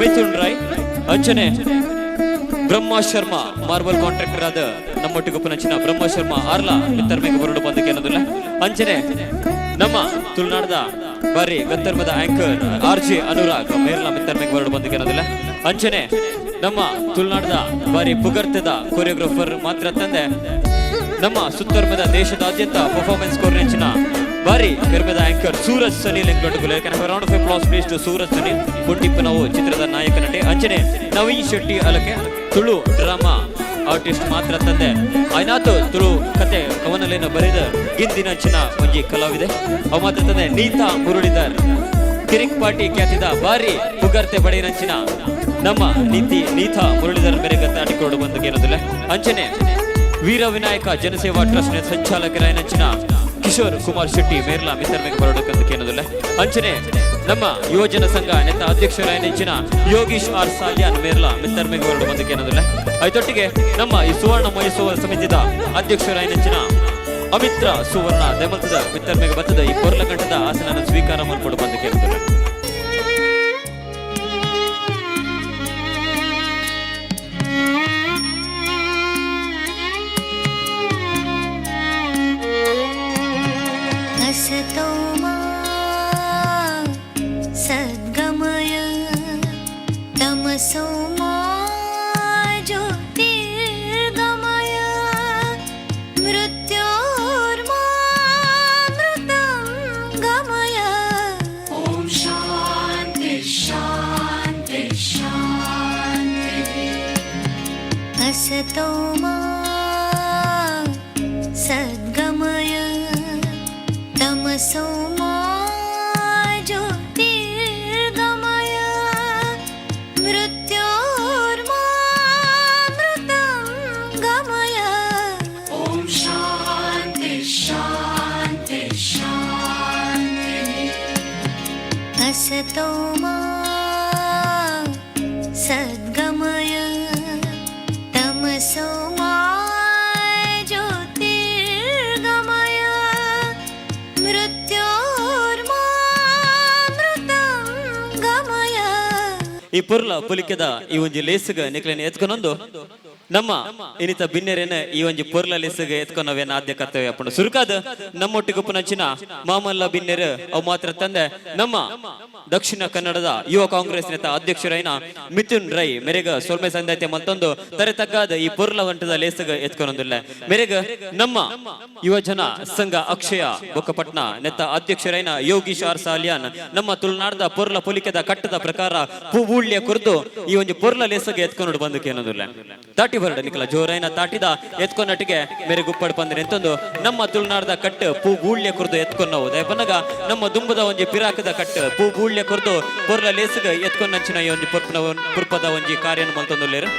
ಮಿಥುನ್ ರೈ, ಅಂಚನೆ Brahma Sharma marble contractor ಆದ ನಮ್ಮೊಟ್ಟಿಗೆ ಉಪ್ಪುನಂಚಿನ ಬ್ರಹ್ಮ ಶರ್ಮಾ ಆರ್ಲ ಮಿತ್ತರ್ಮೆಗೆ ಬರಡು ಬಂದಕ್ಕೆ ಅನ್ನೋದಿಲ್ಲ. ಅಂಚನೆ ನಮ್ಮ ತುಳುನಾಡದ ಬಾರಿ ಗತ್ತರ್ಮದ ಆಂಕರ್ ಆರ್ ಜೆ ಅನುರಾಗ್ ಮೇರ್ಲ ಮಿತ್ತರ್ಮೆಗೆ ಬರಡು ಬಂದಕ್ಕೆ ಅನ್ನೋದಿಲ್ಲ. ಅಂಚನೆ ನಮ್ಮ ತುಳುನಾಡದ ಬಾರಿ ಪುಗರ್ತದ ಕೊರಿಯೋಗ್ರಾಫರ್ ಮಾತ್ರ ತಂದೆ ನಮ್ಮ ಸುತ್ತರ್ಮದ ದೇಶದಾದ್ಯಂತ ಪರ್ಫಾರ್ಮೆನ್ಸ್ ಕೋರ್ನೆಂಚಿನ ಬಾರಿ ಪೆರ್ಮೆದ ಆಂಕರ್ ಸೂರಜ್ ಸನಿಲ್ ಎಂಕ್ಲೊಟ್ಟುಗುಲೆ. Round of applause, please, to Suraj Sanil. ಪುಂಡಿಪ್ಪನವು ಚಿತ್ರದ ನಾಯಕ ನಟೆ. ಅಂಚನೆ ನವೀನ್ ಶೆಟ್ಟಿ ಅಲಕೆ, ತುಳು ಡ್ರಾಮಾ ಆರ್ಟಿಸ್ಟ್ ಮಾತ್ರ ತಂದೆ ಐನಾತು ತುಳು ಕತೆ ಕವನಲೇನ ಬರೆದ ಗಿಂದಿನಂಚಿನ ಒಂಜಿ ಕಲಾವಿದೆ. ಅವ ಮಾತ್ರ ತಂದೆ ನೀತಾ ಮುರಳೀಧರ್, ಕಿರಿಕ್ ಪಾರ್ಟಿ ಖ್ಯಾತಿದ ಬಾರಿ ಪುಗರ್ತೆ ಬಡೆಯಿನಂಚಿನ ನಮ್ಮ ನೀತಿ ನೀತಾ ಮುರಳೀಧರ್ ಮೇರೆ ಗತ್ತಾಟಿಕೊಂಡು ಬಂದ ಏನದಿಲ್ಲ. ಅಂಚನೆ ವೀರ ವಿನಾಯಕ ಜನಸೇವಾ ಟ್ರಸ್ಟ್ ನ ಸಂಚಾಲಕರಾಯನಂಚಿನ ಕಿಶೋರ್ ಕುಮಾರ್ ಶೆಟ್ಟಿ ಮೇರ್ಲಾ ಮಿತ್ತರ್ಮೆಗೆ ಬರೋಡಕ್ಕಂತ ಏನದಿಲ್ಲ. ಅಂಚನೆ ನಮ್ಮ ಯುವಜನ ಸಂಘ ನೆತ್ತ ಅಧ್ಯಕ್ಷರಾಯನಂಚಿನ ಯೋಗೀಶ್ ಆರ್ ಸಾಲ್ಯಾನ್ ಮೇರ್ಲಾ ಮಿತ್ತರ್ಮೆಗೆ ಬರೋಡು ಬಂದಕ್ಕೆ ಏನದಿಲ್ಲ. ಐತೊಟ್ಟಿಗೆ ನಮ್ಮ ಈ ಸುವರ್ಣ ಮಹೋತ್ಸವ ಸಮಿತಿದ ಅಧ್ಯಕ್ಷರಾಯನಂಚಿನ ಅಮಿತ್ರ ಸುವರ್ಣ ದಯಮಲ್ತದ ಮಿತ್ತರ್ಮೆಗೆ ಬತ್ತದ ಈ ಪೊರ್ಲಗಂಟದ ಆಸನ ಸ್ವೀಕಾರ ಮಾಡ್ಕೊಂಡು ಬಂದಕ್ಕೆ ಏನದಿಲ್ಲ. असतो मा सद्गमय, तमसो मा ज्योतिर्गमय, मृत्योर्मा मृतं गमय। ॐ शान्ति शान्ति शान्तिः। असतो मा सद्गमय, तमसो मा ज्योतिर्गमय, मृत्योर्मा मृतं गमय। ॐ शान्ति शान्ति शान्तिः। असतो मा सद्गमय, तमसो मा ज्योतिर्गमय, मृत्योर्मा मृतं गमय। ಈ ಪೊರ್ಲ ಪುಲಿಕೆದ ಈ ಒಂಜಿ ಲೇಸುಗ ನಿಕ್ಲೆನ ಎತ್ಕೊನೊಂದು ನಮ್ಮ ಇನಿತ ಬಿನ್ನೆರೇನ ಈ ಒಂಜಿ ಪೊರ್ಲ ಲೇಸುಗ ಎತ್ಕೊನವೇನ ಆದ್ಯ ಕರ್ತವ್ಯ ಅಪ್ಪಂಡು. ಸುರುಕಾದ ನಮ್ಮೊಟ್ಟಿಗೆ ಉಪ್ಪುನಂಚಿನ ಮಾಮಲ್ಲ ಬಿನ್ನೆರ್, ಅವು ಮಾತ್ರ ತಂದೆ ನಮ್ಮ ದಕ್ಷಿಣ ಕನ್ನಡದ ಯುವ ಕಾಂಗ್ರೆಸ್ ನೇತ ಅಧ್ಯಕ್ಷರೈನ ಮಿಥುನ್ ರೈ ಮೆರೆಗ ಸೊಲ್ಮೆ ಸಂದಾಯ್ತೆ ಮತ್ತೊಂದು ತರೆ ತಗ್ಗಾದ ಈ ಪೊರ್ಲ ವಂಟದ ಲೇಸುಗ ಎತ್ಕೊನೊಂದಿಲ್ಲ. ಮೆರೆಗ ನಮ್ಮ ಯುವಜನ ಸಂಘ ಅಕ್ಷಯ ಬೊಕ್ಕಪಟ್ನ ನೆತ್ತ ಅಧ್ಯಕ್ಷರೈನ ಯೋಗೀಶ್ ಆರ್ ಸಾಲಿಯಾನ್ ನಮ್ಮ ತುಳುನಾಡದ ಪೊರ್ಲ ಪೊಲಿಕೆದ ಕಟ್ಟದ ಪ್ರಕಾರ ಪೂಬೂಳ್ಯ ಕುರ್ದು ಈ ಒಂದು ಪೊರ್ಲ ಲೇಸಗೆ ಎತ್ಕೊಂಡು ಬಂದಕ್ಕೆ ಏನೋದಿಲ್ಲ. ತಾಟಿ ಬರಡ ನಿಕಲ ಜೋರೈನ ತಾಟಿದ ಎತ್ಕೊನ್ನಟ್ಟಿಗೆ ಮೇರೆ ಗುಪ್ಪಡ್ ಪಂದ್ರೆ ಎಂತೊಂದು ನಮ್ಮ ತುಳುನಾಡದ ಕಟ್ಟು ಪೂಬೂಳ್ಯ ಕುರ್ದು ಎತ್ಕೊನ್ನವು. ದಯಪನಗ ನಮ್ಮ ದುಂಬದ ಒಂಜಿ ಪಿರಾಕದ ಕಟ್ಟು ಪೂಬೂಳ್ಯ ಕುರ್ದು ಪೊರ್ಲ ಲೇಸಗ ಎತ್ಕೊನ್ನಂಚಿನ ಈ ಒಂಜಿ ಪೊರ್ಪನ ಪುರ್ಪದ ಒಂಜಿ ಕಾರ್ಯನ ಮಲ್ತೊಂದುಲ್ಲೇರು.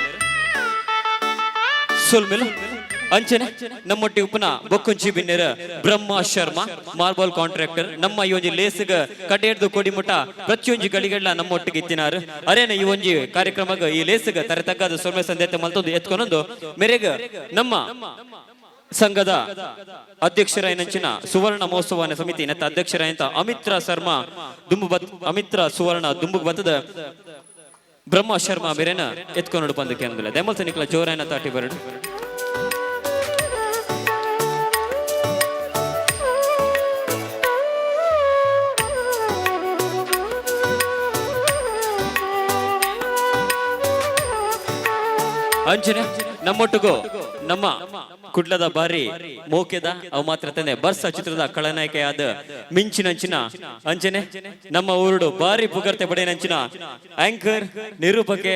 ಸೊಲ್ಮೆಲು. ಅಂಚನೆ ನಮ್ಮೊಟ್ಟಿ ಉಪ್ಪುನ ಬೊಕ್ಕುಂಚಿ ಬಿನ್ನೆರ್ ಬ್ರಹ್ಮ ಶರ್ಮಾ, ಮಾರ್ಬಲ್ ಕಾಂಟ್ರಾಕ್ಟರ್. ನಮ್ಮ ಈ ಒಂಜಿ ಲೇಸ್ಗ್ ಕಟೇರ್ದು ಕೊಡಿಮುಟ ಪ್ರತಿಯೊಂಜಿ ಗಳಿಗೆಲ್ಲ ನಮ್ಮೊಟ್ಟಿಗೆ ಇತ್ತಿನಾರು. ಅರೇನ ಈ ಒಂಜಿ ಕಾರ್ಯಕ್ರಮಗ ಈ ಲೇಸ್ಗ್ ತರೆ ತಗ್ಗಾದ ಸೊಲ್ಮೆ ಸಂದೇತ ಮಲ್ತೊಂದು ಎತ್ಕೊನೊಂದು ಮೆರೆಗ್ ನಮ್ಮ ಸಂಘದ ಅಧ್ಯಕ್ಷರಾಯನಂಚಿನ ಸುವರ್ಣ ಮಹೋತ್ಸವ ಸಮಿತಿ ನೆತ್ತ ಅಧ್ಯಕ್ಷರಾಯಂತ ಅಮಿತ್ರ ಶರ್ಮಾ ದುಂಬು ಬತ್ ಅಮಿತ್ರ ಸುವರ್ಣ ದುಂಬು ಬತ್ತದ ಬ್ರಹ್ಮ ಶರ್ಮಾ ಮೇರೆನ ಎತ್ಕೊಂಡು ಬಂದಕ್ಕೆ ಅನ್ನೋದಿಲ್ಲ. ದೆಮಲ್ಸ ನಿಕ್ಲ ಜೋರಾಯನ ತಾಟಿ ಬರಡು. ಅಂಚನೆ ನಮ್ಮೊಟ್ಟಿಗೂ ನಮ್ಮ ಕುಡ್ಲದ ಬಾರಿ ಮೋಕೆದ, ಅವು ಮಾತ್ರ ತಂದೆ ಬರ್ಸ ಚಿತ್ರದ ಖಳನಾಯಕಿಯಾದ ಮಿಂಚಿನಂಚಿನ, ಅಂಚನೆ ನಮ್ಮ ಊರುಡು ಬಾರಿ ಪುಗರ್ತೆ ಪಡೆಯನಂಚಿನ ಆಂಕರ್ ನಿರೂಪಕೆ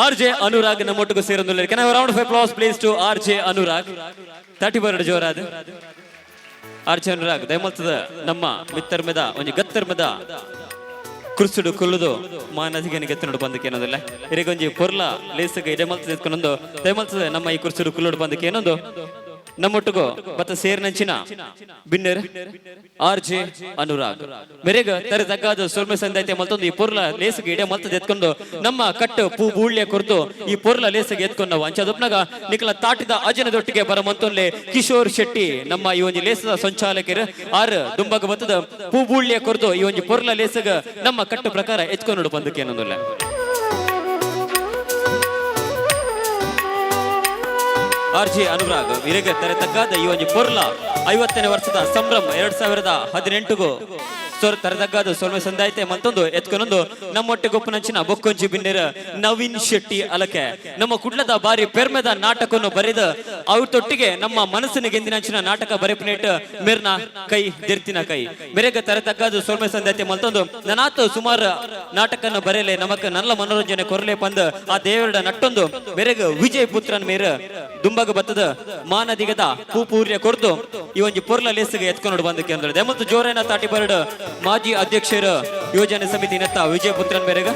ಆರ್ ಜೆ ಅನುರಾಗ್ ನಮ್ಮೊಟ್ಟಿಗೂ ಸೇರೊಂದು. Can round of applause, please, to R J Anurag? ತಾಟಿ ಬರಡು ಜೋರಾದ. ಆರ್ ಜೆ ಅನುರಾಗ್ ದಯಮಲ್ತದ ನಮ್ಮ ಮಿತ್ತರ್ಮೆದ ಒಂಜಿ ಗತ್ತರ್ಮೆದ ಕುರ್ಸುಡು ಕುಲ್ಲುದು ಮಾನಸಿಗನಿಗೆ ಗೆತ್ತನೋಡು ಬಂದಕ್ಕೆ ಏನೋದಿಲ್ಲ. ಇರೆಗೊಂಜಿ ಪೊರ್ಲ ಲೇಸಗ ಎಡೆ ಮಲ್ತದ ಎತ್ಕೊಂಡೊಂದು ದಯಮಲ್ತದ ನಮ್ಮ ಈ ಕುರ್ಸುಡು ಕುಲ್ಲುಡು ಬಂದಕ್ಕೆ ಏನೊಂದು ನಮ್ಮೊಟ್ಟಿಗೂ ಬತ್ತ ಸೇರಿನಂಚಿನ ಬಿನ್ನೆರ್ ಆರ್ ಜೆ ಅನುರಾಗ್ ಮೆರೆಗ ತರೆ ತಗ್ಗಾದ ಸೊಲ್ಮೆ ಸಂದಾಯ್ತೆ ಮಲ್ತೊಂದು ಈ ಪೊರ್ಲ ಲೇಸಗೆ ಇಡೆ ಮಲ್ತದ ಎತ್ಕೊಂಡು ನಮ್ಮ ಕಟ್ಟು ಪೂ ಬೂಳ್ಯ ಕೊರ್ದು ಈ ಪೊರ್ಲ ಲೇಸಗೆ ಎತ್ಕೊಂಡು ನಾವು ಅಂಚದೊಪ್ನಾಗ ನಿಕಲ ತಾಟಿದ ಅಜನದೊಟ್ಟಿಗೆ ಬರ ಮಂತೊನ್ಲೆ ಕಿಶೋರ್ ಶೆಟ್ಟಿ, ನಮ್ಮ ಈ ಒಂಜಿ ಲೇಸದ ಸಂಚಾಲಕರು ಆರ್ ದುಂಬಗ ಬತ್ತದ ಪೂ ಬೂಳ್ಯ ಕೊರ್ದು ಈ ಒಂಜಿ ಪೊರ್ಲ ಲೇಸಗ ನಮ್ಮ ಕಟ್ಟು ಪ್ರಕಾರ ಎತ್ಕೊಂಡು ಬಂದಕ್ಕೆ ಏನೊಂದಿಲ್ಲ. ಆರ್ ಜೆ ಅನುರಾಗ್ ಇರೆಗ್ ತರೆ ತಗ್ಗಾದ ಈ ಒಂಜಿ ಪೊರ್ಲ 50ನೇ ವರ್ಷದ ಸಂಭ್ರಮ 2018ಗೂ ಸೊರ್ ತರದಗ್ಗಾದ ಸೊಲ್ಮೆ ಸಂದಾಯ್ತೆ ಮತ್ತೊಂದು ಎತ್ಕೊನೊಂದು ನಮ್ಮೊಟ್ಟಿಗೆ ಒಪ್ಪನಂಚಿನ ಬೊಕ್ಕೊಂಜಿ ಬಿನ್ನೆರ ನವೀನ್ ಶೆಟ್ಟಿ ಅಲಕೆ. ನಮ್ಮ ಕುಡ್ಲದ ಬಾರಿ ಪೆರ್ಮೆದ ನಾಟಕವನ್ನು ಬರೆದ ಅವ್ರೊಟ್ಟಿಗೆ ನಮ್ಮ ಮನಸ್ಸಿನ ಗೆಂದಿನಂಚಿನ ನಾಟಕ ಬರೆಪನೇಟ್ ಮೆರ್ನ ಕೈ ದೆರ್ತಿನ ಕೈ. ಮೆರೆಗ ತರತಗ್ಗಾದ ಸೊಲ್ಮೆ ಸಂದಾಯ್ತೆ ಮತ್ತೊಂದು ನನಾತು ಸುಮಾರು ನಾಟಕನ ಬರೆಯಲೆ, ನಮಕ್ ನಲ್ಲ ಮನೋರಂಜನೆ ಕೊರಲೆ ಪಂದ್ ಆ ದೇವರ ನಟ್ಟೊಂದು ಮೆರೆಗ ವಿಜಯ್ ಪುತ್ರನ್ ಮೇರ ದುಂಬಗ ಬತ್ತದ ಮಾನದಿಗದ ಪೂಪೂರ್ಯ ಕೊರ್ದು ಈ ಒಂಜಿ ಪೊರ್ಲ ಲೇಸಿಗೆ ಎತ್ಕೊಂಡು ಬಂದಕ್ಕೆ ಅಂದ್ರೆ ಮತ್ತು ಜೋರೇನ ತಾಟಿ ಬರಡ್ ಮಾಜಿ ಅಧ್ಯಕ್ಷರ ಯೋಜನೆ ಸಮಿತಿ ನೆತ್ತ ವಿಜಯ ಪುತ್ರನ್ ಮೇರೆಗ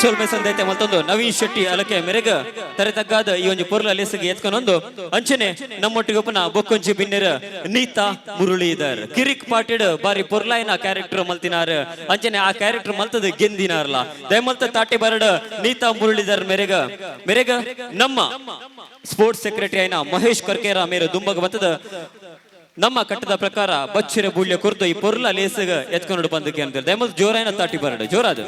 ಸೊಲ್ಮೆ ಸಂದೈತೆ ಮತ್ತೊಂದು ನವೀನ್ ಶೆಟ್ಟಿ ಅಲಕೆ ಮೆರೆಗ ತರೆ ತಗ್ಗಾದ ಈ ಒಂಜಿ ಪೊರ್ಲ ಲೇಸಿಗೆ ಎತ್ಕೊಂಡೊಂದು. ಅಂಚನೆ ನಮ್ಮೊಟ್ಟಿಗೆ ಒಪ್ಪನ ಬೊಕ್ಕೊಂಜಿ ಬಿನ್ನೆರ ನೀತಾ ಮುರಳೀಧರ್, ಕಿರಿಕ್ ಪಾಟಿಡ್ ಬಾರಿ ಪೊರ್ಲಾಯಿನ ಕ್ಯಾರೆಕ್ಟರ್ ಮಲ್ತಿನಾರ್. ಅಂಚನೆ ಆ ಕ್ಯಾರೆಕ್ಟರ್ ಮಲ್ತದ ಗೆಂದಿನಾರ್ಲ. ದಯಮಲ್ತ ತಾಟಿ ಬರಡ್ ನೀತಾ ಮುರಳೀಧರ್ ಮೆರೆಗ. ಮೆರೆಗ ನಮ್ಮ ಸ್ಪೋರ್ಟ್ಸ್ ಸೆಕ್ರೆಟರಿ అయిన ಮಹೇಶ್ ಕರ್ಕೇರ ಮೇರೆ ದುಂಬಗ ಬತ್ತದ ನಮ್ಮ ಕಟ್ಟದ ಪ್ರಕಾರ ಬಚ್ಚಿರ ಬೂಳ್ಯ ಕುರ್ದು ಈ ಪೊರ್ಲ ಲೇಸಿಗೆ ಎತ್ಕೊಂಡು ಬಂದಕ್ಕೆ ಅಂತ ದಯಮಲ್ತ ಜೋರಾಯನ ತಾಟಿ ಬರಡು ಜೋರಾದ.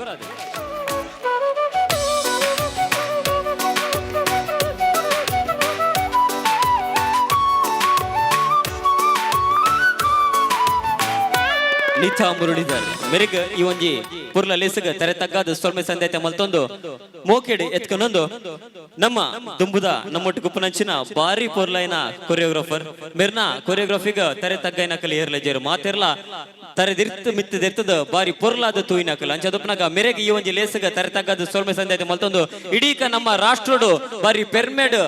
ನೀತಾ ಮುರಳೀಧರ್ ಮೆರೆಗ್ ಈ ಒಂಜಿ ಪುರ್ಲ ಲೇಸಗ ತೆರೆ ತಗ್ಗಾದ ಸೊಲ್ಮೆ ಸಂದೇತ ಮಲ್ತೊಂದು ಮೋಕೆಡ್ ಎತ್ಕೊನೊಂದು ನಮ್ಮ ದುಂಬುದ ನಮ್ಮೊಟ್ಟು ಗುಪ್ಪನಂಚಿನ ಬಾರಿ ಪೊರ್ಲೈನ ಕೊರಿಯೋಗ್ರಾಫರ್. ಮೆರ್ನ ಕೊರಿಯೋಗ್ರಫಿಗ ತೆರೆ ತಗ್ಗೈನ ಕಲಿ ಏರ್ಲೆಜೇರು ಮಾತೆರ್ಲ ತರೆ ದಿರ್ತು ಮಿತ್ತು ದಿರ್ತದ ಬಾರಿ ಪೊರ್ಲಾದ ತೂಯಿನಕಲ್. ಅಂಚದಪ್ಪನಾಗ ಮೆರೆಗ್ ಈ ಒಂಜಿ ಲೇಸಗ ತರೆ ತಗ್ಗಾದ ಸೊಲ್ಮೆ ಸಂದೇತ ಮಲ್ತೊಂದು ಇಡೀಕ ನಮ್ಮ ರಾಷ್ಟ್ರೋಡು ಬಾರಿ ಪೆರ್ಮೆಡ್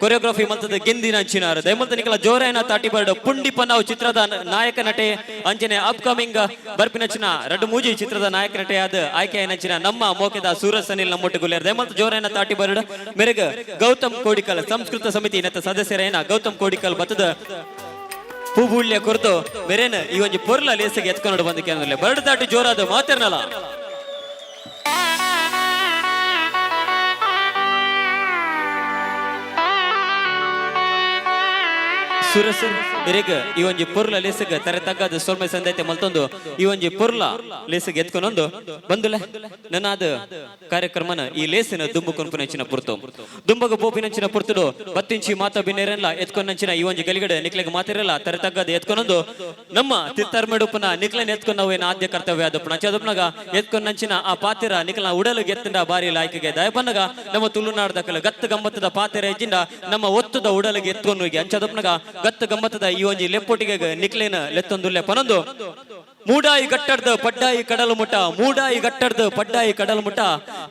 ಕೊರಿಯೋಗ್ರಫಿ ಮಲ್ತದ ಗೆಂದಿನ ಅಂಚಿನಾರು. ದಯಮಲ್ತ ನಿಕಲ ಜೋರಾಯನ ತಾಟಿ ಬರ್ಡ್ ಪುಂಡಿ ಪನ್ನಾವ್ ಚಿತ್ರದ ನಾಯಕ ನಟೆ, ಅಂಚನೆ ಅಪ್ಕಮಿಂಗ್ ಬರ್ಪಿನಂಚಿನ ರಡ್ಡು ಮೂಜಿ ಚಿತ್ರದ ನಾಯಕ ನಟೆಯಾದ ಆಯ್ಕೆ ನಂಚಿನ ನಮ್ಮ ಮೋಕೆದ ಸೂರಜ್ ಸನಿಲ್ ನಮ್ಮೊಟ್ಟು ಗುಲ್ಲೇರ್. ದಯಮಲ್ತ ಜೋರಾಯನ ತಾಟಿ ಬರ್ಡ್ ಮೆರೆಗ್ ಗೌತಮ್ ಕೋಡಿಕಲ್, ಸಂಸ್ಕೃತ ಸಮಿತಿ ನೆತ್ತ ಸದಸ್ಯರೇನ ಗೌತಮ್ ಕೋಡಿಕಲ್ ಬತ್ತದ ಪೂಬುಳ್ಯ ಕೊರ್ದು ಮೆರೇನ ಈ ಒಂಜಿ ಪೊರ್ಲ ಲೇಸಿಗೆ ಎತ್ಕೊಂಡು ಬಂದಕ್ಕೆ ಅಂದ್ರೆ ಬರ್ಡ್ ದಾಟಿ ಜೋರಾದ ಮಾತಿರ್ನಲ್ಲ. ಸುರಸ್ ಇರೆಗ್ ಈ ಒಂಜಿ ಪೊರ್ಲ ಲೇಸಗ್ ತರೆ ತಗ್ಗಾದ ಸೊಲ್ಮೆ ಸಂದೈತೆ ಮಲ್ತೊಂದು ಈ ಒಂಜಿ ಪೊರ್ಲ ಲೇಸಗ್ ಎತ್ಕೊಂಡೊಂದು ಬಂದುಲೆ ನನ್ನಾದ ಕಾರ್ಯಕ್ರಮನ ಈ ಲೇಸಿನ ದುಂಬು ಕೊನ್ಪುನಂಚಿನ ಪುರ್ತು ದುಂಬಗ ಪೋಪಿನಂಚಿನ ಪುರ್ತುಡು ಬತ್ತಿಂಚಿ ಮಾತ ಬಿನ್ನೇರೆಲ್ಲ ಎತ್ಕೊಂಡಂಚಿನ ಈ ಒಂಜಿ ಗಲಿಗಡೆ ನಿಕ್ಲೆಗ್ ಮಾತಿರಲ್ಲ ತರೆ ತಗ್ಗಾದ ಎತ್ಕೊಂಡೊಂದು ನಮ್ಮ ತಿತ್ತರ್ಮೆಡುಪನ ನಿಕ್ಲೆನ್ ಎತ್ಕೊಂಡ್ ನಾವು ಏನ ಆದ್ಯ ಕರ್ತವ್ಯ ಅದಪ್ಪನ ಅಂಚದಪ್ಪನಾಗ ಎತ್ಕೊಂಡಂಚಿನ ಆ ಪಾತಿರ ನಿಕ್ಲ ಉಡಲು ಗೆತ್ತಂಡ ಬಾರಿ ಲಾಯ್ಕಿಗೆ ದಯಪನ್ನಗ ನಮ್ಮ ತುಳುನಾಡ್ದಕಲ ಗತ್ತು ಗಮ್ಮತ್ತದ ಪಾತಿರ ಹೆಜ್ಜಿಂದ ನಮ್ಮ ಒತ್ತುದ ಉಡಲಿಗೆ ಎತ್ಕೊಂಡು ಹೋಗಿ ಅಂಚದಪ್ಪನಾಗ ಗತ್ತು ಗಮ್ಮತ್ತದ ಈ ಒಂಜಿ ಲೆಪ್ಪೊಟ್ಟಿಗೆ ನಿಕ್ಲೇನ ಲೆತ್ತೊಂದುಲ್ಲೆ ಪನೊಂದು ಮೂಡಾಯಿ ಗಟ್ಟಡ್ದ ಪಡ್ಡಾಯಿ ಕಡಲು ಮುಟ, ಮೂಡಾಯಿ ಗಟ್ಟಡ್ದ ಪಡ್ಡಾಯಿ ಕಡಲು ಮುಟ,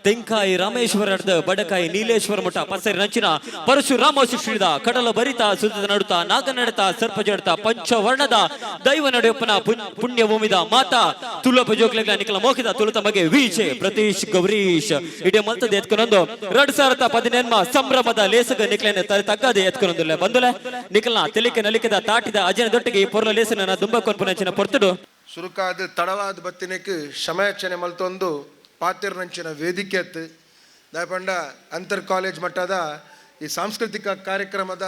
ತೆಂಕಾಯಿ ರಾಮೇಶ್ವರಡ್ದ ಬಡಕಾಯಿ ನೀಲೇಶ್ವರ ಮುಟ ಪಸರಿ ನಂಚಿನ ಪರಶುರಾಮ ಶಿಷ್ಯದ ಕಡಲ ಬರಿತ ಸುತ್ತದ ನಡುತ್ತ ನಾಗ ನಡತ ಸರ್ಪ ಜಡತ ಪಂಚವರ್ಣದ ದೈವ ನಡೆಯಪ್ಪನ ಪುಣ್ಯ ಭೂಮಿದ ಮಾತಾ ತುಳಪ ಜೋಕ್ಲೆಗ್ಲ ನಿಕಲ ಮೋಕಿದ ತುಳುತ ಮಗೆ ವೀಚೆ ಪ್ರತೀಶ್ ಗೌರೀಶ್ ಇಡೀ ಮಲ್ತದ ಎತ್ಕೊನೊಂದು 2018 ಸಂಭ್ರಮದ ಲೇಸಗ ನಿಕ್ಲೆನ ತರೆ ತಗ್ಗದೆ ಎತ್ಕೊನೊಂದುಲ್ಲೆ ಬಂದುಲೆ ನಿಕಲ್ನ ತೆಲಿಕೆ ನಲಿಕೆದ ತಾಟಿದ ಅಜನ ದೊಟ್ಟಿಗೆ ಈ ಪೊರ್ಲ ಲೇಸನ ದುಂಬ ಕೊನ್ಪುನಂಚಿನ ಪೊರ್ತುಡು. ಸುರುಕಾದ ತಡವಾದ ಬತ್ತಿನಕ್ಕೆ ಕ್ಷಮಾಯಾಚನೆ ಮಲ್ತೊಂದು ಪಾತಿರ್ನಂಚಿನ ವೇದಿಕೆ ಅತ್ತು ದಾಯಪಂಡ ಅಂತರ್ ಕಾಲೇಜ್ ಮಟ್ಟದ ಈ ಸಾಂಸ್ಕೃತಿಕ ಕಾರ್ಯಕ್ರಮದ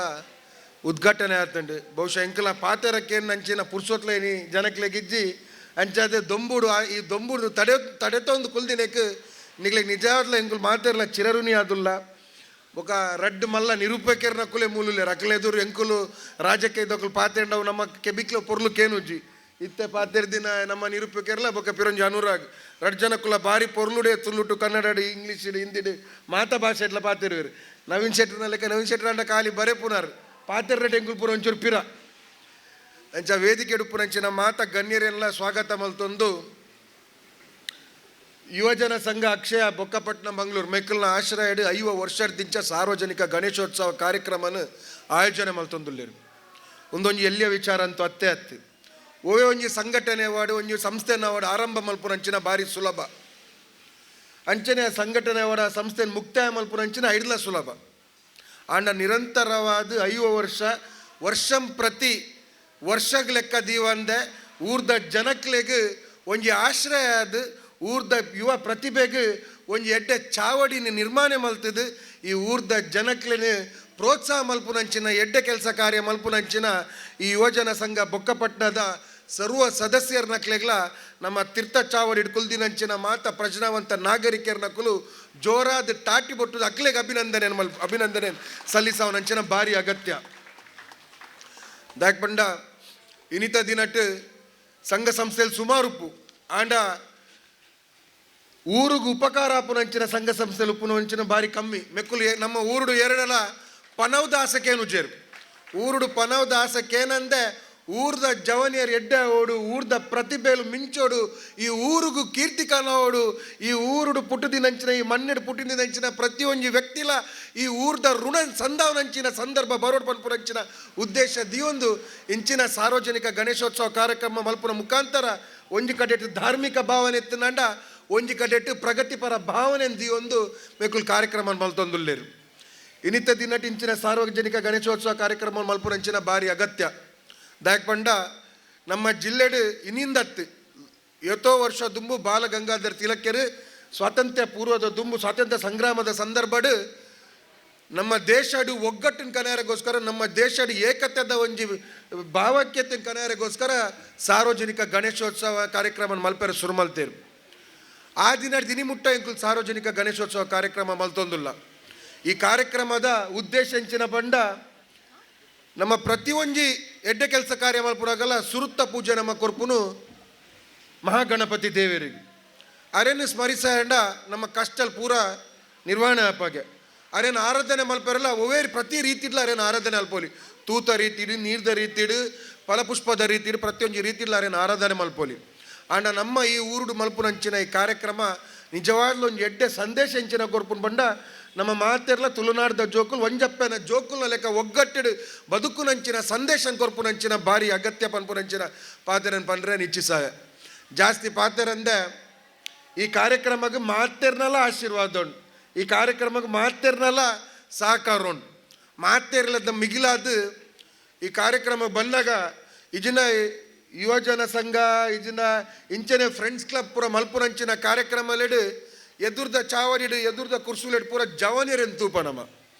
ಉದ್ಘಾಟನೆ ಆತಂಡು. ಬಹುಶಃ ಎಂಕಲ ಪಾತೆರಕ್ಕೇನು ನಂಚಿನ ಪುರ್ಸೊತ್ಲೇನಿ ಜನಕ್ಲೆಗಿಜ್ಜಿ ಅಂಚಾದೆ ದೊಂಬುಡು ಈ ದೊಂಬುಡು ತಡೆ ತಡೆತೊಂದು ಕುಲ್ದಿನೆಕ್ ನಿಗ್ಲೆಗ್ ನಿಜವಾದ್ಲ ಎಂಕುಲು ಮಾತೆರ್ಲ ಚಿರರುನಿ ಆದುಲ್ಲ. ಬೊಕ ರಡ್ಡ್ ಮಲ್ಲ ನಿರೂಪಕರ್ನ ಕುಲೆ ಮೂಲುಲೆ ರಕ್ಲೆದುರು ಎಂಕುಲು ರಾಜಕೀಯ ದೊಕುಲು ಪಾತೆಂಡವು ನಮ್ಮ ಕೆಬಿಕ್ಲ ಪೊರ್ಲು ಕೇನುಜ್ಜಿ ಇತ್ತೆ ಪಾತೆರ್ ದಿನ ನಮ್ಮ ನಿರೂಪಕರ್ಲ ಬೊಕ ಪಿರಂಜಿ ಅನುರಾಗ್ ರಡ್ಡ್ ಜನಕುಲ ಬಾರಿ ಪೊರ್ಲುಡೆ ತುಳುಟು ಕನ್ನಡ ಇಂಗ್ಲೀಷ್ ಹಿಂದಿಡು ಮಾತ ಭಾಷೆ ಎಟ್ಲ ಪಾತೆರುವೆರ್. ನವೀನ್ ಶೆಟ್ಟರ್ನ ಲೆಕ್ಕ ನವೀನ್ ಶೆಟ್ಟರ್ ಅಂಡ ಖಾಲಿ ಬರೆ ಪುನರ್ ಪಾತೆರ್ ರೇಟ್ ಎಂಕುಲು ಪೂರ ಒಂಚೂರು ಪಿರ. ಅಂಚ ವೇದಿಕೆ ಉಪ್ಪುನಂಚಿನ ಮಾತ ಗಣ್ಯರೆಲ್ಲ ಸ್ವಾಗತ ಮಲ್ತೊಂದು ಯುವಜನ ಸಂಘ ಅಕ್ಷಯ ಬೊಕ್ಕಪಟ್ಟಣ ಮಂಗಳೂರು ಮೆಕ್ಕಲ್ನ ಆಶ್ರಯ 50 ವರ್ಷದಿಂಚ ಸಾರ್ವಜನಿಕ ಗಣೇಶೋತ್ಸವ ಕಾರ್ಯಕ್ರಮನ ಆಯೋಜನೆ ಮಲ್ತೊಂದುಲ್ಲೇರು. ಒಂದೊಂಜಿ ಎಲ್ಲಿಯ ವಿಚಾರ ಅಂತೂ ಅತ್ತೆ ಅತ್ತೆ ಓವೇ ಒಂಜಿ ಸಂಘಟನೆ ವಾಡು ಒಂಜಿ ಸಂಸ್ಥೆ ವಾಡು ಆರಂಭ ಮಲ್ಪುನಂಚಿನ ಬಾರಿ ಸುಲಭ. ಅಂಚನೆ ಸಂಘಟನೆ ವಾಡ ಸಂಸ್ಥೆ ಮುಕ್ತಾಯ ಮಲ್ಪುನಂಚಿನ ಐಡ್ಲ ಸುಲಭ. ಆಂಡ ನಿರಂತರವಾದ 50 ವರ್ಷ ವರ್ಷಂ ಪ್ರತಿ ವರ್ಷಗ್ ಲೆಕ್ಕ ದೀವಂದೆ ಊರ್ದ ಜನಕ್ಲೆಗ್ ಒಂಜಿ ಆಶ್ರಯ ಆದ್ ಊರ್ದ ಯುವ ಪ್ರತಿಭೆಗ್ ಒಂಜಿ ಎಡ್ಡೆ ಚಾವಡಿನ ನಿರ್ಮಾಣ ಮಲ್ತದು ಈ ಊರ್ದ ಜನಕ್ಲೆನ್ ಪ್ರೋತ್ಸಾಹ ಮಲ್ಪುನಂಚಿನ ಎಡ್ಡೆ ಕೆಲಸ ಕಾರ್ಯ ಮಲ್ಪುನಂಚಿನ ಈ ಯುವಜನ ಸಂಘ ಬೊಕ್ಕಪಟ್ಟಣದ ಸರ್ವ ಸದಸ್ಯರ್ನಕ್ಲೆಗ್ಲ ನಮ್ಮ ತೀರ್ಥ ಚಾವಡಿ ಕುಲ್ದಿನಂಚಿನ ಮಾತ ಪ್ರಜ್ಞಾವಂತ ನಾಗರಿಕರ್ನಕುಲು ಜೋರಾದ ತಾಟಿ ಬೊಟ್ಟು ಅಕ್ಲೆಗ್ ಅಭಿನಂದನೆ ಅಭಿನಂದನೆ ಸಲ್ಲಿಸವನಂಚಿನ ಭಾರಿ ಅಗತ್ಯ. ದಾಕ್ ಪಂಡ ಇನಿತ ದಿನಟ್ ಸಂಘ ಸಂಸ್ಥೆಯಲ್ಲಿ ಸುಮಾರುಪ್ಪು ಆಂಡ ಊರುಗು ಉಪಕಾರ ಆಪುನಂಚಿನ ಸಂಘ ಸಂಸ್ಥೆಲು ಉಪ್ಪುನಂಚಿನ ಭಾರಿ ಕಮ್ಮಿ. ಮೆಕ್ಕುಲು ನಮ್ಮ ಊರುಡು ಎರಡಲ ಪನವ್ದಾಸಕೇನು ಜೇರು ಊರುಡು ಪನವ್ದಾಸಕೇನಂದೆ ಊರ್ದ ಜವನಿಯರ್ ಎಡ್ಡೆ ಓಡು, ಊರ್ದ ಪ್ರತಿಭೆಲು ಮಿಂಚೋಡು, ಈ ಊರುಗು ಕೀರ್ತಿ ಕಾಣೋಡು, ಈ ಊರುಡು ಪುಟ್ಟುದಿನಂಚಿನ ಈ ಮಣ್ಣೆಡು ಪುಟ್ಟಿದಿನಂಚಿನ ಪ್ರತಿಯೊಂಜಿ ವ್ಯಕ್ತಿಲ ಈ ಊರ್ದ ಋಣ ಸಂದಾವನಂಚಿನ ಸಂದರ್ಭ ಬರೋಡ್ ಪನ್ಪುನಂಚಿನ ಉದ್ದೇಶ ದಿಯೊಂದು ಇಂಚಿನ ಸಾರ್ವಜನಿಕ ಗಣೇಶೋತ್ಸವ ಕಾರ್ಯಕ್ರಮ ಮಲ್ಪುನ ಮುಖಾಂತರ ಒಂಜಿ ಕಡೆಟ್ ಧಾರ್ಮಿಕ ಭಾವನೆ ಎತ್ತಿನಂಡ ಒಂಜಿ ಕಡೆಟ್ ಪ್ರಗತಿಪರ ಭಾವನೆ ದಿಯೊಂದು ಮೆಕುಲ್ ಕಾರ್ಯಕ್ರಮ ಮಲ್ತೊಂದುಲ್ಲೇರು. ಇನಿತ ದಿನಟ್ ಇಂಚಿನ ಸಾರ್ವಜನಿಕ ಗಣೇಶೋತ್ಸವ ಕಾರ್ಯಕ್ರಮ ಮಲ್ಪುನಂಚಿನ ಭಾರಿ ಅಗತ್ಯ. ದಾಯಕ್ ಪಂಡ ನಮ್ಮ ಜಿಲ್ಲೆಡು ಇನಿಂದತ್ತು ಎತ್ತೋ ವರ್ಷ ದುಂಬು ಬಾಲಗಂಗಾಧರ್ ತಿಲಕರು ಸ್ವಾತಂತ್ರ್ಯ ಪೂರ್ವದ ದುಂಬು ಸ್ವಾತಂತ್ರ್ಯ ಸಂಗ್ರಾಮದ ಸಂದರ್ಭಡು ನಮ್ಮ ದೇಶಡು ಒಗ್ಗಟ್ಟಿನ ಕನೆಯರಿಗೋಸ್ಕರ, ನಮ್ಮ ದೇಶಡು ಏಕತೆದ ಒಂಜಿ ಭಾವೈಕ್ಯತೆ ಕನೆಯರಿಗೋಸ್ಕರ ಸಾರ್ವಜನಿಕ ಗಣೇಶೋತ್ಸವ ಕಾರ್ಯಕ್ರಮ ಮಲ್ಪೆರ ಶುರು ಮಲ್ತೇರು. ಆ ದಿನ ದಿನಿ ಮುಟ್ಟ ಎಂಕುಲು ಸಾರ್ವಜನಿಕ ಗಣೇಶೋತ್ಸವ ಕಾರ್ಯಕ್ರಮ ಮಲ್ತೊಂದುಲ್ಲ. ಈ ಕಾರ್ಯಕ್ರಮದ ಉದ್ದೇಶ ಎಂಚಿನ ಪಂಡ ನಮ್ಮ ಪ್ರತಿಯೊಂಜಿ ಎಡ್ಡೆ ಕೆಲಸ ಕಾರ್ಯ ಮಲ್ಪುನಾಗಲ ಸುರುತ್ತ ಪೂಜೆ ನಮ್ಮ ಕೊರ್ಪುನು ಮಹಾಗಣಪತಿ ದೇವರಿಗೆ. ಅರೇನು ಸ್ಮರಿಸಂಡ ನಮ್ಮ ಕಷ್ಟಲ್ ಪೂರ ನಿರ್ವಹಣೆ ಆಪಾಗೆ. ಅರೇನು ಆರಾಧನೆ ಮಲ್ಪರಲ್ಲ ಒವೇರಿ ಪ್ರತಿ ರೀತಿಡ್ಲ ಅರೇನು ಆರಾಧನೆ ಅಲ್ಪೋಲಿ, ತೂತ ರೀತಿಡು, ನೀರ್ದ ರೀತಿಡು, ಫಲಪುಷ್ಪದ ರೀತಿಡು, ಪ್ರತಿಯೊಂಜಿ ರೀತಿಡ್ಲ ಅರೇನು ಆರಾಧನೆ ಮಲ್ಪೋಲಿ. ಆಂಡ ನಮ್ಮ ಈ ಊರುಡು ಮಲ್ಪುನಂಚಿನ ಈ ಕಾರ್ಯಕ್ರಮ ನಿಜವಾಗ್ಲೂ ಒಂಜಿ ಎಡ್ಡೆ ಸಂದೇಶ ಎಂಚಿನ ಕೊರ್ಪುನ್ ಪಂಡ ನಮ್ಮ ಮಾತೆರ್ಲ ತುಳುನಾಡ್ದ ಜೋಕುಲ್ ಒಂಜಪ್ಪನ ಜೋಕುಲ್ನ ಲೆಕ್ಕ ಒಗ್ಗಟ್ಟಿಡು ಬದುಕುನಂಚಿನ ಸಂದೇಶ ಕೊರ್ಪುನಂಚಿನ ಭಾರಿ ಅಗತ್ಯ ಪನ್ಪುನಂಚಿನ ಪಾತೆರನ್ ಪಂಡ್ರೆ ನಿಚ್ಚಿಸಾಯ. ಜಾಸ್ತಿ ಪಾತೆರಂದೆ ಈ ಕಾರ್ಯಕ್ರಮಕ್ಕೆ ಮಾತೆರ್ನಲ ಆಶೀರ್ವಾದ ಉಂಟು, ಈ ಕಾರ್ಯಕ್ರಮಕ್ಕೆ ಮಾತೆರ್ನಲ ಸಹಕಾರ ಉಂಟು. ಮಾತೆರ್ಲದ ಮಿಗಿಲಾದ ಈ ಕಾರ್ಯಕ್ರಮ ಬಂದಾಗ ಇಜಿನ ಯುವಜನ ಸಂಘ ಇಜಿನ ಇಂಚನೆ ಫ್ರೆಂಡ್ಸ್ ಕ್ಲಬ್ ಪೂರ ಮಲ್ಪುರಂಚಿನ ಕಾರ್ಯಕ್ರಮಲೆಡು ಎದುರ್ದ ಚಾವಡಿಡು ಎದುರ್ದ ಕುರ್ಸುಲೆಡ್ ಪೂರ ಜವನಿಯರೆನ್ ತೂಪ ನಮ.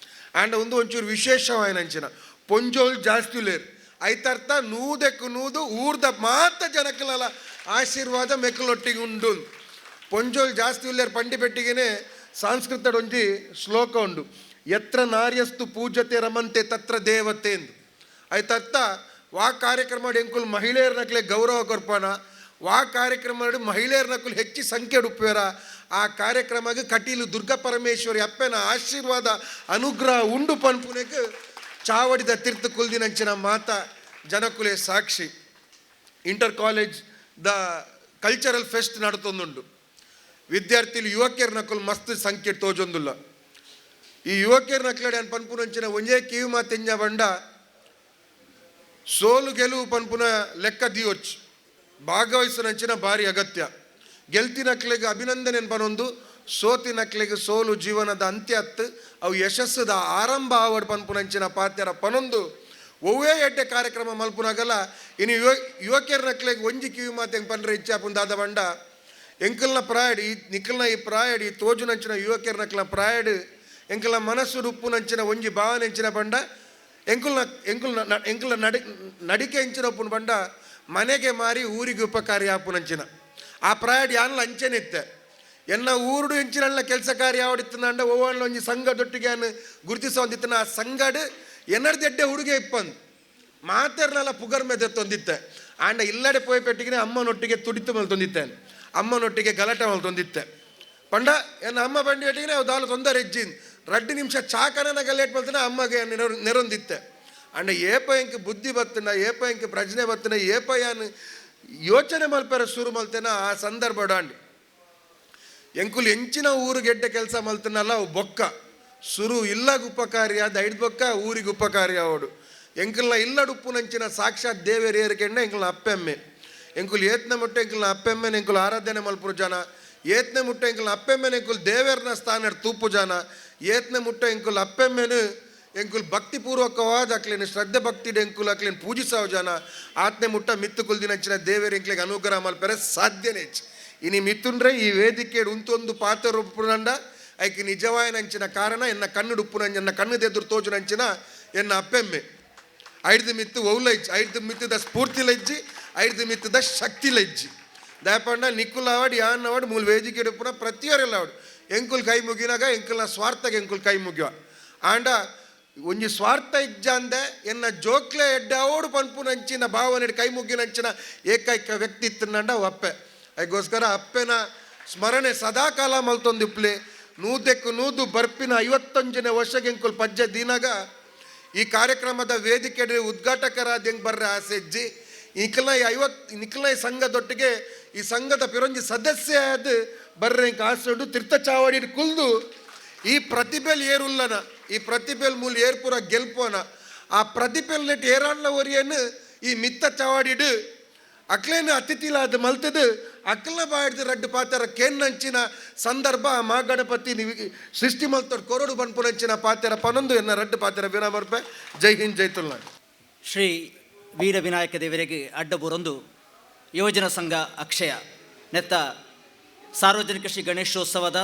ಆಂಡ ಒಂದು ಒಂಚೂರು ವಿಶೇಷವಾಯಿನಂಚಿನ ಪೊಂಜೋಲ್ ಜಾಸ್ತಿ ಲೇರ್ ಐತರ್ಥ ನೂದೆಕ್ಕು ನೂದು ಊರ್ದ ಮಾತ ಜನಕ್ಕಲ ಆಶೀರ್ವಾದ ಮೆಕ್ಕಲೊಟ್ಟಿಗೆ ಉಂಡು. ಪೊಂಜೋಲ್ ಜಾಸ್ತಿ ಉಲ್ಲೇರ್ ಪಂಡಿ ಪೆಟ್ಟಿಗೆನೆ ಸಂಸ್ಕೃತಡ್ ಒಂಜಿ ಶ್ಲೋಕ ಉಂಡು, ಯತ್ರ ನಾರ್ಯಸ್ತು ಪೂಜತೆ ರಮಂತೆ ತತ್ರ ದೇವತೆ ಎಂದು. ಐತರ್ಥ ವಾ ಕಾರ್ಯಕ್ರಮ ಎಂಕುಲ್ ಮಹಿಳೆಯರ ನಕ್ಲೆ ಗೌರವ ಕೊರ್ಪಣ, ವಾ ಕಾರ್ಯಕ್ರಮ ಮಹಿಳೆಯರ ನಕುಲ್ ಹೆಚ್ಚಿ ಸಂಖ್ಯೆ ಉಪ್ಪೇರ ಆ ಕಾರ್ಯಕ್ರಮಕ್ಕೆ ಕಟೀಲು ದುರ್ಗಾ ಪರಮೇಶ್ವರಿ ಅಪ್ಪನ ಆಶೀರ್ವಾದ ಅನುಗ್ರಹ ಉಂಡು ಪನ್ಪುನೆಗ್ ಚಾವಡಿದ ತೀರ್ಥ ಕುಲ್ದಿನಂಚಿನ ಮಾತ ಜನಕುಲೆ ಸಾಕ್ಷಿ. Inter college the cultural fest ನಡತೊಂದುಂಡು. ವಿದ್ಯಾರ್ಥಿಲು ಯುವಕಿಯರ Nakul ಮಸ್ತ್ ಸಂಖ್ಯೆ ತೋಜೊಂದುಲ್ಲ. ಈ ಯುವಕಿಯರ ನಕ್ಲಡೆ ಅನ್ ಪನ್ಪುನಂಚಿನ ಒಂಜೇ ಕಿವಿ ಮಾತೆಂಜ ಬಂಡ ಸೋಲು ಗೆಲುವು ಪನ್ಪುನ ಲೆಕ್ಕ ದಿಯೋಚ್ ಭಾಗವಹಿಸುನಂಚಿನ ಭಾರಿ ಅಗತ್ಯ. ಗೆಲ್ತಿನಕ್ಲೆಗೆ ಅಭಿನಂದನೆ ಪನೊಂದು, ಸೋತಿನಕ್ಲೆಗೆ ಸೋಲು ಜೀವನದ ಅಂತ್ಯ ಅತ್ತು ಅವು ಯಶಸ್ಸದ ಆರಂಭ ಆವಡ್ ಪನ್ಪುನಂಚಿನ ಪಾತ್ಯರ ಪನೊಂದು ಒವ್ವೇ ಎಡ್ಡೆ ಕಾರ್ಯಕ್ರಮ ಮಲ್ಪುನಾಗಲ್ಲ. ಇನ್ನು ಯುವಕಿಯರ ನಕ್ಲೆಗೆ ಒಂಜಿ ಕಿವಿ ಮಾತೆ ಹೆಂಗ್ ಪನ್ರೆ ಇಚ್ಛಾಪುಂದಾದ ಬಂಡ ಎಂಕಲ್ನ ಪ್ರಾಯಡ್ ಈ ನಿಖಲ್ನ ಈ ಪ್ರಾಯಡ್ ಈ ತೋಜುನಂಚಿನ ಯುವಕಿಯರ ನಕ್ಲ ಪ್ರಾಯಡ್ ಎಂಕಲ್ನ ಮನಸ್ಸು ಉಪ್ಪುನಂಚಿನ ಒಂಜಿ ಭಾವನೆ ಎಂಚಿನ ಬಂಡ ಎಂಕುಲ್ನ ಎಂಕುಲ್ನ ಎಂಕುಲ್ನ ನಡಿ ನಡಿಕೆ ಎಂಚಿನ ಉಪ್ಪುನ ಬಂಡ ಮನೆಗೆ ಮಾರಿ ಊರಿಗೆ ಉಪಕಾರಿ ಆಪುನಂಚಿನ ಆ ಪ್ರಾಯಡ್ ಯಾನ್ಲ ಅಂಚೆನಿತ್ತೆ. ಎನ್ನ ಊರುಡು ಎಂಚಿನಲ್ಲ ಕೆಲಸ ಕಾರ್ಯ ಯಾವಡಿತ್ತಂಡ ಒವ್ವಣ್ಣ ಒಂಜಿ ಸಂಘ ದೊಟ್ಟಿಗೆ ಅನ್ನು ಗುರುತಿಸೊಂದಿತ್ತನ ಆ ಸಂಘಡ್ ಎನ್ನರ್ದು ಎಡ್ಡೆ ಹುಡುಗೆ ಇಪ್ಪಂದು ಮಾತೆರ್ನೆಲ್ಲ ಪುಗರ್ಮೆ ತೊಂದಿತ್ತೆ. ಆಂಡ ಇಲ್ಲಡೆ ಪೋಯ್ ಪೆಟ್ಟಿಗೆ ಅಮ್ಮನೊಟ್ಟಿಗೆ ತುಡಿತು ಮೇಲೆ ತೊಂದಿತ್ತೇನೆ, ಅಮ್ಮನೊಟ್ಟಿಗೆ ಗಲಾಟೆ ಮೇಲೆ ತೊಂದಿತ್ತೆ. ಪಂಡ ಎನ್ನ ಅಮ್ಮ ಬಂಡಿ ಪೆಟ್ಟಿಗೆ ಅವು ದಾಲು ತೊಂದರೆ ಹೆಜ್ಜಿನ್ ರಡ್ಡು ನಿಮಿಷ ಚಾಕನ ಗಲೇಟ್ ಮಲ್ತನ ಅಮ್ಮಗೆ ನೆರೊಂದಿತ್ತೆ. ಅಂಡ ಏಪ ಎಂಕ್ ಬುದ್ಧಿ ಬತ್ತನ, ಏಪ ಎಂಕ್ ಪ್ರಜ್ಞೆ ಬತ್ತನ, ಏಪ ಯಾನ್ ಯೋಚನೆ ಮಲ್ಪೆರ ಶುರು ಮಲ್ತೇನ ಆ ಸಂದರ್ಭ ಡಾಂಡ್ ಎಂಕುಲು ಎಂಚಿನ ಊರು ಗೆಡ್ಡೆ ಕೆಲಸ ಮಲ್ತನಲ್ಲ ಅವು ಬೊಕ್ಕ ಸುರು ಇಲ್ಲಗ ಉಪಕಾರಿ ಆದ ಐದು ಬೊಕ್ಕ ಊರಿಗೆ ಉಪಕಾರಿ ಆವಡು. ಎಂಕಲ್ನ ಇಲ್ಲಡುಪ್ಪುನಂಚಿನ ಸಾಕ್ಷಾತ್ ದೇವೇರು ಏರ್ಕೆಂಡ ಎಂಕಲ್ನ ಅಪ್ಪೆಮ್ಮೆ. ಎಂಕುಲು ಏತ್ನ ಮುಟ್ಟೆ ಎಂಕಲ್ನ ಅಪ್ಪೆಮ್ಮೆನ ಎಂಕುಲು ಆರಾಧನೆ ಮಲ್ಪುರು ಜನ, ಏತ್ನೆ ಮುಟ್ಟೆ ಎಂಕಲ್ನ ಅಪ್ಪೆಮ್ಮೆನ ಎಂಕುಲು ದೇವೇರ್ನ ಸ್ಥಾನ ತೂಪು ಜನ, ಏತ್ನೆ ಮುಟ್ಟೆ ಎಂಕುಲು ಅಪ್ಪೆಮ್ಮೆನು ಎಂಕುಲು ಭಕ್ತಿಪೂರ್ವಕವಾದ ಅಕ್ಲೇನು ಶ್ರದ್ಧೆ ಭಕ್ತಿ ಎಂಕುಲು ಅಕ್ಲೇನು ಪೂಜಿಸಾವ ಜನ. ಆತ್ನೆ ಮುಟ್ಟ ಮಿತ್ತು ಕುಲ್ದಿನಂಚಿನ ದೇವೇರು ಎಂಕ್ಲೆಗೆ ಅನುಗ್ರಹ ಮಲ್ಪೆರೆ ಸಾಧ್ಯನೇ. ಇನಿ ಮಿತ್ತುಂಡ್ರೆ ಈ ವೇದಿಕೆ ಉಂತೊಂದು ಪಾತ್ರ ಉಪ್ಪುನಂಡ ಐಕೆ ನಿಜವಾಯನಂಚಿನ ಕಾರಣ ಎನ್ನ ಕಣ್ಣು ಉಪ್ಪುನಂಚ ಎನ್ನ ಕಣ್ಣು ಎದುರು ತೋಜುನಂಚಿನ ಎನ್ನ ಅಪ್ಪೆಮ್ಮೆ. ಐಡ್ದು ಮಿತ್ತು ಒವ್ಲೈಜ್, ಐಡ್ದು ಮಿತ್ತದ ಸ್ಫೂರ್ತಿ ಲೈಜ್ಜಿ, ಐದು ಮಿತ್ತದ ಶಕ್ತಿ ಲಜ್ಜಿ. ದಾಯಪಂಡ ನಿಕ್ಕುಲ್ ಅವಾಡ್, ಯಾನ್ ಅವಾಡ್, ಮೂಲ ವೇದಿಕೆ ಪೂರ ಪ್ರತಿಯೊರೆಲ್ಲ ಅವಾಡ್. ಎಂಕುಲ್ ಕೈ ಮುಗಿನಾಗ ಎಂಕುಲ್ನ ಸ್ವಾರ್ಥಗೆ ಎಂಕುಲ್ ಕೈ ಮುಗಿಯುವ. ಆಂಡ ಒಂಜಿ ಸ್ವಾರ್ಥ ಇಜ್ಜಂದೆ ಎನ್ನ ಜೋಕ್ಲೆ ಎಡ್ಡೆ ಅವಡು ಪನ್ಪುನಂಚಿನ ಭಾವನೆ ಕೈ ಮುಗ್ಗಿನಂಚಿನ ಏಕೈಕ ವ್ಯಕ್ತಿ ಇತ್ತಂಡ ಅಪ್ಪೆ. ಅದಕ್ಕೋಸ್ಕರ ಅಪ್ಪೆನ ಸ್ಮರಣೆ ಸದಾಕಾಲ ಮಲ್ತೊಂದಿಪ್ಲೆ. ನೂದೆಕ್ಕು ನೂದು ಬರ್ಪಿನ 51ನೇ ವರ್ಷಕ್ಕೆ ಎಂಕುಲ್ ಪಜ್ಜೆ ದಿನಾಗ ಈ ಕಾರ್ಯಕ್ರಮದ ವೇದಿಕೆ ಉದ್ಘಾಟಕರಾದ ಹೆಂಗೆ ಬರ್ರೆ ಆಸೆ ಇಜ್ಜಿ. ನಿಖಲ್ನ 50 ನಿಖಲ್ನ ಈ ಸಂಘದೊಟ್ಟಿಗೆ ಈ ಸಂಘದ ಪಿರೊಂಜಿ ಸದಸ್ಯ ಆದ ಬರ್ರೆ ಇಂಕ ಆಸೆ ಉಂಟು. ತೀರ್ಥ ಚಾವಡಿ ಕುಲ್ದು ಈ ಪ್ರತಿಭೆಲ್ ಏರುಲ್ಲನ, ಈ ಪ್ರತಿಭೆಲ್ ಮೂಲ ಏರ್ಪುರ ಗೆಲ್ಪೋನ, ಆ ಪ್ರತಿಭೆಲ್ ನೆಟ್ ಏರಾಣ್ಲ ಒರಿಯನ್ ಈ ಮಿತ್ತ ಚಾವಡಿಡು ಅಕ್ಲೇನ ಅತಿಥಿಲಾದ ಮಲ್ತದು ಅಕ್ಲ ಬಾಯ್ದು ರಡ್ಡು ಪಾತ್ರ ಕೇನ್ನಂಚಿನ ಸಂದರ್ಭ ಮಹಾಗಣಪತಿ ನೀವು ಸೃಷ್ಟಿ ಮಲ್ತೋಡ್ ಕೊರಡು ಬನ್ಪುನಂಚಿನ ಪಾತ್ರ ಪನೊಂದು ಎನ್ನ ರಡ್ಡು ಪಾತ್ರ ವಿರಾಮರ್ಪೆ. ಜೈ ಹಿಂದ್, ಜೈ ತುಳುನಾಡು. ಶ್ರೀ ವೀರ ವಿನಾಯಕ ದೇವರಿಗೆ ಅಡ್ಡಬೂರೊಂದು ಯುವಜನ ಸಂಘ ಅಕ್ಷಯ ನೆತ್ತ ಸಾರ್ವಜನಿಕ ಶ್ರೀ ಗಣೇಶೋತ್ಸವದ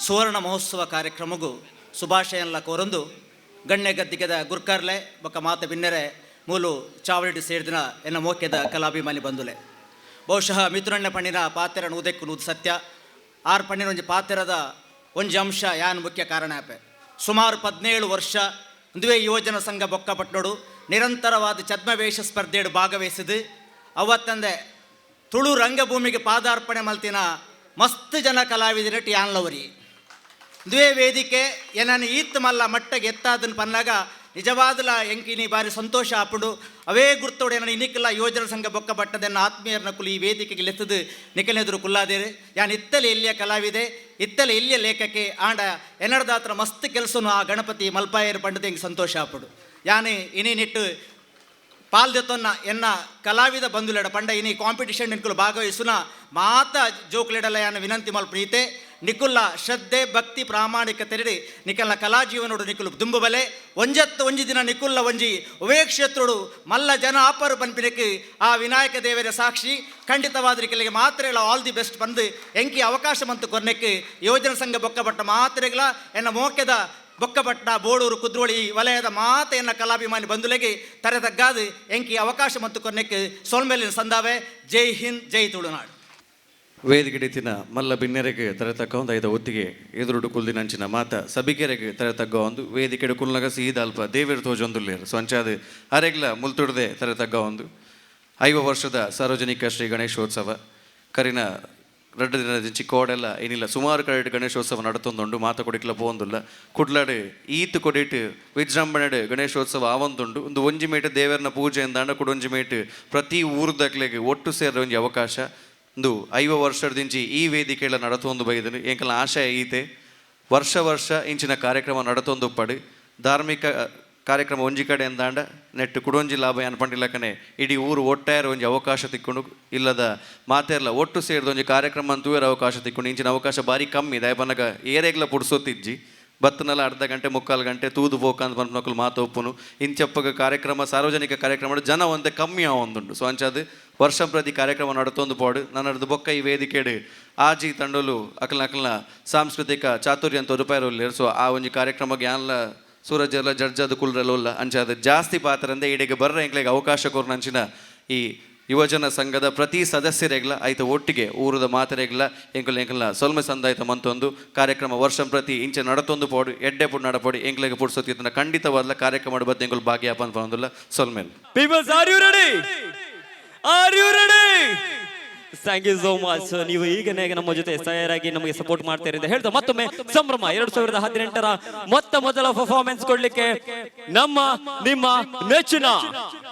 ಸುವರ್ಣ ಮಹೋತ್ಸವ ಕಾರ್ಯಕ್ರಮಗೂ ಶುಭಾಶಯನ್ಲ ಕೋರೊಂದು ಗಣ್ಯ ಗದ್ದಿಗೆದ ಗುರ್ಕಾರ್ಲೆ ಬೊಕ್ಕ ಮಾತ ಬಿನ್ನೆರೆ, ಮೂಲು ಚಾವಡಿ ಸೇರಿದಿನ ಎನ್ನ ಮೋಕ್ಯದ ಕಲಾಭಿಮಾನಿ ಬಂಧುಲೆ, ಬಹುಶಃ ಮಿಥುನಣ್ಣ ಪಣ್ಣಿನ ಪಾತೆರ ನೂದೆಕ್ಕು ನೂದು ಸತ್ಯ. ಆರ್ ಪಣ್ಣಿನ ಒಂಜಿ ಪಾತೆರದ ಒಂಜಿ ಅಂಶ ಯಾನ್ ಮುಖ್ಯ ಕಾರಣ ಆಪೆ. ಸುಮಾರು 17 ವರ್ಷ ಒಂದುವೇ ಯುವಜನ ಸಂಘ ಬೊಕ್ಕಪಟ್ಟೋಡು ನಿರಂತರವಾದ ಛದ್ಮವೇಷ ಸ್ಪರ್ಧೆಯಡು ಭಾಗವಹಿಸಿದು ಅವತ್ತಂದೆ ತುಳು ರಂಗಭೂಮಿಗೆ ಪಾದಾರ್ಪಣೆ ಮಲ್ತಿನ ಮಸ್ತ್ ಜನ ಕಲಾವಿದರಟಿ ಯಾನ್ಲವರಿ. ದ್ವೇ ವೇದಿಕೆ ಏನನ್ನು ಈತ್ ಮಲ್ಲ ಮಟ್ಟಗೆ ಎತ್ತಾದನ್ ಪನ್ನಾಗ ನಿಜವಾದಲ ಎಂಕಿನಿ ಬಾರಿ ಸಂತೋಷ ಆಪುಂಡು. ಅವೇ ಗುರ್ತೋಡು ಏನನ್ನ ಇನ್ನಿಕ್ಕೆಲ್ಲ ಯುವಜನ ಸಂಘ ಬೊಕ್ಕ ಬಟ್ಟದನ್ನ ಆತ್ಮೀಯರನ್ನ ಕುಲಿ ಈ ವೇದಿಕೆಗೆ ಲೆತ್ತದು ನಿಕಲೆದುರು ಕುಲ್ಲಾದೇರು. ಯಾನ್ ಇತ್ತಲೆ ಎಲ್ಲಿಯ ಕಲಾವಿದೆ, ಇತ್ತಲೆ ಎಲ್ಲಿಯ ಲೇಖಕ್ಕೆ, ಆಂಡ ಎನ್ನಡದಾತ್ರ ಮಸ್ತ್ ಕೆಲಸನು ಆ ಗಣಪತಿ ಮಲ್ಪಾಯರು ಪಂಡದ ಎಂಕ್ ಸಂತೋಷ ಆಪುಂಡು. ಯಾನ್ ಇನಿ ನಿಟ್ಟು ಪಾಲ್ದೆತ್ತೊನ್ನ ಎನ್ನ ಕಲಾವಿದ ಬಂಧುಲೆಡ ಪಂಡ ಇನಿ ಕಾಂಪಿಟಿಷನ್ ನಿಕ್ಕುಲು ಭಾಗವಹಿಸುನ ಮಾತ ಜೋಕ್ಲೆಡಲ ಯಾನ ವಿನಂತಿ ಮಲ್ಪನೀತೆ. ನಿಕುಲ್ಲ ಶ್ರದ್ಧೆ, ಭಕ್ತಿ, ಪ್ರಾಮಾಣಿಕತೆರಡಿ ನಿಕಲ್ನ ಕಲಾ ಜೀವನೋಡು ನಿಕುಲು ದುಂಬುಬಲೆ. ಒಂಜತ್ತು ಒಂಜಿ ದಿನ ನಿಕುಲ್ಲ ಒಂಜಿ ಉವೇ ಕ್ಷೇತ್ರೋಡು ಮಲ್ಲ ಜನ ಆಪರು ಪನ್ಪಿನಕ್ಕೆ ಆ ವಿನಾಯಕ ದೇವರ ಸಾಕ್ಷಿ. ಖಂಡಿತವಾದ ನಿಕಲಿಗೆ ಮಾತ್ರ ಇಲ್ಲ ಆಲ್ the best ಬಂದು ಎಂಕಿ ಅವಕಾಶ ಮಂತು ಕೊರ್ನೆಕ್ಕೆ ಯೋಜನ ಸಂಘ ಬೊಕ್ಕಪಟ್ಟ ಮಾತ್ರೆಗಳ ಎನ್ನ ಮೋಕ್ಯದ ಬೊಕ್ಕಪಟ್ಟ ಬೋಡೂರು ಕುದ್ರೋಳಿ ವಲಯದ ಮಾತ ಎನ್ನ ಕಲಾಭಿಮಾನಿ ಬಂಧುಲೆಗೆ ತರೆ ತಗ್ಗಾದು ಎಂಕಿ ಅವಕಾಶ ಮತ್ತು ಕೊರ್ನೆಕ್ಕೆ ಸೊಲ್ಮೇಲಿನ ಸಂದಾವೆ. ಜೈ ಹಿಂದ್, ಜೈ ತುಳುನಾಡು. ವೇದಿಕೆಡಿತಿನ ಮಲ್ಲ ಬಿನ್ನೆರೆಗೆ ತರೆ ತಕ್ಕ ಒಂದು ಐದ ಒತ್ತಿಗೆ ಎದುರುಡು ಕುಲ್ದಿನಂಚಿನ ಮಾತ ಸಬಿಕೆರೆಗೆ ತರೆ ತಗ್ಗ ಒಂದು. ವೇದಿಕೆಡು ಕುಲ್ನಗ ಸೀದ ಅಲ್ಪ ದೇವೇರು ತೋಜೊಂದುಲ್ಲೇರು. ಸೊ ಅಂಚಾದ ಅರೆಗ್ಲ ಮುಲ್ತುಡ್ದೆ ತರೆ ತಗ್ಗ ಒಂದು. 50 ವರ್ಷದ ಸಾರ್ವಜನಿಕ ಶ್ರೀ ಗಣೇಶೋತ್ಸವ ಕರಿನ 2 ದಿನದ ಚಿಕ್ಕೋಡೆಲ್ಲ ಏನಿಲ್ಲ ಸುಮಾರು ಕಡೆ ಗಣೇಶೋತ್ಸವ ನಡತೊಂದುಂಡು. ಮಾತ ಕೊಡಿಕ್ಲ ಪೋಂದುಲ್ಲ. ಕುಡ್ಲಾಡು ಈತ್ ಕೊಡಿಟ್ ವಿಜೃಂಭಣೆಡ್ ಗಣೇಶೋತ್ಸವ ಆವೊಂದುಂಡು. ಒಂದು ಒಂಜಿ ಮೇಟ್ ದೇವರನ ಪೂಜೆ ಎಂದಾಂಡ ಕುಡೊಂಜಿ ಮೇಟ್ ಪ್ರತಿ ಊರುದಕ್ಲೆಗ್ ಒಟ್ಟು ಸೇರ ಒಂಜಿ ಅವಕಾಶ. ಒಂದು 50 ವರ್ಷದಿಂಚಿ ಈ ವೇದಿಕೆಗಳ ನಡತೊಂದು ಬೈದನು. ಎಂಕಲ್ನ ಆಶಯ ಈತೆ, ವರ್ಷ ವರ್ಷ ಇಂಚಿನ ಕಾರ್ಯಕ್ರಮ ನಡತೊಂದು ಉಪ್ಪಡು. ಧಾರ್ಮಿಕ ಕಾರ್ಯಕ್ರಮ ಒಂಜಿ ಕಡೆ ಎಂದಾಂಡ ನೆಟ್ಟು ಕುಡೊಂಜಿ ಲಾಭ ಏನ್ ಪಂಡಿಲಕನೆ ಇಡೀ ಊರು ಒಟ್ಟಾರೆ ಒಂಜಿ ಅವಕಾಶ ತಿಕ್ಕೊಂಡು, ಇಲ್ಲದ ಮಾತೆರ್ಲ ಒಟ್ಟು ಸೇರಿದ ಒಂಜಿ ಕಾರ್ಯಕ್ರಮ ಅಂತೂರ ಅವಕಾಶ ತಿಕ್ಕೊಂಡು. ಇಂಚಿನ ಅವಕಾಶ ಬಾರಿ ಕಮ್ಮಿ. ದಯಪನಗ ಏರೆಗ್ಲ ಪುಡ್ಸೊತ್ತಿಜ್ಜಿ. ಬತ್ತನಲ್ಲ ಅರ್ಧ ಗಂಟೆ ಮುಕ್ಕಾಲು ಗಂಟೆ ತೂದು ಪೋಕಂತ ಪನ್ಪನಕುಲು ಮಾತು ಒಪ್ಪುನು. ಇಂಚಪ್ಪಗ ಕಾರ್ಯಕ್ರಮ ಸಾರ್ವಜನಿಕ ಕಾರ್ಯಕ್ರಮ ಜನ ಒಂದೇ ಕಮ್ಮಿ ಆವೊಂದುಂಡು. ಸೊ ಅಂಚಾದ್ ವರ್ಷ ಪ್ರತಿ ಕಾರ್ಯಕ್ರಮ ನಡತೊಂದು ಪೋಡು. ನನ್ನದು ಬೊಕ್ಕ ಈ ವೇದಿಕೆಡು ಆಜಿ ತಂಡೋಲು ಅಕಲ್ನ ಅಕಲ್ನ ಸಾಂಸ್ಕೃತಿಕ ಚಾತುರ್ಯ ಅಂತ ರೂಪಾಯಿ. ಸೊ ಆ ಒಂಜಿ ಕಾರ್ಯಕ್ರಮ ಜ್ಞಾನಲ ಸೂರಜ್ ಎಲ್ಲ ಜಡ್ಜಾದ ಕುಲ್ರೆಲ್ಲ ಉಲ್ಲ. ಅಂಚಾದ ಜಾಸ್ತಿ ಪಾತ್ರ ಅಂದೆ ಇಡೆಗೆ ಬರ್ರ ಎಂಕ್ಲೆಗ್ ಅವಕಾಶ ಕೊರ್ನಂಚಿನ ಈ ಯುವಜನ ಸಂಘದ ಪ್ರತಿ ಸದಸ್ಯರೆಗ್ಲ ಆಯ್ತ ಒಟ್ಟಿಗೆ ಊರದ ಮಾತರೆಗ್ಲ ಎಂಕುಲ್ ಎಂಕಲ್ನ ಸೊಲ್ಮೆ ಸಂದಾಯ್ತ ಮಂತೊಂದು ಕಾರ್ಯಕ್ರಮ ವರ್ಷ ಪ್ರತಿ ಇಂಚೆ ನಡತೊಂದು ಪೋಡು, ಎಡ್ಡೆ ಪುಡ್ ನಡಪೋಡು. ಎಂಕ್ಲೆಗ್ ಪುಡ್ಸೊತ್ತಿತ್ತನ ಖಂಡಿತವಾದ್ಲ ಕಾರ್ಯಕ್ರಮ ಬತ್ತೆ ಎಂಕುಲ್ ಭಾಗ್ಯಪ್ಪ ಅಂತ ಪನೊಂದುಲ್ಲ. ಸೊಲ್ಮೆಲ್. Peoples, are you ready? Are you ready? Thank you so much. ನೀವು ಈಗನೇ ನಮ್ಮ ಜೊತೆ ತಯಾರಾಗಿ ನಮಗೆ ಸಪೋರ್ಟ್ ಮಾಡ್ತೀರಿ ಅಂತ ಹೇಳ್ತಾ ಮತ್ತೊಮ್ಮೆ ಸಂಭ್ರಮ 2018ರ ಮೊತ್ತ ಮೊದಲ ಪರ್ಫಾರ್ಮೆನ್ಸ್ ಕೊಡ್ಲಿಕ್ಕೆ ನಮ್ಮ ನಿಮ್ಮ ನೆಚ್ಚಿನ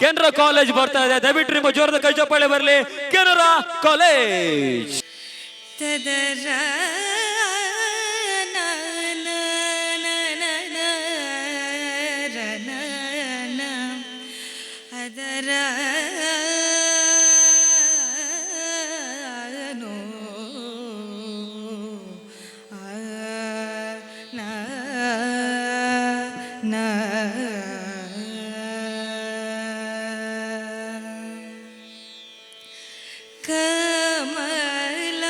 ಕೆನರಾ ಕಾಲೇಜ್ ಬರ್ತಾ ಇದೆ. ದಯವಿಟ್ಟು ನಿಮ್ಮ ಜೋರದ ಕೈ ಚಪ್ಪಾಳೆ ಬರಲಿ. ಕೆನರಾ ಕಾಲೇಜ್. ತದರ ನ ನ ನ ನ ರ ನ ನ ಅದರ ನೋ ಆ ನ ನ. ಕಮಲ.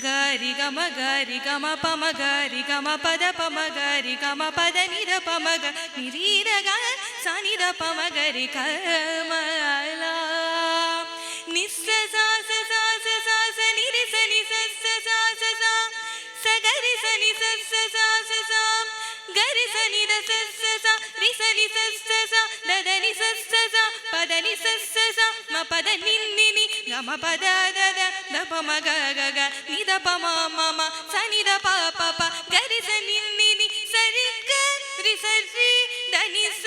ಗ ರಿ ಗ ಮ ಗ ರಿ ಗ ಮ ಪ ಮ ಗ ರಿ ಗ ಮ ಪ the ಪ ಮ ಗ ರಿ ಗ ಮ ಪ the ನಿ the ಪ ಮ ಗ ನಿ ರಿ ರ ಗ ಸ ನಿ the ಪ ಮ ಗ ರಿ ಕಮಲ ನಿ ಸ ಸ ಸ ಸ ಸ ಸ ಸ ನಿ ರಿ ಸ ನಿ ಸ ಸ ಸ ಸ ಸ ಸ ಗ ರಿ ಸ ನಿ ಸ ಸ ಸ ಸ ಸ ಗ ರಿ ಸ ನಿ the ಸ ಸ ಸ ರಿ ಸ ನಿ ಸ ಸ ಸ the the ನಿ ಸ ಸ ಸ ಪ the ನಿ ಸ ಸ ಸ ಮ ಪ the ನಿ ನಿ ನಿ ಗ ಮ ಪ the the the the ಪ ಮ ಗ ಗ ಗ ನಿ the ಪ ಮ ಮ ಮ ಸ ನಿ the ಪ ಪ ಪ ಗ ರಿ ಸ ನಿ ನಿ ನಿ ಸ ರಿ ಗ ರಿ ಸ ರಿ the ನಿ ಸ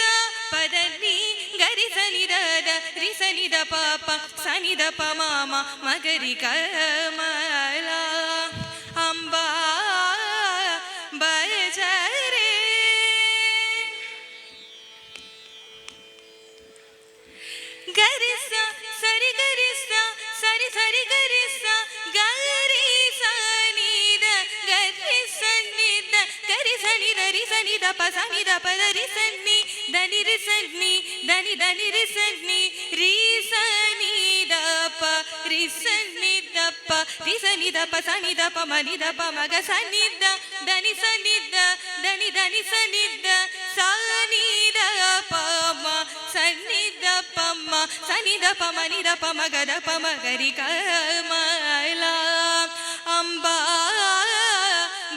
ಪ the ನಿ ಗ ರಿ ಸ ನಿ the the ರಿ ಸ ನಿ the ಪ ಪ ಸ ನಿ the ಪ ಮ ಮ ಮ ಗ ರಿ ಕ ಮ ಲ ಅಂಬಾ ಬಜರೆ ಗರಿಸ ಸರಿ ಗರಿಸ ಸರಿ ಸರಿ ಗರಿಸ ಗರಿ ಸ ನಿ the ಗರಿ ಸ ನಿ the ಗರಿ ಸ ನಿ the ರಿ ಸ ನಿ the ಪ ಸ ನಿ the ಪ the ರಿ ಸ ನಿ the ನಿ ರಿ ಸ ನಿ the ನಿ the ನಿ ರಿ ಸ ನಿ ರಿ ಸ ನಿ the ಪ ರಿ ಸ ನಿ the ಪ ರಿ ಸ ನಿ the ಪ ಸ ನಿ the ಪ ಮ ನಿ the ಪ ಮ ಗ ಸ ನಿ the the ನಿ ಸ ನಿ the the ನಿ the ನಿ ಸ ನಿ the ಸ ನಿ the ಪ ಮ ಸ ನಿ the ಪ ಮ ಸ ನಿ the ಪ ಮ ನಿ the ಪ ಮ ಗ the ಪ ಮ ಗ ರಿ ಕ ಮ ಲ ಅಂಬಾ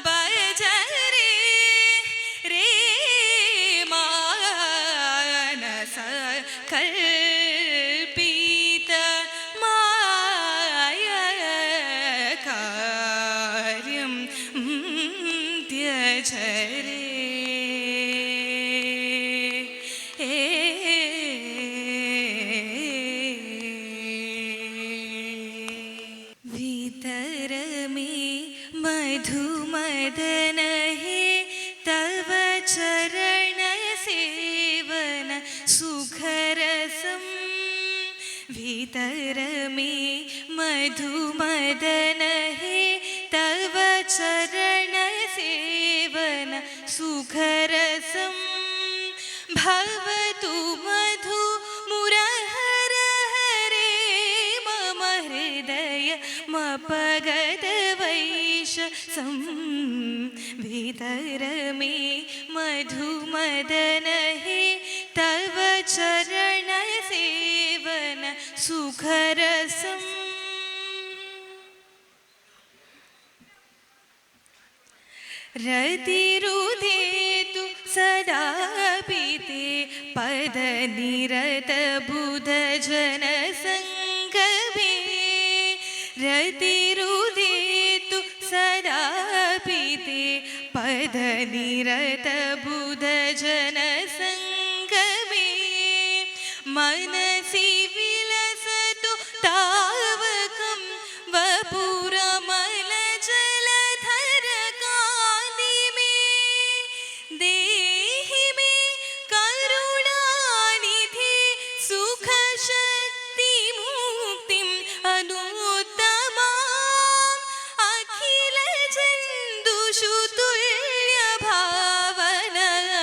ಬಜರೆ ರೇ ಮಾನಸ ಕಲ್ಪಿತ ಮಾಯ ಕಾರ್ಯಂ ತ್ಯಜರೆ. भीतर में मधुमदन हे तव चरण सेवन सुखरसम। भीतर में मधुमदन हे तव चरण सेवन सुखरसम। भवतु मधु मुरहर हरे मम हृदय मपगत वैशसं। भीतर में मधुमदन हे तव चरण सेवन सुखरसम। रतिरुदेतु सदा पिते पद निरत बुध जन संगमे। रतिरुदेतु सदा पिते पद निरत बुध जन संगमे। मनसि विलसतु तावकं वपुरमल जलधर कान्ति मे। देहि मे करुणानिधि सुखशक्ति मुक्तिम् अनुत्तमाम्। अखिल जन्तुषु तुल्य भावन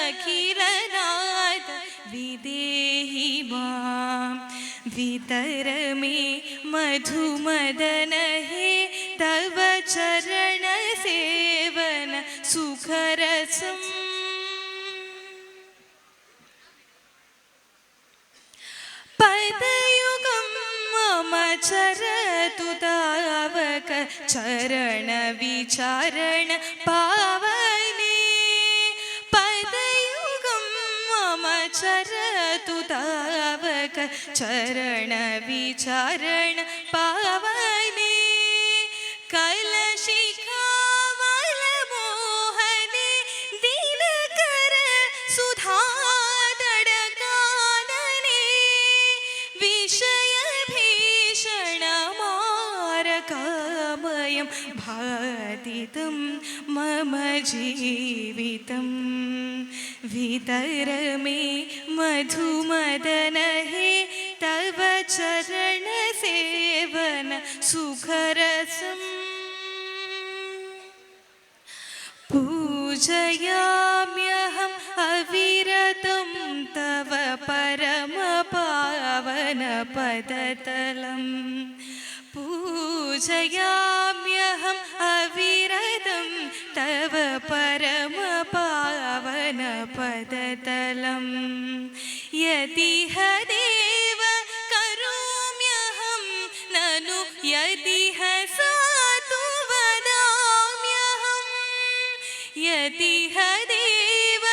अखिलनाथ विदेहि मां। भीतर में मधुमदन हे तव चरण सेवन सुखरसम। पदयुगं मम चरतु तावक चरण विचारण पावने। पदयुगं मम चरतु तावक चरण विचारण पावने। कलशिखावल मोहने दिनकर सुधादडकानने। विषय भीषण मारकामयं भातितं मम जीवितं। भीतर में मधुमदन हे तव चरण सेवन सुखरसम। पूजयाम्यहम् अविरतं तव परम पावन पदतलम्। पूजयाम्यहम् ಯತಿಹ ದೇವ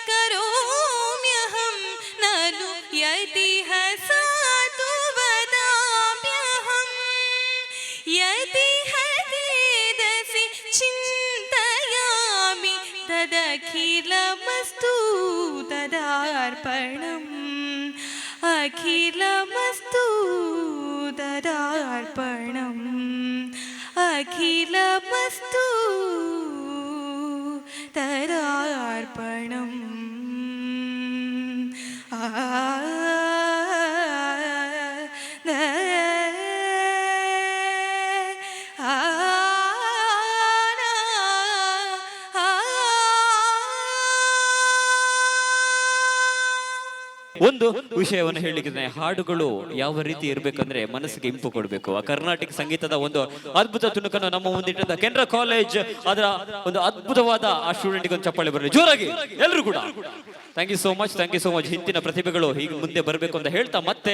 ಕರೋಮ್ಯಹಂ ನನು ಯತಿಹ ಸಾಧು ವದಾಮ್ಯಹಂ ಯತಿಹ ಚೇದಸಿ ಚಿಂತಯಾಮಿ ತದಖಿಲಮಸ್ತು ತದಾರ್ಪಣಂ ಅಖಿಲಮಸ್ತು ತದಾರ್ಪಣಂ ಅಖಿಲಮಸ್ತು ತದಾರ್ಪಣಂ. ಆ ಆ ಒಂದು ವಿಷಯವನ್ನು ಹೇಳಿದ್ರೆ, ಹಾಡುಗಳು ಯಾವ ರೀತಿ ಇರಬೇಕಂದ್ರೆ ಮನಸ್ಸಿಗೆ ಇಂಪು ಕೊಡಬೇಕು. ಆ ಕರ್ನಾಟಕ ಸಂಗೀತದ ಒಂದು ಅದ್ಭುತ ತುಣುಕನ್ನು ನಮ್ಮ ಮುಂದಿಟ್ಟಂತ ಕೆನರಾ ಕಾಲೇಜ್, ಅದರ ಒಂದು ಅದ್ಭುತವಾದ ಆ ಸ್ಟೂಡೆಂಟ್ಗೆ ಒಂದು ಚಪ್ಪಾಳೆ ಬರಲಿ ಜೋರಾಗಿ ಎಲ್ಲರೂ ಕೂಡ. Thank you so much, thank you so much. ಇಂತಿನ ಪ್ರತಿಭೆಗಳು ಹೀಗೆ ಮುಂದೆ ಬರಬೇಕು ಅಂತ ಹೇಳ್ತಾ, ಮತ್ತೆ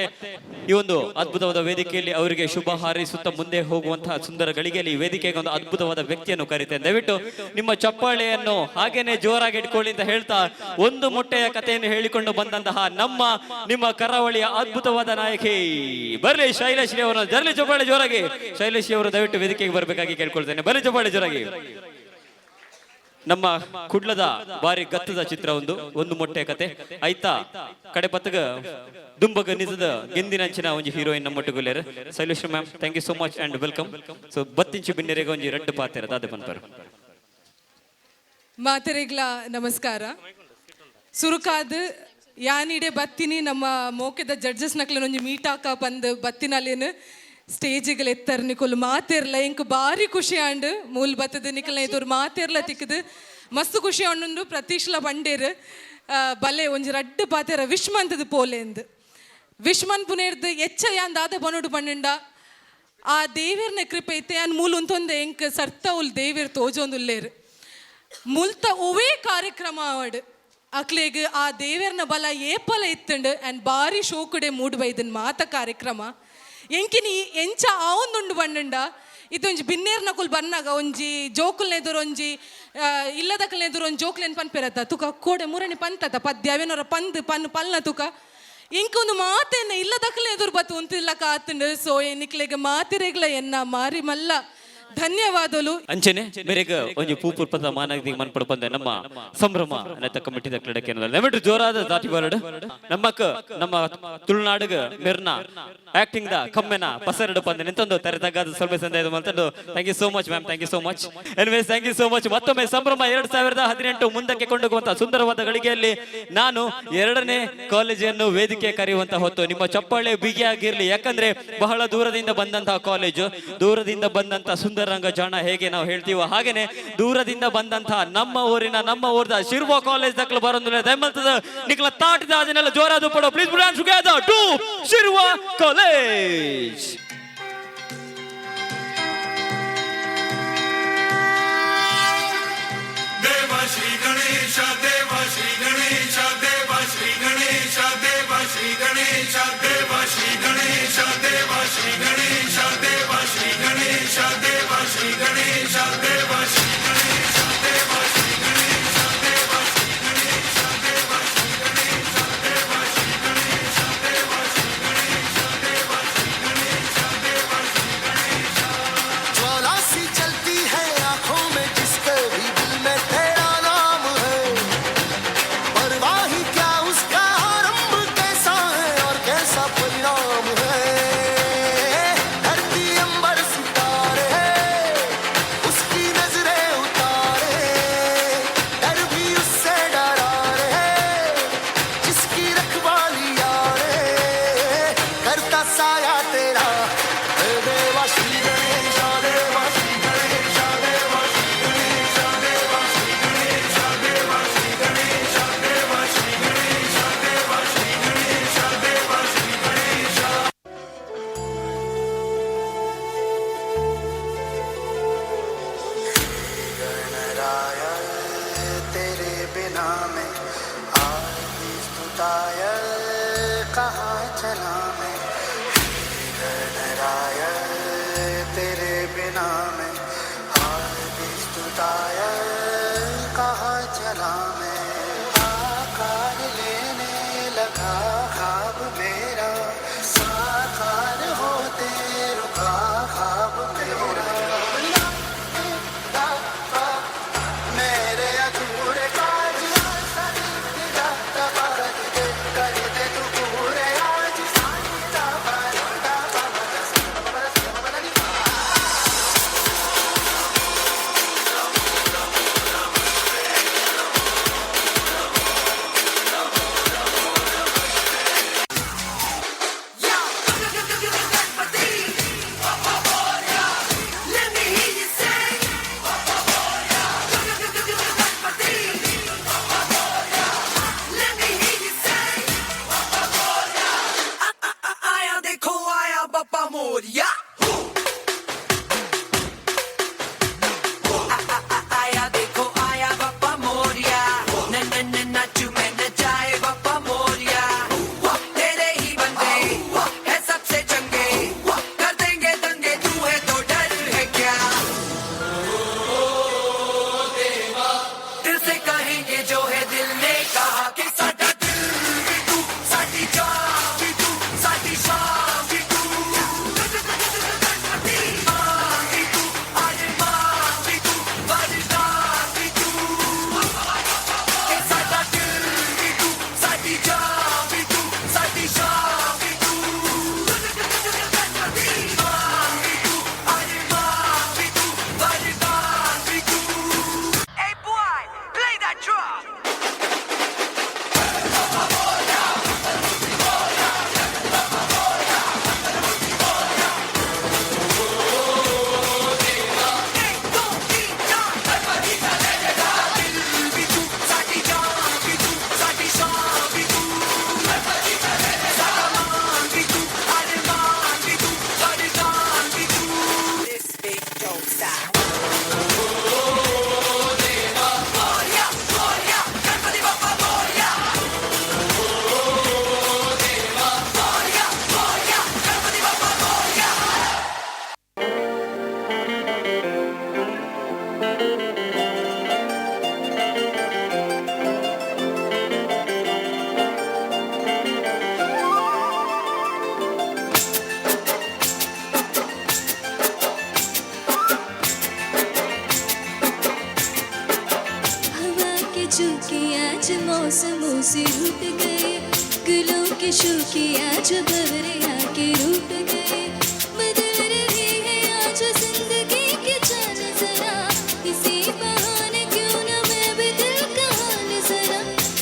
ಈ ಒಂದು ಅದ್ಭುತವಾದ ವೇದಿಕೆಯಲ್ಲಿ ಅವರಿಗೆ ಶುಭ ಹಾರೈಸುತ್ತಾ ಮುಂದೆ ಹೋಗುವಂತಹ ಸುಂದರ ಗಳಿಗೆಯಲ್ಲಿ ಈ ವೇದಿಕೆಗೆ ಒಂದು ಅದ್ಭುತವಾದ ವ್ಯಕ್ತಿಯನ್ನು ಕರೀತೇನೆ. ದಯವಿಟ್ಟು ನಿಮ್ಮ ಚಪ್ಪಾಳೆಯನ್ನು ಹಾಗೇನೆ ಜೋರಾಗಿ ಇಟ್ಕೊಳ್ಳಿ ಅಂತ ಹೇಳ್ತಾ, ಒಂದು ಮೊಟ್ಟೆಯ ಕಥೆಯನ್ನು ಹೇಳಿಕೊಂಡು ಬಂದಂತಹ ನಮ್ಮ ನಿಮ್ಮ ಕರಾವಳಿಯ ಅದ್ಭುತವಾದ ನಾಯಕಿ ಬರ್ಲಿ ಶೈಲಶ್ರೀ ಅವರು. ಜರ್ಲಿ ಚಪ್ಪಾಳೆ ಜೋರಾಗಿ. ಶೈಲಶ್ರೀ ಅವರು ದಯವಿಟ್ಟು ವೇದಿಕೆಗೆ ಬರಬೇಕಾಗಿ ಕೇಳ್ಕೊಳ್ತೇನೆ. ಬರ್ಲಿ ಚಪ್ಪಾಳೆ ಜೋರಾಗಿ. ನಮ್ಮ ಕುಡ್ಲದ ಬಾರಿ ಗತ್ತದ ಚಿತ್ರ ಒಂದು ಒಂದು ಮೊಟ್ಟೆ ಕತೆ ಆಯ್ತಾ. ಕಡೆ ಪತ್ತಗ ದುಂಬಗ ನಿಜದ ಗೆಂದಿನಂಚಿನ ಒಂಜಿ ಹೀರೋಯಿನ್ ನಮ್ಮೊಟ್ಟುಗುಲ್ಲೇರು. Shailesh ma'am, thank you so much and welcome. So ಬತ್ತಿಂಚು ಬಿನ್ನೆರೆಗೆ ಒಂಜಿ ರಡ್ಡು ಪಾತೆರ ದಾದೆ ಪನ್ಪರು? ಮಾತೆರೆಗ್ಲ ನಮಸ್ಕಾರ. ಸುರುಕಾದ್ ಯಾನಿಡೆ ಬತ್ತಿನಿ ನಮ್ಮ ಮೋಕೆದ ಜಡ್ಜಸ್ ನಕ್ಲೆನ ಒಂಜಿ ಮೀಟಾಕ ಪಂದ್ ಬತ್ತಿನಲ್ಲೇನು ಸ್ಟೇಜಿಗೆ ಎತ್ತರ್ ನಿಕೊಲು ಮಾತೆರ್ಲ. ಎಂಕ್ ಬಾರಿ ಖುಷಿ ಆಂಡ್. ಮೂಲ್ ಬತ್ತದ ನಿಕಲ್ನ ಎದುರು ಮಾತೆರ್ಲ ತಿಕ್ಕದು ಮಸ್ತ್ ಖುಷಿ ಆಂಡು. ಪ್ರತೀಶ್ಲ ಬಂಡೇರು ಬಲೆ ಒಂಜಿ ರಡ್ಡು ಪಾತೆರ ವಿಶ್ ಮಂತದ ಪೋಲೆಂದು. ವಿಶ್ ಮನ್ಪುನೇರ್ದು ಎಚ್ಚ ಯಾನ್ ದಾದ ಬನೋಡು ಪಂಡ, ಆ ದೇವೆರ್ನ ಕೃಪೆ ಇತ್ತೆ ಯಾನ್ ಮೂಲು ಉಂತೊಂದೆ ಎಂಕ್ ಸರ್ತ ಉಲ್ ದೇವೆರ್ ತೋಜೊಂದುಲ್ಲೇರು. ಮುಲ್ತ ಒವೇ ಕಾರ್ಯಕ್ರಮ ಆವಡ್, ಅಕ್ಲೆಗ್ ಆ ದೇವೆರ್ನ ಬಲ ಏಪಲ ಇತ್ತಂಡು. ಅಂಡ್ ಬಾರಿ ಶೋಕುಡೆ ಮೂಡ್ ಬೈದನ್ ಮಾತ ಕಾರ್ಯಕ್ರಮ. ಎಂಕಿನಿ ಎಂಚ ಆವೊಂದುಂಡು ಬಂಡಂಡ, ಇದೊಂಜಿ ಬಿನ್ನೇರ್ನಕುಲ್ ಬನ್ನಾಗ ಒಂಜಿ ಜೋಕುಲ್ನ ಎದುರು ಒಂಜಿ ಇಲ್ಲದಕಲ್ನ ಎದುರು ಒಂಜಿ ಜೋಕುಲೆನ್ ಪನ್ಪೆರತ್ತ, ತುಕ ಕೋಡೆ ಮುರಣಿ ಪಂತತ ಪದ್ಯ ಅವೇನೋರ ಪಂದ್ ಪನ್ ಪಲ್ನ ತುಕ ಎಂಕ ಒಂದು ಮಾತೆನ್ನ ಇಲ್ಲದಕಲ್ನ ಎದುರು ಬತ್ತು ಉಂತಿಲ್ಲಕ ಆತಂಡು. ಸೊ ನಿಕ್ಲೆಗ್ ಮಾತಿರೆಗ್ಲ ಎನ್ನ ಮಾರಿ ಮಲ್ಲ ಧನ್ಯವಾದಲು. ಅಂಚನೆ ಮೇರೆಗ ಒಂಜಿ ಪೂಪುರ್ಪದ ಮಾನಾಗಿ ಮನ್ಪಡ ಬಂದೆ ನಮ್ಮ ಸಂಭ್ರಮ ನೆತ್ತ ಕಮಿಟಿದ ಕ್ರೀಡಕ್ಕೆ ದಯವಿಟ್ಟು ಜೋರಾದ ದಾಟಿ ಬರಡು. ನಮ್ಮಕ್ಕ ನಮ್ಮ ತುಳುನಾಡುಗ ಮೆರ್ನ ಆಕ್ಟಿಂಗ್ the ಕಮ್ಮೆನ ಪಸರಡು ಪಂದೆ ನಿಂತೊಂದು ತರೆ ತಗ್ಗಾದ ಸ್ವಲ್ಪ ಸಂದಾಯದ ಮಂತಂದು. Thank you so much, ma'am, thank you so much. Anyways, thank you so much. ಮತ್ತೊಮ್ಮೆ ಸಂಭ್ರಮ 2018 ಮುಂದಕ್ಕೆ ಕೊಂಡೋಗುವಂತಹ ಸುಂದರವಾದ ಗಳಿಗೆಯಲ್ಲಿ ನಾನು ಎರಡನೇ ಕಾಲೇಜನ್ನು ವೇದಿಕೆ ಕರೆಯುವಂತಹ ಹೊತ್ತು ನಿಮ್ಮ ಚಪ್ಪಾಳೆ ಬಿಗಿಯಾಗಿರ್ಲಿ. ಯಾಕಂದ್ರೆ ಬಹಳ ದೂರದಿಂದ ಬಂದಂತಹ ಕಾಲೇಜು, ದೂರದಿಂದ ಬಂದಂತಹ ಸುಂದರಂಗ ಜಾಣ ಹೇಗೆ ನಾವು ಹೇಳ್ತೀವೋ ಹಾಗೇನೆ ದೂರದಿಂದ ಬಂದಂತಹ ನಮ್ಮ ಊರಿನ ನಮ್ಮ ಊರದ ಶಿರ್ವ ಕಾಲೇಜ್ ದಕ್ಕಲು ಬರೋದಿಲ್ಲ. ದಯಮಲ್ತದ ನಿಕ್ಲ ತಾಟಿದ ಅದನ್ನೆಲ್ಲ ಜೋರಾದ ಪಡೋ. Please put together to Shirva College. ದೇವ ಶ್ರೀ ಗಣೇಶ, ದೇವ ಶ್ರೀ ಗಣೇಶ, ದೇವ ಶ್ರೀ ಗಣೇಶ, ದೇವ ಶ್ರೀ ಗಣೇಶ, ದೇವ ಶ್ರೀ ಗಣೇಶ, ದೇವ ಶ್ರೀ ಗಣೇಶ, ದೇವ ಶ್ರೀ ಗಣೇಶ, ದೇವ ಶ್ರೀ ಗಣೇಶ, ದೇವ ಶ್ರೀ ಗಣೇಶ, ದೇವ ಶ್ರೀ ಗಣೇಶ, ದೇವ ಶ್ರೀ ಗಣೇಶ, ದೇವ ಶ್ರೀ ಗಣೇಶ, ದೇವ ಶ್ರೀ ಗಣೇಶ, ದೇವ ಶ್ರೀ ಗಣೇಶ, ದೇವ ಶ್ರೀ ಗಣೇಶ. चूकी आज मौसमों से रूठ गए, गुलों के शोखी आज भंवरे आके रूठ गए। बदल रही है आज जिंदगी की चाल जरा, इसी बहाने क्यों न मैं भी दिल का हाल जरा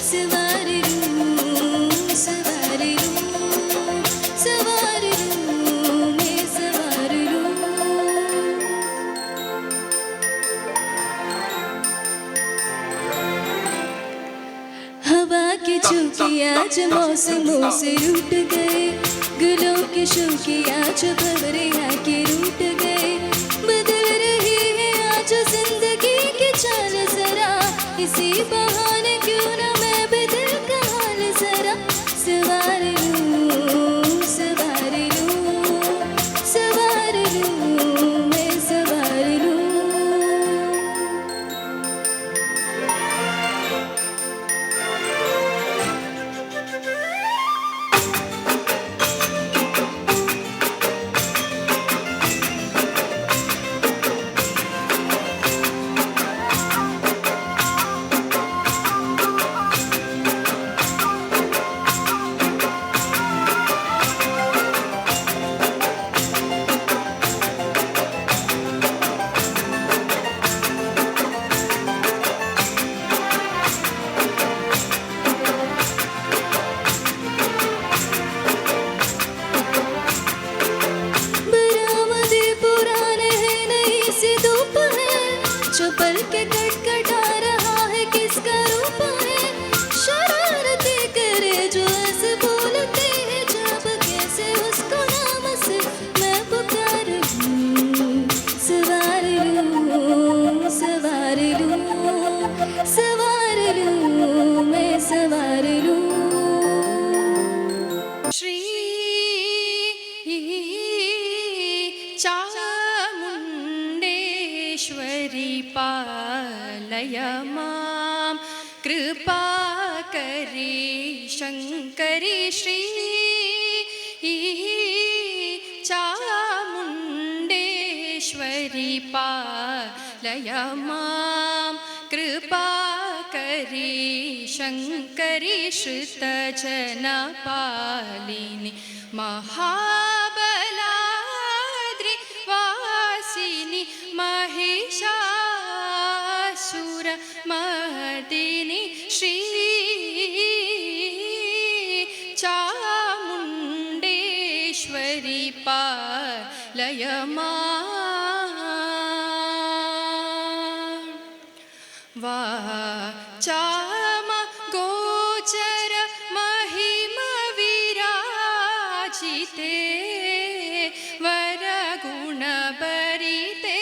सवार लूं, सवार लूं, सवार लूं, मैं सवार लूं। हवा के झोंके आज मौसमों से रूठ गए, गुलों के शोखी आज भंवरे आके रूठ गए। बदल रही है आज जिंदगी की चाल जरा, इसी बहाने क्यों न मैं भी दिल का हाल जरा सवार लूं, सवार लूं, सवार लूं, मैं सवार लूं। बरामदे पुराने हैं नई सी धूप है, चपल के खटखटा रहा है किसका रूप है। शरारतें करे जो ऐसे बोलते हैं, जब कैसे उसको नाम से मैं पुकार लूं, सवार लूं, सवार लूं, सवार लूं, मैं सवार लूं। श्री चामुण्डेश्वरी पालय मां, कृपा करी शङ्करी श्री चामुण्डेश्वरी पालय मां, कृपा करी शङ्करी श्रुतजनपालिनि महाबलाद्रि वासिनि महिषासुरमर्दिनि श्री चामुण्डेश्वरी पालय मां। वाचाम गोचर महिम विराजिते वरगुण भरिते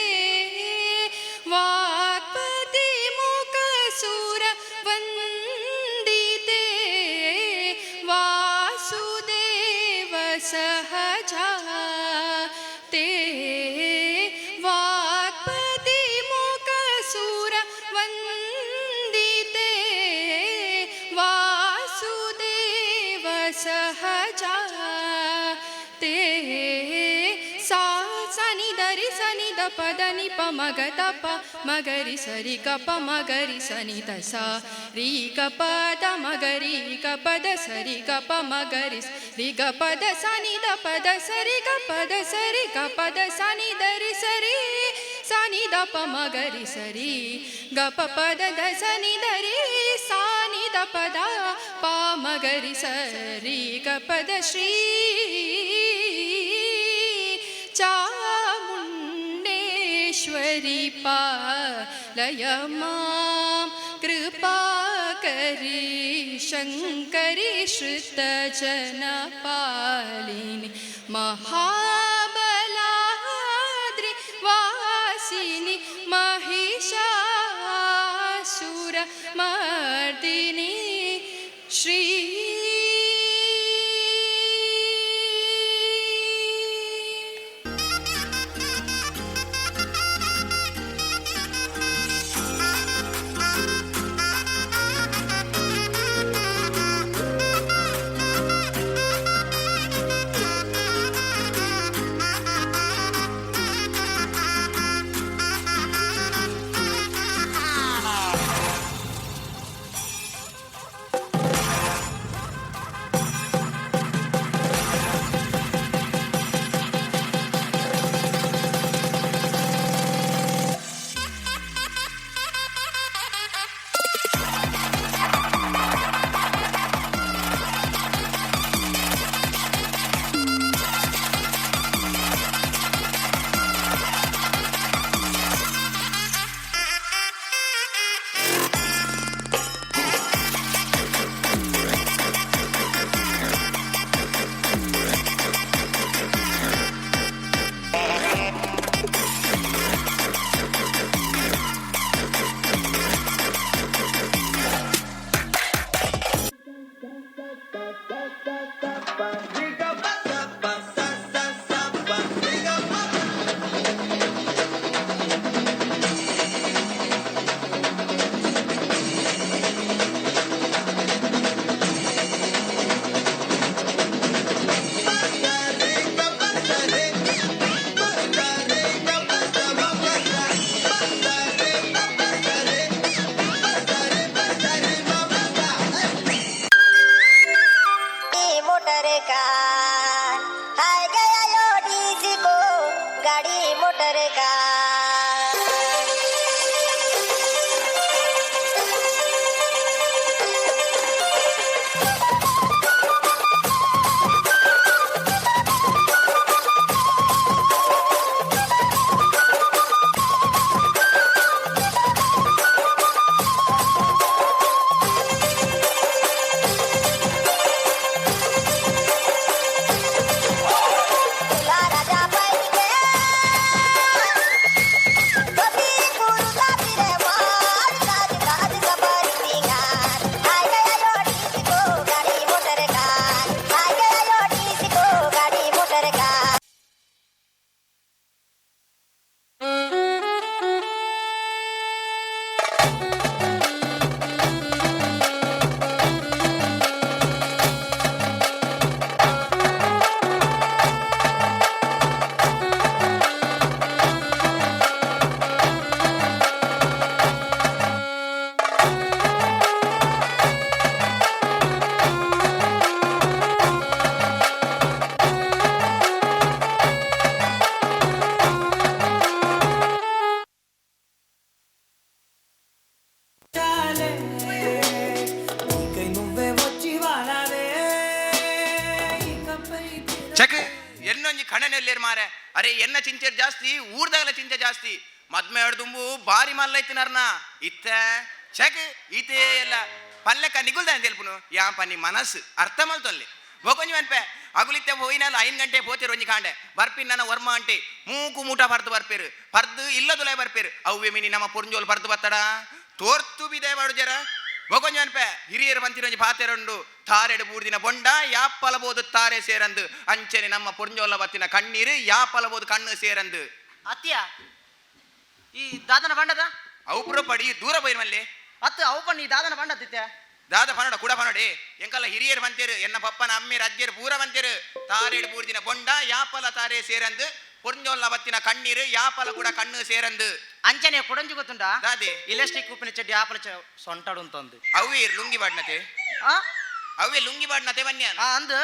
वाक्पति मुखसुर वन्दिते वासुदेव सहजा ते वाक्पति मुखसुर वन्दिते वासुदेव सहजा ते सा सनि दरि सनि the प the नि प म ग the प म ग रि स रि ग प म ग रि स नि the सा रि ग प the म ग रि ग प the स रि ग प म ग रि स रि ग प the स नि the प the स रि ग प the स रि ग प the स नि the रि स रि स नि the प म ग रि स रि ग प प the the स नि the रि सा नि the प the प म ग रि स रि ग प the Shri Chamundeshwari पालय मां, कृपा करी शङ्करी श्रुतजनपालिनि महाबलाद्रि वासिनि महिषासुरमर्दिनि श्री ಇನ್ನೊಂಜಿ ಕಣನೆಲ್ಲೇರು ಮಾರೆ. ಅರೆ ಎನ್ನ ಚಿಂಚೆ ಜಾಸ್ತಿ, ಊರ್ದಾಗಲ ಚಿಂತೆ ಜಾಸ್ತಿ. ಮದ್ಮೆ ದುಂಬು ಬಾರಿ ಮಲ್ಲೈತಿನರ್ನ ಇತ್ತ ಚಕ್ ಈತೇ ಎಲ್ಲ ಪಲ್ಲಕ್ಕ ನಿಗುಲ್ದ ಅಂತ ಹೇಳ್ಪುನು ಯಾಪ ನಿ ಮನಸ್ಸು ಅರ್ಥ ಮಲ್ತೊಲ್ಲಿ ಬೋಕೊಂಜಿ ಮನ್ಪೆ ಅಗುಲಿತ್ತೆ ಹೋಯಿನಲ್ಲ 5 ಗಂಟೆ ಪೋತಿರು ಒಂಜಿ ಕಾಂಡೆ ಬರ್ಪಿನ್ ನನ್ನ ವರ್ಮ ಅಂಟೆ ಮೂಕು ಮೂಟ ಪರ್ದು ಬರ್ಪೇರು ಪರ್ದು ಇಲ್ಲದುಲೇ ಬರ್ಪೇರು ಅವ್ವೆ ಮಿನಿ ನಮ್ಮ ಪೊರ್ಂಜೋಲ್ ಪರ್ದು ಬತ್ತಡ ತೋರ್ತು ಬಿದೆ ಮಾಡು ಜರ. ಬೋಕೊಂಜಿ ಮನ್ಪೆ ಹಿರಿಯರು ಮಂತಿರೊಂಜಿ ಪಾತೆರುಂಡು ತಾರೆಡು ಬೂರ್ದಿನ ಬೊಂಡ ಯಾಪಲಬೋದು ತಾರೆ ಸೇರಂದು ಅಂಚನೆ ನಮ್ಮ ಪೊರ್ಂಜೋಲ ಬತ್ತಿನ ಕಣ್ಣೀರು ಯಾಪಲಬೋದು ಕಣ್ಣು ಸೇರಂದು. ಅತ್ತಿಯ ಈ ದಾದನ ಬಂಡದ ಅವು ಪುರ ಪಡಿ ದೂರ ಪೋಯಿನ ಮಲ್ಲಿ ಅತ್ತು ಅವು ಪಣ್ಣ ಈ ದಾದನ ಬಂಡದಿತ್ತೆ. ದಾದ ಪನೋಡ ಕೂಡ ಪನೋಡಿ ಎಂಕಲ್ಲ ಹಿರಿಯರು ಬಂತೇರು ಎನ್ನ ಪಪ್ಪನ ಅಮ್ಮೇರು ಅಜ್ಜೇರು ಪೂರ ಬಂತೇರು ತಾರೇಡು ಬೂರ್ದಿನ ಬೊಂಡ ಯಾಪಲ ತಾರೆ ಸೇರಂದು ಪೊರ್ಂಜೋಲ ಬತ್ತಿನ ಕಣ್ಣೀರು ಯಾಪಲ ಕೂಡ ಕಣ್ಣು ಸೇರಂದು. ಅಂಚನೆ ಕೊಡಂಜಿ ಗೊತ್ತುಂಡ ದಾದೆ ಇಲಾಸ್ಟಿಕ್ ಉಪ್ಪಿನ ಚಡ್ಡಿ ಆಪಲ ಸೊಂಟಾಡು ಅಂತಂದು. ಅವೇ ಲುಂಗಿ ಬಾಡ್ನತೆ ಅವೇ ಲುಂಗಿ ಬಾಡ್ನತೆ ಬನ್ನಿ. ಅಂದು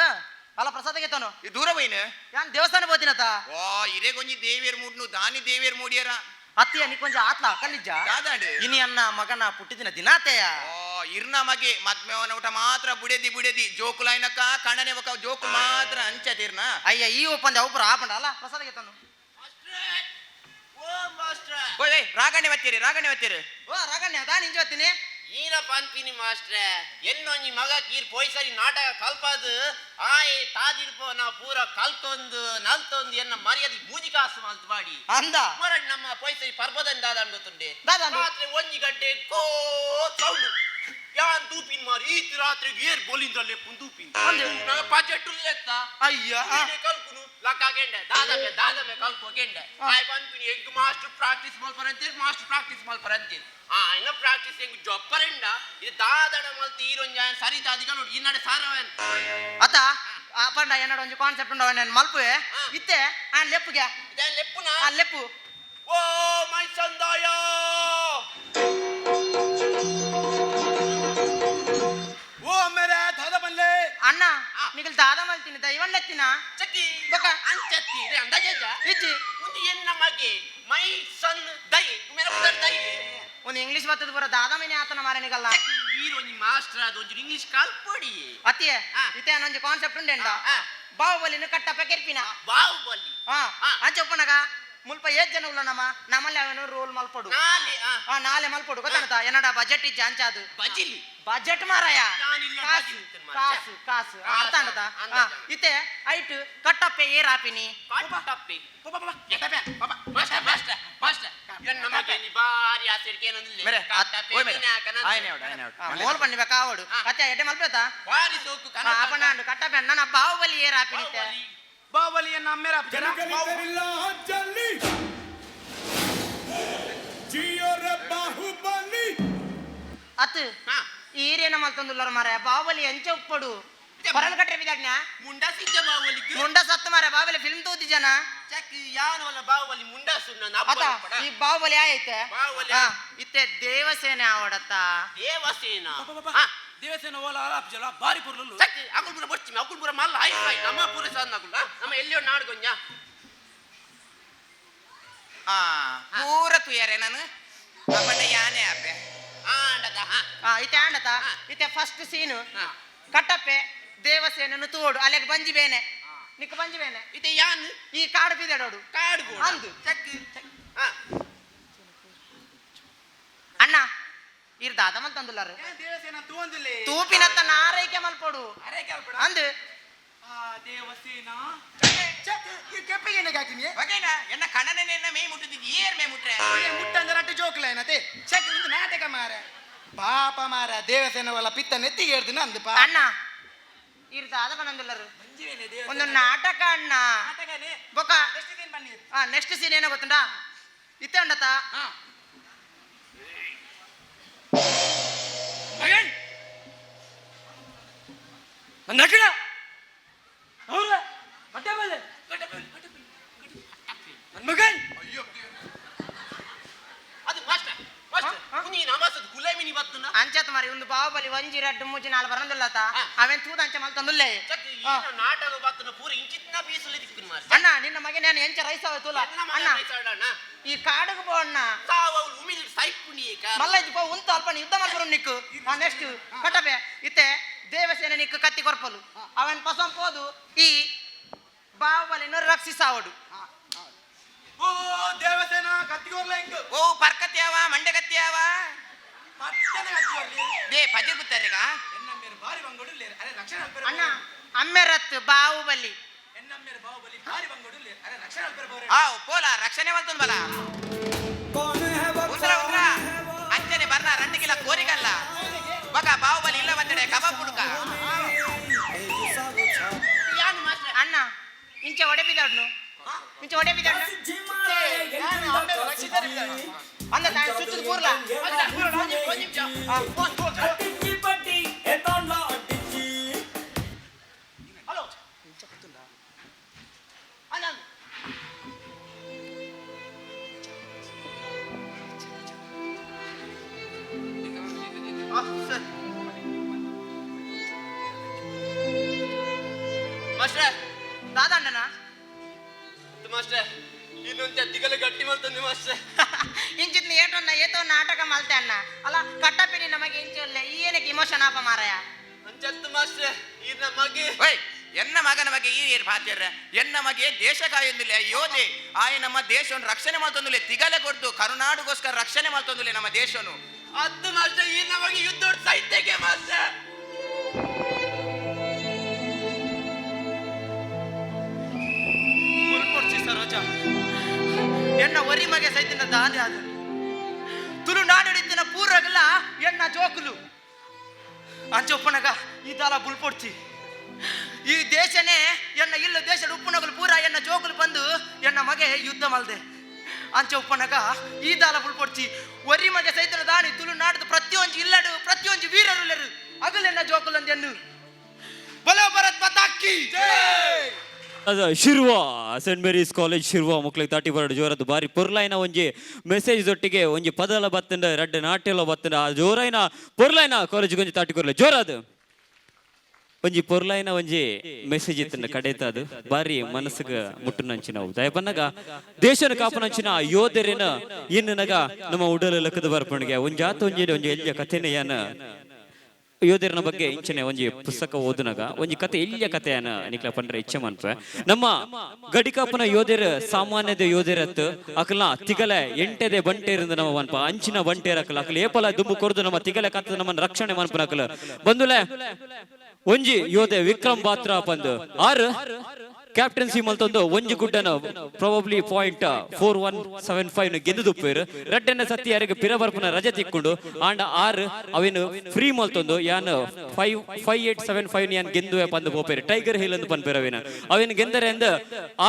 ಅಲ್ಲ ಪ್ರಸಾದಗೆ ತಾನು ದೂರ ಪೋಯಿನ ಯಾನ್ ದೇವಸ್ಥಾನ ಹೋದಿನತ. ಓ ಇರೇ ಗೊಂಜಿ ದೇವಿಯರ್ ಮೂಡ್ನು ದಾನಿ ದೇವಿಯರ್ ಮೂಡಿಯರ. ಅತ್ತಿಯ ನಿಕೊಂಜ ಆತ್ಲ ಕಲ್ಲಿಜ್ಜ ದಾದಾಡು ಇನಿ ಅನ್ನ ಮಗನ ಪುಟ್ಟಿದಿನ ದಿನಾತೆಯ. ಓ ಇರ್ನ ಮಗೆ ಮದ್ಮೆವನ ಊಟ ಮಾತ್ರ ಬುಡೆದಿ ಬುಡೆದಿ ಜೋಕುಲಾಯ್ನಕ್ಕ ಕಣನೆ ಒಕ ಜೋಕು ಮಾತ್ರ ಅಂಚತಿರ್ನ. ಅಯ್ಯ ಈ ಒಪ್ಪಂದ ಒಬ್ಬರು ಆಪಂಡ ಅಲ್ಲ ಪ್ರಸಾದಗೆ ತಾನು. ಓಯ್ ರಾಗಣೆ ಬತ್ತೀರಿ ರಾಗಣೆ ಬತ್ತೀರಿ. ಓ ರಾಗಣ್ಯ ದಾನಿ ಇಂಜ ಬತ್ತೀನಿ. ಈರಪ್ಪ ಅನ್ಪಿನಿ ಮಾಸ್ಟ್ರೆ ಎನ್ನೊಂಜಿ ಮಗ ಕೀರ್ ಪೋಯ್ಸರಿ ನಾಟಕ ಕಲ್ಪದು ಆಯ್ ತಾದಿರ್ಪೋ ನಾ ಪೂರ ಕಲ್ತೊಂದು ನಲ್ತೊಂದು ಎನ್ನ ಮರ್ಯಾದೆ ಬೂಜಿ ಕಾಸು ಮಲ್ತು ಬಾಡಿ ಅಂದ ಮೊರಡ್ ನಮ್ಮ ಪೋಯ್ಸರಿ ಪರ್ಬದನ್ ದಾದ ಗೊತ್ತುಂಡೆ ದಾದಾಂಡು? ರಾತ್ರಿ 1 ಗಂಟೆ ಕೋ ಸೌಂಡ್ ಯಾನ್ ತೂಪಿನ್ ಮಾರಿ ಈತ್ ರಾತ್ರಿ ಏರ್ ಬೋಲಿಂದ್ರಲ್ಲೇ ಪುನ್ ತೂಪಿನ್ ನಾ ಪಾಚೆಟ್ಟು ಲೆತ್ತ ಅಯ್ಯ ಕಲ್ಪುನು ಲಕ್ಕ ಗೆಂಡೆ ದಾದಮೆ ದಾದಮೆ ಕಲ್ಪು ಗೆಂಡೆ ಆಯ್ ಪನ್ಪಿನಿ ಎಂಕ್ ಮಾಸ್ಟರ್ ಪ್ರಾಕ್ಟೀಸ್ ಮಲ್ಪರಂತೀರ್ ಮಾಸ್ಟರ್ ಪ್ರಾಕ್ಟೀಸ್ ಮಲ್ಪರಂತೀರ್ ಆಯ್ನ ಪ್ರಾಕ್ಟೀಸ್ ಎಂಕ್ ಜೊಪ್ಪರೆಂಡ ಇದು ದಾದಣ ಮಲ್ತಿ ಈರೊಂಜ ಸರಿ ತಾದಿಗ ನೋಡಿ ಇನ್ನಡೆ ಸಾರವನ್ ಅತ ಪಂಡ ಎನ್ನಡ ಒಂಜಿ ಕಾನ್ಸೆಪ್ಟ್ ಉಂಡು ನಾನು ಮಲ್ಪುವೆ ಇತ್ತೆ ಆ ಲೆಪ್ಪುಗೆ ಇದೇನ್ ಲೆಪ್ಪುನ ಆ ಲೆಪ್ಪು. ಓ ಮೈ ಸಂದಾಯ ಓ ಮೇರೆ ದಾದ ಬನ್ಲೆ ಅಣ್ಣ ನಿಗಲ್ ದಾದ ಮಲ್ತೀನಿ ದೈವನ್ ಲೆತ್ತಿನ ಚಕ್ಕಿ ಬೊಕ ಅಂಚತ್ತಿ ಇದೆ ಅಂದಾಜ ಇಜ್ಜಿ ಒಂದು ಎನ್ನ ಮಗೆ ಮೈ ಸನ್ ದೈ ಮೇರೆ ಉದರ್ ದೈ ಒಂದು ಇಂಗ್ಲಿಷ್ ಬತ್ತದ ಪೂರ ದಾದ ಮೈನೆ ಆತನ ಮಾರೆ ನಿಗಲ್ಲ. ಈರೊಂಜಿ ಮಾಸ್ಟರ್ ಅದು ಒಂಜಿ ಇಂಗ್ಲಿಷ್ ಕಲ್ಪೊಡಿ ಅತ್ತಿಯೇ ಇತ್ತೆ ಒಂಜಿ ಕಾನ್ಸೆಪ್ಟ್ ಉಂಡೆಂಡ ಬಾಹುಬಲಿನ ಕಟ್ಟಪ್ಪ ಕೆರ್ಪಿನ ಬಾಹುಬಲಿ ಅಂಚ ಉಪ್ಪನಗ ಮುಲ್ಪ ಏತ್ ಜನ ಉಲ್ಲ ನಮ್ಮ ನಮ್ಮಲ್ಲಿ ಅವನು ರೋಲ್ ಮಲ್ಪಡು ನಾಲೆ ನಾಲೆ ಮಲ್ಪಡು ಗೊತ್ತಾನತ ಎನ್ನಡ ಬಜೆಟ್ ಇಜ್ಜ ಅಂಚ ಅದು ಬಜಿಲಿ ಬಜೆಟ್ ಮಾರಾಯ ನಾನಿಲ್ಲ ಕಾಸು ಬಜಿಲ್ ತಿನ್ ಮಾರಾಯ. ಕಾಸು ಕಾಸು ಅರ್ಥ ಆನತ ಇತ್ತೆ ಐಟ್ ಕಟ್ಟಪ್ಪೆ ಏರ್ ಆಪಿನಿ ಕಟ್ಟಪ್ಪೆ ಮಾಸ್ಟರ್ ಮಾಸ್ಟರ್ ಮಾಸ್ಟರ್ ಎನ್ನ ಮಗೆ ನೀ ಬಾರಿ ಆಸೆಡ್ಕೆ ಏನೊಂದಿಲ್ಲ ಮೇರೆ ಕಟ್ಟಪ್ಪೆ ಓಯ್ ಮೇರೆ ವಿನಾಯಕನ ಆಯ್ನೆ ಅವಡು ಆಯ್ನೆ ಅವಡು ಮೋಲ್ ಪಣ್ಣಿ ಬೇಕಾವಡು ಅತ್ತೆ ಎಡ್ಡೆ ಮಲ್ಪೇತ ಬಾರಿ ಸೋಕು ಕನ್ನಡ ಅಪನ ಕಟ್ಟಪ್ಪೆ ನನ್ನ ಬಾಹುಬಲಿ ಏರ್ ಆಪಿನಿ ಇತ್ತೆ. ಬಾಹುಬಲಿಯನ್ನ ಅಮ್ಮೇರ ಜಲ್ಲಿ ಜಿಯೋ ರೇ ಬಾಹುಬಲಿ ಅತ್ ಈರೇನ ಮಲ್ತೊಂದುಲ್ಲರ ಮಾರೆ ಬಾಹುಬಲಿ ಎಂಚ ಉಪ್ಪಡು ಕೊರಲ್ ಕಟ್ರೆ ಬಿದಾಜ್ಞ ಮುಂಡ ಸಿಜ್ಜ ಬಾಹುಬಲಿ ಮುಂಡ ಸತ್ತು ಮಾರೆ ಬಾಹುಬಲಿ ಫಿಲ್ಮ್ ತೂತಿ ಜನ ಚಕ್ ಯಾನವಲ್ಲ ಬಾಹುಬಲಿ ಮುಂಡ ಸುಣ್ಣ ಅತ ಈ ಬಾಹುಬಲಿ ಆಯ್ತೆ ಬಾಹುಬಲಿ ಇತ್ತೆ ದೇವಸೇನೆ ಆವಡತ್ತ ದೇವಸೇನ ದೇವಸೇನ ಓಲ ಆಲಾಪ್ ಜಲ ಬಾರಿ ಪುರ್ಲುಲ್ಲು ಚಕ್ ಅಗುಲ್ ಪುರ ಬೊಚ್ಚಿ ಅಗುಲ್ ಪುರ ಮಲ್ಲ ಹೈ ಹೈ ನಮ್ಮ ಪುರ ಸಣ್ಣ ನಮ್ಮ ಎಲ್ಲಿಯೋ ನಾಡ್ಗೊಂಜ ಆ ಪೂರ ತುಯರೆ ನಾನು ಅಪ್ಪಂಡ ಯಾನೆ ಅಪ್ಪೆ ಆಂಡದ ಇತ್ತೆ ಆಂಡತ ಇತ್ತೆ ಫಸ್ಟ್ ಸೀನು ಕಟ್ಟಪ್ಪೆ ದೇವಸೇನನು ತೋಡು ಅಲೆಗ್ ಬಂಜಿ ಬೇನೆ ನಿಕ್ ಬಂಜಿ ಬೇನೆ ಇತ್ತೆ ಯಾನ್ ಈ ಕಾಡು ಬಿದಡೋಡು ಕಾಡು ಅಂದು ಚಕ್ ಅಣ್ಣ ಇರ್ ದಾದ ಮಲ್ತಂದುಲ್ಲಾರು ದೇವಸೇನ ತೂಂದಿಲ್ಲ ತೂಪಿನತ್ತ ನಾರೈಕೆ ಮಲ್ಪೊಡು ಅಂದು ದೇವಸೇನ ಚಕ್ ಈ ಕೆಪ್ಪಿಗೆ ಏನಕ್ಕೆ ಹಾಕಿನಿ ಬಗೆನ ಎನ್ನ ಕಣನೆ ಎನ್ನ ಮೇ ಮುಟ್ಟುತ್ತಿದ್ದು ಏರ್ ಮೇ ಮುಟ್ರೆ ಮುಟ್ಟಂದ್ರೆ ಅಟ್ಟು ಜೋಕ್ಲ ಏನತೆ ಚಕ್ ಒಂದು ನಾಟಕ ಮಾರ ಪಾಪ ಮಾರ ದೇವಸೇನ ವಲ್ಲ ಪಿತ್ತ ನೆತ್ತಿಗೆ ಹೇಳ್ದಿನ ಅಂದು ಪಾ ಅಣ್ಣ ಇರ್ ದಾದ ಬಂದುಲ್ಲರು ಒಂದು ನಾಟಕ ಅಣ್ಣ ಬೊಕ ನೆಕ್ಸ್ಟ್ ಸೀನ್ ಏನೋ ಗೊತ್ತುಂಟಾ ಇತ್ತೆ ಉಂಡತ ನಕಡ ಅವ್ರ ಬಟ್ಟೆ ಮೇಲೆ ನನ್ ಮಗನ್ ಅದು ಮಾಸ್ಟರ್ ಮಾಸ್ಟರ್ ನೀ ನಮಾಸದ ಗುಲಾಮಿನಿ ಬತ್ತುನ ಅಂಚತ್ ಮಾರಿ ಒಂದು ಬಾಹುಬಲಿ ಒಂಜಿ ರಡ್ಡು ಮೂಜಿ ನಾಲ್ ಬರಂದುಲ್ಲತ ಅವೇನ್ ತೂದ ಅಂಚೆ ಮಲ್ತಂದುಲ್ಲೆ ಚಕ್ ಈ ನಾಟಕ ಬತ್ತುನ ಪೂರ ಇಂಚಿತ್ನ ಪೀಸಲ್ಲಿ ದಿಕ್ಕಿನ ಮಾಸ್ಟರ್ ಅಣ್ಣ ನಿನ್ನ ಮಗನ ನಾನು ಎಂಚ ರೈಸ ತೂಲ ಅಣ್ಣ ಈ ಕಾಡುಗ್ ಪೋ ಅಣ್ಣ ಸಾವು ಉಮಿಲ್ ಸೈಪುಣಿ ಮಲ್ಲಜ್ಜಿ ಪೋ ಉಂತು ಅಲ್ಪ ಯುದ್ಧ ಮಲ್ಪರು ನಿಕ್ಕು ನೆಕ್ಸ್ಟ್ ಕಟ್ಟಬೆ ಇತ್ತೆ ದೇವಸೇನೆ ನಿಕ್ಕು ಕತ್ತಿ ಕೊರ್ಪಲು ಅವನ್ ಪಸಂ ಪೋದು ಈ ಬಾಹುಬಲಿನ ರಕ್ಷಿಸಾವಡು. ಓ ದೇವಸೇನ, ಕತ್ತಿಗೋರ್ಲ ಇಂಕ್. ಓ ಪರ್ಕತ್ಯಾವ, ಮಂಡೆ ಕತ್ತಿಯಾವ? ಪಟ್ಟನೆ ಕತ್ತಿಗೋರ್ಲಿ. They ಪಜೆ ಗುತ್ತಾರಿಗ. ಎನ್ನಮ್ಮೇರು ಬಾರಿ ಬಂಗೋಡು ಅರೆ ರಕ್ಷಣೆ ಅಲ್ಪೆರೆ. ಅಣ್ಣ, ಅಮ್ಮೆರತ್ತು ಬಾಹುಬಲಿ. ಎನ್ನಮ್ಮೇರು ಬಾಹುಬಲಿ ಬಾರಿ ಬಂಗೋಡು ಅರೆ ರಕ್ಷಣೆ ಅಲ್ಪೆರೆ ಬೋರೆ. ಆವ್ ಪೋಲ, ರಕ್ಷಣೆ ಮಲ್ತೊಂದು ಬಲ. ಉಂದ್ರ ಉಂದ್ರ ಅಂಚನೆ ಬರ್ನ 2 ಕಿಲೋ ಕೋರಿಗಲ್ಲ ಬಗ. ಬಾಹುಬಲಿ ಇಲ್ಲ ಬಂದಡೆ ಕಬಾಬ್ ಹುಡುಕ. ಯಾನು ಮಾಸ್ಟರ್ ಅಣ್ಣ, ಇಂಚೆ ಒಡೆ ಬಿದ್ದಾಡ್ನು, ಇಂಚೆ ಒಡೆ ಬಿದ್ದಾಡ್ನು ಅಂದ ತಾನು ಸುತ್ತದ ಕೂರ್ಲ. ಹಲೋ ಅಣ್ಣ. ಮಾಸ್ಟರ್. ದಾದಾ ಅಣ್ಣನ. ಮಾಸ್ಟರ್, ಇನ್ನೊಂದು ತಿಗಲ ಗಟ್ಟಿ ಮಲ್ತಂದು ಮಾಸ್ಟರ್. ಇಂಚಿತ್ ಏಟೊನ್ನ ಏತೋ ನಾಟಕ ಮಲ್ತೆ ಅಣ್ಣ. ಅಲ್ಲ, ಕಟ್ಟಪಿನಿ ನಮಗೆ ಇಂಚೊಲ್ಲೆ, ಈ ಏನಕ್ಕೆ ಇಮೋಷನ್ ಆಪ ಮಾರಾಯ? ಅಂಚತ್ತು ಮಾಸ್ಟರ್, ಈ ನಮ್ಮ ಮಗೆ. ಓಯ್, ಎನ್ನ ಮಗನ ಬಗ್ಗೆ ಈ ಏರ್ ಪಾತ್ಯರ. ಎನ್ನ ಮಗೆ ದೇಶ ಕಾಯೊಂದಿಲ್ಲ ಯೋಧೆ ಆಯ. ನಮ್ಮ ದೇಶವನ್ನು ರಕ್ಷಣೆ ಮಾಡ್ತೊಂದಿಲ್ಲ, ತಿಗಲೆ ಕೊಡ್ದು ಕರುನಾಡುಗೋಸ್ಕರ ರಕ್ಷಣೆ ಮಾಡ್ತೊಂದಿಲ್ಲ ನಮ್ಮ ದೇಶವನ್ನು. ಅತ್ತು ಮಾಸ್ಟರ್, ಈ ನಮಗೆ ಯುದ್ಧ ಸೈತ್ಯಕ್ಕೆ ಮಾಸ್ಟರ್. ಪುಲ್ಪೊಡ್ಚಿ ಸರೋಜ, ಎನ್ನ ಒರಿ ಮಗೆ ಸೈತಿನ ದಾದೆ ಅದು ತುಳು ನಾಡುಡಿತ್ತಿನ ಪೂರಗಲ ಎನ್ನ ಜೋಕುಲು. ಅಂಚೊಪ್ಪನಗ ಈ ದಾಲ ಬುಲ್ಪೊಡ್ಚಿ. ಈ ದೇಶನೇ ಎನ್ನ ಇಲ್ಲ, ದೇಶದ ಉಪ್ಪುನಗಲು ಪೂರ ಎನ್ನ ಜೋಕುಲು ಬಂದು ಎನ್ನ ಮಗೆ ಯುದ್ಧ ಮಲ್ದೆ. ಅಂಚ ಉಪ್ಪನಗ ಈ ದಾಲ ಬುಲ್ಪೊಡ್ಚಿ. ಒರಿ ಮಗೆ ಸೈತನ ದಾನಿ ತುಳು ನಾಡದ ಪ್ರತಿಯೊಂಜಿ ಇಲ್ಲಡು ಪ್ರತಿಯೊಂಜಿ ವೀರರುಲೆರು ಅಗಲೆನ್ನ ಜೋಕುಲು ಅಂದೆನ್ನು. ಬಲೋ ಭರತ್ ಪತಾಕಿ. ಅದು Shirva, saint Mary's college Shirva ಮಕ್ಳಿಗೆ ತಾಟಿ ಬರಡು ಜೋರದ್ದು. ಬಾರಿ ಪೊರ್ಲೈನ ಒಂಜಿ ಮೆಸೇಜ್ ದೊಟ್ಟಿಗೆ ಒಂಜಿ ಪದಲ ಬತ್ತಂಡ, ರಡ್ಡ್ ನಾಟ್ಯಲ ಬತ್ತಂಡ. ಆ ಜೋರೈನ ಪೊರ್ಲೈನ ಕಾಲೇಜ್ ಒಂಜಿ ತಾಟಿ ಕೊರ್ಲೆ ಜೋರದು. ಒಂಜಿ ಪೊರ್ಲೈನ ಒಂಜಿ ಮೆಸೇಜ್ ಇತ್ತಂಡ ಕಡೇತ, ಅದು ಬಾರಿ ಮನಸ್ಸಿಗೆ ಮುಟ್ಟುನಂಚಿನವು. ದಯಪನ್ನಗ ದೇಶನ ಕಾಪುನಂಚಿನ ಯೋಧರೇನ ಇನ್ನನಗ ನಮ್ಮ ಉಡಲ ಲಕ್ಕದ ಬರ್ಪಣಿಗೆ ಒಂಜಾತ ಒಂಜಿ ಒಂಜಿ ಎಲ್ಲಿಯ ಕಥೆನ ಯಾನ ಯೋಧರನ ಬಗ್ಗೆ ಇಂಚನೆ ಒಂಜಿ ಪುಸ್ತಕ ಓದುನಗ ಒಂಜಿ ಕತೆ, ಎಲ್ಲಿಯ ಕಥೆಯನ್ನ ನಿಕ್ಲ ಪಂಡ್ರೆ ಇಚ್ಛೆ ಮನ್ಪೆ. ನಮ್ಮ ಗಡಿಕಾಪನ ಯೋಧರ ಸಾಮಾನ್ಯದ ಯೋಧರತ್. ಅಕಲ್ನ ತಿಗಲೆ ಎಂಟೆದೆ ಬಂಟೇರಿಂದ ನಮ್ಮ ಮನ್ಪ ಅಂಚಿನ ಬಂಟೇರ ಅಕಲ. ಅಕಲ ಏಪಲ ದುಂಬು ಕೊರ್ದು ನಮ್ಮ ತಿಗಲೆ ಕತ್ತ ನಮ್ಮನ್ನ ರಕ್ಷಣೆ ಮನ್ಪನ ಅಕಲ ಬಂದುಲೆ. ಒಂಜಿ ಯೋಧೆ ವಿಕ್ರಮ್ ಬಾತ್ರಾ ಪಂದು, ಆರು ಕ್ಯಾಪ್ಟನ್ಸಿ ಮಲ್ತೊಂದು ಒಂಜಿ ಗುಡ್ಡನ ಪ್ರಾಬಬ್ಲಿ 0.4175 ಗೆದ್ದುಪ್ಪೇರು. ರಡ್ಡನ್ನ ಸತ್ತಿ ಯಾರಿಗೆ ಪಿರ ಬರ್ಪುನ ರಜೆ ತಿಕ್ಕೊಂಡು. ಆಂಡ ಆರ್ ಅವೇನು ಫ್ರೀ ಮಲ್ತೊಂದು ಯಾನ್ 5.5875 ಯಾನ್ ಗೆಂದುವೆ ಪಂದು ಪೋಪೇರು. ಟೈಗರ್ ಹಿಲ್ ಅಂತ ಪನ್ಪೇರು ಅವೇನು. ಅವೇನು ಗೆಂದರೆ ಅಂದ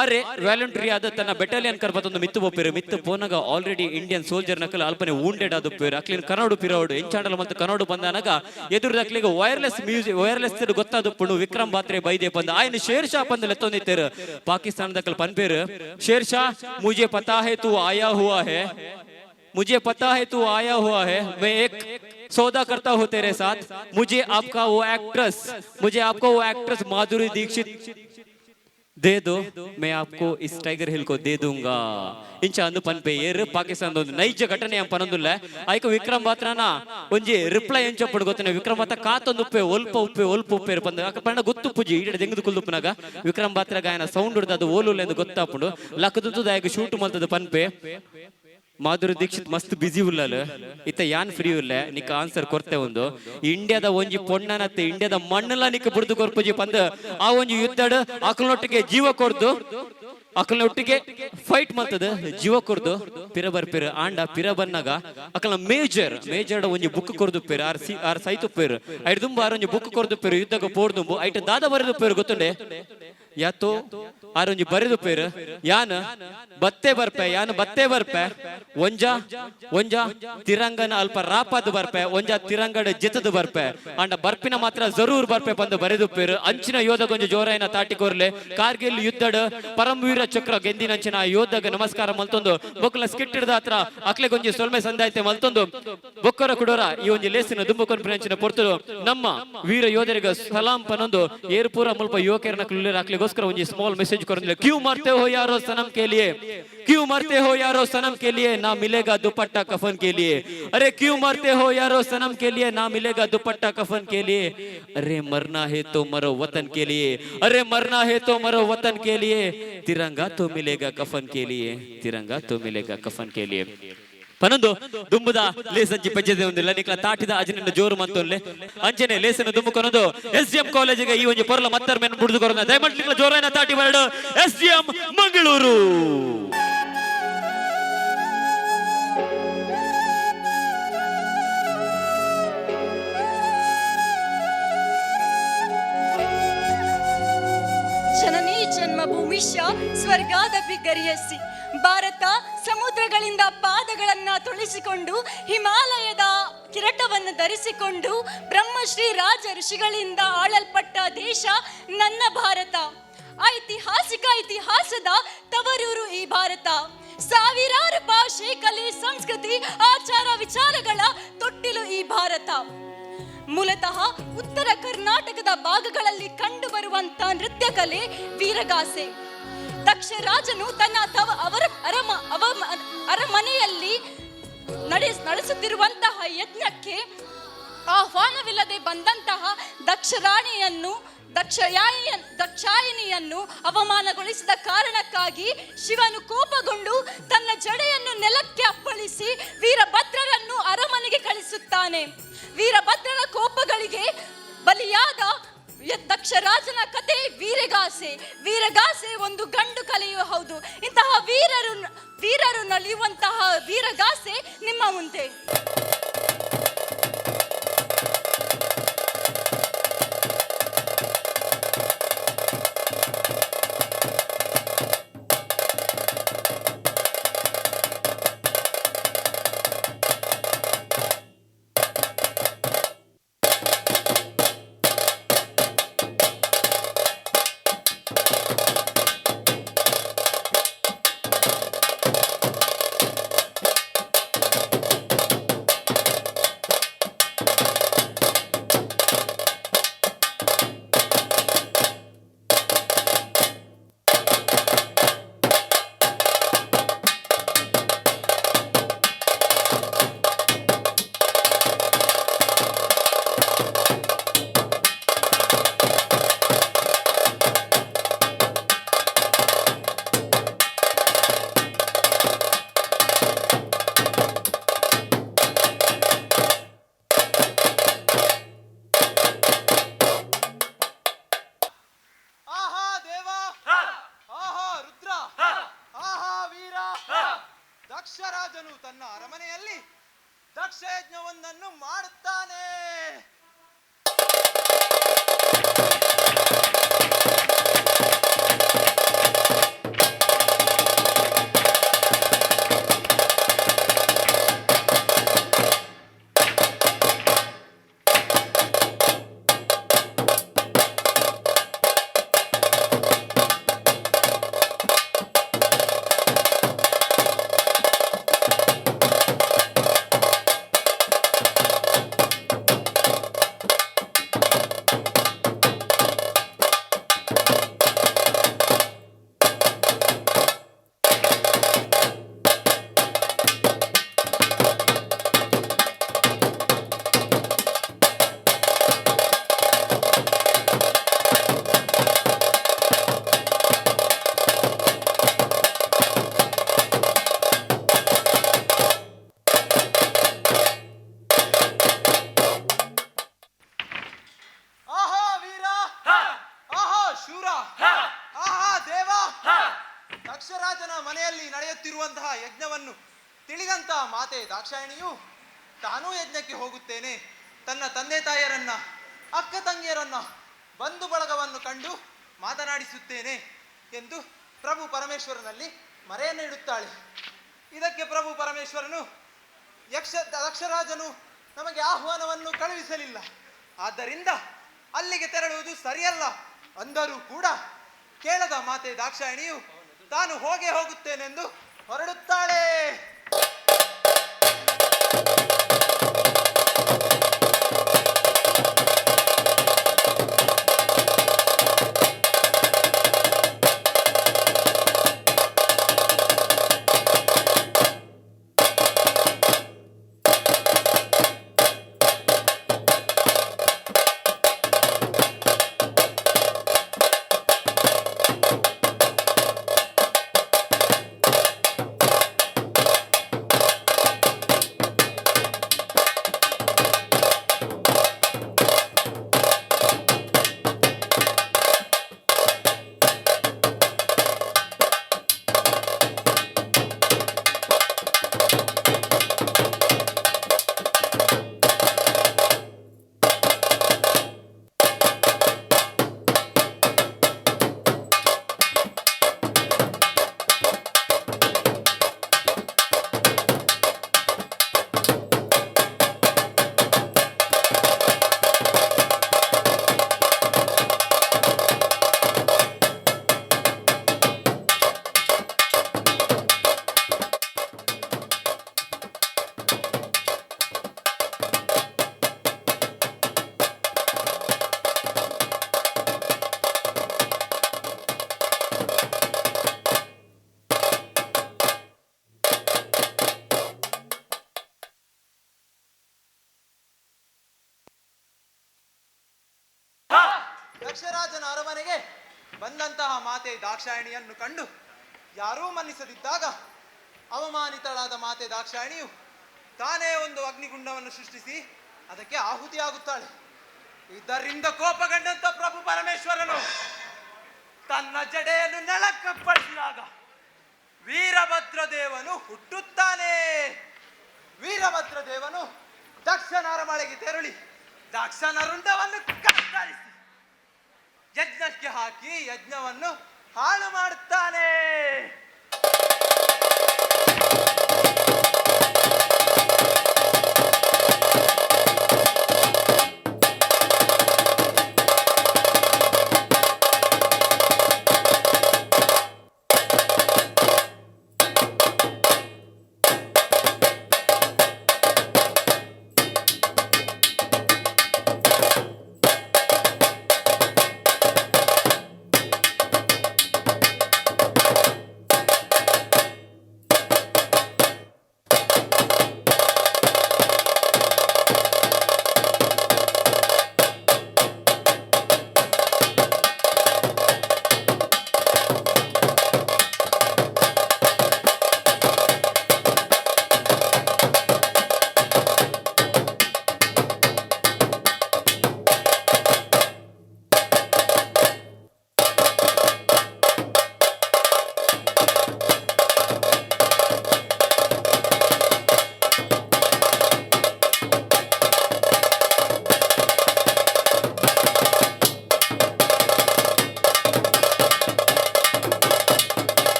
ಆರೆ ವ್ಯಾಲಂಟರಿ ಆದ ತನ್ನ ಬೆಟಾಲಿಯನ್ ಕರ್ಬತ್ತೊಂದು ಮಿತ್ತು ಪೋಪೇರು. ಮಿತ್ತು ಪೋನಾಗ ಆಲ್ರೆಡಿ ಇಂಡಿಯನ್ ಸೋಲ್ಜರ್ ನಕಲ್ ಅಲ್ಪನೆ ವೂಂಡೆಡ್ ಆದುಪ್ಪೇರು. ಅಕ್ಲಿನ ಕನ್ನಡ ಪಿರೋಡು ಎಂಚಾಂಡಲ ಮತ್ತು ಕನ್ನಡ ಬಂದಾನಾಗ ಎದುರು ಅಕ್ಲಿಗೆ ವೈರ್ಲೆಸ್ ಮ್ಯೂಸಿಕ್ ವೈರ್ಲೆಸ್ ಗೊತ್ತಾದುಪ್ಪುಂಡು ವಿಕ್ರಮ್ ಬಾತ್ರೆ ಬೈದೆ ಪಂದ. ಆಯ್ನ ಶೇರ್ ಶಾ ಪಂದು ಲೆತ್ತೊಂದಿತ್ತೇರು. ಪಾಕಿಸ್ತಾನದ ಪನ್ಪೇರು, ಶೇರ್ ಶಾ ಮುझे पता है तू आया हुआ है, मुझे पता है तू आया हुआ है, मैं एक सौदा करता हूँ तेरे साथ, मुझे आपका वो एक्ट्रेस, मुझे आपको वो एक्ट्रेस माधुरी दीक्षित दे दो, मैं आपको इस ಟೈಗರ್ ಹಿಲ್ को दे दूंगा. ಇಂಚ ಅಂದು ಪನ್ಪೆ ಏರು ಪಾಕಿಸ್ತಾನದ. ಒಂದು ನೈಜ ಘಟನೆ ಪನೊಂದುಲ್ಲ. ಐಕ ವಿಕ್ರಮ್ ಬಾತ್ರನ ಒಂಜಿ ರಿಪ್ಲೈ ಎಂಚೊಪ್ಪಡು ಗೊತ್ತನೆ? ವಿಕ್ರಮ್ ಬಾತ್ರ ಕಾತೊಂದು ಉಪ್ಪೆ, ಒಲ್ಪ ಉಪ್ಪೆ, ಒಲ್ಪ ಉಪ್ಪೇರು ಪಂದ. ಅಕ ಪಂಡ ಗೊತ್ತು ಪೂಜಿ ಈಡೆ ದೆಂಗದು ಕುಲ್ದುಪ್ಪನಾಗ ವಿಕ್ರಮ್ ಬಾತ್ರ ಗಾಯನ ಸೌಂಡ್ ಹಿಡ್ದು ಅದು ಓಲುಲ್ಲ ಎಂದು ಗೊತ್ತಾಪುಂಡು. ಲಕ್ಕದುಂತು ದಾಯಗ ಶೂಟ್ ಮಲ್ತದ ಪನ್ಪೆ, ಮಾಧುರಿ ದೀಕ್ಷಿತ್ ಮಸ್ತ್ ಬಿಸಿ ಉಲ್ಲಲ್ ಇತ್ತ, ಯಾನ್ ಫ್ರೀ ಉಲ್ಲೆ, ನಿಕ್ಕ ಆನ್ಸರ್ ಕೊರ್ತೆ. ಒಂದು ಇಂಡಿಯಾದ ಒಂಜಿ ಪೊಣ್ಣನತ್ತೆ ಇಂಡಿಯಾದ ಮಣ್ಣೆಲ್ಲ ನಿಕ್ಕ ಬುಡ್ದು ಕೊರ್ಪುಜಿ ಪಂದ್. ಆ ಒಂಜಿ ಯುದ್ಧಡ್ ಅಕಲ್ನೊಟ್ಟಿಗೆ ಜೀವ ಕೊರ್ದು, ಅಕಲ್ನೊಟ್ಟಿಗೆ ಫೈಟ್ ಮಲ್ತದ ಜೀವ ಕೊರ್ದು ಪಿರ ಬರ್ಪಿರು. ಆಂಡ ಪಿರ ಬನ್ನಾಗ ಅಕಲ್ನ ಮೇಜರ್ ಮೇಜರ್ ಒಂಜಿ ಬುಕ್ ಕೊರ್ದು ಪೇರು. ಆರ್ ಸಿ ಆರ್ ಸೈತುಪ್ಪೇರು. ಐಟ್ ದುಂಬು ಆರ್ ಒಂಜಿ ಬುಕ್ ಕೊರ್ದು ಪೇರು ಯುದ್ಧಕ್ಕೆ ಪೋರ್ದುಂಬು. ಐಟ್ ದಾದ ಬರೆದು ಪೇರು ಗೊತ್ತುಂಡೆ? ಯಾತೋ ಆರೊಂಜಿ ಬರೆದು ಪೇರು, ಯಾನ್ ಬತ್ತೆ ಬರ್ಪೆ, ಯಾನ್ ಬತ್ತೆ ಬರ್ಪೆ, ಒಂಜ ಒಂಜ ತಿರಂಗನ ಅಲ್ಪ ರಾಪದ್ ಬರ್ಪೆ, ಒಂಜ ತಿರಂಗಡ ಜೆತದು ಬರ್ಪೆ, ಅಂಡ ಬರ್ಪಿನ ಮಾತ್ರ ಜರೂರ್ ಬರ್ಪೆ ಬಂದು ಬರೆದು ಪೇರು. ಅಂಚಿನ ಯೋಧಗೊಂಜಿ ಜೋರಾಯಿನ ತಾಟಿ ಕೋರ್ಲೆ. ಕಾರ್ಗಿಲ್ ಯುದ್ಧಡ್ ಪರಮವೀರ ಚಕ್ರ ಗೆಂದಿನಂಚಿನ ಯೋಧಗ ನಮಸ್ಕಾರ ಮಲ್ತೊಂದು, ಬೊಕ್ಕಲ ಸ್ಕಿಟ್ ಹಿಡ್ದ ಹತ್ರ ಅಕ್ಲೆಗೊಂಜಿ ಸೊಲ್ಮೆ ಸಂದಾಯ್ತೆ ಮಲ್ತೊಂದು, ಬೊಕ್ಕರ ಕುಡೋರ ಈ ಒಂಜಿ ಲೇಸಿನ ದುಂಬುಕೊಂದು ಪೊರ್ತುಡು ನಮ್ಮ ವೀರ ಯೋಧರಿಗೆ ಸಲಾಂ ಪನೊಂದು. ಏರ್ಪೂರ ಮುಲ್ಪ ಯುವಕರನ್ನ ಅಕ್ಲೆ. ಅಕ್ಲೆಗೋಸ್ಕರ ಒಂಜಿ ಸ್ಮಾಲ್ ಮೆಸೇಜ್ ಕೊರಂದಿಲ್ಲ. ಕ್ಯೂ ಮರ್ತೆ ಹೋ ಯಾರೋ ಸನಂ ಕೆ ಲಿಯೆ, ಕ್ಯೂ ಮರ್ತೆ ಹೋ ಯಾರೋ ಸನಂ ಕೆ ಲಿಯೆ, ನಾ ಮಿಲೇಗಾ ದುಪಟ್ಟಾ ಕಫನ್ ಕೆ ಲಿಯೆ. ಅರೆ ಕ್ಯೂ ಮರ್ತೆ ಹೋ ಯಾರೋ ಸನಂ ಕೆ ಲಿಯೆ, ನಾ ಮಿಲೇಗಾ ದುಪಟ್ಟಾ ಕಫನ್ ಕೆ ಲಿಯೆ. ಅರೆ ಮರ್ನಾ ಹೇ ತೋ ಮರೋ ವತನ್ ಕೆ ಲಿಯೆ, ಅರೆ ಮರ್ನಾ ಹೇ ತೋ ಮರೋ ವತನ್ ಕೆ ಲಿಯೆ, ತಿರಂಗಾ ತೋ ಮಿಲೇಗಾ ಕಫನ್ ಕೆ ಲಿಯೆ, ತಿರಂಗಾ ತೋ ಮಿಲೇಗಾ ಕಫನ್ ಕೆ ಲಿಯೆ. ಪನೊಂದು ದುಂಬುದ ಲೇಸಂಚಿ ಪಜ್ಜದೆ ಒಂದಿಲ್ಲ ನಿಕ್ಲ ತಾಟಿದ ಅಜನಿಂದ ಜೋರು ಮಂತೊಲ್ಲೆ. ಅಂಚನೆ ಲೇಸನ ದುಂಬು ಕೊನೊಂದು S D M ಕಾಲೇಜಿಗೆ ಈ ಒಂಜಿ ಪೊರ್ಲ ಮತ್ತರ್ ಮೇನ್ ಬುಡ್ದು ಕೊರೊಂದು ದಯಮಾಡಿ ನಿಕ್ಲ ಜೋರಾಯಿನ ತಾಟಿ ಬರಡು S D M Mangaluru. ಜನನೀ ಜನ್ಮಭೂಮಿಶ್ಯ ಸ್ವರ್ಗಾದಪಿ ಗರಿಯಸಿ. Bharat ಸಮುದ್ರಗಳಿಂದ ಪಾದಗಳನ್ನ ತೊಳಿಸಿಕೊಂಡು, ಹಿಮಾಲಯದ ಕಿರೀಟವನ್ನು ಧರಿಸಿಕೊಂಡು, ಬ್ರಹ್ಮಶ್ರೀ ರಾಜ ಋಷಿಗಳಿಂದ ಆಳಲ್ಪಟ್ಟ ದೇಶ ನನ್ನ ಭಾರತ. ಐತಿಹಾಸಿಕ ಇತಿಹಾಸದ ತವರೂರು ಈ ಭಾರತ. ಸಾವಿರಾರು ಭಾಷೆ, ಕಲೆ, ಸಂಸ್ಕೃತಿ, ಆಚಾರ ವಿಚಾರಗಳ ತೊಟ್ಟಿಲು ಈ ಭಾರತ. ಮೂಲತಃ ಉತ್ತರ ಕರ್ನಾಟಕದ ಭಾಗಗಳಲ್ಲಿ ಕಂಡುಬರುವಂತ ನೃತ್ಯ ಕಲೆ ವೀರಗಾಸೆ. ದಕ್ಷರಾಜನು ತನ್ನ ತವ ಅವರ ಅರಮ ಅವ ಅರಮನೆಯಲ್ಲಿ ನಡೆಸುತ್ತಿರುವಂತಹ ಯಜ್ಞಕ್ಕೆ ಆಹ್ವಾನವಿಲ್ಲದೆ ಬಂದಂತಹ ದಕ್ಷರಾಣಿಯನ್ನು ದಕ್ಷಾಯಿನಿಯನ್ನು ಅವಮಾನಗೊಳಿಸಿದ ಕಾರಣಕ್ಕಾಗಿ ಶಿವನು ಕೋಪಗೊಂಡು ತನ್ನ ಜಡೆಯನ್ನು ನೆಲಕ್ಕೆ ಅಪ್ಪಳಿಸಿ ವೀರಭದ್ರರನ್ನು ಅರಮನೆಗೆ ಕಳಿಸುತ್ತಾನೆ. ವೀರಭದ್ರರ ಕೋಪಗಳಿಗೆ ಬಲಿಯಾದ ದಕ್ಷರಾಜನ ಕತೆ ವೀರಗಾಸೆ. ವೀರಗಾಸೆ ಒಂದು ಗಂಡು ಕಲೆಯೂ ಹೌದು. ಇಂತಹ ವೀರರು ವೀರರು ನಲಿಯುವಂತಹ ವೀರಗಾಸೆ ನಿಮ್ಮ ಮುಂದೆ. ಆಹಾ ದೇವ, ಆಹಾ ರುದ್ರ, ಆಹಾ ವೀರ. ದಕ್ಷರಾಜನು ತನ್ನ ಅರಮನೆಯಲ್ಲಿ ದಕ್ಷಯಜ್ಞವೊಂದನ್ನು ಮಾಡುತ್ತಾನೆ. ಆಹಾ ವೀರ, ಆಹಾ ಶೂರ, ಆಹಾ ದೇವ. ದಕ್ಷರಾಜನ ಮನೆಯಲ್ಲಿ ನಡೆಯುತ್ತಿರುವಂತಹ ಯಜ್ಞವನ್ನು ತಿಳಿದಂತಹ ಮಾತೆ ದಾಕ್ಷಾಯಿಣಿಯು ತಾನೂ ಯಜ್ಞಕ್ಕೆ ಹೋಗುತ್ತೇನೆ, ತನ್ನ ತಂದೆ ತಾಯಿಯರನ್ನ, ಅಕ್ಕ ತಂಗಿಯರನ್ನ, ಬಂಧು ಬಳಗವನ್ನು ಕಂಡು ಮಾತನಾಡಿಸುತ್ತೇನೆ ಎಂದು ಪ್ರಭು ಪರಮೇಶ್ವರನಲ್ಲಿ ಮರೆಯನ್ನು ಇಡುತ್ತಾಳೆ. ಇದಕ್ಕೆ ಪ್ರಭು ಪರಮೇಶ್ವರನು ದಕ್ಷರಾಜನು ನಮಗೆ ಆಹ್ವಾನವನ್ನು ಕಳುಹಿಸಲಿಲ್ಲ, ಆದ್ದರಿಂದ ಅಲ್ಲಿಗೆ ತೆರಳುವುದು ಸರಿಯಲ್ಲ ಅಂದರೂ ಕೂಡ ಕೇಳದ ಮಾತೆ ದಾಕ್ಷಾಯಿಣಿಯು ತಾನು ಹೋಗೇ ಹೋಗುತ್ತೇನೆಂದು ಹೊರಡುತ್ತಾಳೆ. ದಕ್ಷರಾಜನ ಅರಮನೆಗೆ ಬಂದಂತಹ ಮಾತೆ ದಾಕ್ಷಾಯಣಿಯನ್ನು ಕಂಡು ಯಾರೂ ಮನ್ನಿಸದಿದ್ದಾಗ ಅವಮಾನಿತಳಾದ ಮಾತೆ ದಾಕ್ಷಾಯಣಿಯು ತಾನೇ ಒಂದು ಅಗ್ನಿಗುಂಡವನ್ನು ಸೃಷ್ಟಿಸಿ ಅದಕ್ಕೆ ಆಹುತಿಯಾಗುತ್ತಾಳೆ. ಇದರಿಂದ ಕೋಪಗೊಂಡಂತ ಪ್ರಭು ಪರಮೇಶ್ವರನು ತನ್ನ ಜಡೆಯನ್ನು ನೆಲಕ್ಕಪ್ಪಳಿಸಿದಾಗ ವೀರಭದ್ರ ದೇವನು ಹುಟ್ಟುತ್ತಾನೆ. ವೀರಭದ್ರ ದೇವನು ದಕ್ಷನ ಅರಮನೆಗೆ ತೆರಳಿ ದಕ್ಷನ ರುಂಡವನ್ನು ಕತ್ತರಿಸಿ ಯಜ್ಞಕ್ಕೆ ಹಾಕಿ ಯಜ್ಞವನ್ನು ಹಾಳು ಮಾಡುತ್ತಾನೆ.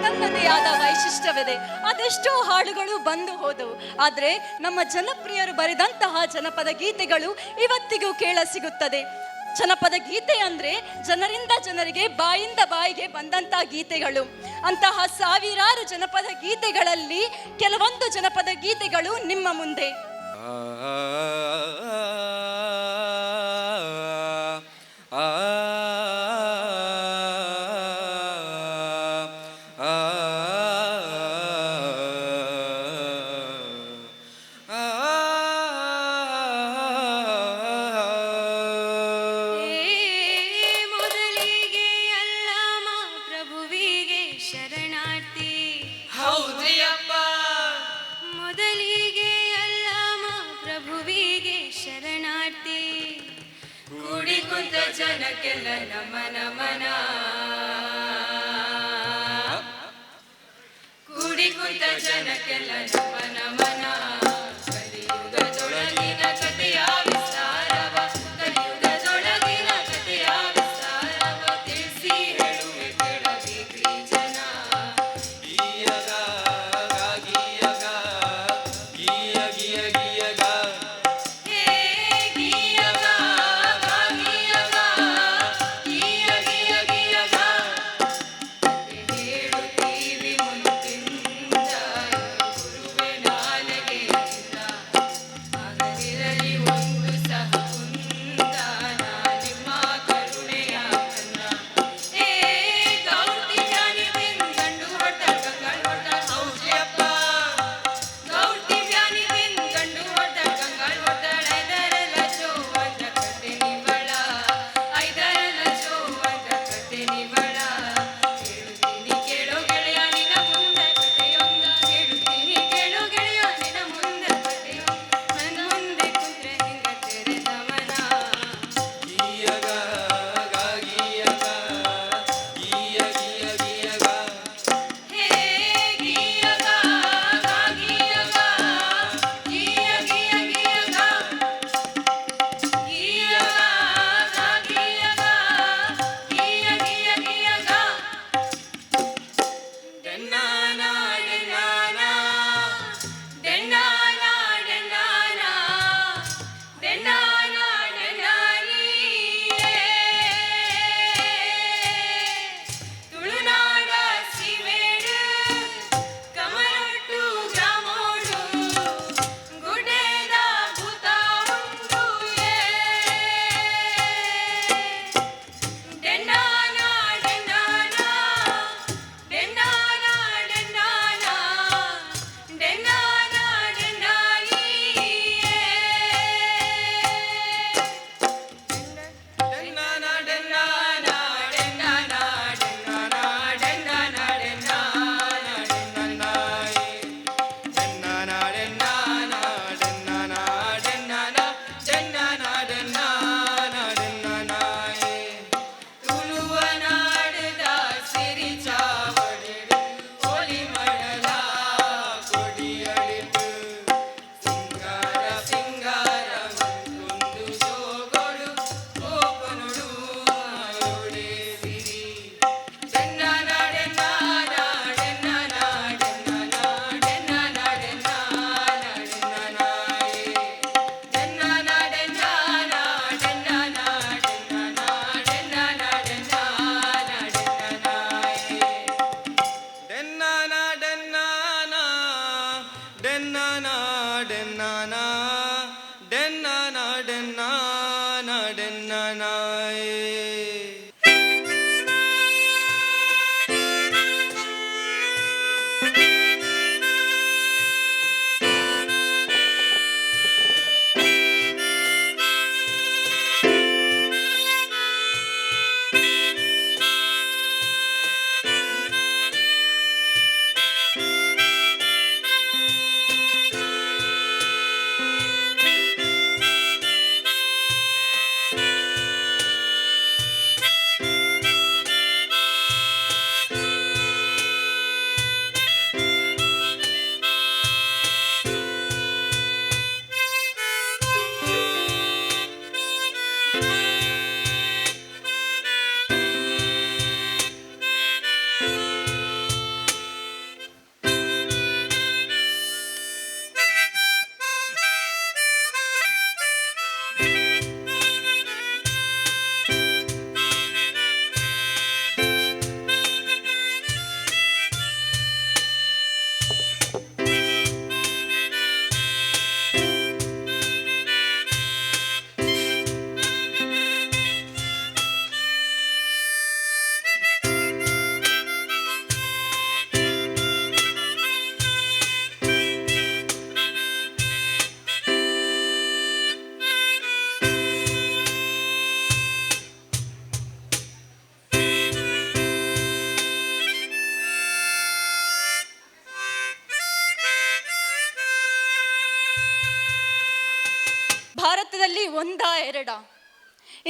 ತನ್ನದೇ ಆದ ವೈಶಿಷ್ಟ್ಯವಿದೆ. ಅದೆಷ್ಟೋ ಹಾಡುಗಳು ಬಂದು ಹೋದವು, ಆದರೆ ನಮ್ಮ ಜನಪ್ರಿಯರು ಬರೆದಂತಹ ಜನಪದ ಗೀತೆಗಳು ಇವತ್ತಿಗೂ ಕೇಳ ಸಿಗುತ್ತದೆ. ಜನಪದ ಗೀತೆ ಅಂದ್ರೆ ಜನರಿಂದ ಜನರಿಗೆ, ಬಾಯಿಂದ ಬಾಯಿಗೆ ಬಂದಂತಹ ಗೀತೆಗಳು. ಅಂತಹ ಸಾವಿರಾರು ಜನಪದ ಗೀತೆಗಳಲ್ಲಿ ಕೆಲವೊಂದು ಜನಪದ ಗೀತೆಗಳು ನಿಮ್ಮ ಮುಂದೆ. ಮೊದಲಿಗೆ ಅಲ್ಲಮ ಪ್ರಭುವಿಗೆ ಶರಣಾರ್ಥಿ. ಹೌದ್ರಿಯಪ್ಪ. ಮೊದಲಿಗೆ ಅಲ್ಲಮ ಪ್ರಭುವಿಗೆ ಶರಣಾರ್ಥಿ. ಕೂಡಿ ಕುಂತ ಜನಕ್ಕೆಲ್ಲ ನಮ ನಮನ, ಕೂಡಿ ಕುಂತ ಜನಕ್ಕೆಲ್ಲ ನಮ ನಮನ. ಕಲಿಯುಗದೊಳಗಿನ ಕಥೆಯ ವಿಸ್ತಾರವ, ಕಲಿಯುಗದೊಳಗಿನ ಕಥೆಯ ವಿಸ್ತಾರವ ತಿಳಿಸಿ ಹೇಳುವೆ ಕೇಳಬೇಕ್ರಿ ಜನ. ಗೀಯಗ ಗೀಯಗ ಗೀಯ ಗೀಯ ಗೀಯಗ. ಹೇ ಗೀಯಗ ಗೀಯಗ ಗೀಯ ಗೀಯ ಗೀಯಗ. ಹೇಳುತ್ತೀವಿ ಮುಂತಿಂದ ಗುರುವೆ ನಾಲಿಗೆ ಆಗದಿರಲಿ ಒಂದು ಸಹ ಕುಂದ ನಿಮ್ಮ ಕರುಣೆಯ ಕನ್ನ. ಹೇ ಗೌರ್ತಿ ಜಾನಿ ಬಿನ್ ಗಂಡು ಹೊಟ್ಟ ಗಂಗಾಳ್ ಹೊಟ್ಟ. ಹೌದ್ರಿಯಪ್ಪ. ಗೌರ್ತಿ ಜಾನಿ ಬಿನ್ ಗಂಡು ಹೊಟ್ಟ ಗಂಗಾಳ್ ಹೊಟ್ಟ. ಐದರಲ ಚೋವಂದ ಕತೆ ನಿವಳ, ಐದರಲ ಚೋವಂದ ಕತೆ ನಿವಳ. ಹೇಳುತ್ತೀನಿ ಕೇಳೋ ಗೆಳೆಯ ನಿನ ಮುಂದೆ ಕತೆಯೊಂದ, ಹೇಳುತ್ತೀನಿ ಕೇಳೋ ಗೆಳೆಯ ನಿನ ಮುಂದೆ ಕತೆಯೊಂದ. ನನ್ ಮುಂದೆ ಕುಂತ್ರೆ ಹಿಂಗ ತೆರೆದ ಮನ. ಗೀಯಗ ಗೀಯಗ ಗೀಯ ಗೀಯ ಗೀಯಗ. ಹೇ ಗೀಯಗ ಗೀಯಗ ಗೀಯ ಗೀಯ ಗೀಯಗ. ಗೀಯಗ ಗೀಯಗ ಗೀಯ ಗೀಯ ಗೀಯಗ. ಬೇಡ.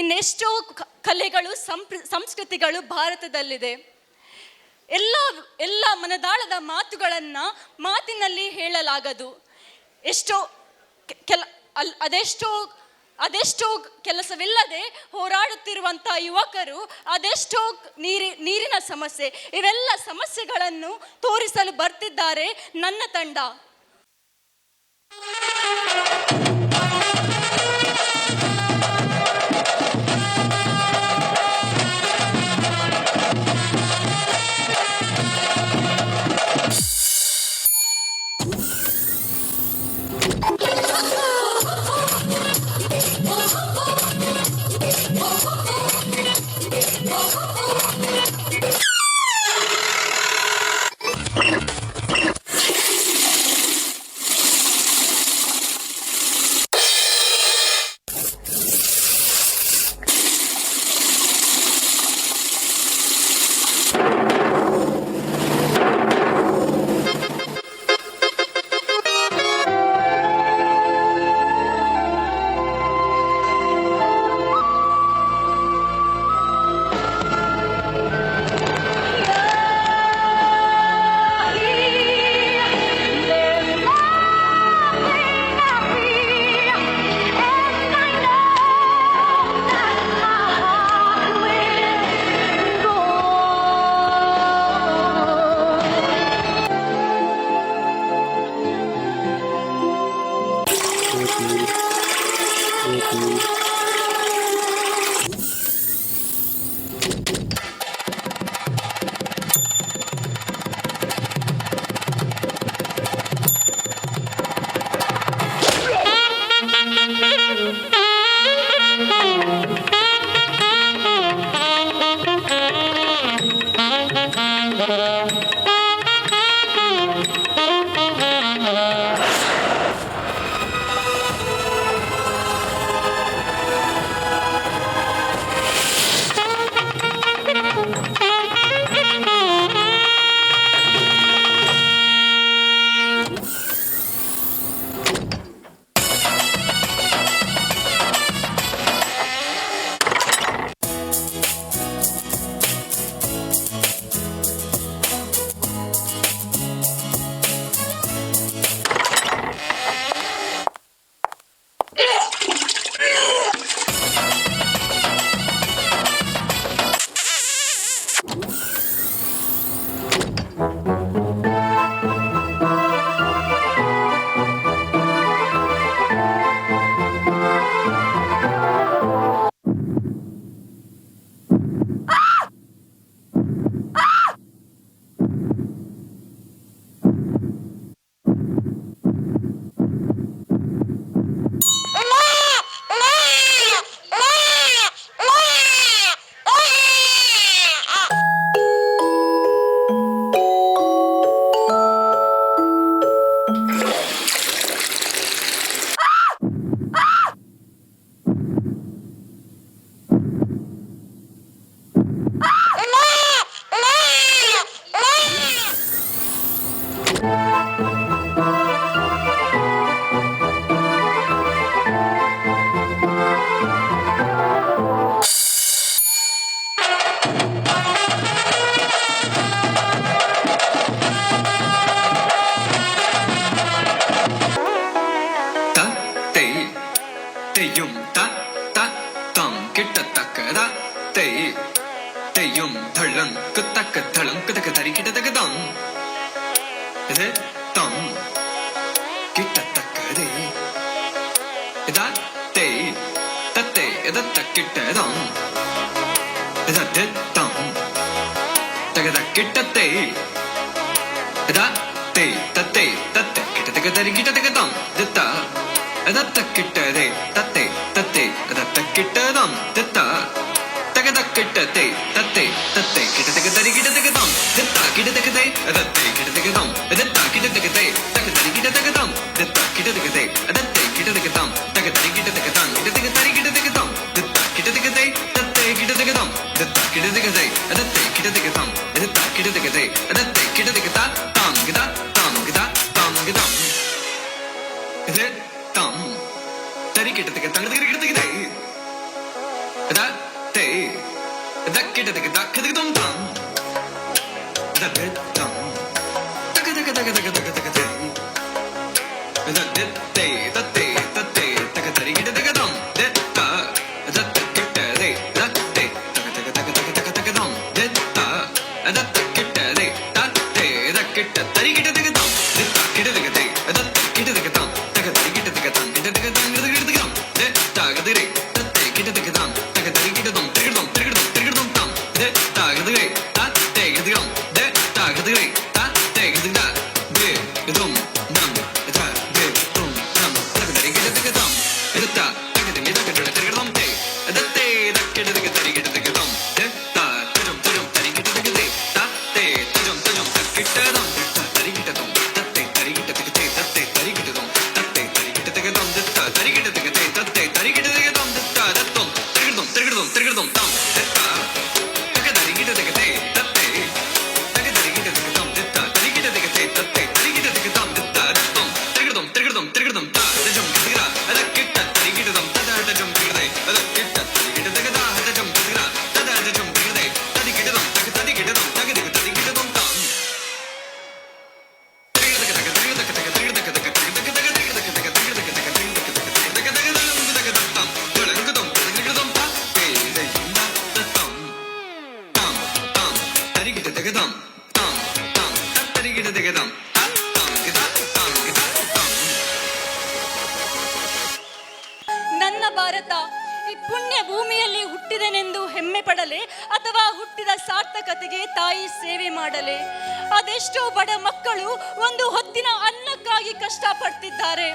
ಇನ್ನೆಷ್ಟೋ ಕಲೆಗಳು, ಸಂಸ್ಕೃತಿಗಳು ಭಾರತದಲ್ಲಿದೆ. ಎಲ್ಲ ಎಲ್ಲ ಮನದಾಳದ ಮಾತುಗಳನ್ನು ಮಾತಿನಲ್ಲಿ ಹೇಳಲಾಗದು. ಎಷ್ಟೋ ಕೆಲ ಅಲ್ ಅದೆಷ್ಟೋ ಅದೆಷ್ಟೋ ಕೆಲಸವಿಲ್ಲದೆ ಹೋರಾಡುತ್ತಿರುವಂಥ ಯುವಕರು, ಅದೆಷ್ಟೋ ನೀರಿನ ಸಮಸ್ಯೆ, ಇವೆಲ್ಲ ಸಮಸ್ಯೆಗಳನ್ನು ತೋರಿಸಲು ಬರ್ತಿದ್ದಾರೆ ನನ್ನ ತಂಡ. ತ ತಕ ತಕ ತಕ ತಕ ತಕ ತಕ ತೈ the the Tai the Tai the ತೈ ತಕ ತರಿಗಿಡ ತಕ ದಂ the ತ the ತ ಕಿಟ್ಟ they the ತೈ ತಕ ತಕ ತಕ ತಕ ತಕ ತಕ ದಂ the ತ the ತ Kitta they the Tai the Kitta ತರಿಗಿಡ ತಕ ದಂ the ತ ಕಿಟ ತಕ ತೈ the ತ ಕಿಟ ತಕ ದಂ ತಕ ತರಿಗಿಡ ತಕ ದಂ ಗಿಡ ತಕ ದಂ ಗಿಡ ತಕ ದಂ the ತ ಗ ದರೆ the ತೈ ಕಿಟ ತಕ ದಂ ತಕ ತರಿಗಿಡ ದಂ ತಿರುಗಿಡ ದಂ ತಿರುಗಿಡ ದಂ ತಿರುಗಿಡ ದಂ ತಂ the ತ ಗ ದರೆ the ತೈ ಗ ದಂ the ತ ಗ ದರೆ the ತೈ ಗ the ದೆ ದಂ ನಂ the ದೆ ದುಂ ನಂ ತಕ ತರಿಗಿಡ ತಕ ದಂ the ತ ತಕ ದಿಂಗಿ ತಕ ಜಡ ತಿರುಗಿಡ ದಂ ತೈ the ತೈ the ಕಿಟ ತಕ ತರಿಗಿಡ ತಕ ದಂ the ತ ತಜಂ ತಜಂ ತರಿಗಿಡ ತಕ they the ತೈ ತಜಂ ತಜಂ ತ ಕಿಟ್ಟ ದಂ ತ ತರಿಗಿಡ ದಂ ತ ತೈ ತರಿಗಿಡ ತಕ ತೈ ತ ತೈ ತರಿಗಿಡ ದಂ ತ ತೈ ತರಿಗಿಡ ತಕ ದಂ the ತ ತರಿಗಿಡ ತಕ ತೈ ತ ತೈ ತರಿಗಿಡ ತಕ ದಂ the ತ the ದಂ ತಿರುಗಿಡ ದಂ ತಿರುಗಿಡ ದಂ ತಿರುಗಿಡ ದಂ ತಂ the ತ ತಕ ತರಿಗಿಡ ತಕ ತೈ ತ ತೈ ತಕ ತರಿಗಿಡ ತಕ ದಂ the ತ ತರಿಗಿಡ ತಕ ತೈ ತ ತೈ ತರಿಗಿಡ ತಕ ದಂ the ತ the ದಂ ತಿರುಗಿಡ ದಂ ತಿರುಗಿಡ ದಂ ತಿರುಗಿಡ ದಂ ತ the ಜಂ ತಿರುಗಿಡ ಅದ ಕಿಟ್ಟ ತರಿಗಿಡ ದಂ ತ the the ಜಂ ತಿರುಗಿಡ ಅದ ಕಿಟ್ಟ ತರಿಗಿಡ ತಕ the the ಜಂ ತಿರುಗಿಡ ತ the the ಜಂ ತಿರುಗಿಡ ತದಿ ಕಿಟ ದಂ ತಕ ತದಿ ಕಿಟ ದಂ ತಕ ದಿಗ ತದಿ ಕಿಟ ದಂ ತಂ ನನ್ನ ಭಾರತ ಈ ಪುಣ್ಯ ಭೂಮಿಯಲ್ಲಿ ಹುಟ್ಟಿದೆನೆಂದು ಹೆಮ್ಮೆ ಪಡಲೆ ಅಥವಾ ಹುಟ್ಟಿದ ಸಾರ್ಥಕತೆಗೆ ತಾಯಿ ಸೇವೆ ಮಾಡಲೆ? ಅದೆಷ್ಟೋ ಬಡ ಮಕ್ಕಳು ಒಂದು ಹೊತ್ತಿನ ಅನ್ನಕ್ಕಾಗಿ ಕಷ್ಟಪಡ್ತಿದ್ದಾರೆ.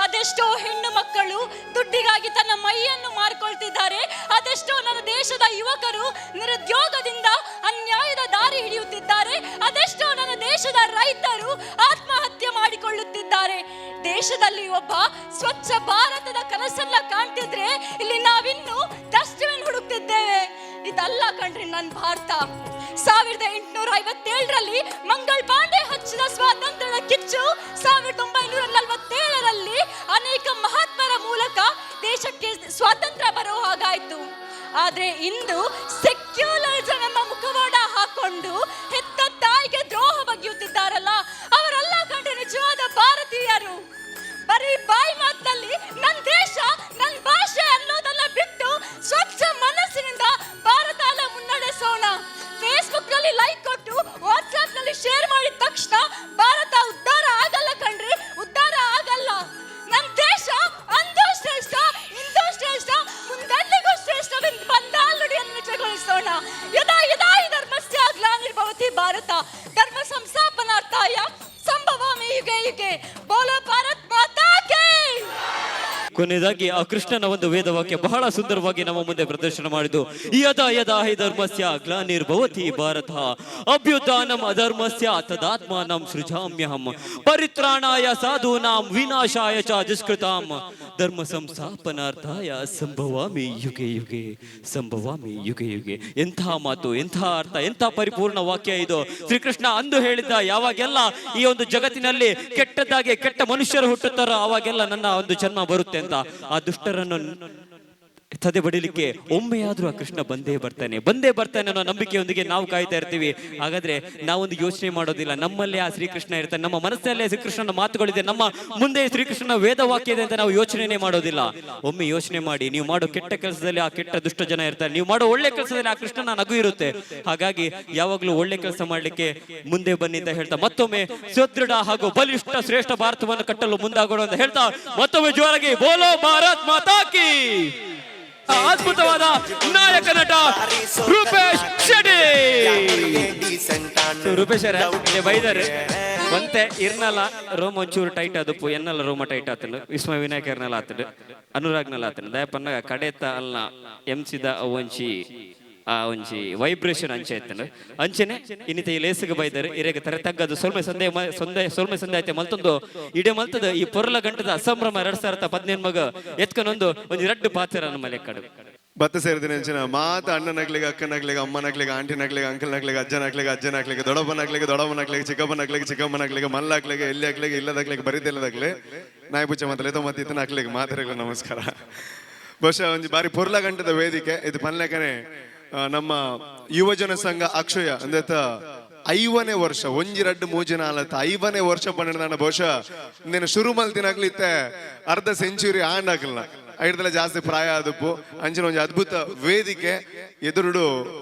ಅದೆಷ್ಟೋ ಹೆಣ್ಣು ಮಕ್ಕಳು ದುಡ್ಡಿಗಾಗಿ ತನ್ನ ಮೈಯನ್ನು ಮಾರ್ಕೊಳ್ತಿದ್ದಾರೆ. ಅದೆಷ್ಟೋ ನನ್ನ ದೇಶದ ಯುವಕರು ನಿರುದ್ಯೋಗದಿಂದ ಅನ್ಯಾಯದ ದಾರಿ ಹಿಡಿಯುತ್ತಿದ್ದಾರೆ. ಅದೆಷ್ಟೋ ನನ್ನ ದೇಶದ ರೈತರು ಆತ್ಮಹತ್ಯೆ ಮಾಡಿಕೊಳ್ಳುತ್ತಿದ್ದಾರೆ. ದೇಶದಲ್ಲಿ ಒಬ್ಬ ಸ್ವಚ್ಛ ಭಾರತದ ಕನಸನ್ನ ಕಾಣ್ತಿದ್ರೆ ಇಲ್ಲಿ ನಾವಿನ್ನು ಡಸ್ಟ್ಬಿನ್ ಹುಡುಕ್ತಿದ್ದೇವೆ. ಇದಲ್ಲ ಕಣ್ರಿ ನನ್ನ ಭಾರತ. 1857ರಲ್ಲಿ ಮಂಗಳ್ ಪಾಂಡೆ ಹಚ್ಚಿದ ಸ್ವಾತಂತ್ರ್ಯದ ಕಿಚ್ಚು 1947ರಲ್ಲಿ ಅನೇಕ ಮಹಾತ್ಮರ ಮೂಲಕ ದೇಶಕ್ಕೆ ಸ್ವಾತಂತ್ರ್ಯ ಬರೋ ಹಾಗಾಯ್ತು. ಆದ್ರೆ ಇಂದು ಸೆಕ್ಯುಲರಿಸಂ ಎಂಬ ಮುಖವಾಡ ಹಾಕೊಂಡು ಹೆತ್ತ ತಾಯಿಗೆ ದ್ರೋಹ ಬಗೆಯುತ್ತಿದ್ದಾರಲ್ಲ, ಅವರೆಲ್ಲ ಕಂಡ್ರೆ ನಿಜವಾದ ಭಾರತೀಯರು. ಬರೀ ಬಾಯಿ ಮಾತಿನಲ್ಲಿ ನನ್ನ ದೇಶ ನನ್ನ ಭಾಷೆ ಅನ್ನೋದನ್ನ ಬಿಟ್ಟು ಸ್ವಚ್ಛ ಮನಸ್ಸಿನಿಂದ ಭಾರತನ ಮುನ್ನಡೆಸೋಣ. ಫೇಸ್ಬುಕ್ ನಲ್ಲಿ ಲೈಕ್ ಕೊಟ್ಟು ವಾಟ್ಸ್ಆಪ್ ನಲ್ಲಿ ಶೇರ್ ಮಾಡಿದ ತಕ್ಷಣ ಭಾರತ ಉದ್ಧಾರ ಆಗಲ್ಲ ಕಣ್ರಿ, ಉದ್ಧಾರ ಆಗಲ್ಲ. ನಮ್ಮ ದೇಶ ಅಂದೂ ಶ್ರೇಷ್ಠ, ಇಂದೂ ಶ್ರೇಷ್ಠ, ಮುಂದೆಂದಿಗೂ ಶ್ರೇಷ್ಠವೆಂದು ಬಂದಾಲ್ನುಡಿಯನ್ನು ನಿಜಗೊಳಿಸೋಣ. ಯದಾ ಯದಾ ಹಿ ಧರ್ಮಸ್ಯ ಗ್ಲಾನಿರ್ಭವತಿ ಭಾರತ, ಧರ್ಮ ಸಂಸ್ಥಾಪನಾರ್ಥಾಯ ಸಂಭವಾಮಿ ಯುಗೆ ಯುಗೆ. ಬೋಲೋ ಭಾರತ್ ಮಾತಾ ಕೇ. ಕೊನೆಯದಾಗಿ ಆ ಕೃಷ್ಣನ ಒಂದು ವೇದವಾಕ್ಯ ಬಹಳ ಸುಂದರವಾಗಿ ನಮ್ಮ ಮುಂದೆ ಪ್ರದರ್ಶನ ಮಾಡಿದ್ದು, ಯದಾ ಯದಾ ಹಿ ಧರ್ಮಸ್ಯ ಗ್ಲಾನಿರ್ಭವತಿ ಭಾರತ ಅಭ್ಯುತ್ಥಾನಂ ಅಧರ್ಮಸ್ಯ ತದಾತ್ಮಾನಂ ಸೃಜಾಮ್ಯಹಂ ಪರಿತ್ರಾಣಾಯ ಸಾಧೂನಾಂ ವಿನಾಶಾಯ ಚ ದುಷ್ಕೃತಾಂ ಧರ್ಮ ಸಂಸ್ಥಾಪನಾರ್ಥಾಯ ಸಂಭವಾಮಿ ಯುಗೆ ಯುಗೆ, ಸಂಭವಾಮಿ ಯುಗೆ ಯುಗೆ. ಎಂಥ ಮಾತು, ಎಂಥ ಅರ್ಥ, ಎಂಥ ಪರಿಪೂರ್ಣ ವಾಕ್ಯ ಇದು. ಶ್ರೀಕೃಷ್ಣ ಅಂದು ಹೇಳಿದ್ದ, ಯಾವಾಗೆಲ್ಲ ಈ ಒಂದು ಜಗತ್ತಿನಲ್ಲಿ ಕೆಟ್ಟದ್ದಾಗಿ ಕೆಟ್ಟ ಮನುಷ್ಯರು ಹುಟ್ಟುತ್ತಾರೋ ಆವಾಗೆಲ್ಲ ನನ್ನ ಒಂದು ಜನ್ಮ ಬರುತ್ತೆ ಅಂತ. ಆ ದುಷ್ಟರನ್ನು ತದೆ ಬಡಿಲಿಕ್ಕೆ ಒಮ್ಮೆಯಾದ್ರೂ ಆ ಕೃಷ್ಣ ಬಂದೇ ಬರ್ತಾನೆ, ಬಂದೇ ಬರ್ತಾನೆ ಅನ್ನೋ ನಂಬಿಕೆಯೊಂದಿಗೆ ನಾವು ಕಾಯ್ತಾ ಇರ್ತೀವಿ. ಹಾಗಾದ್ರೆ ನಾವೊಂದು ಯೋಚನೆ ಮಾಡೋದಿಲ್ಲ, ನಮ್ಮಲ್ಲೇ ಆ ಶ್ರೀಕೃಷ್ಣ ಇರ್ತಾನೆ, ನಮ್ಮ ಮನಸ್ಸಿನಲ್ಲೇ ಶ್ರೀಕೃಷ್ಣನ ಮಾತುಗಳಿದೆ, ನಮ್ಮ ಮುಂದೆ ಶ್ರೀಕೃಷ್ಣನ ವೇದವಾಕ್ಯ ಇದೆ ಅಂತ ನಾವು ಯೋಚನೆನೇ ಮಾಡೋದಿಲ್ಲ. ಒಮ್ಮೆ ಯೋಚನೆ ಮಾಡಿ, ನೀವು ಮಾಡೋ ಕೆಟ್ಟ ಕೆಲಸದಲ್ಲಿ ಆ ಕೆಟ್ಟ ದುಷ್ಟ ಜನ ಇರ್ತಾರೆ, ನೀವು ಮಾಡೋ ಒಳ್ಳೆ ಕೆಲಸದಲ್ಲಿ ಆ ಕೃಷ್ಣನ ನಗು ಇರುತ್ತೆ. ಹಾಗಾಗಿ ಯಾವಾಗಲೂ ಒಳ್ಳೆ ಕೆಲಸ ಮಾಡ್ಲಿಕ್ಕೆ ಮುಂದೆ ಬನ್ನಿ ಅಂತ ಹೇಳ್ತಾ ಮತ್ತೊಮ್ಮೆ ಸುದೃಢ ಹಾಗೂ ಬಲಿಷ್ಠ ಶ್ರೇಷ್ಠ ಭಾರತವನ್ನು ಕಟ್ಟಲು ಮುಂದಾಗೋಣ ಅಂತ ಹೇಳ್ತಾ ಮತ್ತೊಮ್ಮೆ ಜೋರಾಗಿ ಬೋಲೋ ಭಾರತ್ ಮಾತಾ ಕಿ. ಅದ್ಭುತವಾದ ನಾಯಕ ನಟ ರೂಪೇಶ್ ಶೆಟ್ಟಿ. ರೂಪೇಶ್ ಅವರೇ ಬೈದಾರೆ ಒಂತೆ ಇರ್ನಲ್ಲ ರೋಮ್ ಒಂಚೂರು ಟೈಟ್ ಆದಪ್ಪು, ಎನ್ನಲ್ಲ ರೋಮ ಟೈಟ್ ಆತನು, ವಿಸ್ಮಯ ವಿನಾಯಕ ಇರ್ನಲ್ಲ ಆತನು, ಅನುರಾಗ್ನಲ್ಲ ಆತನು, ದಯಪನ್ನಾಗ ಕಡೆತ ಅಲ್ಲ ಎಂಸಿದ ಒಂಚಿ ಆ ಒಂಜಿ ವೈಬ್ರೇಷನ್ ಅಂಚೆ ಆಯ್ತನು ಅಂಚೆನೆ ಇನ್ನಿತ ಈ ಲೇಸಿಗೆ ಬೈದರು ಇರೆಗೆ ತರ ತಗ್ಗದು ಸೊಲ್ಮೆ ಸಂದೆ ಸೊಂದೆ ಸೊಲ್ಮೆ ಸಂದೆ ಐತೆ ಮಲ್ತೊಂದು ಇಡೆ ಮಲ್ತದ ಈ ಪೊರ್ಲ ಗಂಟದ ಅಸಂಭ್ರಮ 2018 ಮಗ ಎತ್ಕನೊಂದು ಒಂಜಿ ರಡ್ಡು ಪಾತ್ರ ನಮ್ಮ ಲೆಕ್ಕಡು ಬತ್ತ ಸೇರಿದಿನ ಅಂಚಿನ ಮಾತ ಅಣ್ಣನಕ್ಲಿಗೆ ಅಕ್ಕನಕ್ಲಿಗೆ ಅಮ್ಮನಕ್ಲಿಗೆ ಆಂಟಿನಕ್ಲಿಗೆ ಅಂಕಲ್ನಕ್ಲಿಗೆ ಅಜ್ಜನಕ್ಲಿಗೆ ಅಜ್ಜನಕ್ಲಿಗೆ ದೊಡ್ಡಪ್ಪನಕ್ಲಿಗೆ ದೊಡ್ಡಮ್ಮನಕ್ಲಿಗೆ ಚಿಕ್ಕಪ್ಪನಕ್ಲಿಗೆ ಚಿಕ್ಕಮ್ಮನಕ್ಲಿಗೆ ಮಲ್ಲಾಕ್ಲಿಗೆ ಎಲ್ಲಿ ಹಾಕ್ಲಿಗೆ ಇಲ್ಲದಾಕ್ಲಿಗೆ ಬರೀತಿಲ್ಲದಾಕ್ಲಿ ನಾಯಿ ಪುಚ್ಚ ಮಾತಲೆ ಮತ್ತೆ ಇತ್ತನ ಹಾಕ್ಲಿಗೆ ಮಾತಾಡಲಿ ನಮಸ್ಕಾರ. ಬಹುಶಃ ಒಂಜಿ ಬಾರಿ ಪೊರ್ಲ ಗಂಟದ ವೇದಿಕೆ ಇದು ಪನ್ಲೆಕನೆ ನಮ್ಮ ಯುವಜನ ಸಂಘ ಅಕ್ಷಯ ಅಂದ್ರೆ 50ನೇ ವರ್ಷ 1 2 3 4 50ನೇ ವರ್ಷ ಪನ್ನಿಡ್ದಾಂಡ ಬಹುಶಃ ಇಂದೆನ ಶುರು ಮಲ್ತಿನಾಗ್ಲಿ ಇತ್ತೆ ಅರ್ಧ ಸೆಂಚುರಿ ಆಂಡಾಕಲ್ನ ಐಡ್ದಲ ಜಾಸ್ತಿ ಪ್ರಾಯ ಆದಪ್ಪು. ಅಂಚಿನ ಒಂಜಿ ಅದ್ಭುತ ವೇದಿಕೆ ಎದುರುಡು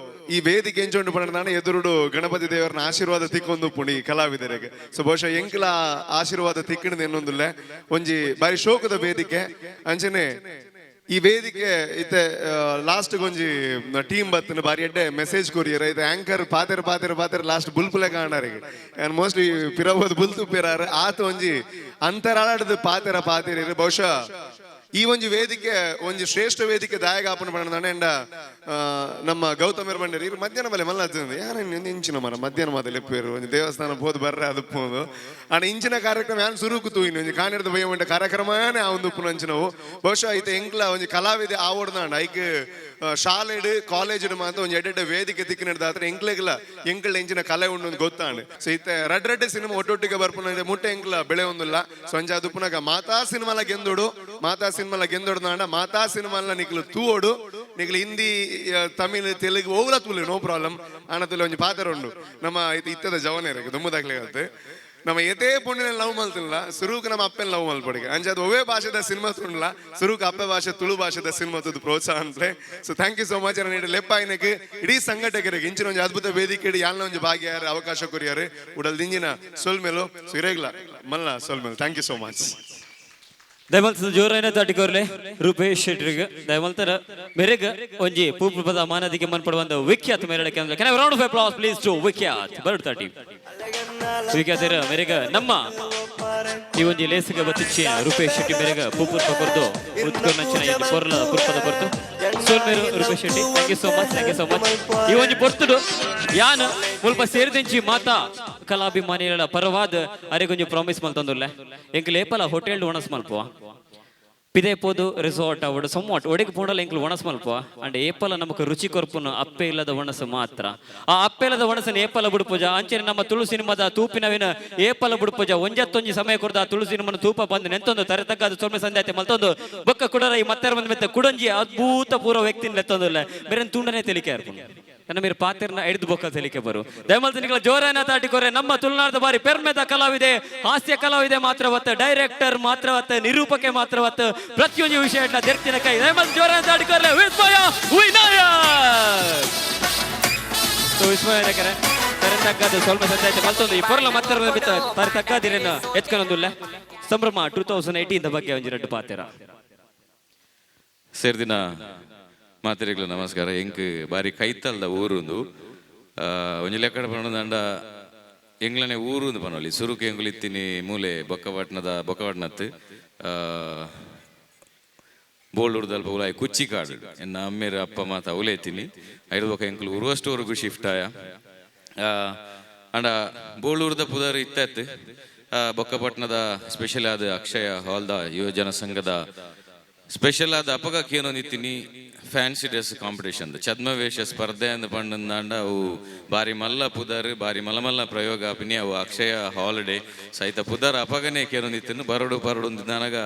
ಈ ವೇದಿಕೆ ಎಂಚೊಂಡು ಪಂಡ ಎದುರುಡು ಗಣಪತಿ ದೇವರನ್ನ ಆಶೀರ್ವಾದ ತಿಕ್ಕೊಂದು ಪುಣಿ ಕಲಾವಿದರಿಗೆ. ಸೊ ಬಹುಶಃ ಎಂಕಲ ಆಶೀರ್ವಾದ ತಿಕ್ಕಣದ ಎನ್ನೊಂದುಲ್ಲ ಒಂಜಿ ಬಾರಿ ಶೋಕದ ವೇದಿಕೆ. ಅಂಚನೆ ಈ ವೇದಿಕೆ ಇತ್ತೆ ಲಾಸ್ಟ್ ಒಂಜಿ ಟೀಮ್ ಬತ್ತನ ಬಾರಿ ಎಡ್ಡೆ ಮೆಸೇಜ್ ಕೊರಿಯರ್ ಇತ್ತೆ ಆಂಕರ್ ಪಾತೆರ್ ಪಾತೆರ್ ಪಾತೆರ್ ಲಾಸ್ಟ್ ಬುಲ್ಪುಲೆ ಕಾಣಾರಿಗೆ ಮೋಸ್ಟ್ಲಿ ಪಿರಬೋದು ಬುಲ್ತು ಪಿರಾರ ಆತ ಒಂಜಿ ಅಂತರಾಳದ ಪಾತೆರ ಪಾತೆರ. ಬಹುಶಃ ಈ ಒಂಜಿ ವೇದಿಕೆ ಒಂಜಿ ಶ್ರೇಷ್ಠ ವೇದಿಕೆ ದಾಯಗಾಪನ ಪಂಡ ಎಂಡ ನಮ್ಮ ಗೌತಮರ್ ಬಂಡೇರಿ ಇರು ಮಧ್ಯಾಹ್ನ ಬಲೆ ಮಲ್ಲ ಯಾರ ಇಂಚಿನ ಮರ ಮಧ್ಯಾಹ್ನ ಮಾತ ಲೆಪ್ಪೇರು ಒಂಜಿ ದೇವಸ್ಥಾನ ಪೋದು ಬರ್ರೆ ಅದು ಪೋದು ಆಂಡ ಇಂಚಿನ ಕಾರ್ಯಕ್ರಮ ಯಾನ್ ಸುರುಕು ತೂಯಿನ ಒಂಜಿ ಕಾಣಿರ್ದ ಬಯ್ಯ ಉಂಟ ಕಾರ್ಯಕ್ರಮನೇ ಆ ಒಂದು ಉಪ್ಪುನ ಅಂಚಿನವು. ಬಹುಶಃ ಐತೆ ಎಂಕ್ಲ ಒಂಜಿ ಕಲಾವಿದೆ ಆವಡ್ದಾಂಡ ಐಕ್ ಶಾಲೆಡ್ ಕಾಲೇಜ್ ಮಾತ್ರ ಒಂಜಿ ಎಡ್ಡೆಡ್ಡೆ ವೇದಿಕೆ ತಿಕ್ಕಿನಡ್ದಾತ್ರ ಎಂಕ್ಲೆಗ್ಲ ಎಂಕಲ್ ಎಂಚಿನ ಕಲೆ ಉಂಡು ಒಂದು ಗೊತ್ತಾಂಡ್. ಸೊ ಇತ್ತೆ ರಡ್ ರಡ್ಡೆ ಸಿನಿಮಾ ಒಟ್ಟೊಟ್ಟಿಗೆ ಬರ್ಪುನ ಮುಟ್ಟೆ ಎಂಕ್ಲ ಬೆಳೆ ಒಂದಿಲ್ಲ. ಸೊ ಅಂಚ ಅದು ಪುನಗ ಮಾತಾ ಸಿನಿಮಾಲ ಗೆಂದೋಡು, ಮಾತಾ ಸಿನಿಮಾಲ ಗೆಂದೋಡು ನಾಂಡ ಮಾತಾ ಸಿನಿಮಾಲ ನಿಕ್ಲು ತೂವೋಡು. ನಿಕ್ಲು ಹಿಂದಿ ತಮಿಳ್ ತೆಲುಗು ಓವ್ಲ ತೂಲೆ ನೋ ಪ್ರಾಬ್ಲಮ್. ಆನ ತುಲೆ ಒಂಜಿ ಪಾತ್ರ ಉಂಡು ನಮ್ಮ ಇತ್ತದ ಜವನೇರಿಗೆ ದುಮ್ಮದಾಗ್ಲಿ ಆಗುತ್ತೆ. ನಮ್ಮ ಎತೇ ಪುಣ್ಯನ ಲವ್ ಮಲ್ತಿಲ್ಲ ಸುರುಕ್ ನಮ್ಮ ಅಪ್ಪನ ಲವ್ ಮಲ್ಪಡಿಗೆ ಅಂಚ ಅದು ಒವೇ ಭಾಷೆದ ಸಿನಿಮಾ ತುಣ್ಲ ಸುರುಕ್ ಅಪ್ಪೆ ಭಾಷೆ ತುಳು ಭಾಷೆದ ಸಿನಿಮಾ ತುದು ಪ್ರೋತ್ಸಾಹ ಅಂತಲೇ. So thank you so much. ನೀಡಿ ಲೆಪ್ಪಾಯಿನಕ್ಕೆ ಇಡೀ ಸಂಘಟಕರಿಗೆ ಇಂಚಿನ ಒಂಜಿ ಅದ್ಭುತ ವೇದಿಕೆ ಇಡೀ ಯಾಲ್ನ ಒಂಜಿ ಭಾಗ್ಯಾರು ಅವಕಾಶ ಕೊರಿಯಾರು ಉಡಲ್ ದಿಂಜಿನ ಸೊಲ್ಮೇಲು ಸುರೇಗ್ಲ ಮಲ್ಲ ಸೊಲ್ಮೇಲು. Thank you so much. ದಯಮಲ್ತ ಜೋರೈನ ತಾಟಿಕೋರ್ಲೆ Rupesh ಶೆಟ್ರಿಗೆ ದಯಮಲ್ತರ ಮೆರೆಗ್ ಒಂಜಿ ಪೂಪದ ಮಾನದಿಗೆ ಮನ್ಪಡುವಂತ ವಿಖ್ಯಾತ ಮೇರಳಕ್ಕೆ ಅಂದ್ರೆ can round of applause please to Vikhyat ಬರಡ್ ತಾಟಿ ವಿಖ್ಯಾತರ ಮೆರೆಗ ನಮ್ಮ ಈ ಒಂಜಿ ಲೇಸಿಗೆ ಬತ್ತಿಚ್ಚಿ ರೂಪೇಶ್ ಶೆಟ್ಟಿ ಮೆರೆಗ ಪೂಪುರ್ ಪಕೊರ್ದು ಉತ್ಕರ್ಣಂಚಿನ ಈ ಪೊರ್ಲ ಪುರ್ಪದ ಪೊರ್ತು ಸೋಲ್ಮೇರು Rupesh Shetty. Thank you so much, thank you so much. ಈ ಒಂಜಿ ಪೊರ್ತುಡು ಯಾನ್ ಮುಲ್ಪ ಸೇರಿದಂಚಿ ಮಾತಾ ಕಲಾಭಿಮಾನಿಗಳ ಪರವಾದ ಅರೆಗೊಂಜಿ ಪ್ರಾಮಿಸ್ ಮಲ್ತೊಂದುಲ್ಲೆ. ಎಂಕ್ ಲೇಪಲ ಹೋಟೆಲ್ ಒಣಸ್ ಮಲ್ಪುವ ಪಿದೆ ಪೋದು ರಿಸಾರ್ಟ್ ಅವಡು ಸೊಮ್ಮಟ್ ಒಡೆಗೆ ಪೋಂಡಲ ಎಂಕ್ಲು ಒಣಸ್ ಮಲ್ಪುವ ಅಂಡ್ ಏಪಲ ನಮಕ್ ರುಚಿ ಕೊರ್ಪುನು ಅಪ್ಪೆ ಇಲ್ಲದ ಒಣಸು ಮಾತ್ರ. ಆ ಅಪ್ಪೆ ಇಲ್ಲದ ಒಣಸನ್ನು ಏಪಲ ಬುಡುಪುಜ. ಅಂಚನೆ ನಮ್ಮ ತುಳು ಸಿನಿಮಾದ ತೂಪಿನವಿನ ಏಪಲ ಬುಡುಪುಜ. ಒಂಜತ್ತೊಂಜಿ ಸಮಯ ಕೊರ್ದ ಆ ತುಳು ಸಿನಿಮಾನ ತೂಪ ಬಂದು ನೆಂತೊಂದು ತರೆ ತಗ್ಗಾದ ಸೊಲ್ಮೆ ಸಂಧ್ಯಾತೆ ಮಲ್ತೊಂದು ಬೊಕ್ಕ ಕುಡರ ಈ ಮತ್ತೆರ ಬಂದ ಮೆತ್ತ ಕುಡಂಜಿ ಅದ್ಭುತ ಪೂರ್ವ ವ್ಯಕ್ತಿನ ಲೆತ್ತೊಂದುಲ್ಲ ಬೇರೆ ತುಂಡನೆ ತೆಲಿಕೆ ಇರ್ಪುನು ನನ್ನ ಮೇರೆ ಪಾತ್ರನ ಹಿಡಿದು ಬೊಕ್ಕ ತೆಲಿಕೆ ಬರು. ದಯಮಲ್ತನಿಗಳ ಜೋರಾನ ತಾಟಿಕೊರೆ ನಮ್ಮ ತುಳುನಾಡದ ಬಾರಿ ಪೆರ್ಮೆದ ಕಲಾವಿದೆ, ಹಾಸ್ಯ ಕಲಾವಿದೆ ಮಾತ್ರವತ್ತ, ಡೈರೆಕ್ಟರ್ ಮಾತ್ರವತ್ತ, ನಿರೂಪಕೆ ಮಾತ್ರವತ್ತ, ಪ್ರತಿಯೊಂದು ವಿಷಯ ದೆರ್ತಿನ ಕೈ. ದಯಮಲ್ ಜೋರಾನ ತಾಟಿಕೊರೆ ವಿಸ್ಮಯ ವಿನಾಯಕ್. ಸೊ ವಿಸ್ಮಯ ವಿನಾಯಕರೇ ತರೆ ತಗ್ಗಾದ ಸ್ವಲ್ಪ ಸದ್ಯ ಮತ್ತೊಂದು ಈ ಪೊರ್ಲ ಮತ್ತರ ಬಿತ್ತ ತರೆ ತಗ್ಗಾದಿರೇನ ಎತ್ಕೊನೊಂದುಲ್ಲ ಸಂಭ್ರಮ 2018 ಬಗ್ಗೆ ಒಂಜಿ ಎರಡು ಪಾತೆರ. ಸೇರ್ದಿನ ಮಾತೆರೆಗ್ಲ ನಮಸ್ಕಾರ. ಎಂಕ್ ಬಾರಿ ಕೈತಲ್ದ ಊರುಂದು ಒಂಜಿ ಲೆಕ್ಕಡ ಪಂಡ ಎಂಗ್ಲನೆ ಊರುಂದು ಪನೊಲಿ ಸುರುಕು ಎಂಗುಲು ಇತ್ತಿನಿ ಮೂಲೆ ಬೊಕ್ಕಪಟ್ನದ ಬೊಕ್ಕಪಟ್ನತ್ ಬೋಳೂರ್ದಲ್ಪ ಉಲಾಯಿ ಕುಚ್ಚಿಕಾಡು ಎನ್ನ ಅಮ್ಮೇರು ಅಪ್ಪ ಮಾತ ಉಲೇತೀನಿ ಐದು ಬೊಕ್ಕ ಎಂಕುಲು ಉರುವಷ್ಟೂರುಗು ಶಿಫ್ಟ್ ಆಯ ಅಂಡ ಬೋಳೂರ್ದ ಪುದರ್ ಇತ್ತತ್ ಬೊಕ್ಕಪಟ್ನದ ಸ್ಪೆಷಲ್ ಆದ ಅಕ್ಷಯ ಹಾಲ್ದ ಯುವಜನ ಸಂಘದ ಸ್ಪೆಷಲ್ ಆದ ಅಪಗ ಕೇನೋ ನಿತ್ತಿನಿ ಫ್ಯಾನ್ಸಿ ಡ್ರೆಸ್ ಕಾಂಪಿಟೇಷನ್ ಛದ್ಮವೇಷ ಸ್ಪರ್ಧೆ ಅಂದ್ ಪಂಡಂದಾಂಡ ಅವು ಬಾರಿ ಮಲ್ಲ ಪುದರ್ ಬಾರಿ ಮಲ್ಲ ಮಲ್ಲ ಪ್ರಯೋಗ ಅಪಿನಿ ಅವು ಅಕ್ಷಯ ಹಾಲಿಡೇ ಸಹಿತ ಪುದರ್ ಅಪಗನೆ ಕೇನೋ ನಿತ್ತಿನ ಬರಡು ಬರಡು ನನಗ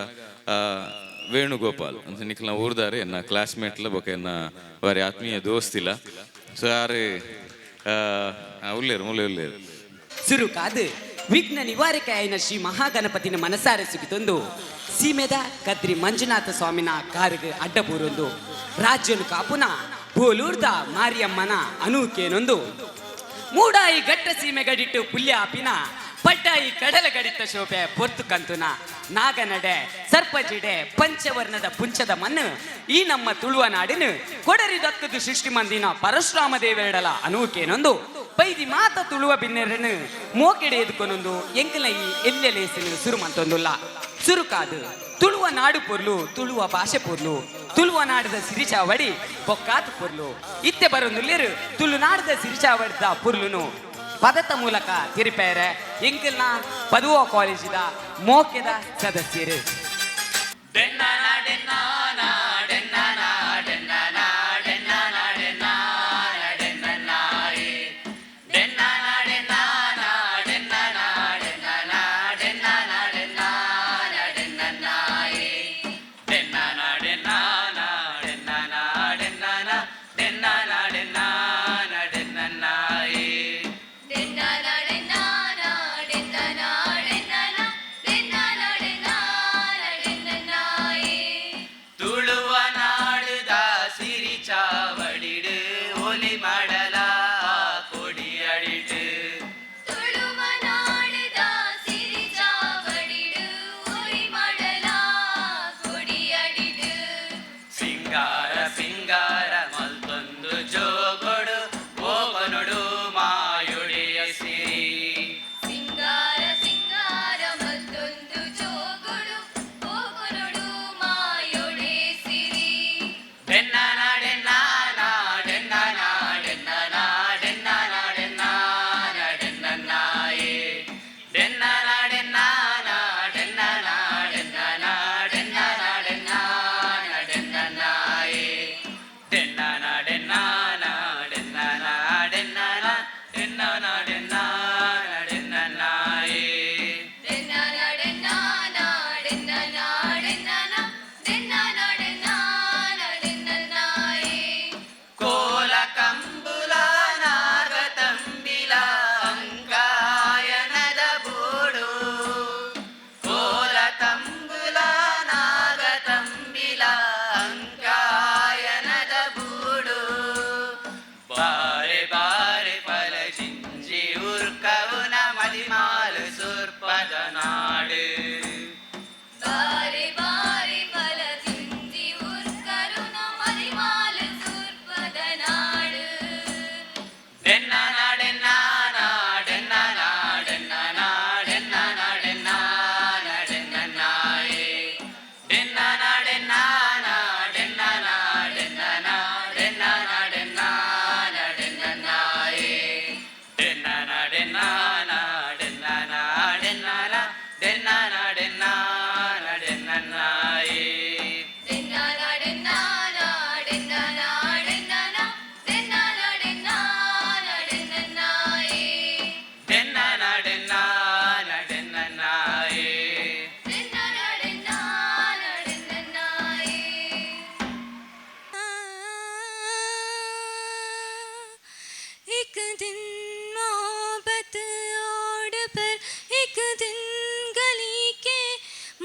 ವೇಣುಗೋಪಾಲ್ ಅಂತ ನಿಕ್ಲ ಊರ್ದಾರೆ ಎನ್ನ ಕ್ಲಾಸ್ಮೇಟ್ಲ ಬೊಕ ಎನ್ನ ಬಾರಿ ಆತ್ಮೀಯ ದೋಸ್ತಿಲ್ಲ. ಸೊ ಯಾರು ಉಲ್ಲೇರು ಮೂಲೆ ಉಲ್ಲೇರು. ಸುರುಕಾದು ವಿಘ್ನ ನಿವಾರಕ ಶ್ರೀ ಮಹಾಗಣಪತಿನ ಮನಸಾರೆ ಸುಗಿತೊಂದು ಸೀಮೆದ ಕದ್ರಿ ಮಂಜುನಾಥ ಸ್ವಾಮಿನ ಕಾರಿಗೆ ಅಡ್ಡಪೂರೊಂದು ರಾಜ್ಯನು ಕಾಪುನ ಬೋಲೂರ್ದ ಮಾರಿಯಮ್ಮನ ಅನೂಕೇನೊಂದು ಮೂಡಾಯಿ ಗಟ್ಟ ಸೀಮೆ ಗಡಿಟ್ಟು ಪುಲ್ಯಾಪಿನ ಪಡ್ಡಾಯಿ ಕಡಲ ಗಡಿತ ಶೋಭೆ ಪೊರ್ತು ಕಂತುನ ನಾಗನಡೆ ಸರ್ಪಜಿಡೆ ಪಂಚವರ್ಣದ ಪುಂಚದ ಮಣ್ಣು ಈ ನಮ್ಮ ತುಳುವ ನಾಡಿನ ಕೊಡರಿ ದಕ್ಕದು ಸೃಷ್ಟಿ ಮಂದಿನ ಪರಶುರಾಮ ದೇವೆರಡಲ ಅನೂಕೇನೊಂದು ಬೈದಿ ಮಾತ ತುಳುವ ಬಿನ್ನೆರನು ಮೋಕೆಡೆ ಎದುಕೊನೊಂದು ಎಂಕಲ ಈ ಎಲ್ಲೆಲೇಸಿನ ಸುರುಮಂತೊಂದುಲ್ಲ. ಸುರುಕಾದು ತುಳುವ ನಾಡು ಪೊರ್ಲು ತುಳುವ ಭಾಷೆ ಪೊರ್ಲು ತುಳುವ ನಾಡದ ಸಿರಿಚಾವಡಿ ಬೊಕ್ಕಾತು ಪೊರ್ಲು ಇತ್ತೆ ಬರೊಂದುಲ್ಲೇರು ತುಳುನಾಡದ ಸಿರಿಚಾವಡಿದ ಪೊರ್ಲುನು ಪದತ ಮೂಲಕ ತಿರುಪೇರೆ ಎಂಕಲ್ನ ಪದುವ ಕಾಲೇಜಿದ ಮೋಕೆದ ಸದಸ್ಯರು. ಡೆನ್ನಾನ ಸಿರಿ. ಸಿಂಗಾರ ಸಿಂಗಾರ ಮತ್ತೊಂದು ಜೋಗುಡು ಹೋಗುನುಡು ಮಾಯೊಡೆ ಸಿರಿ. ಕೋಲ ಕಂಬುಲ ನಾಗತಂಬಿಲ ಅಂಕಾಯನದ ಬೂಡು, ಕೋಲ ತಂಬುಲ ನಾಗತಂಬಿಲ ಅಂಕಾಯನದ ಬೂಡು, ಬಾರೆ ಬಾರೆ ಫಲ ಜಿಂಜಿ ಉರ್ಕವುನ ಮದಿಮಾಲು ಸುರ್ಪದ ನಾಡು. ಬಾರೆ ಬಾರೆ ಫಲ ಜಿಂಜಿ ಉರ್ಕರುನ ಮದಿಮಾಲು ಸುರ್ಪದ ನಾಡು. एक दिन मोहब्बत ओढ़ पर, एक दिन गली के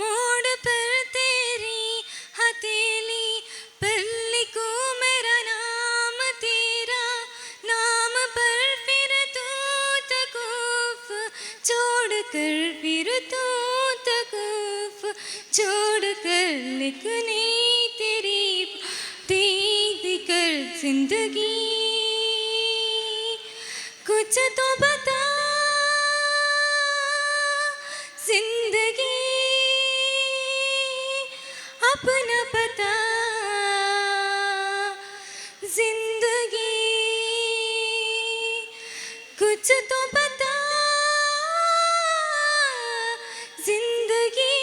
मोड़ पर, तेरी हथेली पर लिखूं मेरा नाम, तेरा नाम पर, फिर तू तकूफ छोड़ कर, फिर तू तकूफ छोड़ कर, लिखने तेरी दीद कर जिंदगी। कुछ तो बता जिंदगी, अपना पता जिंदगी। कुछ तो बता जिंदगी,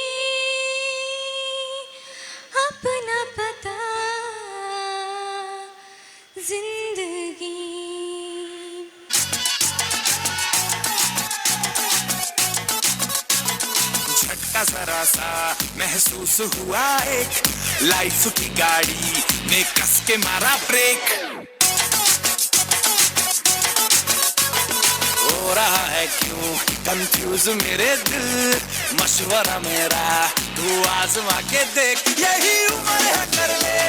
अपना पता जिंदगी। झटका जरा सा महसूस हुआ, एक लाइफ की गाड़ी ने कस के मारा ब्रेक। हो रहा है क्यों कंफ्यूज मेरे दिल, मशवरा मेरा तू आजमा के देख। यही उम्र है कर ले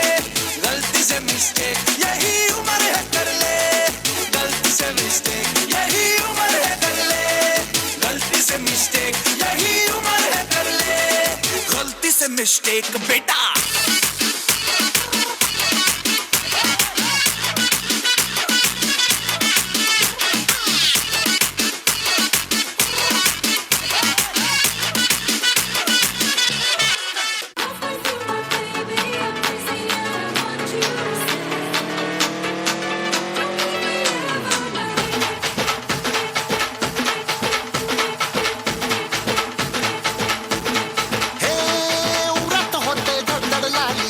गलती से मिस्टेक, यही उम्र है कर ले गलती से मिस्टेक, यही उम्र है कर ले गलती से मिस्टेक, यही उम्र है कर ले गलती से मिस्टेक बेटा। हे उरत होते धड़धड़ लाली।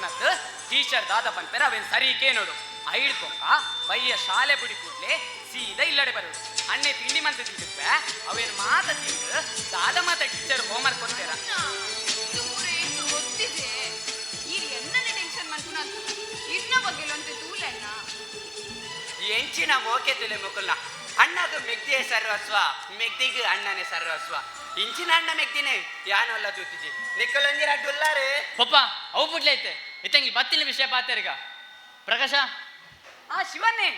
ಮಲ್ಪುನತ್ತು ಟೀಚರ್ ದಾದ ಪನ್ಪೆರ ಅವೇನ್ ಸರಿ ಕೇನೋಡು ಐಡ್ಕೊಕ್ಕ ಬಯ್ಯ ಶಾಲೆ ಬುಡಿ ಕೂಡ್ಲೆ ಸೀದಾ ಇಲ್ಲಡೆ ಬರೋಡು ಅಣ್ಣೆ ತಿಂಡಿ ಮಂತ ತಿಂದಿಪ್ಪೆ ಅವೇನ್ ಮಾತ ತಿಂದು ದಾದ ಮಾತ ಟೀಚರ್ ಹೋಮ್ವರ್ಕ್ ಕೊಡ್ತೇರ ಗೊತ್ತಿದೆ ಈರ್ ಎನ್ನನೆ ಟೆನ್ಷನ್ ಮಲ್ಪುನತ್ತು ಇರ್ನ ಬಗ್ಗೆ ತೂಲೆಣ್ಣ ಎಂಚಿನ ಮೋಕೆ ತುಲೆ ಮುಕುಲ್ಲ ಅಣ್ಣಗ ಮೆಗ್ದಿಯೇ ಸರ್ವಸ್ವ ಮೆಗ್ದಿಗೆ ಅಣ್ಣನೇ ಸರ್ವಸ್ವ ಇಂಚಿನ ಅಣ್ಣ ಮೆಗ್ದಿನೇ ಯಾನಲ್ಲ ತೂತಿಜಿ ನಿಕ್ಕಲೊಂಜಿರ ಡುಲ್ಲಾರೆ ಪಪ್ಪ ಅವು ಬುಡ್ಲೈತೆ ಇತ್ತಂಗಿ ಬತ್ತಿನ ವಿಷಯ ಪಾತೆರ್ಗ ಪ್ರಕಾಶ ಆ ಶಿವನ್ನೇ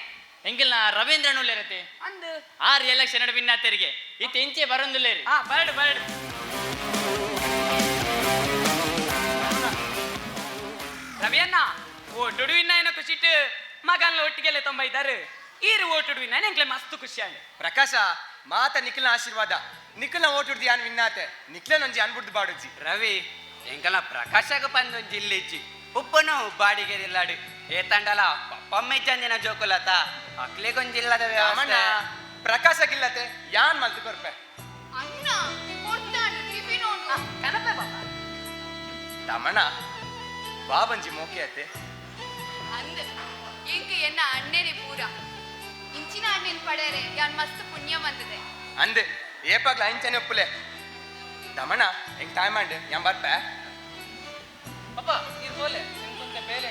ಎಂಗಿಲ್ಲ ರವೀಂದ್ರನ್ ಉಲ್ಲೇರತೆ ಅಂದು ಆರ್ ಎಲೆಕ್ಷನ್ ನಡುವಿನ ತೆರಿಗೆ ಇತ್ತ ಇಂಚೆ ಬರೊಂದುಲ್ಲೇರಿ ಆ ಬರಡು ಬರಡು ರವಿಯಣ್ಣ ಓಟುಡುವಿನ ಏನೋ ಖುಷಿಟ್ಟು ಮಗನ್ಲ ಒಟ್ಟಿಗೆಲ್ಲ ತೊಂಬ ಇದ್ದಾರೆ ಈರು ಓಟುಡುವಿನ ಎಂಕ್ಲೆ ಮಸ್ತ್ ಖುಷಿ ಆಂಡ್ ಪ್ರಕಾಶ ಮಾತ ನಿಖಿಲ್ನ ಆಶೀರ್ವಾದ ನಿಖಿಲ್ನ ಓಟುಡ್ದು ಯಾನ್ ವಿನ್ನಾತೆ ನಿಖಿಲನೊಂಜಿ ಅನ್ಬುಡ್ದು ಬಾಡುಜಿ ರವಿ ಎಂಕಲ ಪ್ರಕಾಶಗ ಪಂದೊಂಜಿ ಇಲ್ಲಿಜ್ಜಿ ಉಪ್ಪನು ಬಾಡಿಗೆ ಇಲ್ಲಾಡು ಏತಂಡಲ ಪಪ್ಪಮ್ಮ ಇಜ್ಜಂದಿನ ಜೋಕುಲತ ಅಕ್ಲೆಗೊಂಜಿಲ್ಲದ ರಾಮಣ್ಣ ಪ್ರಕಾಶಗಿಲ್ಲತೆ ಯಾನ್ ಮಲ್ತು ಕೊರ್ಪೆ ಅಣ್ಣ ಕೊಡ್ತಾನು ಟಿಫಿನ್ ಉಂಡು ಕನಪೆ ಬಾಬಾ ತಮಣ ಬಾಬಂಜಿ ಮೋಕೆ ಅತ್ತೆ ಅಂದ್ ಎಂಕ್ ಎನ್ನ ಅಣ್ಣನೇ ಪೂರ ಇಂಚಿನ ಅಣ್ಣನ್ ಪಡೆಯರೆ ಯಾನ್ ಮಸ್ತ್ ಪುಣ್ಯ ಬಂದಿದೆ ಅಂದ್ ಏಪಾಗ್ಲ ಅಂಚನೆ ಒಪ್ಪುಲೆ ತಮಣ ಎಂಕ್ ಟೈಮ್ ಅಂಡ್ ಯಾನ್ ಬರ್ಪೆ ಪಪ್ಪ ಇದು ಬೋಲೆ ನಿಮ್ಗೊಂತ ಬೇಲೆ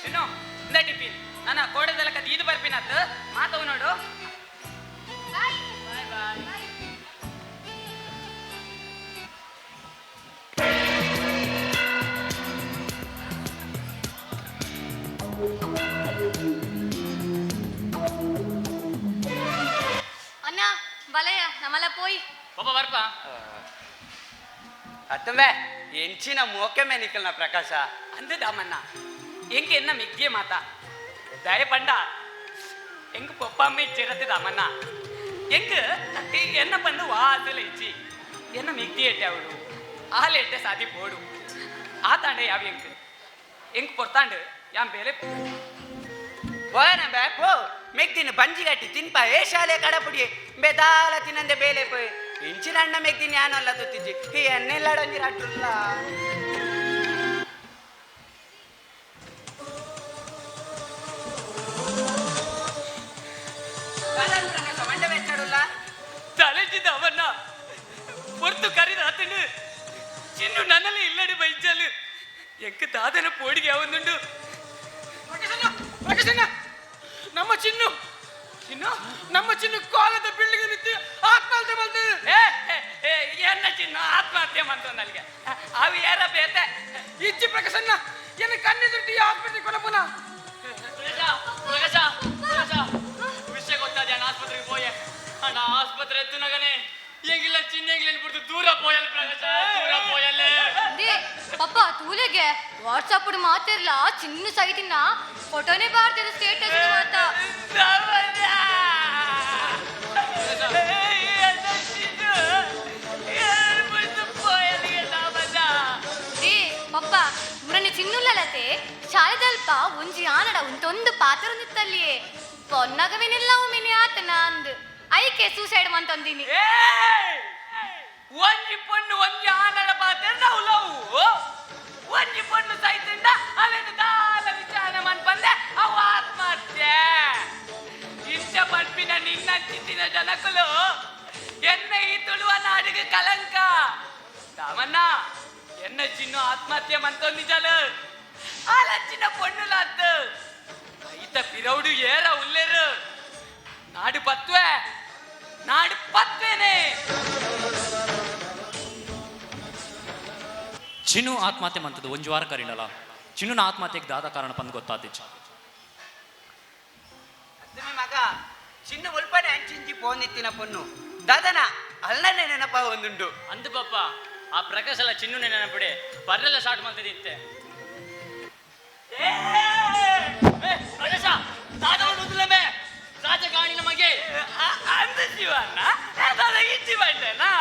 ಚಿನ್ನು ಇಂದ ಟಿಫಿನ್ ನನ್ನ ಕೋಡೆದಲ್ಲ ಕದ್ ಇದು ಬರ್ಪಿನತ್ತು ಮಾತವು ನೋಡು ಬಾಯ್ ಬಾಯ್ ಅಣ್ಣ ಬಲಯ ನಮ್ಮಲ್ಲ ಪೋಯ್ ಪಪ್ಪ ಬರ್ಪ ಅತ್ತಂಬೆ ಎಂಚಿನ ಮೋಕೆ ಮೇ ನಿಖಿಲ್ನ ಪ್ರಕಾಶ ಅಂದು ದಾಮಣ್ಣ ಎಂಕ್ ಎನ್ನ ಮಿಗ್ಗಿಯ ಮಾತ ದಯ ಪಂಡ ಎಂಕ್ ಪೊಪ್ಪಮ್ಮ ಇಚ್ಚಿರತ್ತೆ ದಾಮಣ್ಣ ಎಂಕ್ ಎನ್ನ ಪಂದು ವಾಸಲ ಇಚ್ಚಿ ಎನ್ನ ಮಿಗ್ದಿ ಎಟ್ಟೆ ಅವಳು ಆಲೆ ಎಟ್ಟೆ ಸಾದಿ ಪೋಡು ಆ ತಾಂಡೆ ಯಾವ ಎಂಕ್ ಎಂಕ್ ಪೊರ್ತಾಂಡು ಯಾನ್ ಬೇಲೆ ಹೋಯನ ಬೇ ಪೋ ಮೆಗ್ದಿನ ಬಂಜಿಗಟ್ಟಿ ತಿನ್ಪ ಏ ಶಾಲೆ ಕಡಪುಡಿ ಬೆದಾಲ ತಿನ್ನಂದೆ ಬೇಲೆ ಪೋಯ್ ಇಂಚಿನ ಅಣ್ಣ ಮೆಗ್ದಿನ ಯಾನಲ್ಲ ತುತ್ತಿಜ್ಜಿ ಈ ಎಣ್ಣೆಲ್ಲಾಡೊಂಜಿರ ಅಡ್ಡುಲ್ಲ ಮಂಡೆ ಬೆಚ್ಚಾಡುಲ್ಲ ತಲೆಜಿದ ಅವನ್ನ పొర్తు కరిదాతను ಚಿನ್ನು ನನ್ನಲ್ಲಿ ಇಲ್ಲಡಿ ಬೈಜಾಲು ಎಂಕ್ ದಾದನ ಪೋಡಿಗೆ ಯಾವೊಂದುಂಡು ಪ್ರಕಾಶಣ್ಣ ನಮ್ಮ ಚಿನ್ನು ಚಿನ್ನು ನಮ್ಮ ಚಿನ್ನು ಕಾಲದ ಬಿಲ್ಡಿಂಗ್ ನಿಂತು ಆತ್ಮಹತ್ಯೆ ಮಾಡ್ತದೆ ಏ ಏ, ಏ, ಎನ್ನ ಚಿನ್ನು ಆತ್ಮಹತ್ಯೆ ಮಂತೊಂದು ಅಲ್ಲಿಗೆ ಅವು ಏರ ಬೇತೆ ಇಜ್ಜಿ ಪ್ರಕಾಶಣ್ಣ ಎನ್ನ ಕಣ್ಣೆದುರ್ಟಿ ಆಸ್ಪತ್ರೆ ಕೊಡಪುನ ಪ್ರಕಾಶ ಪ್ರಕಾಶ ಪ್ರಕಾಶ ವಿಷಯ ಗೊತ್ತಾದೆ ಅಣ್ಣ ಆಸ್ಪತ್ರೆಗೆ ಪೋಯೆ ಅಣ್ಣ ಆಸ್ಪತ್ರೆ ಎತ್ತು ನಗನೆ ಎಂಗಿಲ್ಲ ಚಿನ್ನೆಂಗಿಲ್ಲ ಬಿಡ್ತು ದೂರ ಪೋಯಲ್ ಪ್ರಕಾಶ ದೂರ ಪೋಯಲ್ಲೇ they ಪಪ್ಪ ತೂಲೆಗೆ ವಾಟ್ಸಪ್ ಮಾತಿರ್ಲ ಚಿನ್ನ ಸೈಟಿನ ಫೋಟೋನೇ ಬಾರ್ತಿರ ಸ್ಟೇಟಸ್ ಮಾತ they ಪಪ್ಪ ಮುರನೆ ಚಿನ್ನುಲ್ಲಲತೆ ಶಾಲೆದಲ್ಪ ಒಂಜಿ ಆನಡ ಉಂಟೊಂದು ಪಾತ್ರ ನಿತ್ತಲ್ಲಿಯೇ ಪೊನ್ನಗವಿನಿಲ್ಲ ಮಿನಿ ಆತನ ಅಂದ್ ಐಕೆ ಸೂಸೈಡ್ ಮಂತೊಂದಿನಿ ಒಂಜಿ ಪೊಣ್ಣು ಒಂಜಿ ಆನಡ ಪಾತ್ರ ನಾವು ಲವ್ ಒಂಜಿ ಪೊಣ್ಣು ಸೈತಿಂದ ಅವೇನು ದಾಲ ವಿಚಾರ ಮನ್ಪಂದೆ ಅವು ಆತ್ಮಹತ್ಯೆ ಇಂಚ ಪನ್ಪಿನ ನಿನ್ನ ಚಿತ್ತಿನ ಜನಕುಲು ಎನ್ನ ಈ ತುಳುವ ನಾಡಿಗೆ ಕಲಂಕ ತಾಮನ್ನ ಎನ್ನ ಚಿನ್ನು ಆತ್ಮಹತ್ಯೆ ಮಂತೊಂದಿಜಲು ಆಲಚ್ಚಿನ ಪೊಣ್ಣುಲಾತ್ ಐತ ಪಿರೌಡು ಏರ ಉಲ್ಲೇರು ನಾಡು ಪತ್ವೆ ನಾಡು ಪತ್ವೇನೆ ಚಿನ್ನು ಆತ್ಮಹತ್ಯೆ ಮಂತದ್ದು ಒಂಜು ವಾರ ಕರೀಂಡಲ್ಲ ಚಿನ್ನುನ ಆತ್ಮಹತ್ಯೆಗೆ ದಾದ ಕಾರಣ ಪಂದ್ ಗೊತ್ತಾತಿಚ್ಚ ಅತ್ತಮೆ ಮಗ ಚಿನ್ನ ಒಲ್ಪನೆ ಅಂಚಿಂಚಿ ಪೋನಿತ್ತಿನ ಪೊನ್ನು ದಾದನ ಅಲ್ಲನೆ ನೆನಪ ಒಂದುಂಡು ಅಂದು ಪಪ್ಪ ಆ ಪ್ರಕಾಶ ಎಲ್ಲ ಚಿನ್ನು ನೆನಪಿಡೆ ಬರ್ರೆಲ್ಲ ಸ್ಟಾರ್ಟ್ ಮಾಡ್ತಿದ್ದೆ ಪ್ರಕಾಶ ದಾದ ಉದುಲಮೆ ರಾಜಕಾರಣಿ ನಮಗೆ ಅಂದು ಶಿವಣ್ಣ ದಾದ ಇಚ್ಚಿ ಬಂಡೆನಾ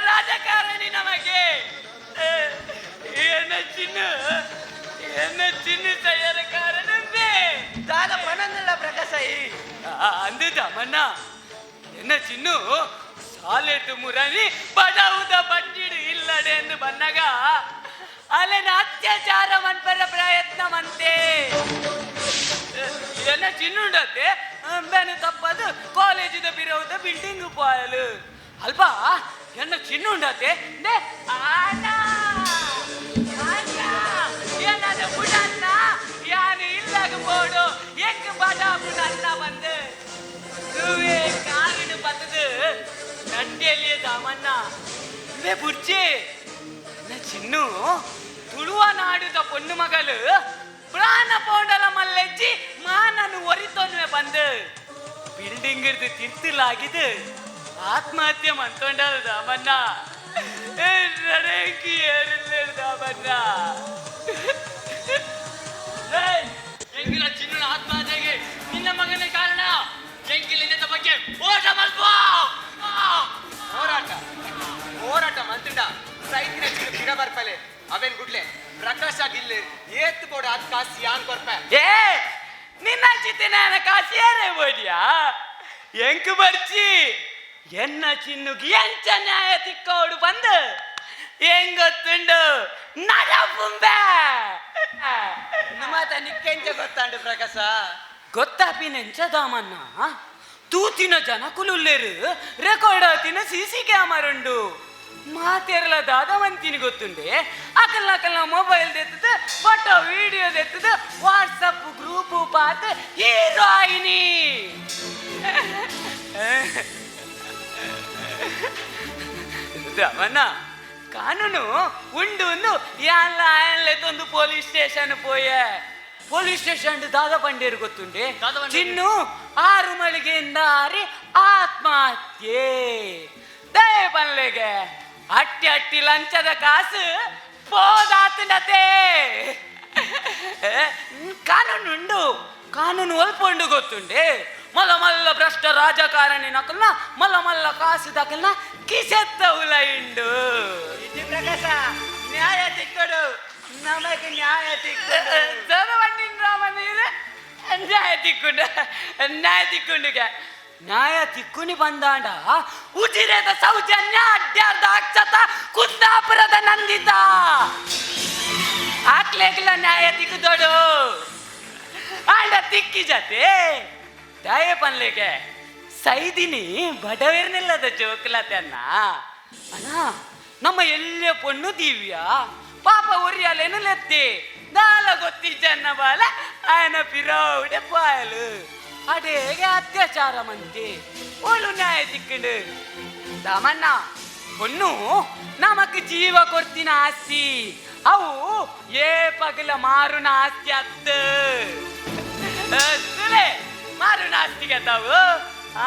ರಾಜಕಾರಣಿ ನಮಗೆ ಎನ್ನ ಚಿನ್ನು ಎನ್ನ ಚಿನ್ನು ತಯಾರ ಕಾರಣವೇ ದಾದ ಪನಂದಿಲ್ಲ ಪ್ರಕಾಶ ಈ ಅಂದು ತಮ್ಮಣ್ಣ ಎನ್ನ ಚಿನ್ನು ಸಾಲೆಟ್ಟು ಮುರನಿ ಬಡವುದ ಬಂಜಿಡು ಇಲ್ಲಡೆ ಎಂದು ಬನ್ನಗ ಅಲೆನ ಅತ್ಯಾಚಾರ ಮನ್ಪರ ಪ್ರಯತ್ನ ಮಂತೆ. ಎನ್ನ ಚಿನ್ನುಂಡತ್ತೆ ಅಂಬೆನು ತಪ್ಪದು ಕಾಲೇಜಿದ ಬಿರೋದ ಬಿಲ್ಡಿಂಗ್ ಪಾಯಲು ಅಲ್ಪ ಎನ್ನ ಚಿನ್ನುಂಡತ್ತೆ ನೆ ಆನ ಏನಾದ ಬುಡನ್ನ ಯಾನು ಇಲ್ಲಾಗ ಬೋಡು ಎಂಕ್ ಬಡ ಬುಡನ್ನ ಬಂದು ತುವೆ ಕಾರಿಡು ಬತ್ತದು ನಟ್ಟೆಲಿಯ ದಾಮಣ್ಣ ಇವೆ ಬುರ್ಜಿ. ನನ್ನ ಚಿನ್ನು ತುಳುವ ನಾಡುದ ಪೊಣ್ಣು ಮಗಳು ಪ್ರಾಣ ಪೋಂಡಲ ಮಲ್ಲೆಜ್ಜಿ ಮಾನನು ಒರಿತೊನ್ವೆ ಬಂದು ಬಿಲ್ಡಿಂಗ್ ಇರ್ದು ತಿರ್ತಲಾಗಿದ್ದು ಆತ್ಮಹತ್ಯೆ ಮಂತೊಂಡದ ದಾಮಣ್ಣ. ನಡೆಂಕಿ ಏರಿಲ್ಲ ದಾಮಣ್ಣ. ಎಂಗಿನ ಚಿನ್ನನ ಆತ್ಮಹತ್ಯೆಗೆ ನಿನ್ನ ಮಗನೇ ಕಾರಣ. ಎಂಕಿಲಿಂದ ಬಗ್ಗೆ ಹೋರಾಟ ಮಲ್ಪ. ಹೋರಾಟ ಹೋರಾಟ ಮಂತ್ರಿಡ ಸೈತಿನ ಚಿನ್ನ ಪಿರ ಬರ್ಪಲೆ ಅವೇನ್ ಗುಡ್ಲೆ ಪ್ರಕಾಶ ಗಿಲ್ಲೆ ಏತ್ ಬೋಡ ಅದ್ ಕಾಸಿ ಯಾನ್ ಕೊರ್ಪೆ. ಏ ನಿನ್ನ ಚಿತ್ತಿನ ಕಾಸಿಯಾರೇ ಬೋಡಿಯಾ ಎಂಕು ಬರ್ಚಿ ಎನ್ನ ಚಿನ್ನುಗೆ ಎಂಚ ನ್ಯಾಯ ತಿಕ್ಕೋಡು ಬಂದು ಹೆಂಗೊತ್ತುಂಡು ನಡಪುಂಬೆ. ಮಾತ ನಿಕ್ಕೆಂಚ ಗೊತ್ತಾಂಡು ಪ್ರಕಾಶ? ಗೊತ್ತಾಪಿನೆಂಚ ದಾಮನ್ನ, ತೂತಿನ ಜನಕುಲುಲ್ಲೇರು ರೆಕಾರ್ಡ್ ಆತಿನ ಸಿ ಸಿ ಕ್ಯಾಮರುಂಡು ಮಾತೆರ್ಲ ದಾದವಂತಿನಿ ಗೊತ್ತುಂಡೆ. ಅಕಲ್ನ ಅಕಲ್ನ ಮೊಬೈಲ್ ದೆತ್ತದ ಫೋಟೋ ವಿಡಿಯೋ ದೆತ್ತದ ವಾಟ್ಸಪ್ ಗ್ರೂಪ್ ಪಾತ್ ಹೀರೋಯಿನಿ. ದಾಮಣ್ಣ ಕಾನೂನು ಉಂಡು ಒಂದು ಯಾನ್ಲ ಆಯನ್ಲೆತ್ತೊಂದು ಪೊಲೀಸ್ ಸ್ಟೇಷನ್ ಪೋಯೆ. ಪೊಲೀಸ್ ಸ್ಟೇಷನ್ ದಾದ ಬಂಡೇರು ಗೊತ್ತುಂಡೆ ಚಿನ್ನು 6 ಮಳಿಗೆಯಿಂದ ಆರಿ ಆತ್ಮಹತ್ಯೆ ದಯ ಪನ್ಲೆಗೆ ಅಟ್ಟಿ ಅಟ್ಟಿ ಲಂಚದ ಕಾಸು ಪೋದಾತನತೆ. ಕಾನೂನು ಉಂಡು ಕಾನೂನು ಒಲ್ಪುಂಡು ಗೊತ್ತುಂಡೆ. ಮಲ್ಲ ಮಲ್ಲ ಭ್ರಷ್ಟ ರಾಜಕಾರಣಿ ನಕಲ್ನ ಮಲ್ಲ ಮಲ್ಲ ಕಾಸು ದಕಲ್ನ ಕಿಸೆತ್ತ ಉಲೈಂಡು. ಪ್ರಕಾಶ ನ್ಯಾಯ ತಿಕ್ಕಡು, ನಮಗೆ ನ್ಯಾಯ ತಿಕ್ಕಡು. ರಾಮನೀರು ನ್ಯಾಯ ತಿಕ್ಕೊಂಡು ನ್ಯಾಯ ತಿಕ್ಕೊಂಡುಗೆ ನ್ಯಾಯ ತಿಕ್ಕುನಿ ಬಂದಾಂಡ ಉಜಿರೆದ ಸೌಜನ್ಯ ಅಡ್ಡಾರ್ದ ಅಕ್ಷತ ಕುಂದಾಪುರದ ನಂದಿತ ಹಾಕ್ಲೇಕಿಲ್ಲ ನ್ಯಾಯ ತಿಕ್ಕುದೋಡು ಆಂಡ ತಿಕ್ಕಿ ಜತೆ ದಯ ಪನ್ಲಿಕ್ಕೆ ಸೈದಿನಿ ಬಡವೇರ್ನಿಲ್ಲದ ಜೋಕ್ಲತೆನ್ನ ಅಣ್ಣ. ನಮ್ಮ ಎಲ್ಲೇ ಪೊಣ್ಣು ದಿವ್ಯಾ ಪಾಪ ಒರಿಯಾಲೇನು ಲೆತ್ತಿ ದಾಲ ಗೊತ್ತಿ ಜನ್ನ ಬಾಲ ಆಯನ ಪಿರೋಡೆ ಪಾಯಲು ಅಡೇಗೆ ಅತ್ಯಾಚಾರ ಮಂತಿ ಓಳು ನ್ಯಾಯ ತಿಕ್ಕಂಡು. ದಾಮಣ್ಣ ಪೊಣ್ಣು ನಮಕ್ ಜೀವ ಕೊಡ್ತಿನ ಆಸ್ತಿ ಅವು ಏ ಪಗಲ ಮಾರುನ ಆಸ್ತಿ ಅತ್ತ ಮಾರುನ ಆಸ್ತಿಗೆ ತಾವು.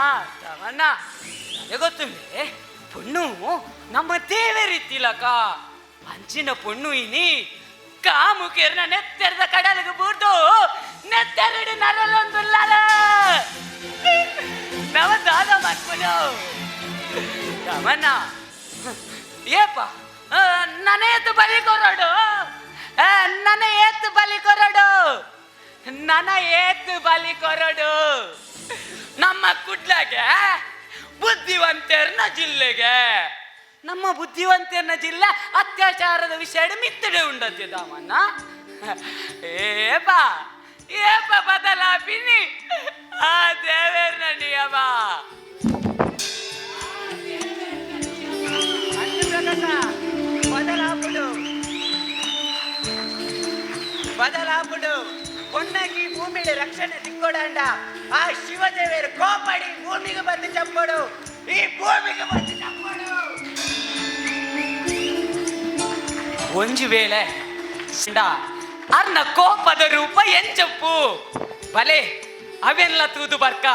ಆ ದಾಮಣ್ಣ ಗೊತ್ತುಂಡೆ ಪೊಣ್ಣು ನಮ್ಮ ದೇವರಿತ್ತಿಲಕ ಅಂಚಿನ ಪೊಣ್ಣು ಇನಿ ಕಾಮುಕೇರ್ನ ನೆತ್ತೆರದ ಕಡಲಿಗೆ ಬೂರ್ದು ನೆತ್ತೆರಡು ನರಲೊಂದುಲ್ಲಾರ ನವ ದಾದ ಮಕ್ಕಳು ರಾಮಣ್ಣ. ಏಪ ನನ್ನ ಏತು ಬಲಿ ಕೊರಡು, ನನ್ನ ಏತು ಬಲಿ ಕೊರಡು, ನನ್ನ ಏತು ಬಲಿ ಕೊರಡು. ನಮ್ಮ ಕುಡ್ಲಗೆ ಬುದ್ಧಿವಂತರ್ನ ಜಿಲ್ಲೆಗೆ ನಮ್ಮ ಬುದ್ಧಿವಂತರ್ನ ಜಿಲ್ಲೆ ಅತ್ಯಾಚಾರದ ವಿಷಯ ಮಿತ್ತಡೆ ಉಂಡತ್ತೆ ದಾಮಣ್ಣ. ಏಪ ಏಪ ಬದಲಾಪಿನಿ ಆ ದೇವೇರ್ನ ನಿಯಮ. ಬದಲಾಪುಡು ಬದಲಾಪುಡು పొన్నకి ಭೂಮಿಗೆ ರಕ್ಷಣೆ ತಿಕ್ಕೊಡಂಡ ಆ ಶಿವದೇವರು ಕೋಪಡಿ ಭೂಮಿಗೆ ಬಂದು ಚಪ್ಪಡು, ಈ ಭೂಮಿಗೆ ಬಂದು ಚಪ್ಪಡು. ಒಂಜಿ ವೇಳೆ ಅರ್ನ ಕೋಪದ ರೂಪ ಎಂಚಪ್ಪು ಬಲೆ ಅವೆಲ್ಲ ತೂದು ಬರ್ಕ.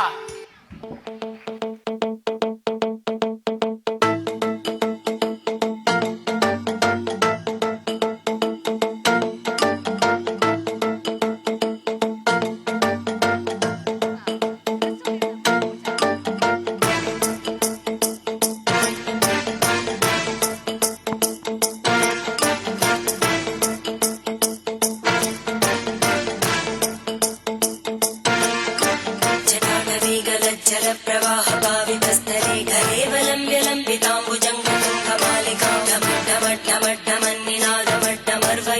जलप्रवाहपावितस्थले कलेवलम्ब्य लम्बिताम्बुजङ्गतुङ्गमालिकां ढमड्ढमड्ढमन्निनादमड्ढमर्वरां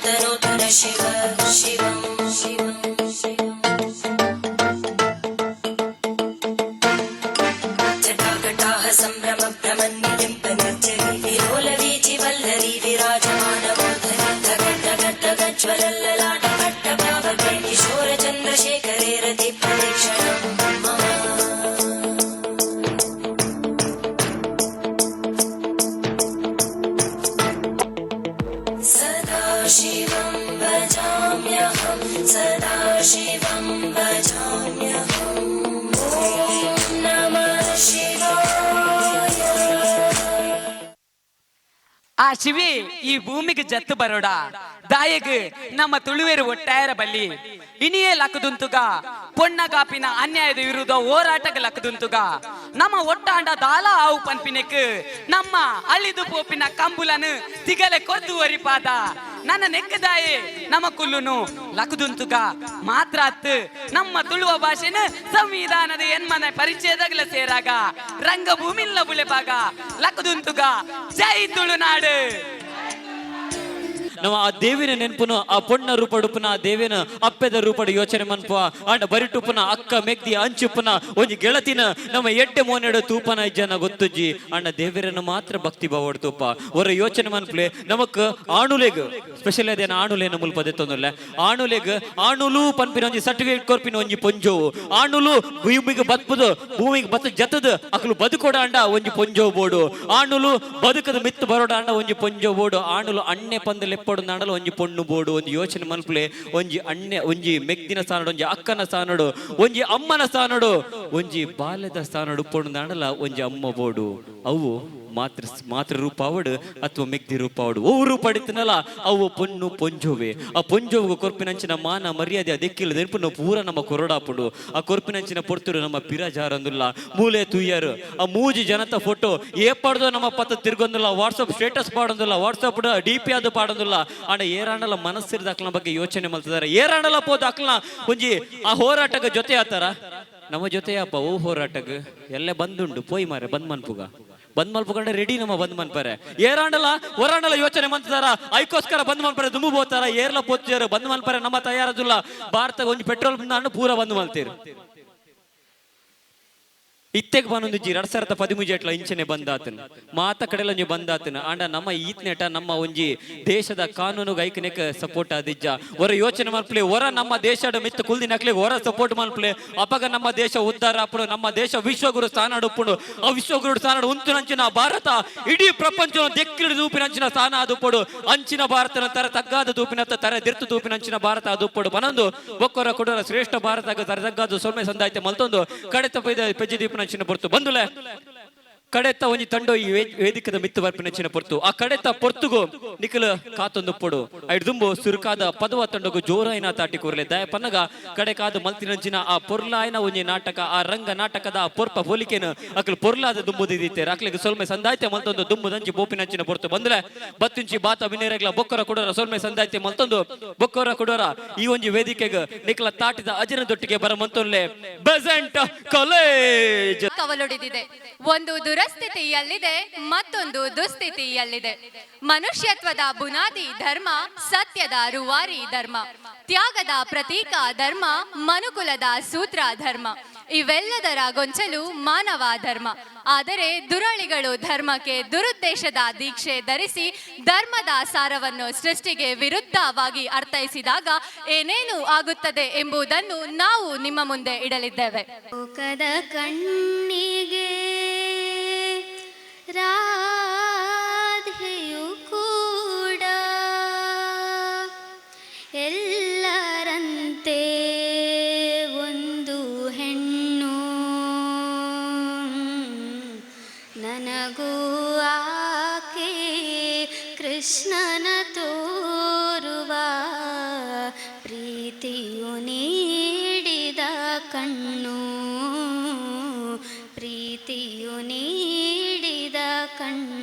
तनोतन शिव शिवं शिवं शिवम्। जटाकटाः सम्भ्रम भ्रमन्निलिम्ब निर्झरी विलोलवीचि वल्लरी विराजमानमूर्धनि धगद्धगद्धगज्ज्वलल्ललाट पट्टपावके किशोर चन्द्रशेखरे रति प्रदीक्षणं मम। सदाशिवं भजाम्यहं, सदाशिवं भजाम्यहम्। ॐ नमः शिवाय। ಆ ಶಿವಿ ಈ ಭೂಮಿಗೆ ಜತ್ತು ಬರೋಡ ದಾಯಗ್ ನಮ್ಮ ತುಳುವೇರು ಒಟ್ಟಾಯರ ಬಲ್ಲಿ ಇನಿಯೇ ಲಕ್ಕದುಂತುಗ ಪೊಣ್ಣಗಾಪಿನ ಅನ್ಯಾಯದ ವಿರುದ್ಧ ಹೋರಾಟಗ ಲಕ್ಕದುಂತುಗ ನಮ್ಮ ಒಟ್ಟಾಂಡ ದಾಲ ಆವು ಪನ್ಪಿನೆಕ್ ನಮ್ಮ ಅಳಿದು ಪೋಪಿನ ಕಂಬುಲನು ತಿಗಲೆ ಕೊರ್ದು ಒರಿಪಾದ ನನ್ನ ನೆಕ್ಕದಾಯೆ ನಮ್ಮ ಕುಲ್ಲುನು ಲಕದುಂತುಗ ಮಾತ್ರ ಅತ್ತು ನಮ್ಮ ತುಳುವ ಭಾಷೆನ ಸಂವಿಧಾನದ ಎನ್ಮನ ಪರಿಚಯದಾಗಲ ಸೇರಾಗ ರಂಗಭೂಮಿಲ್ಲ ಬುಳೆಪಾಗ ಲಕದುಂತುಗ. ಜೈ ತುಳುನಾಡು. ನಮ್ಮ ಆ ದೇವಿನ ನೆನಪುನು, ಆ ಪೊಣ್ಣ ರೂಪಡುಪುನ ಆ ದೇವಿನ ಅಪ್ಪೆದ ರೂಪಡು ಯೋಚನೆ ಮನ್ಪುವ. ಆಂಡ ಬರಿಟುಪುನ ಅಕ್ಕ ಮೆಗ್ದಿ ಅಂಚುಪುನ ಒಂಜಿ ಗೆಳತಿನ ನಮ್ಮ ಎಡ್ಡೆ ಮೋನೆಡು ತೂಪನ ಇಜ್ಜನ ಗೊತ್ತುಜ್ಜಿ. ಅಣ್ಣ ದೇವಿರನ್ನು ಮಾತ್ರ ಭಕ್ತಿ ಭಾವಡ್ ತೂಪ. ಹೊರ ಯೋಚನೆ ಮನ್ಪುಲೆ. ನಮಕ್ ಆಣುಲೆಗ್ ಸ್ಪೆಷಲ್ ಅದೇನ ಆಣುಲೇನ ಮುಲ್ಪ ದೆತ್ತೊಂದುಲ್ಲೆ. ಆಣುಲೆಗ್ ಆಣುಲು ಪನ್ಪಿನ ಒಂಜಿ ಸರ್ಟಿಫಿಕೇಟ್ ಕೊರ್ಪಿನ ಒಂಜಿ ಪೊಂಜೋವು. ಆಣುಲು ಭೂಮಿಗೆ ಬತ್ಪುದು, ಭೂಮಿಗೆ ಬತ್ತ ಜತದ ಅಕ್ಲು ಬದುಕೊಡ ಅಂಡ ಒಂಜಿ ಪೊಂಜೋವು ಬೋಡು. ಆಣುಲು ಬದುಕದ ಮಿತ್ತು ಬರೋಡ ಅಂಡ ಒಂಜಿ ಪೊಂಜೋ ಬೋಡು. ಆಣುಲು ಅಣ್ಣೆ ಪಂದ್ ಲೆಪ್ಪೊಡು ನಾಡಲ ಒಂಜಿ ಪೊಣ್ಣು ಬೋಡು. ಒಂಜಿ ಯೋಚನೆ ಮನ್ಪುಲೆ. ಒಂಜಿ ಅಣ್ಣೆ, ಒಂಜಿ ಮೆಗ್ದಿನ ಸ್ಥಾನಡು, ಒಂಜಿ ಅಕ್ಕನ ಸ್ಥಾನಡು, ಒಂಜಿ ಅಮ್ಮನ ಸ್ಥಾನಡು, ಒಂಜಿ ಬಾಲ್ಯದ ಸ್ಥಾನಡು ಪೊಣ್ಣು ನಾಡಲ ಒಂಜಿ ಅಮ್ಮ ಬೋಡು. ಅವು ಮಾತೃ ಮಾತೃ ರೂಪಾವಡು ಅಥವಾ ಮೆಗ್ದಿ ರೂಪಾವಡು, ಓ ರೂಪ ಅಡಿತನಲ್ಲ ಅವು ಪೊಣ್ಣು ಪೊಂಜೋವೆ. ಆ ಪೊಂಜೋವು ಕೊರ್ಪಿನಂಚಿನ ಮಾನ ಮರ್ಯಾದೆ ಅದಕ್ಕಿಲ್ಲ ನೆನಪು ಪೂರ ನಮ್ಮ ಕೊರಡಾಪುಡು. ಆ ಕೊರ್ಪಿನಂಚಿನ ಪೊರ್ತುಡು ನಮ್ಮ ಪಿರಜಾರಂದುಲ್ಲ. ಮೂಲೆ ತುಯ್ಯರು ಆ ಮೂಜಿ ಜನತ ಫೋಟೋ ಏಪಾಡ್ದೋ ನಮ್ಮ ಪತ್ತ ತಿರ್ಗೊಂದಿಲ್ಲ, ವಾಟ್ಸಪ್ ಸ್ಟೇಟಸ್ ಪಾಡೊಂದಿಲ್ಲ, ವಾಟ್ಸಪ್ ಡಿ ಪಿ ಅದು ಪಾಡೊಂದಿಲ್ಲ. ಆಂಡ ಏರಾಂಡಲ ಮನಸ್ಸಿರದ ಅಕ್ಲನ ಬಗ್ಗೆ ಯೋಚನೆ ಮಲ್ತಿದ್ದಾರೆ. ಏರಾಂಡಲ ಪೋದ ಅಕ್ಲನ ಒಂಜಿ ಆ ಹೋರಾಟದ ಜೊತೆ ಆತಾರ ನಮ್ಮ ಜೊತೆ ಅಪ್ಪ. ಓ ಹೋರಾಟಗ್ ಎಲ್ಲ ಬಂದುಂಡು ಪೋಯ್ ಮಾರೆ ಬಂದ್ ಮನ್ಪುಗ ಬಂದ್ ಮಲ್ಪುಗಂಡೆ ರೆಡಿ ನಮ್ಮ ಬಂದ್ ಮನ್ಪರೆ. ಏರಾಂಡಲ ಹೊರಾಂಡಲ ಯೋಚನೆ ಮಂತಾರ ಐಕೋಸ್ಕರ ಬಂದ್ ಮನ್ಪರೆ ದುಂಬು ಬೋತಾರ. ಏರ್ಲ ಪೋತಿದಾರ ಬಂದ್ ಮನ್ಪರೆ ನಮ್ಮ ತಯಾರದಿಲ್ಲ. ಭಾರತ ಒಂಜಿ ಪೆಟ್ರೋಲ್ ಬಂದ ಪೂರ ಬಂದ್ ಮಲ್ತೀರು. ಇತ್ತೆಗ್ ಬನ್ನೊಂದು ಜಿ 2013 ಎಟ್ಲ ಇಂಚನೆ ಬಂದಾತನ ಮಾತ ಕಡೆಲ ಒಂಜಿ ಬಂದಾತನ. ಆಂಡ ನಮ್ಮ ಈತ್ನೆಟ ನಮ್ಮ ಒಂಜಿ ದೇಶದ ಕಾನೂನು ಐಕನೆಕ್ ಸಪೋರ್ಟ್ ಆದಿಜ್ಜ. ಹೊರ ಯೋಚನೆ ಮಲ್ಪಲೆ. ಹೊರ ನಮ್ಮ ದೇಶದ ಮಿತ್ತು ಕುಲ್ದಿ ನಕ್ಲೆ ಹೊರ ಸಪೋರ್ಟ್ ಮಲ್ಪಲೆ. ಅಪಗ ನಮ್ಮ ದೇಶ ಉದ್ಧಾರ ಆಪುಡು, ನಮ್ಮ ದೇಶ ವಿಶ್ವಗುರು ಸ್ಥಾನ ಉಪ್ಪುಡು. ಆ ವಿಶ್ವಗುರು ಸ್ಥಾನ ಉಂತುನಂಚಿನ ಭಾರತ ಇಡೀ ಪ್ರಪಂಚ ದೆಕ್ಕಿಡು ದೂಪಿನಂಚಿನ ಸ್ಥಾನ ಅದು ಅಂಚಿನ ಭಾರತನ ತರ ತಗ್ಗಾದ ದೂಪಿನತ್ತ ತರ ದಿರ್ತು ದೂಪಿನಂಚಿನ ಭಾರತ ಅದು ಬನೊಂದು ಬೊಕ್ಕೊರ ಕೊಡರ ಶ್ರೇಷ್ಠ ಭಾರತ ತರ ತಗ್ಗಾದ ಸೊಲ್ಮೆ ಸಂದಾಯ್ತೆ ಮಲ್ತೊಂದು ಕಡೆತ ಪೆಜ್ಜೆ ದೀಪನಂಚಿನ ಪೊರ್ತು ಬಂದುಲೆ. ಕಡೆತ ಒಂಜಿ ತಂಡೋ ಈ ವೇದಿಕದ ಮಿತ್ತು ಬರ್ಪಿನಂಚಿನ ಪೊರ್ತು. ಆ ಕಡೆತ ಪೊರ್ತುಗು ನಿಖಲ ಕಾತೊಂದು ಪೊಡು. ಐಡ್ದುಂಬು ಸುರುಕಾದ ಪದವ ತಂಡಗು ಜೋರಾಯಿನ ತಾಟಿ ಕೂರ್ಲೆ. ದಯ ಪನ್ನಗ ಕಡೆ ಕಾದು ಮಲ್ತಿನಂಚಿನ ಆ ಪೊರ್ಲಾಯನ ಒಂಜಿ ನಾಟಕ, ಆ ರಂಗ ನಾಟಕದ ಆ ಪೊರ್ಪ ಹೋಲಿಕೆನು ಅಕ್ಲು ಪೊರ್ಲಾದ ದುಂಬುದಿದ್ದೀತೆ. ಅಕ್ಲಿಗೆ ಸೊಲ್ಮೆ ಸಂದಾಯ್ತೆ ಮಲ್ತೊಂದು ದುಂಬುದಂಚಿ ಬೋಪಿನಂಚಿನ ಪೊರ್ತು ಬಂದ್ರೆ ಬತ್ತಿಂಚಿ ಬಾತ ವಿನೇರಗ್ಲ ಬೊಕ್ಕರ ಕೊಡೋರ ಸೊಲ್ಮೆ ಸಂದಾಯ್ತೆ ಮಲ್ತೊಂದು ಬೊಕ್ಕರ ಕೊಡೋರ ಈ ಒಂಜಿ ವೇದಿಕೆಗೆ ನಿಖಲ ತಾಟಿದ ಅಜನ ದೊಟ್ಟಿಗೆ ಬರ ಮಂತೊನ್ಲೆ ಬೆಸೆಂಟ್ ಕಾಲೇಜ್. ಕವಲೊಡೆದಿದೆ. ಒಂದು ದುರಸ್ಥಿತಿಯಲ್ಲಿದೆ, ಮತ್ತೊಂದು ದುಸ್ಥಿತಿಯಲ್ಲಿದೆ. ಮನುಷ್ಯತ್ವದ ಬುನಾದಿ ಧರ್ಮ, ಸತ್ಯದ ರೂವಾರಿ ಧರ್ಮ, ತ್ಯಾಗದ ಪ್ರತೀಕ ಧರ್ಮ, ಮನುಕುಲದ ಸೂತ್ರ ಧರ್ಮ, ಇವೆಲ್ಲದರ ಗೊಂಚಲು ಮಾನವ ಧರ್ಮ. ಆದರೆ ದುರಳಿಗಳು ಧರ್ಮಕ್ಕೆ ದುರುದ್ದೇಶದ ದೀಕ್ಷೆ ಧರಿಸಿ ಧರ್ಮದ ಸಾರವನ್ನು ಸೃಷ್ಟಿಗೆ ವಿರುದ್ಧವಾಗಿ ಅರ್ಥೈಸಿದಾಗ ಏನೇನು ಆಗುತ್ತದೆ ಎಂಬುದನ್ನು ನಾವು ನಿಮ್ಮ ಮುಂದೆ ಇಡಲಿದ್ದೇವೆ. ಲೋಕದ ಕಣ್ಣಿಗೆ ರಾಧೆಯು ಕೂಡ ಎಲ್ಲರಂತೆ ಒಂದು ಹೆಣ್ಣು, ನನಗೂ ಆಕೆ ಕೃಷ್ಣನ ತೋರುವ ಪ್ರೀತಿಯು ನೀಡಿದ ಕಣ್ಣು, ಪ್ರೀತಿಯು ನೀಡಿದ ಕಣ್ಣು.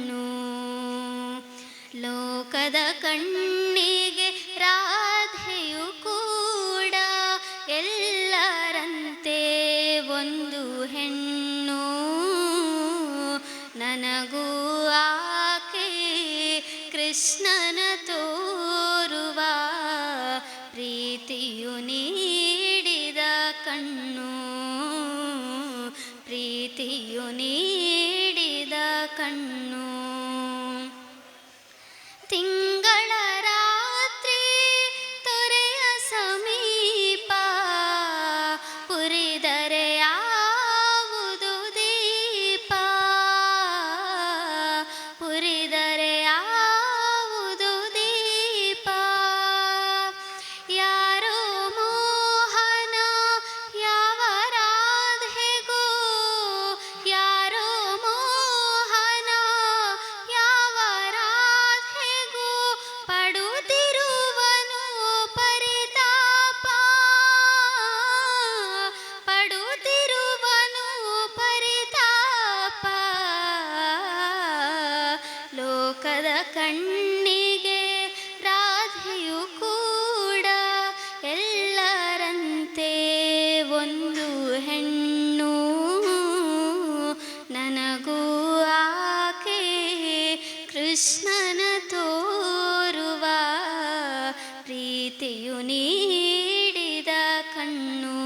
ಪ್ರೀತಿಯು ನೀಡಿದ ಕಣ್ಣು,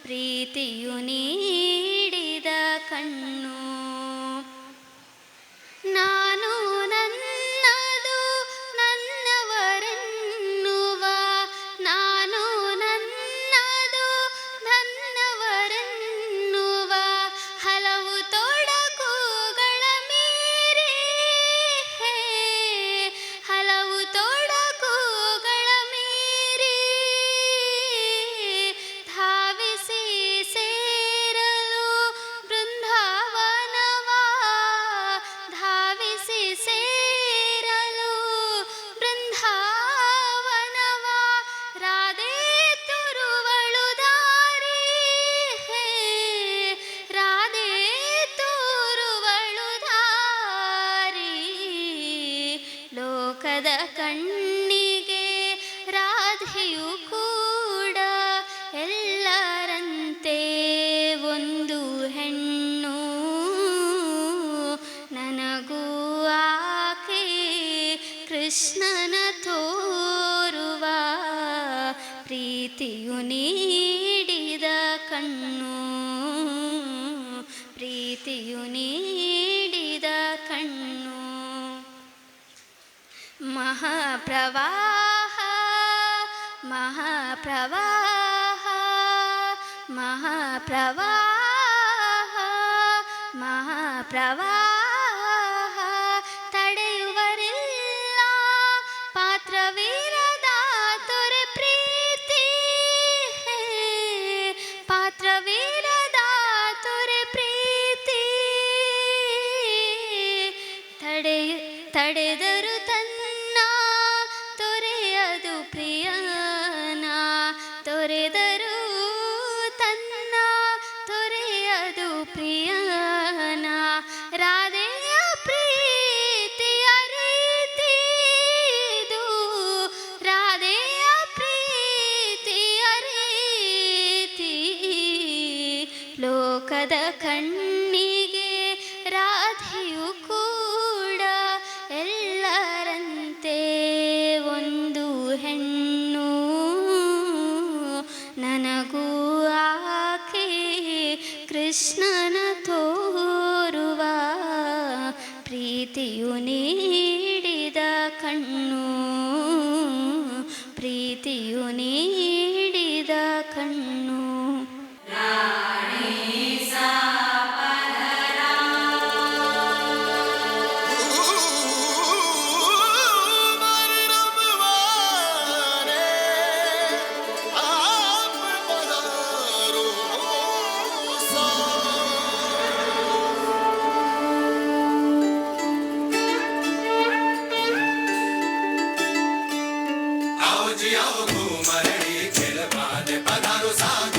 ಪ್ರೀತಿಯು ನೀಡಿದ ಕಣ್ಣು. ನಾನು ನನ್ನದು ನನ್ನವರೆನ್ನುವ, ನಾನು ನನ್ನದು ನನ್ನವರೆನ್ನುವ ಹಲವು ತೊಡಕುಗಳ ಮೀರಿ, ಹಲವು ತೊಡಕುಗಳ ಮೀರಿ ಧಾವಿಸಿ ಸೇರಲು ಬೃಂದಾವನವ, ಧಾವಿಸಿ ಸೇರಲು ಬೃಂದಾವನವ. ರಾಧೆ ತೋರುವಳು ದಾರಿ, ರಾಧೆ ತೋರುವಳು ದಾರಿ. ಲೋಕದ ಕಣ್ಣಿಗೆ ರಾಧೆಯು ಕೂಡ ಎಲ್ಲರಂತೆ ಒಂದು ಹೆಣ್ಣು. ನನಗೂ ಆಕೆ ಕೃಷ್ಣನ ತೋರುವ ಪ್ರೀತಿಯು ನೀಡಿದ ಕಣ್ಣು, ಪ್ರೀತಿಯು ನೀಡಿದ ಕಣ್ಣು. ಮಹಾಪ್ರವಾಹ ಮಹಾಪ್ರವಾಹ ಮಹಾಪ್ರವಾಹ ಮಹಾಪ್ರವಾಹ ತಡೆಯುವರಿಲ್ಲ ಪಾತ್ರವೀರದ ತೊರೆ ಪ್ರೀತಿ, ಪಾತ್ರವೀರದ ತೊರೆ ಪ್ರೀತಿ. ತಡೆದರು ತನ್ನ ತೊರೆಯದು ಪ್ರಿಯನ, ತೊರೆದರು ತನ್ನ ತೊರೆಯದು ಪ್ರಿಯನ. ರಾಧೆಯ ಪ್ರೀತಿಯ ರೀತಿದು, ರಾಧೆಯ ಪ್ರೀತಿಯ ರೀತಿ. ಲೋಕದ ಕಣ್ಣಿಗೆ ರಾಧೆಯು ಕೂಡ ಎಲ್ಲರಂತೆ ಒಂದು ಹೆಣ್ಣು. ನನಗೂ ಆಕೆ ಕೃಷ್ಣನ ತೋರುವ ಪ್ರೀತಿಯು ನೀಡಿದ ಕಣ್ಣು, ಪ್ರೀತಿಯು ನೀಡಿದ ಕಣ್ಣು. आओ जी आओ घूमरणी खेलवाने पधारो सा।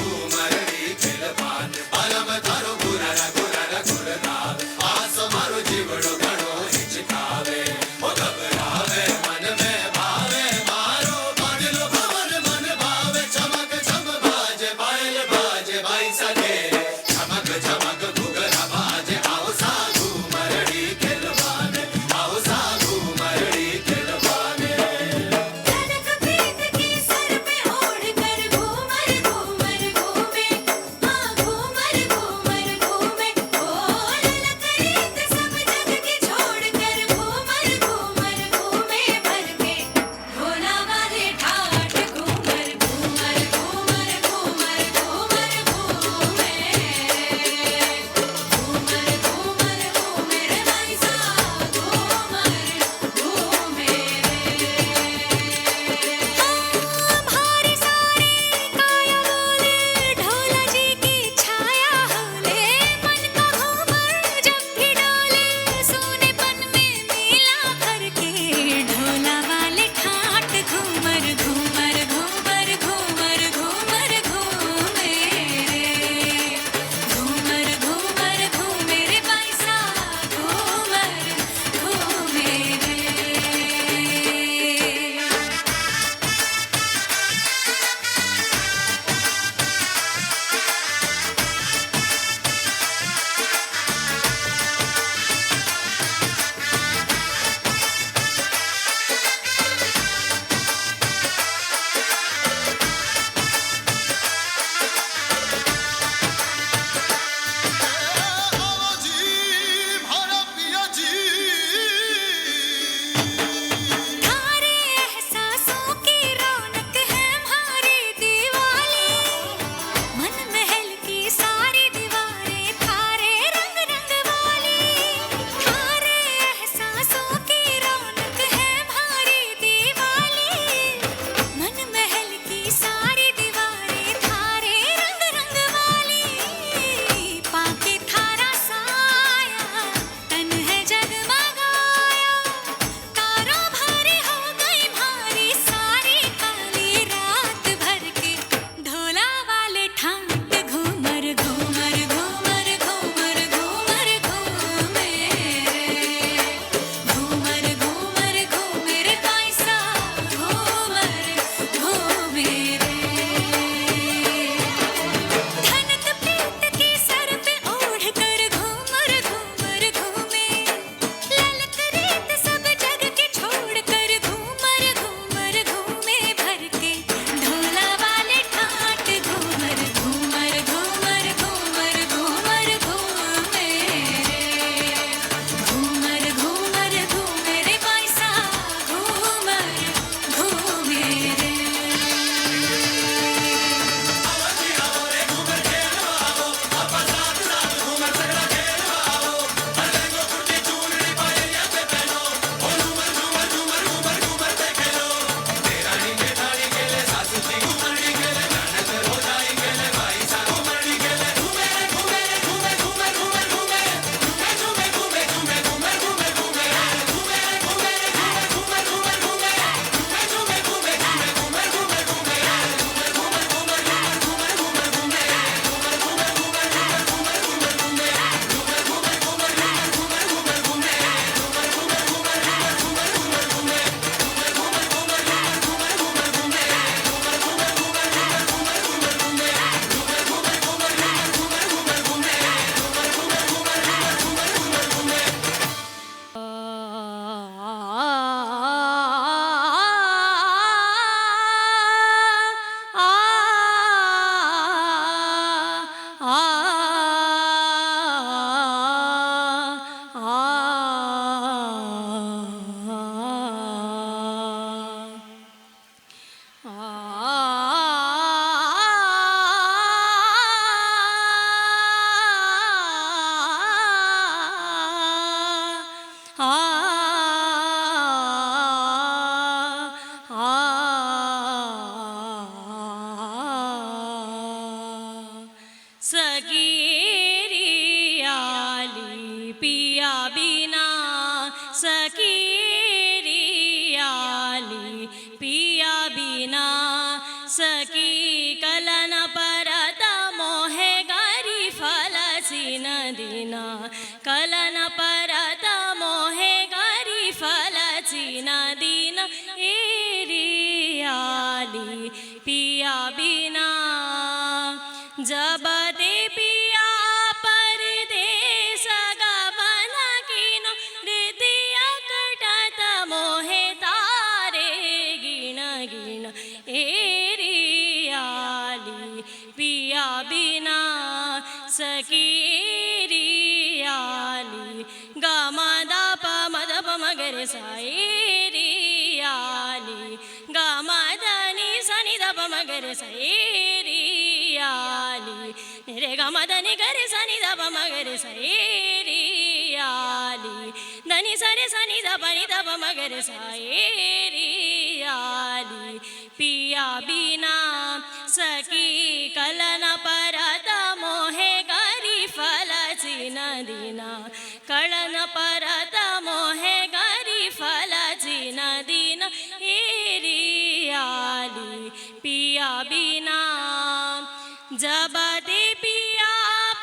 पिया बिना सखी कलन परत मोहे गारी फलाची नदीना कलन परत मोहे गारी फलाची नदीना एरियाली पिया बिना जब ते पिया परदेस गमन कीनो हृदय कटत मोहे तारे गिण गिण एरियाली पिया बिना सखी एरियाली गमद पमद पमगरे साएरियाली गमदनि सनि the पमगरे साएरियाली निरे गमदनि गरे सनि the पमगरे साएरियाली धनि सरे सनि the पनि the पमगरे साएरियाली पिया बिना सखी कलन परत मोहे गारी फलाची नदीना कलन परत मोहे गारी फलाची नदीना एरियाली पिया बिना जब ते पिया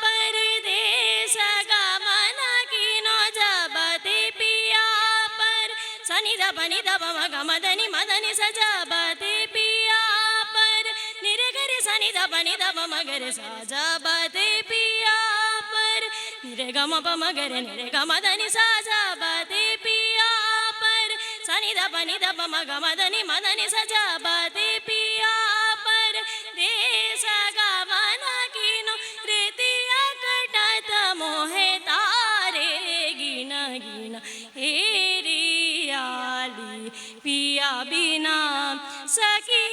परदेस गमन कीनो जब ते पिया पर सनि the पनि the प म ग म the नि म the नि स जब ते पिया पर निरे ग रे सनि the पनि the प म ग रे स जब ते पिया पर निरे ग म प म ग रे निरे ग म the नि स जब ते पिया पर सनि the पनि the प म ग म the नि म the नि स जब ते पिया पर देश गमन कीनो हृदय कटत मोहे तारे गिन गिन एरियाली पिया बिना सखी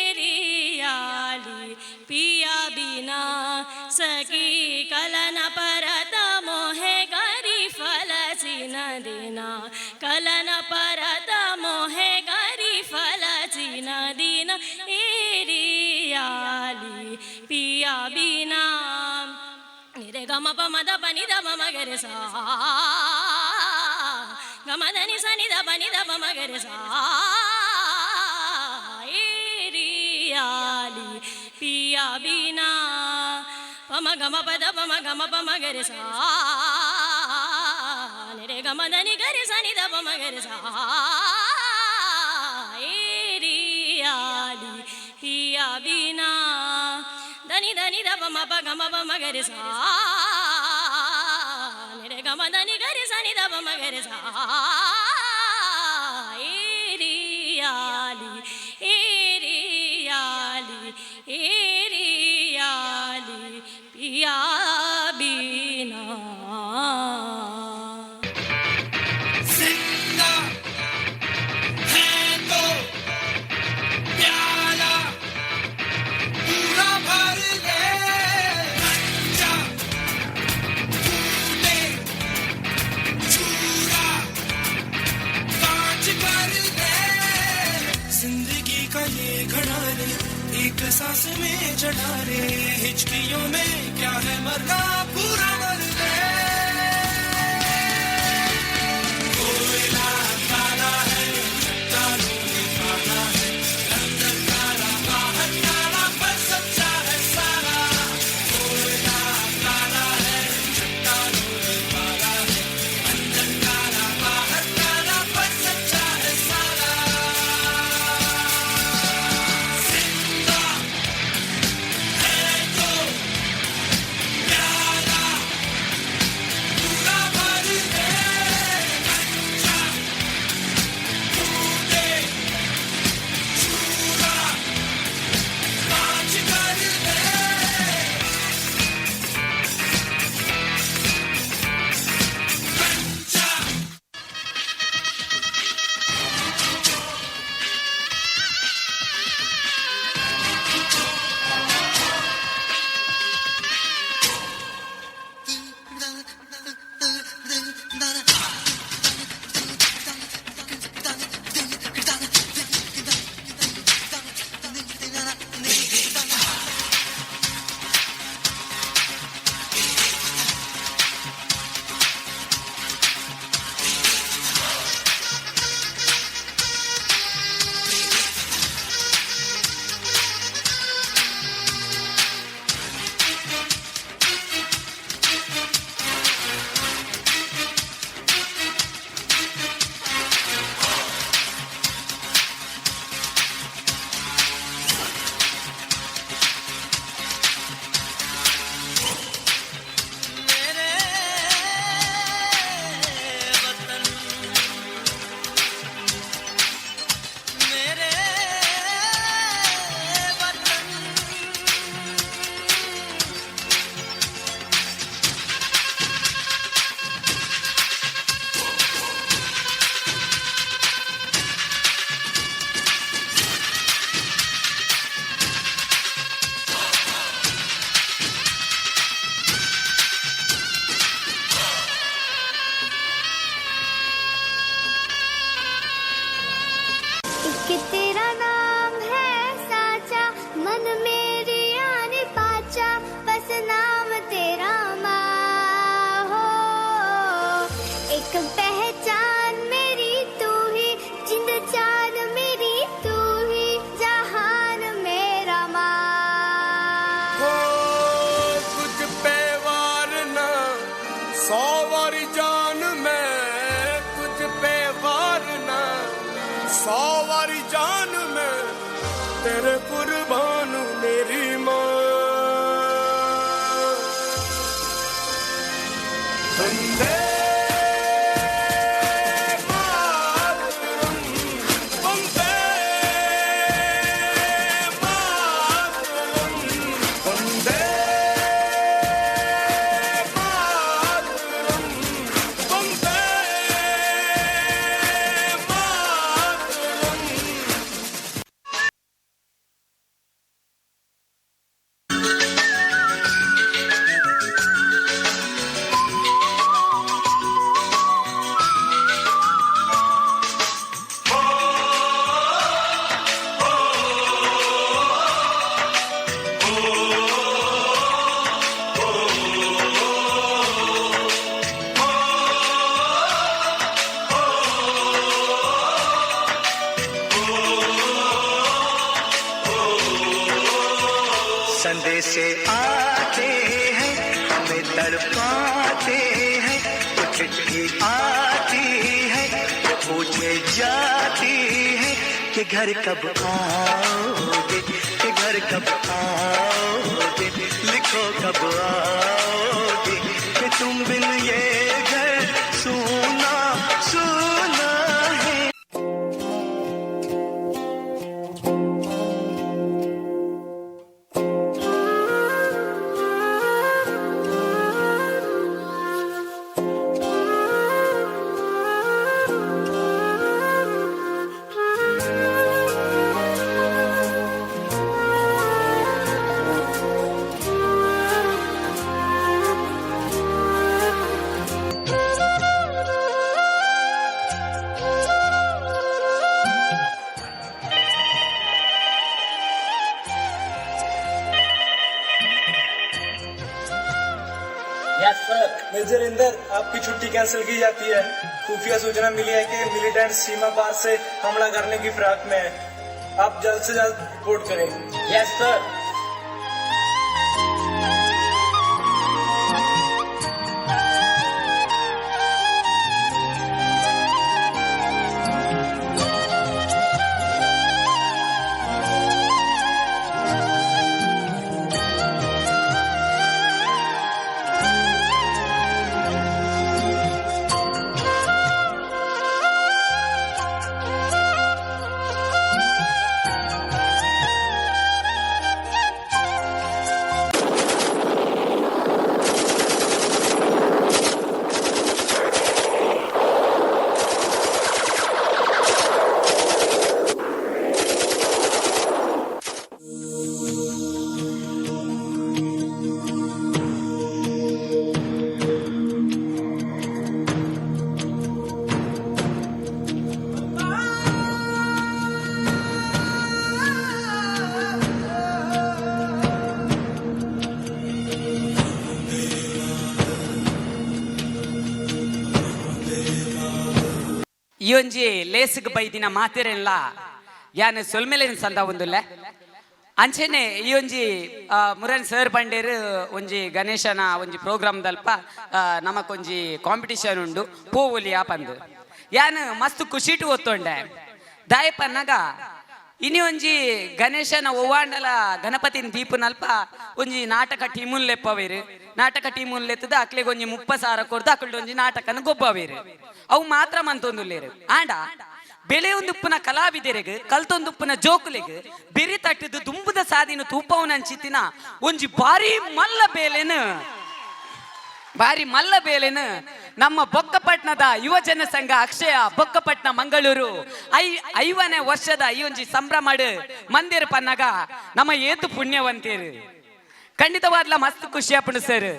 एरियाली पिया बिना सखी कलन परत मोहे गारी फलाची नदीना कलन परत मोहे गारी फलाची नदीना एरियाली पिया बिना निरे ग म प म the प नि the प म ग रे सा ग म the नि सा नि the प नि the प म ग रे सा एरियाली पिया बिना प म ग म प the प म ग म प म ग रे सा निरे ग म the नि ग रे सा नि the प म ग रे सा एरियाली पिया बिना धनी धनी the प म प ग म प म ग रे सा निरे ग म the नि ग रे सा नि the प म ग रे सा एरियाली एरियाली एरियाली पिया बिना। जिंदा है तो प्याला पूरा भर ले कच्चा फूटे चूरा कांच कर दे। जिंदगी का ये घड़ा रे एक सांस में चढ़ा रे हिचकियों में क्या है मरना पूरा मर ले। कोयला काला है चट्टानों में काला है अंदर काला बाहर काला पर सच्चा है सारा। कोयला काला है चट्टानों में काला है अंदर काला बाहर काला पर सच्चा है सारा। जिंदा है तो प्याला तेरे कुर्बान मेरी माँ। वंदे मातरम, वंदे मातरम, वंदे मातरम, वंदे मातरम। संदेशे आते हैं हमें तड़पाते हैं, तो चिट्ठी आती है तो पूछे जाती है कि घर कब आओगे, कि घर कब आओगे, लिखो कब आओगे, कि तुम बिन ये घर सूना सूना है। यस सर, मेजर इंदर, आपकी छुट्टी कैंसिल की जाती है। खुफिया सूचना मिली है कि मिलिटेंट सीमा पार से हमला करने की फिराक में है। आप जल्द से जल्द रिपोर्ट करें। Yes sir. ಈ ಒಂಜಿ ಲೇಸ್ಗ್ ಬೈದಿನ ಮಾತಿರೆಲ್ಲ ಯಾನ್ ಸೊಲ್ಮೆಲೆನ್ ಸಂದ ಒಂದುಲ್ಲೆ. ಅಂಚೆನೆ ಈ ಒಂಜಿ ಮುರನ್ ಸರ್ ಪಂಡೇರು ಒಂಜಿ ಗಣೇಶನ ಒಂಜಿ ಪ್ರೋಗ್ರಾಮ್ ದಲ್ಪ ನಮಕೊಂಜಿ ಕಾಂಪಿಟಿಷನ್ ಉಂಡು ಪೋವೊಲಿಯಾ ಪಂದು ಯಾನ್ ಮಸ್ತ್ ಖುಷಿಟು ಒತ್ತೊಂಡೆ. ದಾಯ ಪನ್ನಗ ಇನಿ ಒಂಜಿ ಗಣೇಶನ ಒವ್ವಾಂಡಲ ಗಣಪತಿನ ದೀಪನಲ್ಪ ಒಂಜಿ ನಾಟಕ ಟೀಮುನ್ ಲೆಪ್ಪವೇರು. ನಾಟಕ ಟೀಮುನ್ ಲೆತ್ತದ ಅಕ್ಲೆಗ್ ಒಂಜಿ 30 ಸಾವಿರ ಕೊರ್ದು ಅಕ್ಲ್ಡ್ ಒಂಜಿ ನಾಟಕನ ಗೊಬ್ಬವೇರು. ಅವು ಮಾತ್ರ ಮಂತೊಂದುಲ್ಲೇರು. ಆಂಡ ಬೆಳೆ ಒಂದುಪ್ಪುನ ಕಲಾವಿದೆರೆಗ್ ಕಲ್ತೊಂದುಪ್ಪುನ ಜೋಕುಲೆಗ್ ಬೆರಿ ತಟ್ಟಿದ್ದು ದುಂಬುದ ಸಾದಿನ ತೂಪವನ ಅಂಚಿತ್ತಿನ ಒಂಜಿ ಬಾರಿ ಮಲ್ಲ ಬೇಲೆನ್ ಬಾರಿ ಮಲ್ಲ ಬೇಲೆನ್ ನಮ್ಮ ಬೊಕ್ಕಪಟ್ಣದ ಯುವಜನ ಸಂಘ ಅಕ್ಷಯ ಬೊಕ್ಕಪಟ್ಣ ಮಂಗಳೂರು 50ನೇ ವರ್ಷದ ಈ ಒಂಜಿ ಸಂಭ್ರಮಡ್ ಮಂದಿರ ಪನ್ನಗ ನಮ್ಮ ಏತು ಪುಣ್ಯವಂತೇರು. ಖಂಡಿತವಾದ್ಲ ಮಸ್ತ್ ಖುಷಿ ಆಪುಂಡು ಸರ್.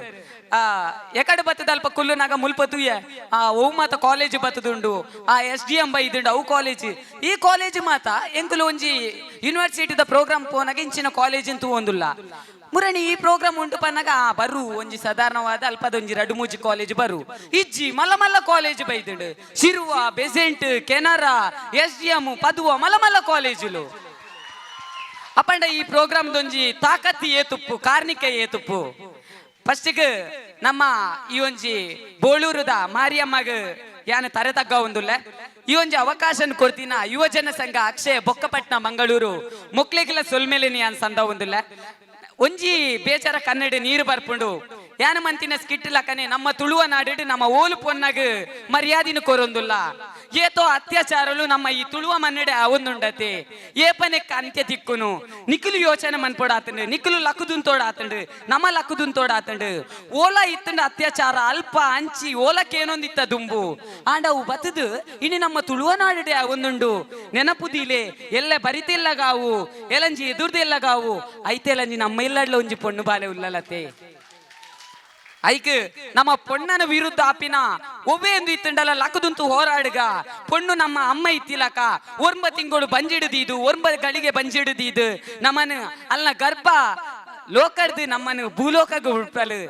ಎಕಡೆ ಬತ್ತದ ಅಲ್ಪ ಕುಲ್ಲುನಾಗ ಮುಲ್ಪ ತೂಯ ಆ ಒವು ಮಾತ ಕಾಲೇಜ್ ಬತ್ತದುಂಡು, ಆ ಎಸ್ ಡಿ ಎಂ ಬೈದುಂಡು ಅವು ಕಾಲೇಜ್. ಈ ಕಾಲೇಜ್ ಮಾತ ಎಂಕುಲು ಒಂಜಿ ಯೂನಿವರ್ಸಿಟಿದ ಪ್ರೋಗ್ರಾಮ್ ಪೋನಾಗ ಇಂಚಿನ ಕಾಲೇಜ್ ತೂವೊಂದುಲ್ಲ. ಮುರಣಿ ಈ ಪ್ರೋಗ್ರಾಮ್ ಉಂಟು ಪನ್ನಾಗ ಆ ಬರು ಒಂಜಿ ಸಾಧಾರಣವಾದ ಅಲ್ಪದ ಒಂಜಿ ರಡು ಮೂಜಿ ಕಾಲೇಜ್ ಬರು ಇಜ್ಜಿ ಮಲ್ಲ ಮಲ್ಲ college ಬೈದುಂಡು. Shirva, Besant, Canara, S D M, Padua ಮಲ್ಲ ಮಲ್ಲ ಕಾಲೇಜುಲು. ಅಪ್ಪಂಡ ಈ ಪ್ರೋಗ್ರಾಮ್ ದೊಂಜಿ ತಾಕತ್ತಿ ಏತುಪ್ಪು ಕಾರ್ಣಿಕ ಏತುಪ್ಪು. ಫಸ್ಟಿಗೆ ನಮ್ಮ ಈ ಒಂಜಿ ಬೋಳೂರುದ ಮಾರಿಯಮ್ಮಗ ಯಾನ್ ತರೆ ತಗ್ಗ ಒಂದುಲ್ಲೆ. ಈ ಒಂಜಿ ಅವಕಾಶನ ಕೊರ್ತಿನ ಯುವಜನ ಸಂಘ ಅಕ್ಷಯ ಬೊಕ್ಕಪಟ್ನ ಮಂಗಳೂರು ಮೊಕ್ಲೆಗ್ಲ ಸೊಲ್ಮೆಲೆ ನೀ ಸಂದ ಒಂದಿಲ್ಲ. ಒಂಜಿ ಬೇಜಾರ ಕನ್ನಡ ನೀರು ಬರ್ಪುಂಡು. ಯಾನ ಮಂತಿನ ಸ್ಕಿಟ್ ಲಕನೆ ನಮ್ಮ ತುಳುವ ನಾಡಿಡು ನಮ್ಮ ಓಲು ಪೊನ್ನಗ ಮರ್ಯಾದಿನ ಕೊರೊಂದುಲ್ಲ. ಏತೋ ಅತ್ಯಾಚಾರಲು ನಮ್ಮ ಈ ತುಳುವ ಮನ್ನಡೆ ಅವೊಂದುಂಡತೆ. ಏಪನೆಕ್ಕ ಅಂತ್ಯ ತಿಕ್ಕುನು ನಿಖಲು ಯೋಚನೆ ಮನ್ಪೊಡಾತಂಡು, ನಿಖಲು ಲಕ್ಕುದುಂತೋಡಾತಂಡು, ನಮ್ಮ ಲಕ್ಕುದುಂತೋಡಾತಂಡು. ಓಲ ಇತ್ತಂಡ ಅತ್ಯಾಚಾರ ಅಲ್ಪ ಅಂಚಿ ಓಲಕ್ಕೇನೊಂದಿತ್ತ ದುಂಬು ಆಂಡ ಅವು ಬತ್ತದು ಇನಿ ನಮ್ಮ ತುಳುವ ನಾಡಿಡೆ ಅವೊಂದುಂಡು. ನೆನಪುದಿಲೆ ಎಲ್ಲ ಬರಿತಿಲ್ಲಗಾವು ಎಲಂಜಿ ಎದುರ್ದೆಲ್ಲಗಾವು ಐತೆಲಂಜಿ ನಮ್ಮ ಇಲ್ಲಡ್ಲ ಒಂಜಿ ಪೊಣ್ಣು ಬಾಲೆ ಉಲ್ಲಲತೆ. ಐಕ್ ನಮ್ಮ ಪೊಣ್ಣನ ವಿರುದ್ಧ ಆಪಿನ ಒವ್ವೆ ಎಂದು ಇತ್ತಂಡಲ ಲಕ್ಕದುಂತು ಹೋರಾಡುಗ. ಪೊಣ್ಣು ನಮ್ಮ ಅಮ್ಮ ಇತ್ತಿಲಕ ಒರ್ಂಬ ತಿಂಗಳು ಬಂಜಿಡುದೀದು, ಒರ್ಂಬ ಗಳಿಗೆ ಬಂಜಿಡುದೀದು ನಮ್ಮನು ಅಲ್ಲ ಗರ್ಭ ಲೋಕರ್ದು ನಮ್ಮನು ಭೂಲೋಕಗ ಹುಟ್ಟಲು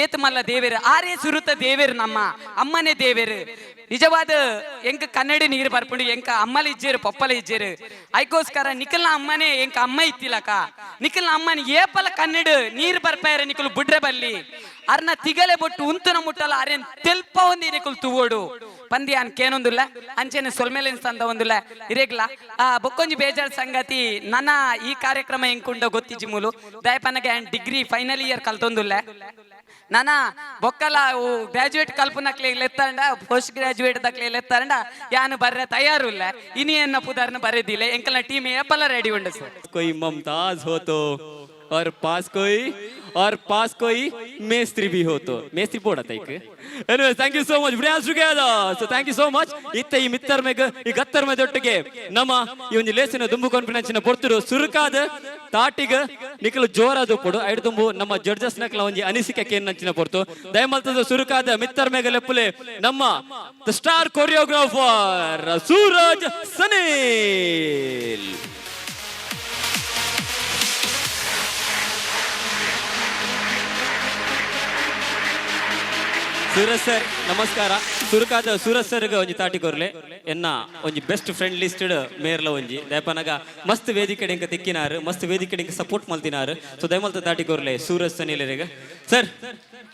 ಏತ್ ಮಲ್ಲ ದೇವೇರು ಆರೇ ಸುರುತ ದೇವೇರು ನಮ್ಮ ಅಮ್ಮನೇ ದೇವೇರು. ನಿಜವಾದ ಎಂಕ ಕನ್ನಡ ನೀರು ಬರ್ಪುಂಡು, ಎಂಕ ಅಮ್ಮಲ ಇಜ್ಜೇರು ಪಪ್ಪಲ ಇಜ್ಜೇರು. ಐಕೋಸ್ಕರ ನಿಖಲ್ನ ಅಮ್ಮನೇ ಎಂಕ ಅಮ್ಮ ಇತ್ತಿಲಕ. ನಿಖಲ್ನ ಅಮ್ಮನ ಏಪಲ ಕನ್ನಡ ನೀರು ಬರ್ಪಾಯರ ನಿಖಲು ಬುಡ್ರೆ ಬಲ್ಲಿ ಅರ್ನ ತಿಗಲೆ ಬೊಟ್ಟು ಉಂತುನ ಮುಟ್ಟಲ ಅರೇನ್ ತೆಲ್ಪ ಒಂದಿ ನಿಕುಲ್ ತುವೋಡು ಪಂದಿ ಅನ್ ಕೇನೊಂದುಲ್ಲ ಅಂಚೆನೆ ಸೊಲ್ಮೇಲಿನ ಸಂದ ಒಂದುಲ್ಲ ಇರೇಗ್ಲ. ಆ ಬೊಕ್ಕೊಂಜಿ ಬೇಜಾರ್ ಸಂಗತಿ ನನ್ನ ಈ ಕಾರ್ಯಕ್ರಮ ಎಂಕುಂಡ ಗೊತ್ತಿಜ್ಜಿ ಮೂಲು ದಯಪನಗೆ ಡಿಗ್ರಿ ಫೈನಲ್ ಇಯರ್ ಕಲ್ತೊಂದುಲ್ಲ. ನಾನ ಬೊಕ್ಕಲ ಗ್ರಾಜುಯೇಟ್ ಕಲ್ಪನಕ್ಲೆ ಲೆತ್ತಂಡ ಪೋಸ್ಟ್ ಗ್ರಾಜುಯೇಟ್ ದಕ್ಲೆ ಲೆತ್ತಂಡ ಯಾನು ಬರ್ರೆ ತಯಾರು ಇಲ್ಲ ಇನಿ ಎನ್ನ ಪುದಾರ್ನ ಬರೆದಿಲ್ಲ. ಎಂಕಲ್ನ ಟೀಮ್ ಏಪಲ ರೆಡಿ ಉಂಡು ಸರ್. कोई मुमताज हो तो और पास कोई और पास कोई ಮೇಸ್ತ್ರಿ भी हो तो ಮೇಸ್ತ್ರಿ ಬೋಡ Tahqiq. Anyways, thank you so much. Put together. So thank you so much. ಇತ್ತ ಈ ಮಿತ್ತರ್ ಮೇಗ ಈ ಗತ್ತರ್ ಮೇದೊಟ್ಟಿಗೆ ನಮ್ಮ ಈ ಒಂದು ಲೇಸಿನ ದುಂಬು ಕೊನ್ಪಿನಂಚಿನ ಪೊರ್ತುರು ಸುರುಕಾದ ತಾಟಿಗ ನಿಖಲು ಜೋರಾದ ಪೊಡು ಐಡ್ ದುಂಬು ನಮ್ಮ ಜಡ್ಜಸ್ ನಕ್ಲ ಒಂಜಿ ಅನಿಸಿಕೆ ಕೇನ್ ಪೊರ್ತು ದಯಮಲ್ತದ ಸುರುಕಾದ ಮಿತ್ತರ್ ಮೇಗ ಲೆಪ್ಪುಲೆ ನಮ್ಮ the star choreographer Suraj Sanil. Suraj sir ನಮಸ್ಕಾರ. ಸುರುಕಾದ ಸೂರಜ್ ಸರ್ಗೆ ಒಂಜಿ ತಾಟಿ ಕೊರ್ಲೆ ಎನ್ನ ಒಂಜಿ ಬೆಸ್ಟ್ ಫ್ರೆಂಡ್ ಲಿಸ್ಟೆಡ್ ಮೇರ್ಲ ಒಂಜಿ ದಯಪನಗ ಮಸ್ತ್ ವೇದಿಕೆ ಇಂಕ ತಿಕ್ಕಿನಾರು ಮಸ್ತ್ ವೇದಿಕೆ ಇಂಕ ಸಪೋರ್ಟ್ ಮಲ್ತಿನಾರು. ಸೊ ದಯಮಲ್ತ ತಾಟಿ ಕೊರ್ಲೆ ಸೂರಜ್ ಸನಿಲರಿಗೆ. ಸರ್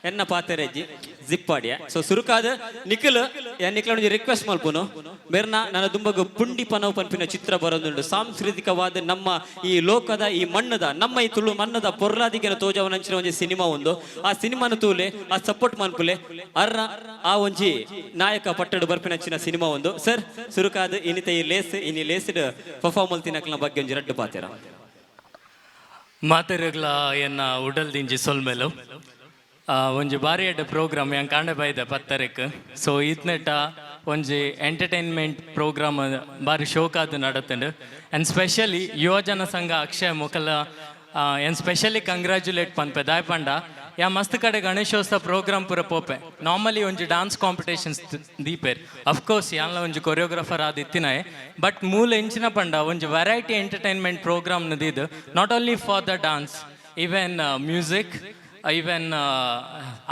ಎನ್ನ ಪಾತೆರೆಜ್ಜಿ ಜಿಪ್ಪಾಡಿಯ. ಸೊ ಸುರುಕಾದ ನಿಖಿಲ್ ನಿಖಿಲ್ ಒಂಜಿ ರಿಕ್ವೆಸ್ಟ್ ಮಲ್ಪುನು ಮೇರ್ನ ನನ್ನ ದುಂಬಗ ಪುಂಡಿ ಪನವು ಪನ್ಪಿನ ಚಿತ್ರ ಬರೋದುಂಡು. ಸಾಂಸ್ಕೃತಿಕವಾದ ನಮ್ಮ ಈ ಲೋಕದ ಈ ಮಣ್ಣದ ನಮ್ಮ ಈ ತುಳು ಮಣ್ಣದ ಪೊರ್ಲಾದಿಗೆನ ತೋಜವನಂಚಿನ ಒಂಜಿ ಸಿನಿಮಾ ಒಂದು. ಆ ಸಿನಿಮಾನ ತೂಲೆ ಆ ಸಪೋರ್ಟ್ ಮನ್ಪುಲೆ ಅರ್ರ ಆ ಒಂಜಿ ನಾಯಕ ಪಟ್ಟಡು ಬರ್ಪಿನಂಚಿನ ಸಿನಿಮಾ ಒಂದು. ಸರ್ ಸುರುಕಾದ ಇನಿತ ಈ ಲೇಸ್ ಇನಿ ಲೇಸ್ಡ್ ಪರ್ಫಾರ್ಮ್ ಮಲ್ತಿನಕ್ಲ ಬಗ್ಗೆ ಒಂಜಿ ರಡ್ಡು ಪಾತೆರ. ಮಾತೆರುಗ್ಲ ಎನ್ನ ಉಡಲ್ ದಿಂಜಿ ಸೊಲ್ಮೆಲು ಒಂಜಿ ಬಾರಿ ಎಡ್ಡೆ ಪ್ರೋಗ್ರಾಮ್ ಯಾನ್ ಕಾಂಡೆ ಬೈದೆ ಪತ್ತರೆಕ್. ಸೊ ಈತ್ನೆಟ ಒಂಜಿ ಎಂಟರ್ಟೈನ್ಮೆಂಟ್ ಪ್ರೋಗ್ರಾಮ್ ಬಾರಿ ಶೋಕಾದ್ ನಡತ್ಂಡ್. ಆ್ಯಂಡ್ ಸ್ಪೆಷಲಿ ಯುವಜನ ಸಂಘ ಅಕ್ಷಯ ಮೊಕಲ ಏನ್ ಸ್ಪೆಷಲಿ ಕಂಗ್ರ್ಯಾಚುಲೇಟ್ ಪನ್ಪೆ ದಾಯ್ ಪಂಡ ಯಾ ಮಸ್ತ್ ಕಡೆ ಗಣೇಶೋತ್ಸವ ಪ್ರೋಗ್ರಾಮ್ ಪೂರ ಪೋಪೆ ನಾರ್ಮಲಿ ಒಂಜಿ ಡಾನ್ಸ್ ಕಾಂಪಿಟೇಷನ್ಸ್ ದೀಪೇರ್. ಅಫ್ಕೋರ್ಸ್ ಯಾನ್ಲ ಒಂಜಿ ಕೊರಿಯೋಗ್ರಾಫರ್ ಆದ್ ಇತ್ತಿನಾಯೆ ಬಟ್ ಮೂಲ ಎಂಚಿನ ಪಂಡ ಒಂಜಿ ವೆರೈಟಿ ಎಂಟರ್ಟೈನ್ಮೆಂಟ್ ಪ್ರೋಗ್ರಾಮ್ ದೀದ್ not only for the dance, even music, even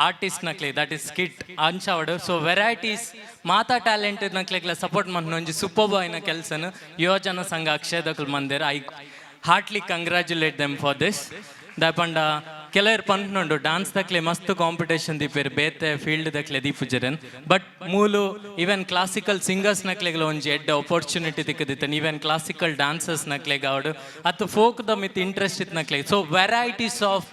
artist ನಕ್ಲೆ that is skit ಅಂಚಾವಡು. So varieties ಮಾತಾ ಟ್ಯಾಲೆಂಟ್ ನಕ್ಲೆಗ್ಲ ಸಪೋರ್ಟ್ ಮನ್ಪುನ ಒಂಜಿ ಸೂಪರ್ ಆಯಿನ ಕೆಲಸನ ಯುವಜನ ಸಂಘ ಅಕ್ಷಯದಕುಲು ಮಂದೆರ್. I heartily congratulate them for this. ದಾಯ್ ಪಂಡ ಕೆಲವರು ಪನ್ಪುನುಂಡು ಡಾನ್ಸ್ ದಕ್ಲೆ ಮಸ್ತ್ ಕಾಂಪಿಟೇಷನ್ ದೀಪೆರ್ ಬೇತೆ ಫೀಲ್ಡ್ ದಕ್ಲೆ ದೀಪುಜೆರೆನ್ ಬಟ್ ಮೂಲು ಈವನ್ ಕ್ಲಾಸಿಕಲ್ ಸಿಂಗರ್ಸ್ ನಕ್ಲೆಗ್ಲ ಒಂಜಿ ಎಡ್ಡೆ ಅಪರ್ಚುನಿಟಿ ತಿಕ್ಕದಿತ್ತನ್, ಈವನ್ ಕ್ಲಾಸಿಕಲ್ ಡಾನ್ಸರ್ಸ್ ನಕ್ಲೆಗ್ ಆವಡ್ ಅತ್ತು ಫೋಕ್ ದ ಮಿತ್ ಇಂಟ್ರೆಸ್ಟ್ ಇತ್ತು ನಕ್ಲೆಗ್. So varieties of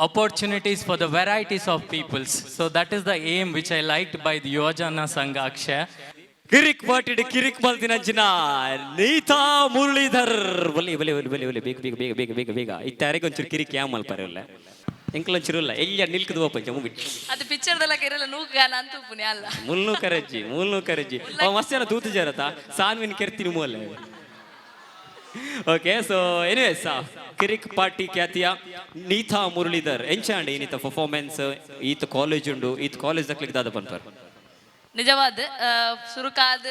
opportunities for the varieties of peoples. So that is the aim which I liked by the Yuvajana Sangha Akshaya. ಕಿರಿಕ್ ಪಾಟಿಡ್ ಕಿರಿಕ್ ಮಲ್ತಿನಂಚಿನ ನೀತಾ ಮುರಳೀಧರ್ ಬಲಿ ಬಲಿ ಬಲಿ ಬಲಿ ಬಲಿ ಬೇಗ ಬೇಗ ಬೇಗ ಬೇಗ ಬೇಗ ಬೇಗ ಇತ್ತಾರಿಗೆ ಒಂಚೂರು ಕಿರಿಕ್ ಯಾ ಮಲ್ಪಾರೆ ಇಲ್ಲ ಎಂಕಲ್ ಒಂಚೂರು ಇಲ್ಲ ಎಲ್ಲಿ ನಿಲ್ಕದು ಪಂಚ ಮುಗಿ ಅದು ಪಿಕ್ಚರ್ದೆಲ್ಲ ಕೇರಳ ನೂಗಾನ ಅಂತ ಉಪ್ಪುನೆ ಅಲ್ಲ. ಮುಲ್ನು ಕರಜ್ಜಿ ಮುಲ್ನು ಕರಜ್ಜಿ ಅವ ಮಸ್ತ್ ಜನ ತೂತು ಜರತ ಸಾನ್ವಿನ್ ಕೆರ್ತಿನಿ ಮೂಲೆ. ಓಕೆ ಸೊ ಎನಿವೇಸ್ ಕಿರಿಕ್ ಪಾರ್ಟಿ ಖ್ಯಾತಿಯ ನೀತಾ ಮುರಳೀಧರ್ ಎಂಚಾಂಡ್ ಈನಿತ ಪರ್ಫಾರ್ಮೆನ್ಸ್ ಈತ ಕಾಲೇಜ್ ಉಂಡು ಈತ ಕಾಲೇಜ್ ದಕ್ಲಿಗೆ ದಾದ ಪನ್ಪರ್. ನಿಜವಾದ ಸುರುಕಾದ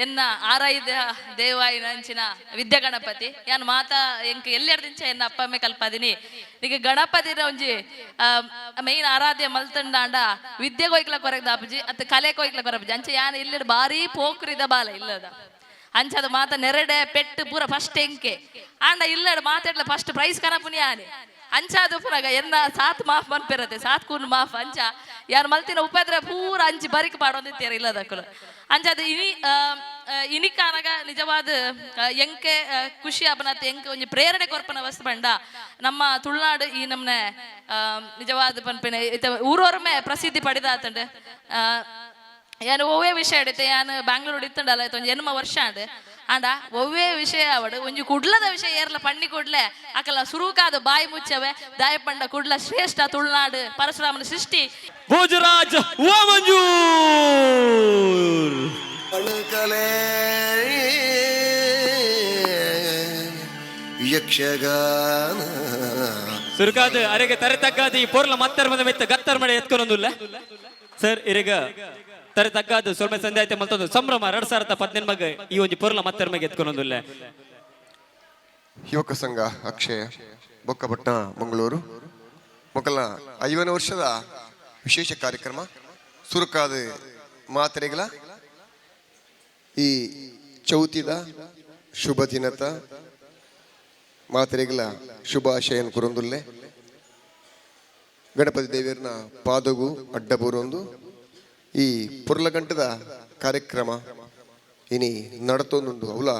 ಎನ್ನ ಆರಾಯ್ದ ದೇವಾಯಿನ ಅಂಚಿನ ವಿದ್ಯಾ ಗಣಪತಿ ಯಾನ್ ಮಾತಾ ಎಂಕ್ ಎಲ್ಲೆರ್ದಿಂಚ ಎನ್ನ ಅಪ್ಪಮ್ಮೆ ಕಲ್ಪಾದಿನಿ. ಈಗ ಗಣಪತಿನ ಒಂಜಿ ಮೈನ್ ಆರಾಧ್ಯ ಮಲ್ತಂಡಾಂಡ ವಿದ್ಯೆ ಕೊಯ್ಕ್ಲ ಕೊರಗ್ ದಾಪುಜಿ ಅತ್ತ ಕಲೆ ಕೊಯ್ಕ್ಲ ಕೊರಪುಜಿ ಅಂಚೆ ಯಾನ್ ಇಲ್ಲಡ್ ಬಾರಿ ಪೋಕ್ರಿದ ಬಾಲ ಇಲ್ಲದ ಅಂಚದ ಮಾತ ನೆರಡೆ ಪೆಟ್ಟು ಪೂರ ಫಸ್ಟ್ ಎಂಕೆ ಆಂಡ ಇಲ್ಲಡ್ ಮಾತಾಡ್ಲ ಫಸ್ಟ್ ಪ್ರೈಸ್ ಕನಪುನಿ ಯಾನೆ. ಅಂಚಾದ ಉಪ್ಪುನಗ ಎನ್ನ ಸಾತ್ ಮಾಫ್ ಮನ್ಪೆರತೆ, ಸಾತ್ ಕೂನ್ ಮಾಫ್. ಅಂಚ ಯಾರು ಮಲ್ತಿನ ಉಪದ್ರ ಪೂರ ಅಂಚಿ ಬರಿಕ್ ಪಾಡೊಂದಿತ್ತೇರ ಇಲ್ಲದಕ್ಕಲು. ಅಂಚಾದ ಇನಿ ಇನಿಕಾನಗ ನಿಜವಾದ ಎಂಕೆ ಖುಷಿ ಅಪನತ್ತೆ, ಎಂಕೆ ಒಂಜಿ ಪ್ರೇರಣೆ ಕೊರ್ಪನ ವಸ್ತು ಪಂಡ ನಮ್ಮ ತುಳುನಾಡು ಈ ನಮ್ನೆ ನಿಜವಾದ ಪನ್ಪಿನ ಇತ್ತ ಊರೊರ್ಮೆ ಪ್ರಸಿದ್ಧಿ ಪಡೆದಾತಂಡು. ಯಾನು ಒವ್ವೇ ವಿಷಯ ಇಡುತ್ತೆ, ಯಾನು ಬ್ಯಾಂಗ್ಳೂರು ಇತ್ತಂಡಲ್ಲ ಒಂಜಿ ಎನ್ಮ ವರ್ಷ ಆಂಡ್. ಆಂಡ ಒವ್ವೇ ವಿಷಯ ಅವಡು ಒಂಜಿ ಕುಡ್ಲದ ವಿಷಯ ಏರ್ಲ ಪಣ್ಣಿ ಕೂಡ್ಲೆ ಅಕಲ ಸುರುಕಾದ ಬಾಯಿ ಮುಚ್ಚವೆ. ದಾಯಪಂಡ ಕುಡ್ಲ ಶ್ರೇಷ್ಠ ತುಳುನಾಡು ಪರಶುರಾಮನ ಸೃಷ್ಟಿ. ಭೋಜರಾಜ್ ವಾಮಂಜೂರ್. ಅಣಕಲೆ ಯಕ್ಷಗಾನ ಸುರುಕಾದ ಅರೆಗೆ ತರೆ ತಗ್ಗಾದ ಈ ಪೊರ್ಲ ಮತ್ತರ್ ಮಂದ ಮೆತ್ತ ಗತ್ತರ್ ಮಡೆ ಎತ್ಕೊನೊಂದುಲ್ಲ ಸರ್. ಇರೆಗ ತರೆ ತಗ್ಗಾದು ಸ್ವಲ್ಪ ಸಂಧೆ ಆಯ್ತು ಮತ್ತೊಂದು ಸಂಭ್ರಮ 2018 ಮಗ ಈ ಒಂಜಿ ಪೊರ್ಲ ಮತ್ತರ್ ಮಗೆ ಎತ್ಕೊನೊಂದುಲ್ಲ. ಯುವಕ ಸಂಘ ಅಕ್ಷಯ ಬೊಕ್ಕಪಟ್ಟಣ ಮಂಗಳೂರು ಮೊಕಲ 50 ವರ್ಷದ ವಿಶೇಷ ಕಾರ್ಯಕ್ರಮ ಸುರುಕಾದ ಮಾತ್ರೆಗಳ ಈ ಚೌತಿದ ಶುಭ ದಿನತ ಮಾತ್ರೆಗಳ ಶುಭಾಶಯನ್ ಕುರುಂದುಲ್ಲೆ. ಗಣಪತಿ ದೇವಿಯರ್ನ ಪಾದಗು ಅಡ್ಡಬೂರೊಂದು ಈ ಪುರ್ಲಗಂಟದ ಕಾರ್ಯಕ್ರಮ ಇನಿ ನಡತೊಂದುಂಡು. ಅವಲ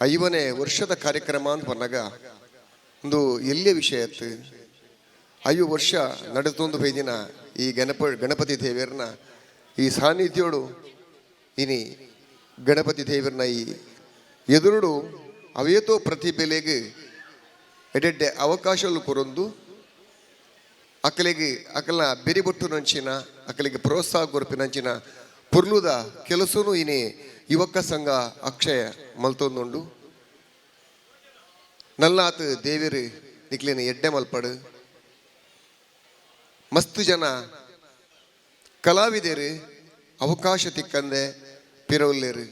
50ನೇ ವರ್ಷದ ಕಾರ್ಯಕ್ರಮ ಅಂತ ಬಂದಾಗ ಒಂದು ಎಲ್ಲಿಯ ವಿಷಯ ಆಯ್ತು. 5 ವರ್ಷ ನಡೆತೊಂದು ಬೈದಿನ ಈ ಗಣಪತಿ ದೇವಿಯರ್ನ ಈ ಸಾನ್ನಿಧ್ಯೋಡು ಇನಿ ಗಣಪತಿ ದೇವರನ್ನ ಈ ಎದುರುಡು ಅವೇತೋ ಪ್ರತಿಭೆಲೆಗೆ ಎಡೆಡ್ಡೆ ಅವಕಾಶಗಳು ಕೊರೊಂದು ಅಕಲಿಗೆ ಅಕಲ್ನ ಬೆರಿಬೊಟ್ಟು ನಂಚಿನ ಅಕಲಿಗೆ ಪ್ರೋತ್ಸಾಹ ಕೊರಪಿನಂಚಿನ ಪುರ್ಲುದ ಕೆಲಸನು ಇನಿ ಯುವಕ ಸಂಘ ಅಕ್ಷಯ ಮಲ್ತೊಂದುಂಡು. ನಲ್ಲಾತ್ ದೇವಿರು ನಿಕ್ಲೇನ ಎಡ್ಡೆ ಮಲ್ಪಡು. ಮಸ್ತ್ ಜನ ಕಲಾವಿದರು ಅವಕಾಶ ತಿಕ್ಕಂದೆ ಪಿರವುಲ್ಲೇರು.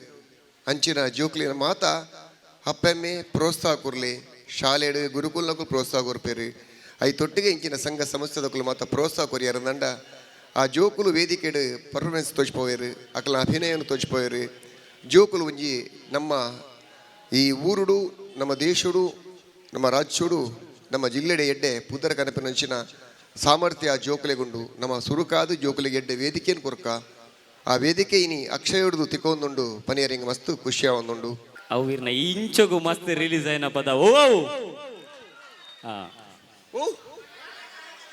ಅಂಚಿನ ಜೋಕ್ಲಿನ ಮಾತ ಅಪ್ಪೆಮ್ಮೆ ಪ್ರೋತ್ಸಾಹ ಕೊರ್ಲಿ, ಶಾಲೆಡು ಗುರುಕುಲಕ್ಕೂ ಪ್ರೋತ್ಸಾಹ ಕೊರ್ಪೇರು. I ತೊಟ್ಟಿಗೆ ಇಂಚಿನ ಸಂಘ ಸಂಸ್ಥೆದಕ್ಕಲು ಮಾತ ಪ್ರೋತ್ಸಾಹ ಕೊರಿಯಾರ ದಂಡ ಆ ಜೋಕುಲು ವೇದಿಕೆಡು ಪರ್ಫಾರ್ಮೆನ್ಸ್ ತೋಚ್ಪೋಯರು, ಅಕಲ ಅಭಿನಯವನ್ನು ತೋಚ್ಪೋಯರು. ಜೋಕುಲು ಒಂಜಿ ನಮ್ಮ ಈ ಊರುಡು, ನಮ್ಮ ದೇಶಡು, ನಮ್ಮ ರಾಜ್ಯಡು, ನಮ್ಮ ಜಿಲ್ಲೆಡೆ ಎಡ್ಡೆ ಪುದರ ಕನಪಿನಂಚಿನ ಸಾಮರ್ಥ್ಯ ಜೋಕುಲೆಗುಂಡು. ನಮ್ಮ ಸುರುಕಾದ ಜೋಕುಲಿಗೆ ಎಡ್ಡೆ ವೇದಿಕೆಯನ್ನು ಕೊರ್ಕ ಆ ವೇದಿಕೆ ಇನಿ ಅಕ್ಷಯೋಡುದು ತಿಕ್ಕೊಂದುಂಡು ಪನಿಯರಿಂಗ್ ಮಸ್ತ್ ಖುಷಿಯಾವೊಂದುಂಡು. ಅವು ಇರ್ನ ಇಂಚಗು ಮಸ್ತ್ ರಿಲೀಸ್ ಆಯ್ನ ಪದ ಓ ಓ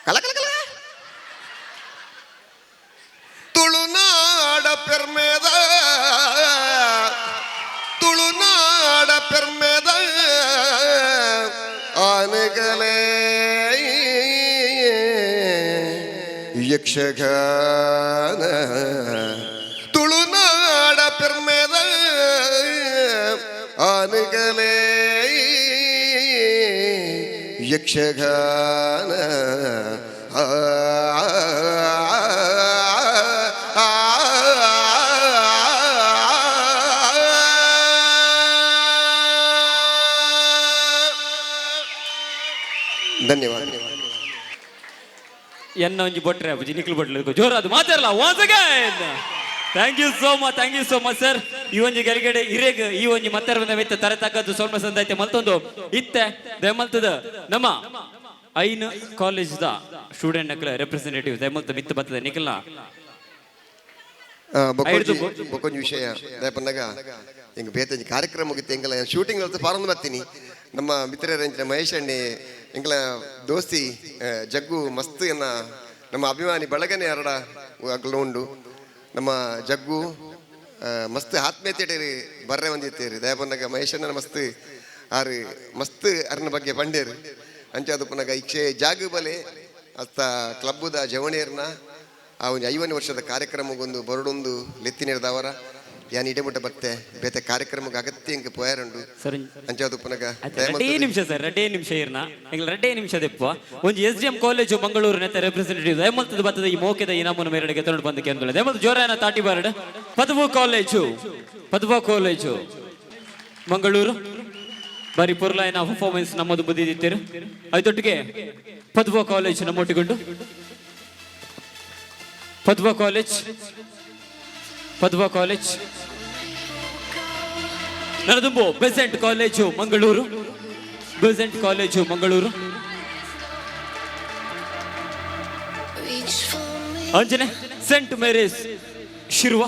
ಕಲ ಕಲ ಕಲ ತುಳುನಾಡ ಪೆರ್ಮೆದ ತುಳುನಾಡ ಪೆರ್ಮೆದ ಆನೆಗಲೇ ಯಕ್ಷಗಾನ ತುಳುನಾಡ ಪೆರ್ಮೆದ ಆನೆಗಲೇ ಯಕ್ಷಗಾನ ಆ ಧನ್ಯವಾದ. ಎನ್ನ ಒಂಜಿ ಬೊಟ್ರೆ ಅಪ್ಪುಜಿ ನಿಕ್ಲು ಬೊಟ್ಲೆ ಜೋರಾದ ಮಾತಾಡಲ್ಲ. Once again thank you so much, thank you so much sir. ಈ ಒಂಜಿ ಗರಿಗಡೆ ಇರೇಗ್ ಈ ಒಂಜಿ ಮತ್ತರ ಬಂದ ಮೆತ್ತ ತರೆ ತಕ್ಕದ್ದು ಸ್ವಲ್ಪ ಸಂದೈತೆ ಮಲ್ತೊಂದು ಇತ್ತೆ ದಯಮಲ್ತದ ನಮ್ಮ ಐನ್ ಕಾಲೇಜ್ the student ನಕಲ ರೆಪ್ರೆಸೆಂಟೇಟಿವ್ ದಯಮಲ್ತ ಮಿತ್ತ ಬರ್ತದೆ ನಿಖಲ್ನ. ಬೊಕ್ಕೊಂಜಿ ವಿಷಯ ದಯಪನ್ನಗ ಹಿಂಗೆ ಬೇತಂಜಿ ಕಾರ್ಯಕ್ರಮ ಮುಗಿತು ಎಂಗಲ ಶೂಟಿಂಗ್ ಅಲ್ತ ಪಾರಂದು ಬರ್ತೀನಿ. ನಮ್ಮ ಮಿತ್ರರಂಚಿನ ಮಹೇಶ್ ಅಣ್ಣೆ ಎಂಗಲ ದೋಸ್ತಿ ಜಗ್ಗು ಮಸ್ತ್ ಎನ್ನ ನಮ್ಮ ಅಭಿಮಾನಿ ಬಳಗನೆ ಅರಡ ಅಗಲ ಉಂಡು. ನಮ್ಮ ಜಗ್ಗು ಮಸ್ತ್ ಆತ್ಮೀಯತೆ ಬರ್ರೆ ಒಂದಿತ್ತೇರಿ ದಯಪನ್ನಗ ಮಹೇಶ್ ಅಣ್ಣನ ಮಸ್ತ್ ಆರು ಮಸ್ತ್ ಅರ್ನ ಬಗ್ಗೆ ಪಂಡೇರು. ಅಂಚಾದ ಪುನಗ ಇಕ್ಷೆ ಜಾಗು ಬಲೆ ಅತ್ತ ಕ್ಲಬ್ಬುದ ಜವಣಿಯರ್ನ ಆ ಒಂದು 50 ವರ್ಷದ ಕಾರ್ಯಕ್ರಮಕ್ಕೊಂದು ಬರಡೊಂದು ಲೆತ್ತಿನಿರ್ದವರ ಯಾನ್ ಇಡೆಮುಟ್ಟ ಬತ್ತೆ ಬೇತೆ ಕಾರ್ಯಕ್ರಮಕ್ಕೆ ಅಗತ್ಯ ಇಂಕ ಪೋಯಾರುಂಡು. ಸರ್ ಅಂಚಾದ ಪುನಗ ರಡ್ಡೇ ನಿಮಿಷ ಸರ್, ರಡ್ಡೇ ನಿಮಿಷ ಇರ್ನ ಎಂಗ್ಲ ರಡ್ಡೇ ನಿಮಿಷ ದೆಪ್ಪ. ಒಂಜಿ S D M college Mangaluru ನೆತ್ತ ರೆಪ್ರೆಸೆಂಟೇಟಿವ್ ದಯಮಲ್ತದ ಬತ್ತದ ಈ ಮೋಕೆದ ಇನಾಮನ ಮೇರೆಗೆ ತಗೊಂಡು ಬಂದ ಕೇಂದ್ರ ದಯಮಲ್ತ ಜೋರಾನ ತಾಟಿ ಬಾರಡ್. ಪದವು ಕಾಲೇಜು, ಪದವ ಕಾಲೇಜು ಮಂಗಳೂರು ಬಾರಿ ಪೊರ್ಲಾಯಿನ ಪರ್ಫಾರ್ಮೆನ್ಸ್ ನಮ್ಮದು ಬುದ್ಧಿದಿತ್ತೇರು. ಐತೊಟ್ಟಿಗೆ ಪದವ ಕಾಲೇಜ್ ನಮ್ಮೊಟ್ಟಿಗೊಂಡು ಪದ್ವ ಕಾಲೇಜ್, ಪದ್ವ ಕಾಲೇಜ್ ನರದುಂಬು Besant college Mangaluru, Besant college Mangaluru. ಅಂಚನೆ Saint Mary's Shirva,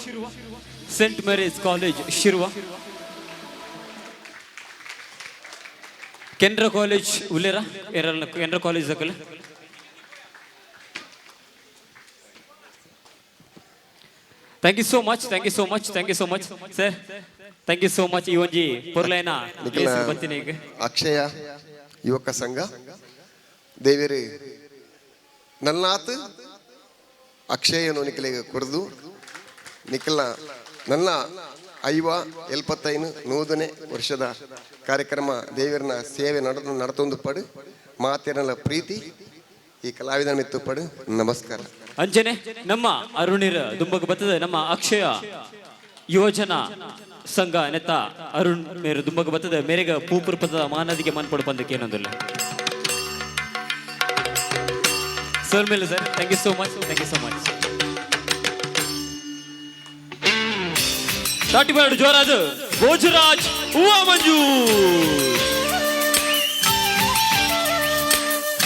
Saint Mary's College Shirva, Canara College ಉಲ್ಲೇರ ಕೆನರಾ college ದಾಖಲೆ. Thank you so much, thank you so much, thank you so much sir, thank you so much. ಈ ಒಂಜಿ ಪೊರ್ಲೈನ ನಿಖಿಲ ಬತ್ತಿನ ಈಗ ಅಕ್ಷಯ ಯುವಕ ಸಂಘ ದೇವೇರಿ ನಲ್ನಾತ್ ಅಕ್ಷಯನು ನಿಖಲಿಗೆ ಕೊರದು ನಿಖಲ್ನ ನನ್ನ 50 75 100ನೇ ವರ್ಷದ ಕಾರ್ಯಕ್ರಮ ದೇವರನ ಸೇವೆ ನಡೆದು ನಡತೊಂದು ಪಡು ಮಾತೇನಲ್ಲ ಪ್ರೀತಿ ಈ ಕಲಾವಿದನ ಮಿತ್ತು ಪಡು. ನಮಸ್ಕಾರ. ಅಂಚನೆ ನಮ್ಮ ಅರುಣಿರ ದುಂಬಗ ಬತ್ತದ ನಮ್ಮ ಅಕ್ಷಯ ಯುವಜನ ಸಂಘ ನೆತ್ತ ಅರುಣ್ ಮೇರು ದುಂಬಗ ಬತ್ತದ ಮೇರೆಗ ಪೂಪುರ್ ಪದದ ಮಾನದಿಗೆ ಮನ್ಪಡು ಪಂದಕ್ಕೆ ಏನೊಂದಿಲ್ಲ ಸರ್ ಮೇಲೆ sir. Thank you so much, thank you so much. ತಾಟಿ ಜೋರಾಜ್ ಭೋಜರಾಜ್ ಹೂವ ಮಂಜು.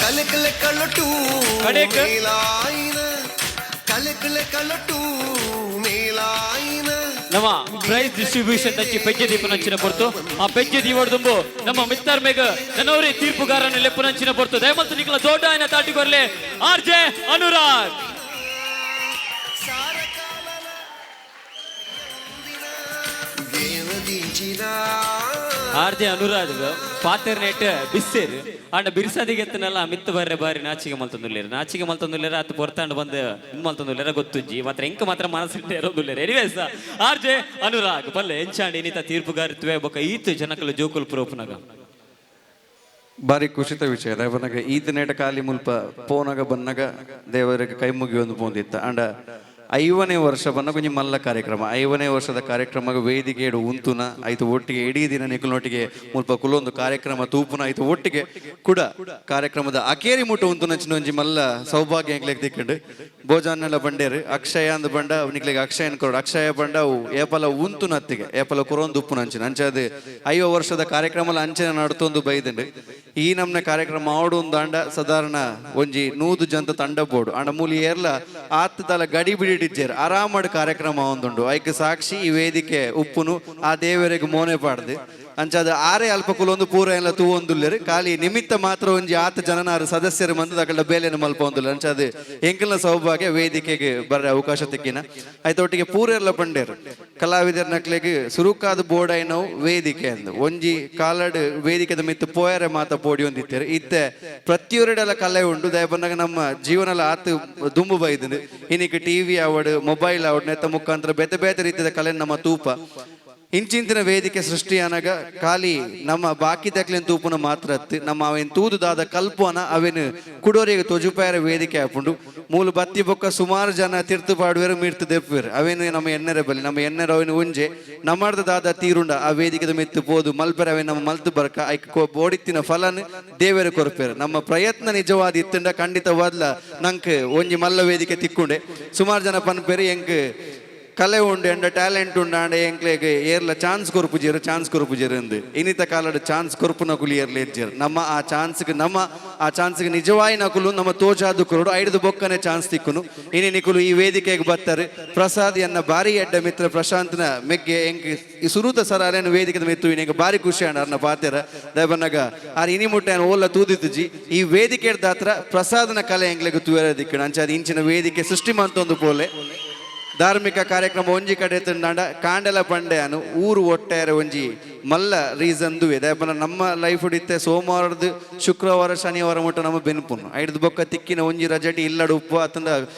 ಕಲೆ ಕಲಟು ಕಡೆಕ್. ಮೇಲಾಯಿನ ಕಲೆ ಕಲೆ ಕಲಟು ಮೇಲಾಯಿನ ನಮ್ಮ ಪ್ರೈಸ್ ಡಿಸ್ಟ್ರಿಬ್ಯೂಷನ್ ತಂಚಿ ಪೆಜ್ಜೆ ದೀಪ ನಂಚಿನ ಪೊರ್ತು ಆ ಪೆಜ್ಜೆ ದೀವಡ್ದುಂಬು ನಮ್ಮ ಮಿತ್ತರ್ ಮೇಗ ನನ್ನವರೇ ತೀರ್ಪುಗಾರನ ಲೆಪ್ಪು ನಂಚಿನ ಪೊರ್ತು ದಯಮಲ್ತು ನಿಖಲ ದೊಡ್ಡ ಆಯ್ನ ತಾಟಿಗೊರ್ಲೆ ಆರ್ ಜೆ ಅನುರಾಗ್. ಆರ್ ಜೆ ಅನುರಾಗ್ ಪಾತೆರ್ ನೆಟ್ ಬಿಸ್ಸೇರ್ ಆಂಡ ಬಿರ್ಸದಿಗೆ ಎತ್ತನಲ್ಲ ಮಿತ್ತು ಬರ್ರೆ ಬಾರಿ ನಾಚಿಗೆ ಮಲ್ತೊಂದುಲ್ಲೇರು ನಾಚಿಗೆ ಮಲ್ತೊಂದುಲ್ಲೇರ ಅತ್ತು ಪೊರ್ತಾಂಡ್ ಬಂದು ಇನ್ ಮಲ್ತೊಂದುಲ್ಲೇರ ಗೊತ್ತುಜ್ಜಿ ಮಾತ್ರ ಎಂಕ ಮಾತ್ರ ಮನಸ್ಸಿಟ್ಟೆ ಇರೋದುಲ್ಲೇರ. ಎನಿವೇಸ್ ಆರ್ ಜೆ ಅನುರಾಗ್ ಪಲ್ಲೆ ಎಂಚಾಂಡ್ ಇನ್ನಿತ ತೀರ್ಪುಗಾರಿತ್ವೆ ಬೊಕ ಈತ್ ಜನಕಲು ಜೋಕುಲ್ ಪ್ರೋಪುನಗ. ಬಾರಿ ಖುಷಿತ ವಿಷಯ ದೇವನಾಗ ಈತ ನೇಟ ಖಾಲಿ ಮುಲ್ಪ ಪೋನಗ ಬನ್ನಗ ದೇವರಿಗೆ ಕೈ ಮುಗಿಯೊಂದು ಪೋಂದಿತ್ತ ಅಂಡ 50ನೇ ವರ್ಷ ಬನ್ನ ಕೊಂಚ ಮಲ್ಲ ಕಾರ್ಯಕ್ರಮ 50ನೇ ವರ್ಷದ ಕಾರ್ಯಕ್ರಮ ವೇದಿಕೆ ಉಂತುನ ಆಯ್ತು ಒಟ್ಟಿಗೆ ಇಡೀ ದಿನ ನಿಕುಲ್ನೊಟ್ಟಿಗೆ ಮುಲ್ಪ ಕುಲೊಂದು ಕಾರ್ಯಕ್ರಮ ತೂಪುನ ಆಯ್ತು ಒಟ್ಟಿಗೆ ಕೂಡ ಕಾರ್ಯಕ್ರಮದ ಅಕೇರಿ ಮುಟ್ಟು ಉಂತುನ ಒಂಜಿ ಮಲ್ಲ ಸೌಭಾಗ್ಯ ಎಂಕ್ಲೆಗ್ ದಿಕ್ಕಂಡು ಭೋಜನೆಲ್ಲ ಬಂಡೇರು ಅಕ್ಷಯ ಅಂದ್ ಬಂಡ ನಿಕ್ಲೆಗ್ ಅಕ್ಷಯನ್ ಕೊರಡು ಅಕ್ಷಯ ಬಂಡ ಅವು ಏಪಲ ಉಂತುನತ್ತಿಗೆ ಏಪಲ ಕುರೊಂದು ಉಪ್ಪುನ ಅಂಚಿನ ಅಂಚಾದ 50 ವರ್ಷದ ಕಾರ್ಯಕ್ರಮ ಅಂಚಿನ ನಡ್ತೊಂದು ಬೈದಂಡು ಈ ನಮ್ನ ಕಾರ್ಯಕ್ರಮ ಆಡು ಒಂದು ಅಂಡ ಸಾಧಾರಣ ಒಂಜಿ 100 ಜಂತ ತಂಡ ಬೋಡು ಅಂಡ ಮೂಲಿ ಏರ್ಲ ಆತ್ತದಲ ಗಡಿ ಬಿಡಿಟ್ಟಿಜ್ಜೇರು ಆರಾಮಡ್ ಕಾರ್ಯಕ್ರಮ ಒಂದುಂಡು ಐಕ್ ಸಾಕ್ಷಿ ಈ ವೇದಿಕೆ ಉಪ್ಪುನು ಆ ದೇವರಿಗೆ ಮೋನೆ ಪಾಡ್ದು ಅಂಚಾದ ಆರೇ ಅಲ್ಪ ಕುಲೊಂದು ಪೂರ ಎಲ್ಲ ತೂ ಒಂದುಲ್ಲೇರು ಖಾಲಿ ನಿಮಿತ್ತ ಮಾತ್ರ ಒಂಜಿ ಆತ ಜನನಾರು ಸದಸ್ಯರು ಮಂದು ಅಕಲ್ಡ ಬೇಲೆನ ಮಲ್ಪ ಒಂದುಲ್ಲ ಅಂಚಾದ ಎಂಕಲ್ನ ಸೌಭಾಗ್ಯ ವೇದಿಕೆಗೆ ಬರ್ರೆ ಅವಕಾಶ ತಿಕ್ಕಿನ ಆಯ್ತು ಒಟ್ಟಿಗೆ ಪೂರ ಎಲ್ಲ ಪಂಡೇರು ಕಲಾವಿದರ ನಕ್ಲೆಗ್ ಸುರುಕಾದ ಬೋರ್ಡ್ ಐನವು ವೇದಿಕೆ ಅಂದು ಒಂಜಿ ಕಾಲಡ್ ವೇದಿಕೆದ ಮಿತ್ತು ಪೋಯರೆ ಮಾತ ಪೋಡಿ ಒಂದಿತ್ತೇರು ಇತ್ತೆ ಪ್ರತಿಯೊರಡೆಲ್ಲ ಕಲೆ ಉಂಡು ದಯ ಬಂದಾಗ ನಮ್ಮ ಜೀವನಲ ಆತು ದುಂಬು ಬೈದು ಇನ್ನಿಕ್ ಟಿವಿ ಅವಡು ಮೊಬೈಲ್ ಅವಡು ನೆತ್ತ ಮುಖಾಂತರ ಬೇತೆ ಬೇತೆ ರೀತಿಯ ಕಲೆ ನಮ್ಮ ತೂಪ ಇಂಚಿಂಚಿನ ವೇದಿಕೆ ಸೃಷ್ಟಿಯಾನಗ ಖಾಲಿ ನಮ್ಮ ಬಾಕಿ ದಕ್ಲಿನ ತೂಪುನ ಮಾತ್ರ ಅತ್ತು ನಮ್ಮ ಅವೇನ್ ತೂದುದಾದ ಕಲ್ಪನ ಅವೇನು ಕುಡೋರಿಗೆ ತೊಜುಪಾಯರ ವೇದಿಕೆ ಹಾಪುಂಡು ಮೂಲು ಬತ್ತಿ ಬೊಕ್ಕ ಸುಮಾರು ಜನ ತಿರ್ತು ಪಾಡುವೆರು ಮೀರ್ತು ದೆಪ್ಪುವೆರು ಅವೇನು ನಮ್ಮ ಎಣ್ಣೆರೆ ಬಲಿ ನಮ್ಮ ಎಣ್ಣೆರ ಅವೇನು ಉಂಜೆ ನಮ್ಮರ್ದ ದಾದ ತೀರುಂಡ ಆ ವೇದಿಕೆದ ಮೆತ್ತು ಪೋದು ಮಲ್ಪೆರ ಅವೇನು ನಮ್ಮ ಮಲ್ತು ಬರ್ಕ ಐಕ್ ಬೋಡಿತ್ತಿನ ಫಲನ್ ದೇವೆರು ಕೊರ್ಪೇರು ನಮ್ಮ ಪ್ರಯತ್ನ ನಿಜವಾದ ಇತ್ತುಂಡ ಖಂಡಿತವಾದ್ಲ ನಂಕ್ ಒಂಜಿ ಮಲ್ಲ ವೇದಿಕೆ ತಿಕ್ಕೊಂಡೆ ಸುಮಾರು ಜನ ಪನ್ಪೇರು ಎಂಕ್ ಕಲೆ ಉಂಡು ಎಂಡ ಟ್ಯಾಲೆಂಟ್ ಉಂಡು ಆಂಡ ಎಂಕ್ಲೆಗ್ ಏರ್ಲ ಚಾನ್ಸ್ ಕೊರ್ಪುಜೇರು ಚಾನ್ಸ್ ಕೊರ್ಪುಜೇರು ಅಂದು ಇನ್ನಿತ ಕಾಲಡ್ ಚಾನ್ಸ್ ಕೊರ್ಪುನ ಕುಲಿ ಏರ್ಲ ಎಜ್ಜೇರು ನಮ್ಮ ಆ ಚಾನ್ಸ್ಗೆ ನಮ್ಮ ಆ ಚಾನ್ಸ್ಗೆ ನಿಜವಾಯಿ ನಕುಲು ನಮ್ಮ ತೋಜಾದು ಕೊರಡು ಐದು ಬೊಕ್ಕನೆ ಚಾನ್ಸ್ ತಿಕ್ಕುನು ಇನಿ ನಿಕುಲು ಈ ವೇದಿಕೆಗೆ ಬತ್ತಾರೆ ಪ್ರಸಾದ್ ಎನ್ನ ಬಾರಿ ಎಡ್ಡ ಮಿತ್ರ ಪ್ರಶಾಂತ್ನ ಮೆಗ್ಗೆ ಎಂಕ್ ಈ ಸುರೂತ ಸರ ಅರೇನು ವೇದಿಕೆದ ಮೆತ್ತು ಎಂಕ್ ಬಾರಿ ಖುಷಿ ಆಂಡ ಅರ್ನ ಪಾತೆರ ದಯಬನ್ನಗ ಆರ್ ಇನಿ ಮುಟ್ಟೆ ಓಲ್ಲ ತೂದಿತ್ತುಜಿ ಈ ವೇದಿಕೆ ದಾತ್ರ ಪ್ರಸಾದನ ಕಲೆ ಎಂಕ್ಲೆಗ್ ತೂಯರ ದಿಕ್ಕಣ ಅಂಚಾದ ಇಂಚಿನ ವೇದಿಕೆ ಸೃಷ್ಟಿ ಮಂತೊಂದು ಪೋಲೆ ಧಾರ್ಮಿಕ ಕಾರ್ಯಕ್ರಮ ಒಂಜಿ ಕಡೆ ತಿಂದಾಂಡ ಕಾಂಡಲ ಬಂಡೆ ಅನು ಊರು ಒಟ್ಟಾರೆ ಒಂಜಿ ಮಲ್ಲ ರೀಸನ್ ದುವೆ ದಯಪನ ನಮ್ಮ ಲೈಫ್ ಇತ್ತೆ ಸೋಮವಾರದ ಶುಕ್ರವಾರ ಶನಿವಾರ ಮುಟ್ಟ ನಮ್ಮ ಬೆನ್ಪುನು ಐಡ್ದು ಬೊಕ್ಕ ತಿಕ್ಕಿನ ಒಂಜಿ ರಜಟಿ ಇಲ್ಲಡೆ ಉಪ್ಪು ಅತಂದ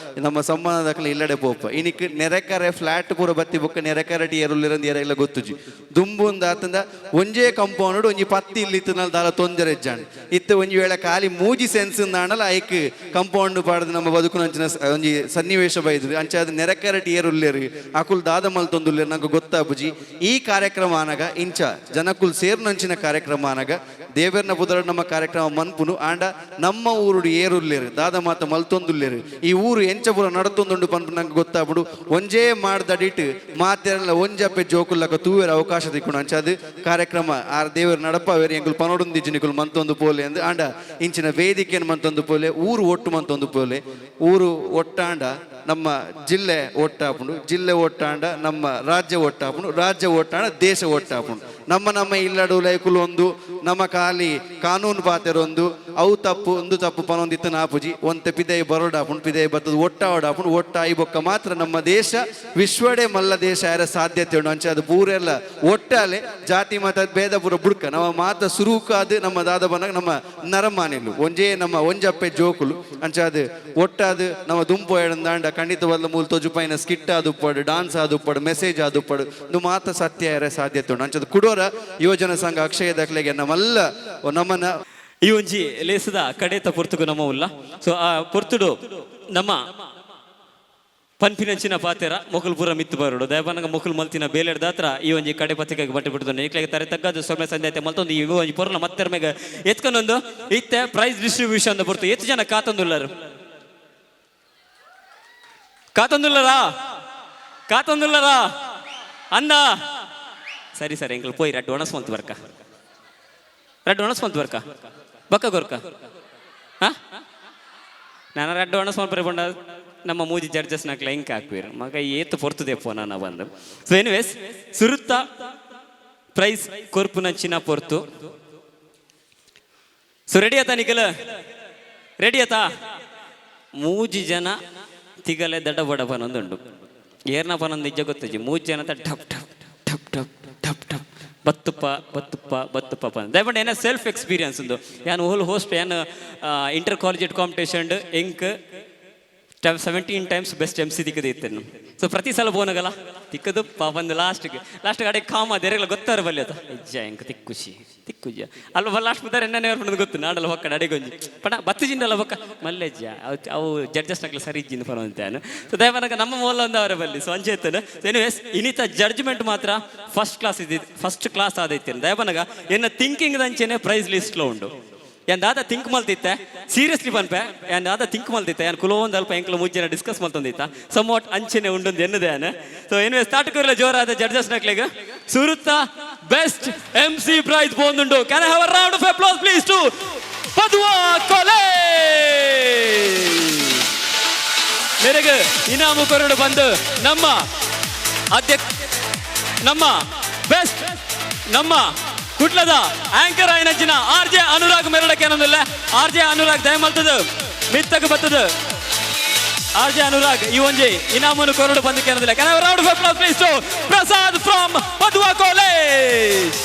ನಮ್ಮ ಸಂಬಂಧದ ಇಲ್ಲಡೆ ಪೋಪ ಇನಿಕ್ ನೆರೆಕರೆ ಫ್ಲಾಟ್ ಪೂರ ಬತ್ತಿ ಬೊಕ್ಕ ನೆರೆಕರೆ ಏರುಲ್ಲಿರಂದು ಏರೆಲ್ಲ ಗೊತ್ತುಜಿ ದುಂಬುಂದ ಆತಂದ ಒಂಜೇ ಕಂಪೌಂಡ್ ಒಂಜಿ ಪತ್ತಿ ಇಲ್ಲಿ ಇತ್ತು ದಾಲ ತೊಂದರೆ ಇಜ್ಜಾಂಡ್ ಇತ್ತೆ ಒಂಜಿ ವೇಳೆ ಖಾಲಿ ಮೂಜಿ ಸೆನ್ಸ್ ಅಂದಾಂಡಲ ಐಕ್ ಕಂಪೌಂಡ್ ಪಾಡ್ದು ನಮ್ಮ ಬದುಕುನ ಅಂಚಿನ ಒಂಜಿ ಸನ್ನಿವೇಶ ಬೈದು ಅಂಚಾದ ನೆರೆಕರೆ ಏರುಲ್ಲೇರು ಅಕುಲ್ ದಾದ ಮಲ್ತೊಂದುಲ್ಲೇರು ನಂಗೆ ಗೊತ್ತಾಬುಜಿ ಈ ಕಾರ್ಯಕ್ರಮ ಆನಗ ಇಂಚ ಜನಕುಲ್ ಸೇರ್ನಂಚಿನ ಕಾರ್ಯಕ್ರಮ ಆನಗ ದೇವೆರ್ನ ಪುದರ್ ನಮ್ಮ ಕಾರ್ಯಕ್ರಮ ಮನ್ಪುನು. ಆಂಡ ನಮ್ಮ ಊರುಡು ಏರುಲ್ಲೇರು, ದಾದ ಮಾತ ಮಲ್ತೊಂದುಲ್ಲೇರು, ಈ ಊರು ಎಂಚ ಪೂರ ನಡತೊಂದುಂಡು ಪನ್ಪು ನಂಗೆ ಗೊತ್ತಾಪುಡು. ಒಂಜೇ ಮಾಡ್ದಡಿಟ್ ಮಾತೆಲ್ಲ ಒಂಜಪ್ಪೆ ಜೋಕುಲ್ಲಕ ತೂವೆರ ಅವಕಾಶ ತಿಕ್ಕುಂಡು. ಅಂಚಾದ್ ಕಾರ್ಯಕ್ರಮ ಆರ್ ದೇವರು ನಡಪವೇರು ಎಂಕುಲು ಪನೊಡುಂದಿಜ್ಜಿ, ನಿಕುಲು ಮಂತೊಂದು ಪೋಲೆ ಅಂದ್. ಆಂಡ ಇಂಚಿನ ವೇದಿಕೆಯನ್ನು ಮಂತೊಂದು ಪೋಲೆ, ಊರು ಒಟ್ಟು ಮಂತೊಂದು ಪೋಲೆ. ಊರು ಒಟ್ಟಾಂಡ ನಮ್ಮ ಜಿಲ್ಲೆ ಒಟ್ಟಾಪುಂಡು, ಜಿಲ್ಲೆ ಒಟ್ಟಾಂಡ ನಮ್ಮ ರಾಜ್ಯ ಒಟ್ಟಾಪುಂಡು, ರಾಜ್ಯ ಒಟ್ಟಾಂಡ ದೇಶ ಒಟ್ಟಾಪುಂಡು. ನಮ್ಮ ನಮ್ಮ ಇಲ್ಲಡು ಲೈಕುಲು ಒಂದು, ನಮ್ಮ ಖಾಲಿ ಕಾನೂನು ಪಾತೆರೊಂದು, ಅವು ತಪ್ಪು ಒಂದು ತಪ್ಪು ಪನೊಂದಿತ್ತು ನಾಪುಜಿ. ಒಂತೆ ಪಿದೈ ಬರೋಡಾಪುಂಡು, ಪಿದೈ ಬತ್ತದ ಒಟ್ಟಾವಡಾಪುಂಡು. ಒಟ್ಟಾಯಿ ಬೊಕ್ಕ ಮಾತ್ರ ನಮ್ಮ ದೇಶ ವಿಶ್ವಡೇ ಮಲ್ಲ ದೇಶ ಯಾರ ಸಾಧ್ಯತೆ ಉಂಡು. ಅಂಚೆ ಅದು ಪೂರೆಲ್ಲ ಒಟ್ಟಾಲೆ ಜಾತಿ ಮತ ಭೇದ ಪೂರ ಬುಡ್ಕ ನಮ್ಮ ಮಾತ ಸುರುಕಾದು ನಮ್ಮ ದಾದ ಬನ್ನಾಗ ನಮ್ಮ ನರಮಾನಿಲು ಒಂಜೇ ನಮ್ಮ ಒಂಜಪ್ಪೆ ಜೋಕುಲು. ಅಂಚಾದ ಒಟ್ಟಾದು ನಮ್ಮ ದುಂಪು ದಾಂಡ ಖಂಡಿತವಾದ ಮೂಲ ತೊಜುಪಾಯಿನ ಸ್ಕಿಟ್ ಆದುಪ್ಪಡು, ಡಾನ್ಸ್ ಆದುಪ್ಪಡು, ಮೆಸೇಜ್ ಆದುಪ್ಪಡು, ಇದು ಮಾತ ಸತ್ಯ ಯಾರ ಸಾಧ್ಯತೆ ಉಂಡು. ಅಂಚದ ಕುಡೋರ ಯುವಜನ ಸಂಘ ಅಕ್ಷಯ ದಾಖಲೆಗೆ ನಮ್ಮಲ್ಲ ನಮ್ಮನ್ನ ಈ ಒಂಜಿ ಲೇಸದ ಕಡೇತ ಪೊರ್ತುಗು ನಮ್ಮ ಉಲ್ಲ. ಸೊ ಆ ಪೊರ್ತುಡು ನಮ್ಮ ಪನ್ಪಿನಂಚಿನ ಪಾತೆರ ಮೊಕುಲ್ ಪೂರ ಮಿತ್ತು ಬರೋಡು. ದಯಪನಗ ಮೊಕುಲ್ ಮಲ್ತಿನ ಬೇಲೆಡ್ ದಾತ್ರ ಈ ಒಂಜಿ ಕಡೆ ಪತ್ರಿಕೆಗೆ ಬಟ್ಟೆ ಬಿಡ್ದು ಏಕ್ಲೆಗೆ ತರೆ ತಗ್ಗದು ಸೊಮ್ಮೆ ಸಂಜೆ ಮಲ್ತೊಂದು ಈ ಒಂಜಿ ಪೊರ್ಲ ಮತ್ತೆರ್ಮೆಗ ಎತ್ಕೊಂಡೊಂದು ಇತ್ತೆ ಪ್ರೈಸ್ ಡಿಸ್ಟ್ರಿಬ್ಯೂಷನ್ ಪೊರ್ತು. ಎತ್ತು ಜನ ಕಾತೊಂದುಲ್ಲರು? ಕಾತೊಂದುಲ್ಲರಾ? ಕಾತೊಂದುಲ್ಲರಾ ಅಂದ? ಸರಿ ಸರಿ, ಎಂಕಲ್ ಪೋಯಿ ರಡ್ಡು ಒಣಸ್ ಮಂತ್ ಬರ್ಕ, ರಡ್ಡು ಒಣಸ್ ಮಂತ್ ಬರ್ಕ ಬಕ್ಕ ಗೊರ್ಕ. ಹಾ, ನಾನು ರಡ್ಡು ಒಣಸ್ ಮಲ್ಪರೆ ಪಂಡ ನಮ್ಮ ಮೂಜಿ ಜಡ್ಜಸ್ ನಕ್ಲ ಇಂಕ್ ಹಾಕ್ಬಿರು ಮಗ ಏತು ಪೊರ್ತುದೆಪ್ಪೋ ನಾನು ಬಂದು. ಸೊ ಎನಿವೇಸ್, ಸುರುತ್ತ ಪ್ರೈಸ್ ಕೊರ್ಪುನಂಚಿನ ಪೊರ್ತು. ಸೊ ರೆಡಿ ಆತ ನಿಖಲ್? ರೆಡಿ ಆತಾ? ಮೂಜಿ ಜನ ತಿಗಲೆ ದಡ ಬಡ ಪನೊಂದುಂಡು. ಏರ್ನ ಪನೊಂದು ನಿಜ ಗೊತ್ತುಜಿ. ಮೂಜಿ ಜನ ಢಪ್ ಢಪ್ ಢಪ್ ಢಪ್ ಢಪ್ ಢಪ್ ಬತ್ತುಪ್ಪ ಬತ್ತುಪ್ಪ ಬತ್ತುಪ್ಪ ಪನ್. ದಯಪಂಡ ಏನ ಸೆಲ್ಫ್ ಎಕ್ಸ್ಪೀರಿಯನ್ಸ್ ಉಂದು. ಯಾನ್ ಹೋಲ್ ಹೋಸ್ಟ್, ಯಾನ್ ಇಂಟರ್ ಕಾಲೇಜ್ ಕಾಂಪಿಟೇಷನ್ ಎಂಕ್ 17 ಟೈಮ್ಸ್ ಬೆಸ್ಟ್ ಎಮ್ ಸಿ ತಿಕ್ಕದು ಇತ್ತೇನು. ಸೊ ಪ್ರತಿ ಸಲ ಪೋನಗಲ ತಿಕ್ಕದು ಪಾಪಂದು ಲಾಸ್ಟ್ಗೆ ಲಾಸ್ಟ್ ಕಡೆ ಕಾಮ ದೇರೆಗಳ ಗೊತ್ತಾರ ಬಲ್ಲಿ ಅದ ಇಜ್ಜ ಎಂಕ್ ತಿಕ್ಕುಷಿ ತಿಕ್ಕುಜ ಅಲ್ಪ ಲಾಸ್ಟ್ ಬುದಾರ ಎಣ್ಣೆ ಪಂಡದು ಗೊತ್ತು ನಾಡಲ್ಲ ಹೊಕ್ಕ ಅಡೆಗೊಂಜಿ ಪಣ ಬತ್ತು ಜಿಂಡಲ್ಲ ಹೊಕ್ಕ ಮಲ್ಲೆಜ್ಜ ಅವು ಅವು ಜಡ್ಜಸ್ ನಕ್ಲ ಸರಿ ಇಜ್ಜಿಂದ ಪನ ಅಂತಾನು. ಸೊ ದಯಮನಕ ನಮ್ಮ ಮೂಲ ಒಂದು ಅವರ ಬಲ್ಲಿ. ಸೊ ಅಂಚೆತ್ತನು. ಸೊ ಎನಿವೇಸ್, ಇನ್ನಿತ ಜಡ್ಜ್ಮೆಂಟ್ ಮಾತ್ರ ಫಸ್ಟ್ ಕ್ಲಾಸ್ ಇದ್ದಿದ್ದು, ಫಸ್ಟ್ ಕ್ಲಾಸ್ ಆದೈತೇನೆ. ದಯಮನಗ ಎನ್ನ ಥಿಂಕಿಂಗ್ ದಂಚೆನೆ ಪ್ರೈಸ್ ಲಿಸ್ಟ್ ಉಂಡು. ಯಾನ್ ದಾದ ಥಿಂಕ್ ಮಲ್ತಿತ್ತೆ ಸೀರಿಯಸ್ಲಿ ಪನ್ಪೆ, ಯಾನ್ ದಾದ ಥಿಂಕ್ ಮಲ್ತಿತ್ತೆ, ಯಾನ್ ಕುಲೋಂದು ಅಲ್ಪ ಎಂಕ್ಲ ಮುಜ್ಜನ ಡಿಸ್ಕಸ್ ಮಲ್ತೊಂದಿತ್ತ, ಸಮ್ವಾಟ್ ಅಂಚೆನೆ ಉಂಡೊಂದು ಎನ್ನದೆ ಯಾನ್. ಸೊ ಎನಿವೇಸ್, ತಾಟಕೂರ್ಲ ಜೋರಾದ ಜಡ್ಜಸ್ ನಕ್ಲೆಗ್. ಸುರುತ್ತ ಬೆಸ್ಟ್ ಎಂ ಸಿ ಪ್ರೈಸ್ ಪೋಂದುಂಡು. Can I have a round of applause please to Padwa College? ಮೇರೆಗೆ ಇನಾಮು ಕೊರಡು ಬಂದು ನಮ್ಮ ಅಧ್ಯಕ್ಷ, ನಮ್ಮ ಬೆಸ್ಟ್, ನಮ್ಮ ಕುಡ್ಲದ ಆಂಕರ್ ಆಯ್ನಂಚಿನ ಆರ್ ಜೆ ಅನುರಾಗ್ ಮೆರಡಕ್ಕೆ ಏನೊಂದಿಲ್ಲ. ಆರ್ ಜೆ ಅನುರಾಗ್ ದಯಮಲ್ತದ ಮಿತ್ತಗ ಬತ್ತದ. ಆರ್ ಜೆ ಅನುರಾಗ್ ಈ ಒಂಜಿ ಇನಾಮನ್ನು ಕೊರಡು ಬಂದಕ್ಕೆ ಏನೊಂದಿಲ್ಲ. Can round of applause please to Prasad from Padwa College?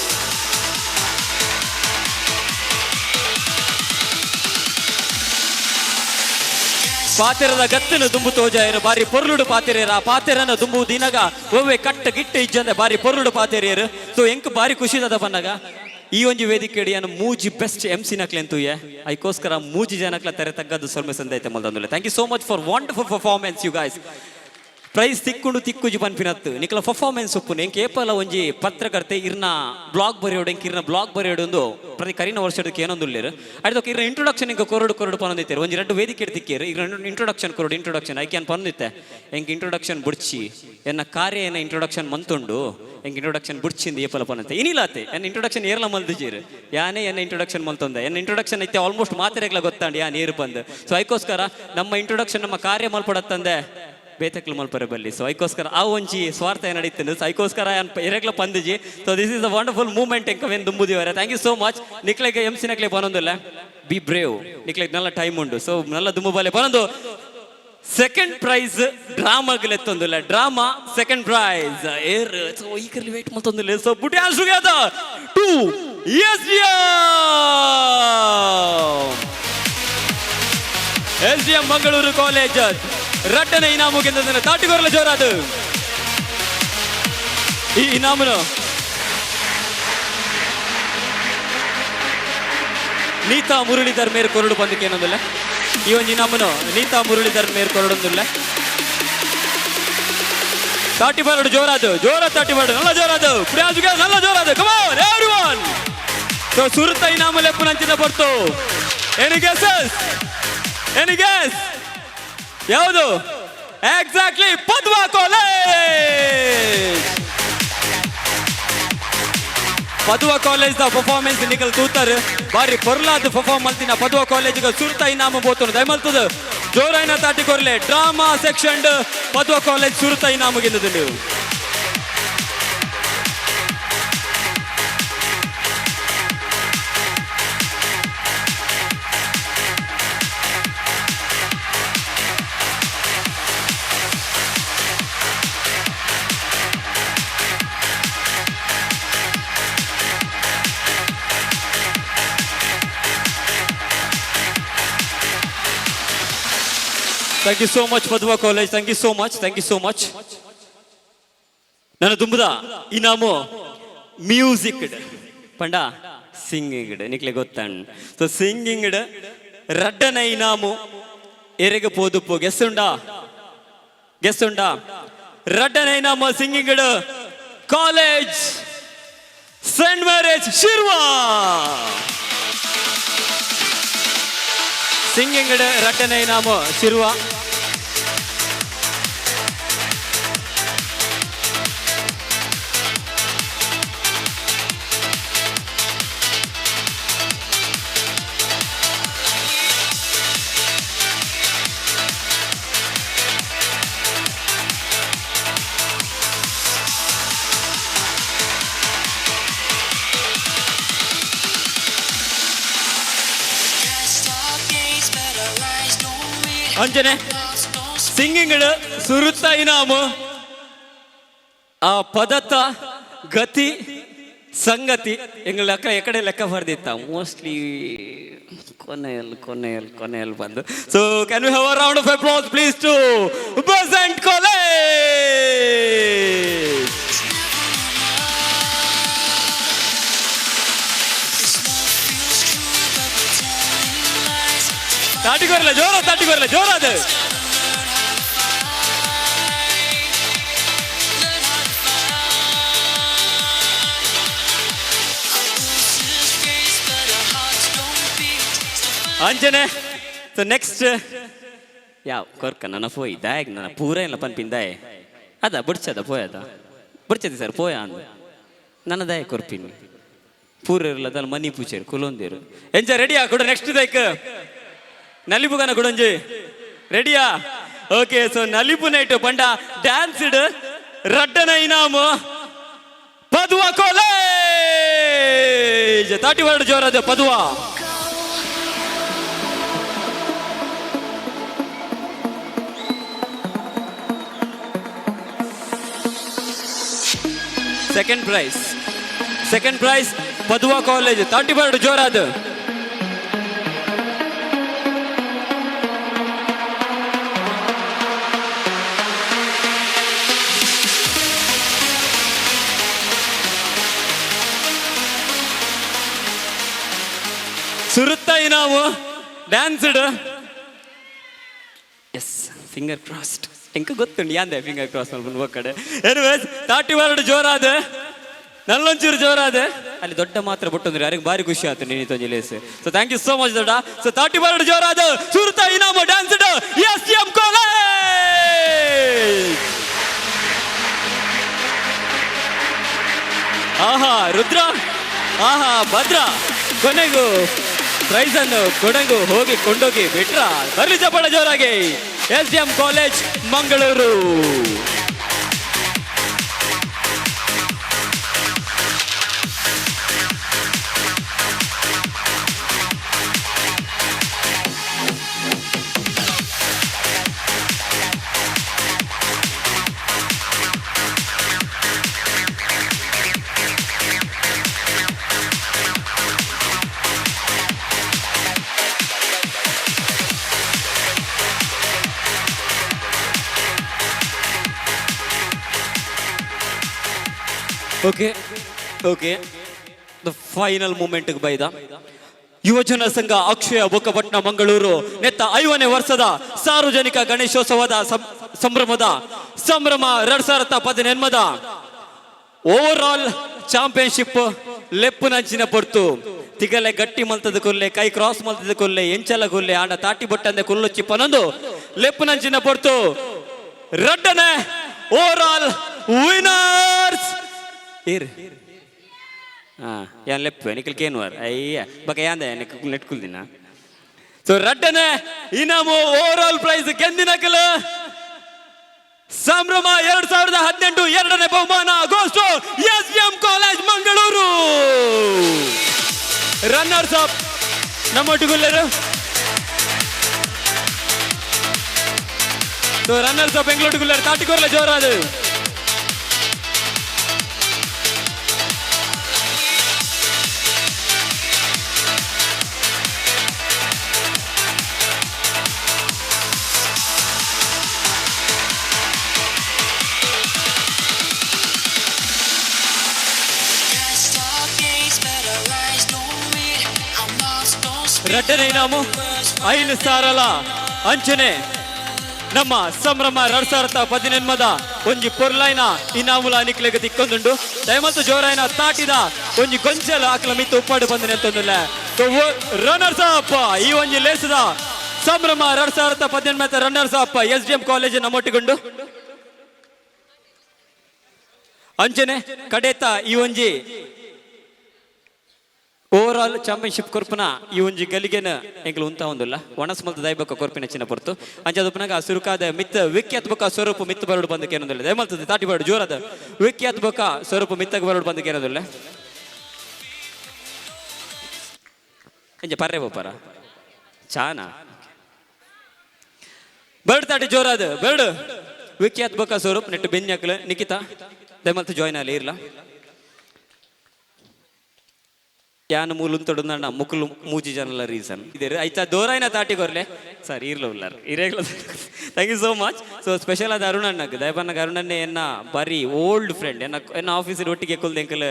ಪಾತೆರದ ಗತ್ತನು ದುಂಬು ತೋಜಾಯರು, ಬಾರಿ ಪೊರ್ಲುಡು ಪಾತೆರೇರ. ಆ ಪಾತೆರನ ದುಂಬು ದಿನಗ ಒವ್ವೆ ಕಟ್ಟ ಗಿಟ್ಟ ಇಜ್ಜಂದೆ ಬಾರಿ ಪೊರ್ಲುಡು ಪಾತೆರಿಯರು. ಸೊ ಎಂಕ್ ಬಾರಿ ಖುಷಿ ದದ ಪನ್ನಗ ಈ ಒಂಜಿ ವೇದಿಕೆ ಅಡಿಯನ್ನು ಮೂಜಿ ಬೆಸ್ಟ್ ಎಂ ಸಿ ನಕ್ಲೆಂತೂಯೆ. ಐಕೋಸ್ಕರ ಮೂಜಿ ಜನಕ್ಲ ತೆರೆ ತಗ್ಗದ್ದು ಸೊಲ್ಮೆ ಸಂದೈತೆ ಮಲ್ದಂದುಲೆ. Thank you so much for wonderful performance, you guys. Prize ತಿಕ್ಕುಂಡು ತಿಕ್ಕುಜಿ ಪನ್ಪಿನತ್ತು ನಿಕ್ಲ ಪರ್ಫಾರ್ಮೆನ್ಸ್ ಉಪ್ಪುನು. ಎಂಕ್ ಏಪಲ ಒಂಜಿ ಪತ್ರಕರ್ತೆ ಇರ್ನ ಬ್ಲಾಗ್ ಬರೆಯೋಡು, ಎಂಕ್ ಇರ್ನ ಬ್ಲಾಗ್ ಬರೆಯೋಡು ಒಂದು ಪ್ರತಿ ಕರಿನ ವರ್ಷದಕ್ಕೆ ಏನೊಂದುಲ್ಲೇರು. ಅಯ್ದಕ್ಕೆ ಇರ್ನ ಇಂಟ್ರೊಡಕ್ಷನ್ ಇಂಕ ಕೊರಡು ಕೊರಡು ಪನೊಂದಿತ್ತೇರು. ಒಂಜಿ ರಡ್ಡು ವೇದಿಕೆ ತಿಕ್ಕೇರು, ಇರ್ನ ಇಂಟ್ರೊಡಕ್ಷನ್ ಕೊರಡು ಇಂಟ್ರೊಡಕ್ಷನ್. ಐಕೆ ಪನೊಂದಿತ್ತೆ, ಎಂಕ್ ಇಂಟ್ರೊಡಕ್ಷನ್ ಬುಡ್ಚಿ, ಎನ್ನ ಕಾರ್ಯ ಏನ ಇಂಟ್ರೊಡಕ್ಷನ್ ಮಂತುಂಡು, ಎಂಕ್ ಇಂಟ್ರೊಡಕ್ಷನ್ ಬುಡ್ಚಿಂದ ಏಪಲ ಪನಂತೆ. ಇನಿಲಾತೆ ಎನ್ನ ಇಂಟ್ರೊಡಕ್ಷನ್ ಏರ್ಲ ಮಲ್ದಿಜೀರು. ಯಾನೇ ಎನ್ನ ಇಂಟ್ರೊಡಕ್ಷನ್ ಮಲ್ತೊಂದೆ. ಎನ್ನ ಇಂಟ್ರೊಡಕ್ಷನ್ ಐತೆ ಆಲ್ಮೋಸ್ಟ್ ಮಾತೆರೆಗ್ಲ ಗೊತ್ತಾಂಡ್ ಯಾ ನೀರು ಬಂದು. ಸೊ ಐಕೋಸ್ಕರ ನಮ್ಮ ಇಂಟ್ರೊಡಕ್ಷನ್ ನಮ್ಮ ಕಾರ್ಯ ಮಲ್ಪಡತ್ತಂದೆ ಬೇತಕ್ಲು ಮಲ್ಪರೆ ಬಲ್ಲಿ. ಸೊ ಐಕೋಸ್ಕರ ಆ ಒಂಜಿ ಸ್ವಾರ್ಥ ನಡೀತದೆ. ಸೊ ಐಕೋಸ್ಕರ ಎರಗ್ಲ ಪಂದಿಜಿ. So this is a wonderful moment ಎಂಕವೇನು ದುಂಬುದಿವರೆ. Thank you so much. ನಿಕ್ಲೆಗೆ M C ನಕ್ಲೆ ಪನೊಂದಿಲ್ಲ, B brave. ನಿಕ್ಲೆಗ್ ನಲ್ಲ ಟೈಮ್ ಉಂಡು. ಸೊ ನಲ್ಲ ದುಂಬು ಬಲ್ಲೆ ಪನೊಂದು. ಸೆಕೆಂಡ್ ಪ್ರೈಸ್ ಡ್ರಾಮಾಗಲೆತ್ತೊಂದಿಲ್ಲ. ಡ್ರಾಮಾ ಸೆಕೆಂಡ್ ಪ್ರೈಸ್ ಏರ್? ಸೊ ಈ ಕರ್ಲಿ ವೇಟ್ ಮಲ್ತೊಂದಿಲ್ಲ. So put hands together to S D S D M Mangaluru College. ರಡ್ಡನೆ ಇನಾಮು ಗೆದ್ದದನ್ನು ತಾಟಿಗೊರಲ ಜೋರಾದು. ಈ ಇನಾಮುನು ನೀತಾ ಮುರಳೀಧರ್ ಮೇರ್ ಕೊರಡು ಬಂದಕ್ಕೆ ಏನೊಂದಿಲ್ಲ. ಈ ಒಂಜಿ ಇನಾಮುನು ನೀತಾ ಮುರಳೀಧರ್ ಮೇರ್ ಕೊರಡೊಂದಿಲ್ಲ. ತಾಟಿ ಬರಡು ಜೋರಾದು, ಜೋರ ತಾಟಿ ಬರಡು, ನಲ್ಲ ಜೋರಾದು, ಪ್ರಿಯಾಂಶುಗೆ ನಲ್ಲ ಜೋರಾದು. ಕಮ್ ಆನ್ ಎವ್ರಿವನ್. ಸೊ ಸುರುತ ಇನಾಮು ಲೆಪ್ಪುನಂಚಿನ ಪೊರ್ತು. Any guesses? Any guess? ಯಾವುದು? Exactly Padma college. Padma college the performance ನಿಕಲ್ ತೂತರ್ ಬಾರಿ ಪೊರ್ಲಾದ ಪರ್ಫಾರ್ಮ್ ಮಲ್ತಿನ ಪದ್ವ ಕಾಲೇಜ್ ಸುರುತ ಇನಾಮ ಬೋತುನು ದಯಮಲ್ತದ ಜೋರಾಯಿನ ತಾಟಿ ಕೊರ್ಲೆ. ಡ್ರಾಮಾ ಸೆಕ್ಷನ್ ಪದ್ವ ಕಾಲೇಜ್ ಸುರುತ ಇನಾಮ ಗೆಲ್ಲುದುಂಡು. Thank you so much Padma college, thank you so much, thank you so much. ನನ್ನ ತುಂಬುದ ಇನಾಮು ಮ್ಯೂಸಿಕ್ ಪಂಡ singing ನಿಕ್ಲೆ ಗೊತ್ತಣ್ಣ. ಸೊ ಸಿಂಗಿಂಗ್ ರಡ್ಡನ ಇನಾಮು ಎರೆಗೆ ಪೋದುಪ್ಪು ಗೆಸ್ ಉಂಡಾ? ಗೆಸ್ ಉಂಡಾ? ರಡ್ಡನ ಇನಾಮು singing college Saint Mary's Shirva. Singing ರಡ್ಡನ ಇನಾಮು ಶಿರ್ವ. ಅಂಜನೆ ಸಿಂಗಿಂಗ್ ಸುರುತ್ತ ಇನಾಮು ಆ ಪದತ ಗತಿ ಸಂಗತಿ ಎಂಗಳ ಲೆಕ್ಕ ಎಕಡೆ ಲೆಕ್ಕ ಬರ್ದಿತ್ತ ಮೋಸ್ಟ್ಲಿ ಕೊನೆಯಲ್ಲಿ ಕೊನೆಯಲ್ಲಿ ಕೊನೆಯಲ್ಲಿ ಬಂದು. So can you have a round of applause please to Besant college. ತಾಟಿಗೋರ್ಲ ಜೋರ, ತಾಟಿಗೋರ್ಲ ಜೋರ ಅದು. ಅಂಜನೆ ಸೊ ನೆಕ್ಸ್ಟ್ ಯಾವ ಕೊರ್ಕ ನನ್ನ ಪೋಯ್ ದಾಯಗ್ ನನ್ನ ಪೂರ ಇಲ್ಲ ಪನ್ಪಿಂದಾಯೆ ಅದ ಬುಡ್ಚದ ಪೋಯದ ಬುಡ್ಚದಿ ಸರ್ ಪೋಯ ಅಂದ ನನ್ನ ದಾಯ ಕೊರ್ಪಿನಿ ಪೂರ ಇರಲ್ಲ ಅದಲ್ಲ ಮನಿ ಪೂಚೇರು ಕುಲೊಂದೇರು ಎಂಜ ರೆಡಿಯಾ ಕೊಡು ನೆಕ್ಸ್ಟ್ ದೈಕ್ ನಲಿಪುಗನ ಕೊಡೊಂಜಿ ರೆಡಿಯಾ? ಓಕೆ ಸೊ ನಲಿಪು ನೈಟ್ ಪಂಡ ಡ್ಯಾನ್ಸ್ ಇಡ್ ರಡ್ಡನ ಇನಾಮು ಪದುವ ಕಾಲೇಜ್ ತಾಟಿ ವರ್ಡ್ ಜೋರದ Padua. Second prize, second prize Padua college ತಾಟಿ ವರ್ಡ್ ಜೋರಾದ. ಸುರುತ್ತ ಇನಾಮು ಡ್ಯಾನ್ಸ್ಡ್ ಎಸ್ ಫಿಂಗರ್ ಕ್ರಾಸ್ಡ್ ಎಂಕ ಗೊತ್ತುಂಡು ಯಾಂದೆ ಫಿಂಗರ್ ಕ್ರಾಸ್ ಮಲ್ಪುಂಡು ಒಕ್ಕಡೆ. ಎನಿವೇಸ್ ತಾಟಿ ವರ್ಡ್ ಜೋರಾದ, ನಲ್ಲೊಂಚೂರು ಜೋರಾದ. ಅಲ್ಲಿ ದೊಡ್ಡ ಮಾತ್ರ ಬೊಟ್ಟೊಂದ್ರೆ ಯಾರಿಗೆ ಭಾರಿ ಖುಷಿ ಆಯ್ತು ನೀನು ತೊಂಜಿ lace. So thank you so much ದೊಡ್ಡ. ಸೊ ತಾಟಿ ವರ್ಡ್ ಜೋರಾದ, ಸುರುತ್ತ ಇನಾಮು ಡ್ಯಾನ್ಸ್ಡ್ ಎಸ್ ಎಂ ಕಾಲೇಜ್. ಆಹಾ ರುದ್ರ, ಆಹಾ ಭದ್ರ, ಕೊನೆಗೂ ಪ್ರೈಸ್ ಅನ್ನು ಕೊಡಗು ಹೋಗಿ ಕೊಂಡೋಗಿ ಬಿಟ್ರ. ಬರ್ಲಿ ಚಪ್ಪಾಳೆ ಜೋರಾಗಿ. S D M college Mangaluru. Okay okay the final moment ಬೈದ ಯುವಜನ ಸಂಘ ಅಕ್ಷಯ ಬೊಕ್ಕಪಟ್ಣ ಮಂಗಳೂರು ನೆತ್ತ 50ನೇ ವರ್ಷದ ಸಾರ್ವಜನಿಕ ಗಣೇಶೋತ್ಸವದ ಸಂಭ್ರಮದ ಸಂಭ್ರಮ 2018 ಓವರ್ ಆಲ್ ಚಾಂಪಿಯನ್ಶಿಪ್ ಲೆಪ್ಪುನಂಚಿನ ಪೊರ್ತು. ತಿಗಲೆ ಗಟ್ಟಿ ಮಲ್ತದ ಕೊಲ್ಲೆ, ಕೈ ಕ್ರಾಸ್ ಮಲ್ತದ ಕೊಲ್ಲೆ, ಎಂಚಲ ಕೊಲ್ಲೆ, ಆಂಡ ತಾಟಿ ಬೊಟ್ಟಂದೆ ಕುಲ್ಲೊಚ್ಚಿ ಪನೊಂದು ಲೆಪ್ಪುನಂಚಿನ ಪೊರ್ತು. ರಡ್ಡನೆ ಓವರ್ ಆಲ್ ವಿನರ್ಸ್ ಇರ್ ಹಾ ಯಾನ್ ಲೆಪ್ಪು ನಿಕಲ್ ಕೇನುವರ್ ಅಯ್ಯ ಬಕ ಯಾಂದೆ ನಿಕ್ ನೆಟ್ಕುಲ್ದಿನ. ಸೊ ರಡ್ಡನೆ ಇನಾಮು ಓವರ್ ಆಲ್ ಪ್ರೈಸ್ ಗೆಂದಿನಕಲ್ ಸಂಭ್ರಮ 2018 ಎರಡನೇ ಬಹುಮಾನ goes to S M college Mangaluru. Runners up ನಮ್ಮೊಟ್ಟುಗುಲ್ಲರು. So runners up Bengaluru ತಾಟಿಕೊರ್ಲೆ ಜೋರಾದು. ರಡ್ಡನೇ ಇನಾಮು 5 ಸಾರಲ ಅಂಚನೆ ನಮ್ಮ ಸಂಭ್ರಮ 2018 ಒಂಜಿ ಪೊರ್ಲೈನ ಇನಾಮುಲ ನಿಕ್ಲೆಗ್ ತಿಕ್ಕೊಂದುಂಡು. ದಯಮಲ್ತು ಜೋರಾಯ್ನ ತಾಟಿದ ಒಂಜಿ ಗೊಂಚಲ ಆಕಲ ಮಿತ್ತು ಉಪ್ಪಾಡು ಬಂದ ನೆಂತೊಂದುಲ್ಲ. ರನ್ನರ್ಸ್ ಅಪ್ ಈ ಒಂಜಿ ಲೇಸದ ಸಂಭ್ರಮ 2018 runners up S D M college ನಮ್ಮೊಟ್ಟಿಗುಂಡು. ಅಂಚನೆ ಕಡೇತ ಈ ಒಂಜಿ ಓವರ್ ಆಲ್ ಚಾಂಪಿಯನ್ಶಿಪ್ ಕೊರ್ಪುನ ಈ ಒಂಜಿ ಗಲಿಗೆನ ಎಂಕುಲು ಉಂತ ಒಂದುಲ್ಲ ಒಣಸ್ ಮಲ್ತ ದೈಬಕ್ಕ ಕೊರ್ಪಿನ ಚಿನ್ನ ಪೊರ್ತು. ಅಂಚಾದ ಸುರುಕಾದ ಮಿತ್ತ ವಿಖ್ಯಾತ ಬೊಕ್ಕ ಸ್ವರೂಪ ಮಿತ್ತ ಬರಡು ಬಂದಕ್ಕೆ ಏನೊಂದಿಲ್ಲ. ದಯಮಲ್ತದ ತಾಟಿ ಬರಡು ಜೋರಾದ ವಿಖ್ಯಾತ ಬೊಕ್ಕ ಸ್ವರೂಪ ಮಿತ್ತಕ್ಕೆ ಬರಡು ಬಂದಕ್ಕೆ ಏನೊಂದಿಲ್ಲ. ಎಂಜ ಪರ್ರೆ ಬೋಪರ ಚಾನ ಬರ್ಡ್ ತಾಟಿ ಜೋರಾದ ಬರ್ಡು ವಿಖ್ಯಾತ ಬೊಕ್ಕ ಸ್ವರೂಪ ನೆಟ್ಟು ಬೆನ್ಯಾಕಲ ನಿಖಿತಾ ದಯಮಲ್ತ ಜಾಯ್ನ್ ಅಲ್ಲಿ ಇರ್ಲ. ಯಾನು ಮೂಲುಂತೊಡು ಮುಕುಲು ಮೂಜಿ ಜನಲ ರೀಸನ್ ಇದೇ ಆಯ್ತಾ ದೋರಾಯ್ನ ತಾಟಿ ಕೊರ್ಲೆ ಸರ್ ಇರ್ಲ ಉಲ್ಲಾರ ಇರೇಗ್ಲ. Thank you so much. So special ಆದ ಅರುಣಣ್ಣಗ್ ದಯಬಣ್ಣಗ್ ಅರುಣಣ್ಣೆ ಎನ್ನ ಬಾರಿ ಓಲ್ಡ್ ಫ್ರೆಂಡ್. ಎನ್ನ ಎನ್ನ ಆಫೀಸಿನ ಒಟ್ಟಿಗೆ ಕುಲ್ದು ಎಂಕಲ್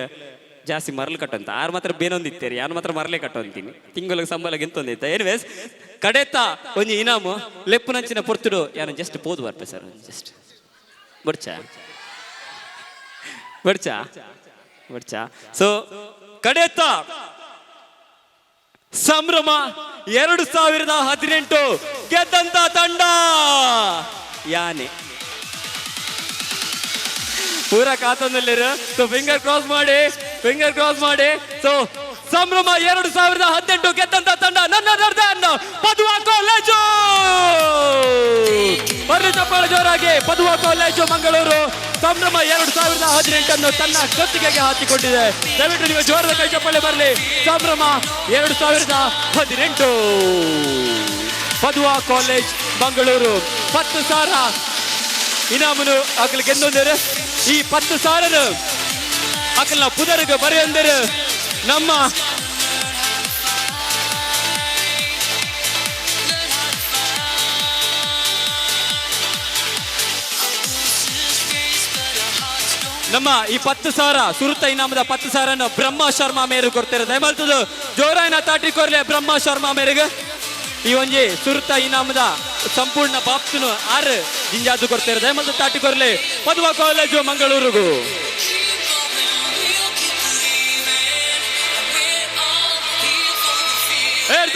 ಜಾಸ್ತಿ ಮರಳು ಕಟ್ಟಂತ ಆರು ಮಾತ್ರ ಬೇನೊಂದಿತ್ತೇರಿ ಯಾರು ಮಾತ್ರ ಮರಳೆ ಕಟ್ಟಂತೀನಿ ತಿಂಗಳಿಗೆ ಸಂಬಳ ಗೆಂತೊಂದಿತ್ತ. ಎನಿವೇಸ್ ಕಡೆತ ಒಂಜಿ ಇನಾಮು ಲೆಪ್ಪುನಂಚಿನ ಪೊರ್ತುಡು ಯಾನು ಜಸ್ಟ್ ಪೋದು ಬರ್ಪೆ ಸರ್ ಜಸ್ಟ್ ಬಡ್ಚಾ ಬಡ್ಚಾ ಬಡ್ಚಾ. ಸೊ ಕಡೆತ ಸಂಭ್ರಮ 2018 ಗೆದ್ದಂತ ತಂಡ ಯಾನೆ ಪೂರ ಕಾತಂದಲ್ಲಿರು. ಸೊ ಫಿಂಗರ್ ಕ್ರಾಸ್ ಮಾಡಿ, ಫಿಂಗರ್ ಕ್ರಾಸ್ ಮಾಡಿ. ಸೊ ಸಂಭ್ರಮ 2018 ಗೆದ್ದಂತ ತಂಡ ನನ್ನ ಪದುವಾ ಕಾಲೇಜು. ಬರ್ರಿ ಚಪ್ಪಾಳೆ ಜೋರಾಗಿ. ಪದುವಾ ಕಾಲೇಜು ಮಂಗಳೂರು ಸಂಭ್ರಮ 2018 ತನ್ನ ಕತ್ತಿಗೆಗೆ ಹಾಕಿಕೊಂಡಿದೆ. ದಯವಿಟ್ಟು ನೀವು ಜೋರದ ಕೈ ಚಪ್ಪಾಳೆ ಬರಲಿ. ಸಂಭ್ರಮ 2018 ಪದುವಾ ಕಾಲೇಜ್ ಮಂಗಳೂರು 10,000 ಇನಾಮನು ಅಕಲ್ ಗೆದ್ದೊಂದರು. ಈ 10,000 ಅಕಲ್ನ ಪುದರ್ಗೆ ಬರೆಯೊಂದರು ನಮ್ಮ ನಮ್ಮ ಈ 10,000 ಸುರುತ ಇನಾಮದ 10,000 ಬ್ರಹ್ಮ ಶರ್ಮಾ ಮೇರು ಕೊಡ್ತಾರೆ. ದಯಮಲ್ತದು ಜೋರಾಯನ ತಾಟಿ ಕೊರ್ಲೆ ಬ್ರಹ್ಮ ಶರ್ಮಾ ಮೇರೆಗೆ. ಈ ಒಂಜಿ ಸುರುತ ಇನಾಮದ ಸಂಪೂರ್ಣ ಬಾಪ್ತುನು 6 ಜಿಂಜಾದು ಕೊಡ್ತಾರೆ. ದಯಮಲ್ತು ತಾಟಿ ಕೊರ್ಲೆ ಪದುವಾ college ಮಂಗಳೂರುಗು.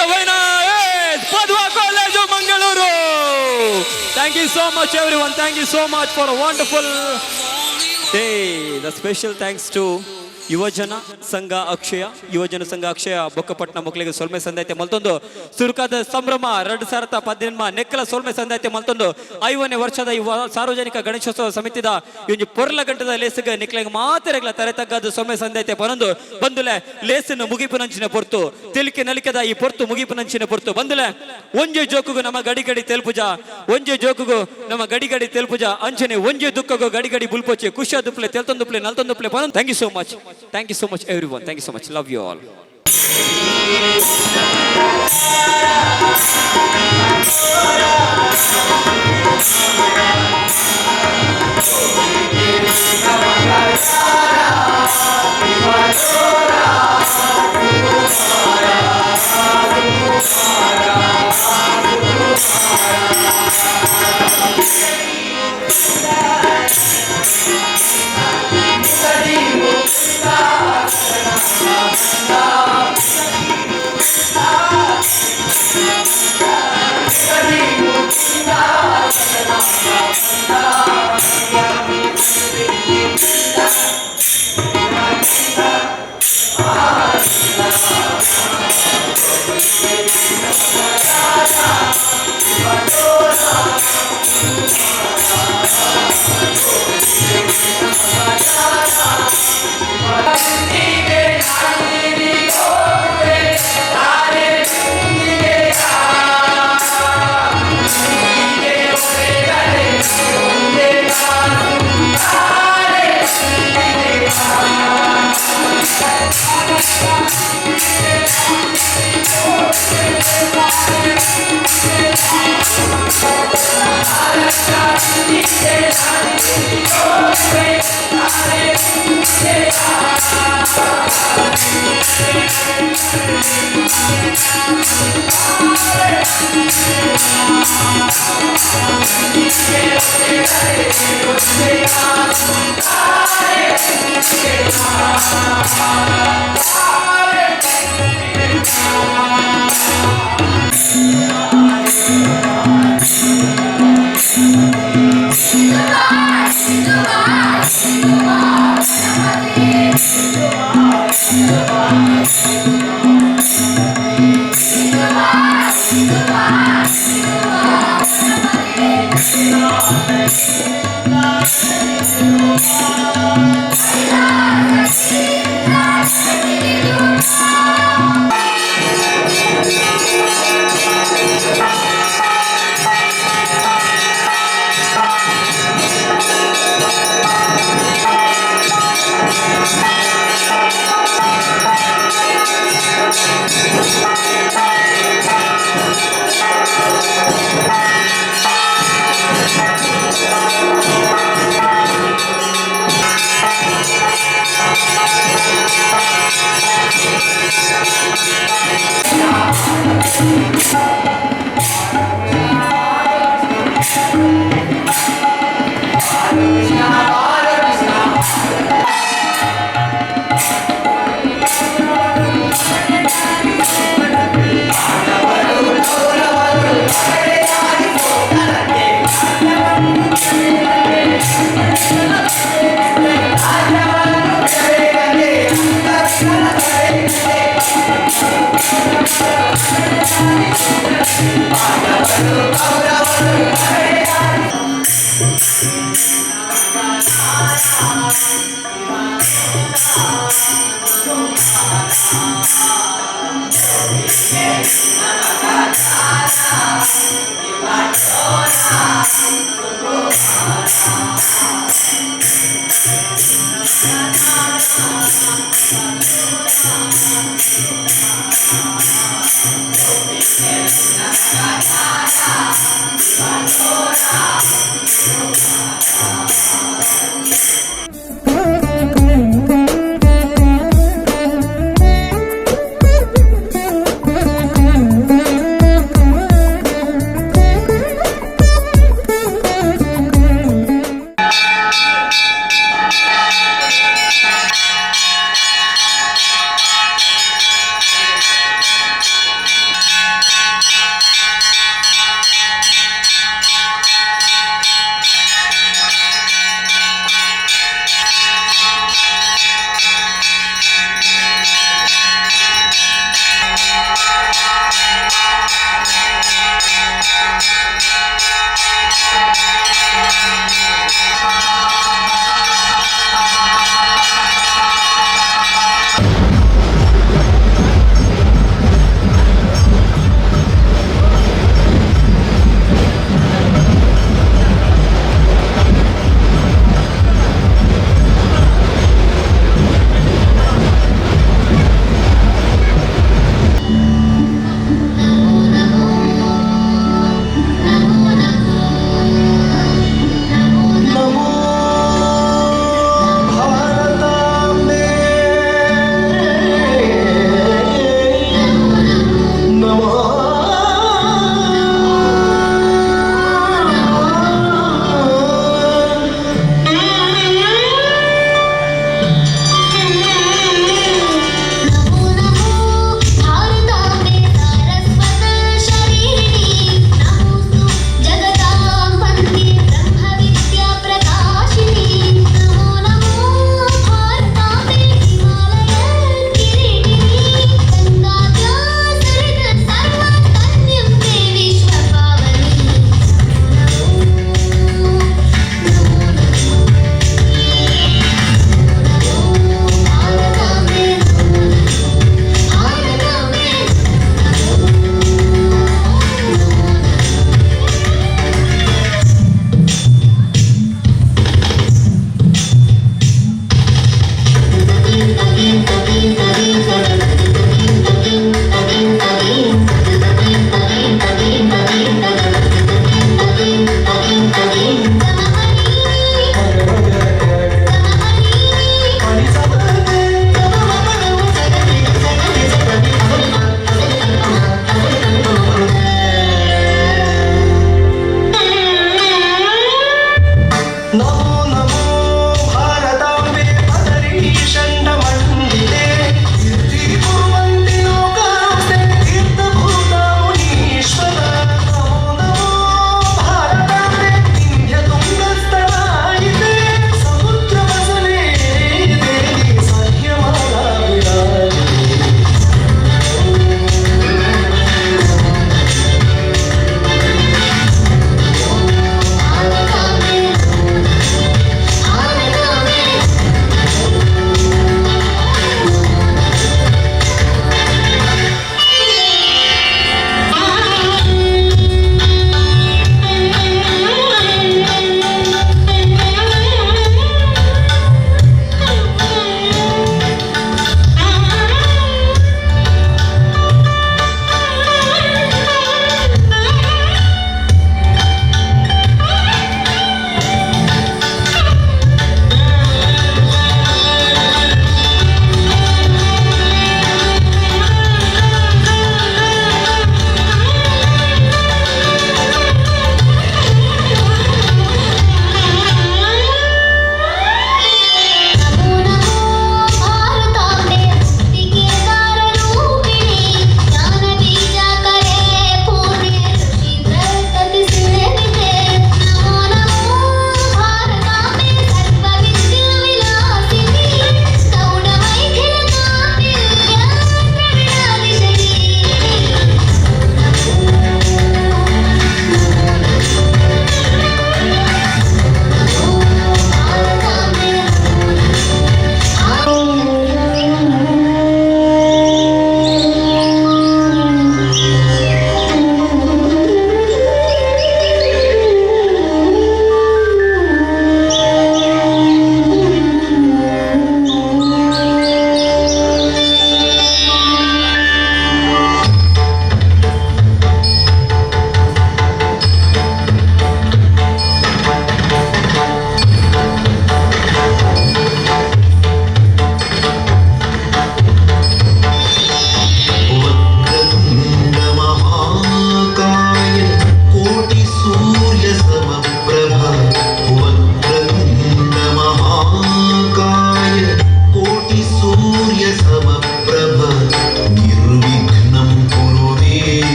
The winner is Padua College of Mangaluru. Thank you so much everyone. Thank you so much for a wonderful day. The special thanks to Yuvajana Sangha Akshaya, Yuvajana Sangha Akshaya Bokkapatna ಮಕ್ಕಳಿಗೆ ಸೊಲ್ಮೆ ಸಂದಾಯ್ತೆ ಮಲ್ತೊಂದು ಸುರುಕಾದ ಸಂಭ್ರಮ 2018 ನೆಕ್ಕಲ ಸೊಲ್ಮೆ ಸಂದಾಯ್ತೆ ಮಲ್ತೊಂದು 50ನೇ ವರ್ಷದ ಈ ಸಾರ್ವಜನಿಕ ಗಣೇಶೋತ್ಸವ ಸಮಿತಿದ ಈ ಪೊರ್ಲ ಗಂಟದ ಲೇಸಿಗೆ ನಿಕ್ಲೆಗ್ ಮಾತೆರೆಗ್ಲ ತರೆ ತಗ್ಗದ ಸೊಲ್ಮೆ ಸಂದಾಯ್ತೆ ಪನೊಂದು ಬಂದುಲೆ ಲೇಸನ್ನು ಮುಗಿಪುನಂಚಿನ ಪೊರ್ತು ತಿಳಿಕೆ ನಲಿಕೆದ ಈ ಪೊರ್ತು ಮುಗಿಪುನಂಚಿನ ಪೊರ್ತು ಬಂದುಲೆ ಒಂಜೆ ಜೋಕುಗು ನಮ್ಮ ಗಡಿ ಗಡಿ ತೆಲ್ಪುಜ, ಒಂಜೆ ಜೋಕುಗು ನಮ್ಮ ಗಡಿ ಗಡಿ ತೆಲ್ಪುಜ, ಅಂಚನೆ ಒಂಜೆ ದುಃಖಗು ಗಡಿ ಗಡಿ ಬುಲ್ಪೊಚ್ಚೆ ಖುಷಿಯ ದುಪ್ಲೆ ತೆಲ್ತೊಂದುಪ್ಲೆ ನಲ್ತೊಂದುಪ್ಲೆ ಪನೊಂದು. Thank you so much. Thank you so much everyone. Thank you so much. Love you all. Thank you.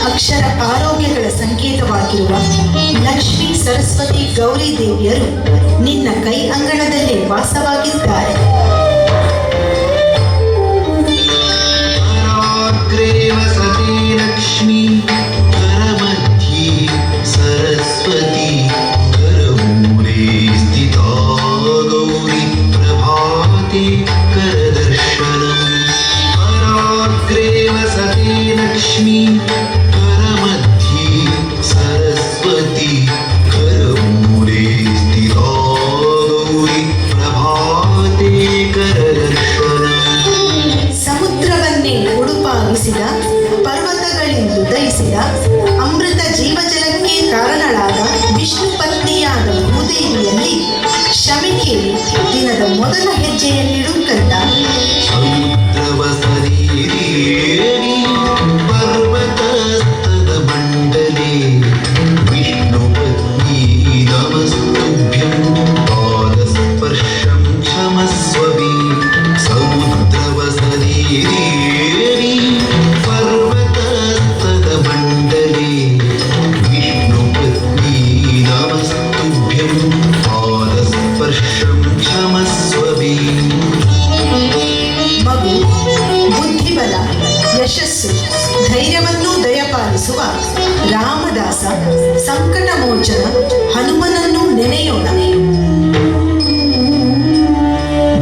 ಅಕ್ಷರ ಆರೋಗ್ಯಗಳ ಸಂಕೇತವಾಗಿರುವ ಲಕ್ಷ್ಮೀ, ಸರಸ್ವತಿ, ಗೌರಿ ದೇವಿಯರು ನಿನ್ನ ಕೈ ಅಂಗಣದಲ್ಲೇ ವಾಸವಾಗಿದ್ದಾರೆ. कराग्रे वसते लक्ष्मी, करमध्ये सरस्वती, करमूले स्थिता गौरी, प्रभाते करदर्शनम्। कराग्रे वसते लक्ष्मी, करमध्ये सरस्वती, करमूले स्थिता गौरी, प्रभाते करदर्शनम्। ಸಮುದ್ರವನ್ನೇ ಉಡುಪಾಗಿಸಿದ, ಪರ್ವತಗಳಿಂದುದಯಿಸಿದ, ಅಮೃತ ಜೀವಜಲಕ್ಕೆ ಕಾರಣಳಾದ ವಿಷ್ಣು ಪತ್ನಿಯಾದ ಭೂದೇವಿಯಲ್ಲಿ ಕ್ಷಮೆ ಕೇಳಿ ದಿನದ ಮೊದಲ ಹೆಜ್ಜೆಯನ್ನಿಡು ಕಂದ. ಸಮುದ್ರವಸನೆ ದೇವಿ, ಪರ್ವತಸ್ತನಮण्डले, ವಿಷ್ಣುಪತ್ನಿ ನಮಸ್ತುಭ್ಯಂ, ಪಾದಸ್ಪರ್ಶಂ ಕ್ಷಮಸ್ವ ಮೇ. ಸಮುದ್ರವಸನೆ ದೇವಿ, ಪರ್ವತಸ್ತನಮण्डले, ವಿಷ್ಣುಪತ್ನಿ ನಮಸ್ತುಭ್ಯಂ, ಪಾದಸ್ಪರ್ಶಂ ಕ್ಷಮಸ್ವ ಮೇ. ಮಗು, ಬುದ್ಧಿಬಲ, ಯಶಸ್ಸು, ಧೈರ್ಯವನ್ನೂ ದಯಪಾಲಿಸುವ ರಾಮದಾಸ, ಸಂಕಟ ಮೋಚನ ಹನುಮನನ್ನು ನೆನೆಯೋಣ.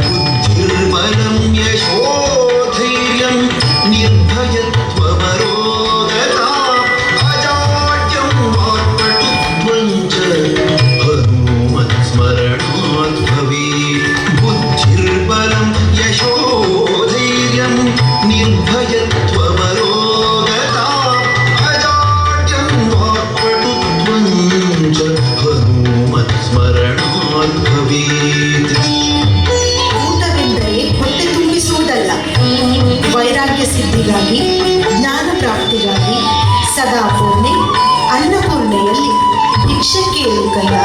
ಬುದ್ಧಿರ್ಬಲಂ ಯಶೋಧೈರ್ಯಂ ನಿರ್ಭಯತ್ವಮರೋಗತಾ, ಅಜಾಡ್ಯಂ ವಾಕ್ಪಟುತ್ವಂ ಚ ಹನುಮತ್ ಸ್ಮರಣಾತ್ ಭವೇತ್. ಬುದ್ಧಿರ್ಬಲಂ ಯಶೋಧೈರ್ಯಂ ನಿರ್ಭಯತ್ವಮರೋಗತಾ, ಅಜಾಡ್ಯಂ ವಾಕ್ಪಟುತ್ವಂ ಚ ಹನುಮತ್ ಸ್ಮರಣಾತ್ ಭವೇತ್. ಊಟವೆಂದರೆ ಹೊಟ್ಟೆ ತುಂಬಿಸುವುದಲ್ಲ. ವೈರಾಗ್ಯ ಸಿದ್ಧಿಗಾಗಿ, ಜ್ಞಾನ ಪ್ರಾಪ್ತಿಗಾಗಿ ಸದಾ ಪೂರ್ಣೆ ಅನ್ನಪೂರ್ಣೆಯಲ್ಲಿ ಭಿಕ್ಷೆ ಕೇಳು ಕಂದ.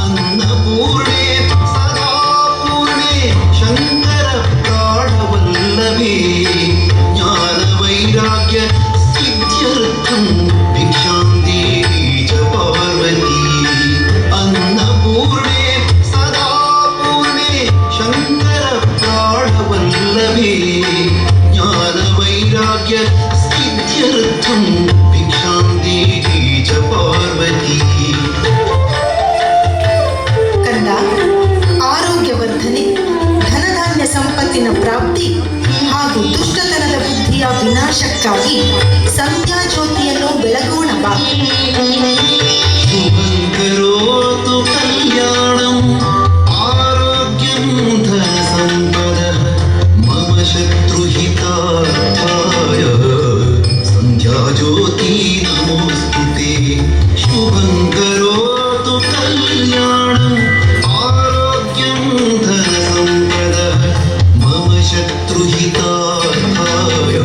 ಅನ್ನಪೂರ್ಣೆ ಸದಾ ಪೂರ್ಣೆ, ಶಂಕರ ಪ್ರಾಣವಲ್ಲಭೆ, ಜ್ಞಾನ ವೈರಾಗ್ಯ ಸಿದ್ಧ್ಯರ್ಥಂ ಭಿಕ್ಷಾಂ ದೇವಿ ಚ ಪಾರ್ವತಿ. ಅನ್ನಪೂರ್ಣೆ ಸದಾ ಪೂರ್ಣೆ, ಶಂಕರ ಪ್ರಾಣವಲ್ಲಭೆ, ಜ್ಞಾನ ವೈರಾಗ್ಯ ಸಿದ್ಧ್ಯರ್ಥಂ ಭಿಕ್ಷಾಂ ದೇವಿ ಚ ಪಾರ್ವತಿ. ಕಂದ, ಆರೋಗ್ಯವರ್ಧನೆ, ಧನಧಾನ್ಯ ಸಂಪತ್ತಿನ ಪ್ರಾಪ್ತಿ ಹಾಗೂ ದುಷ್ಟತನದ ಬುದ್ಧಿಯ ವಿನಾಶಕ್ಕಾಗಿ ಸಂಧ್ಯಾ ಜ್ಯೋತಿಯನ್ನು ಬೆಳಗೋಣ ಬಾ. ಶುಭಂ ಕರೋತು ಕಲ್ಯಾಣಂ, ಆರೋಗ್ಯಂ ಧನ ಸಂಪದಃ, ಮಮ ಶತ್ರುಹಿತಾರ್ಥಾಯ ಸಂಧ್ಯಾ ಜ್ಯೋತಿ ನಮೋಸ್ತುತೆ. ಶುಭಂ ಕರೋತು ಕಲ್ಯಾಣಂ, ಆರೋಗ್ಯಂ ಧನ ಸಂಪದಃ, ಮಮ ಶತ್ರುಹಿತಾರ್ಥಾಯ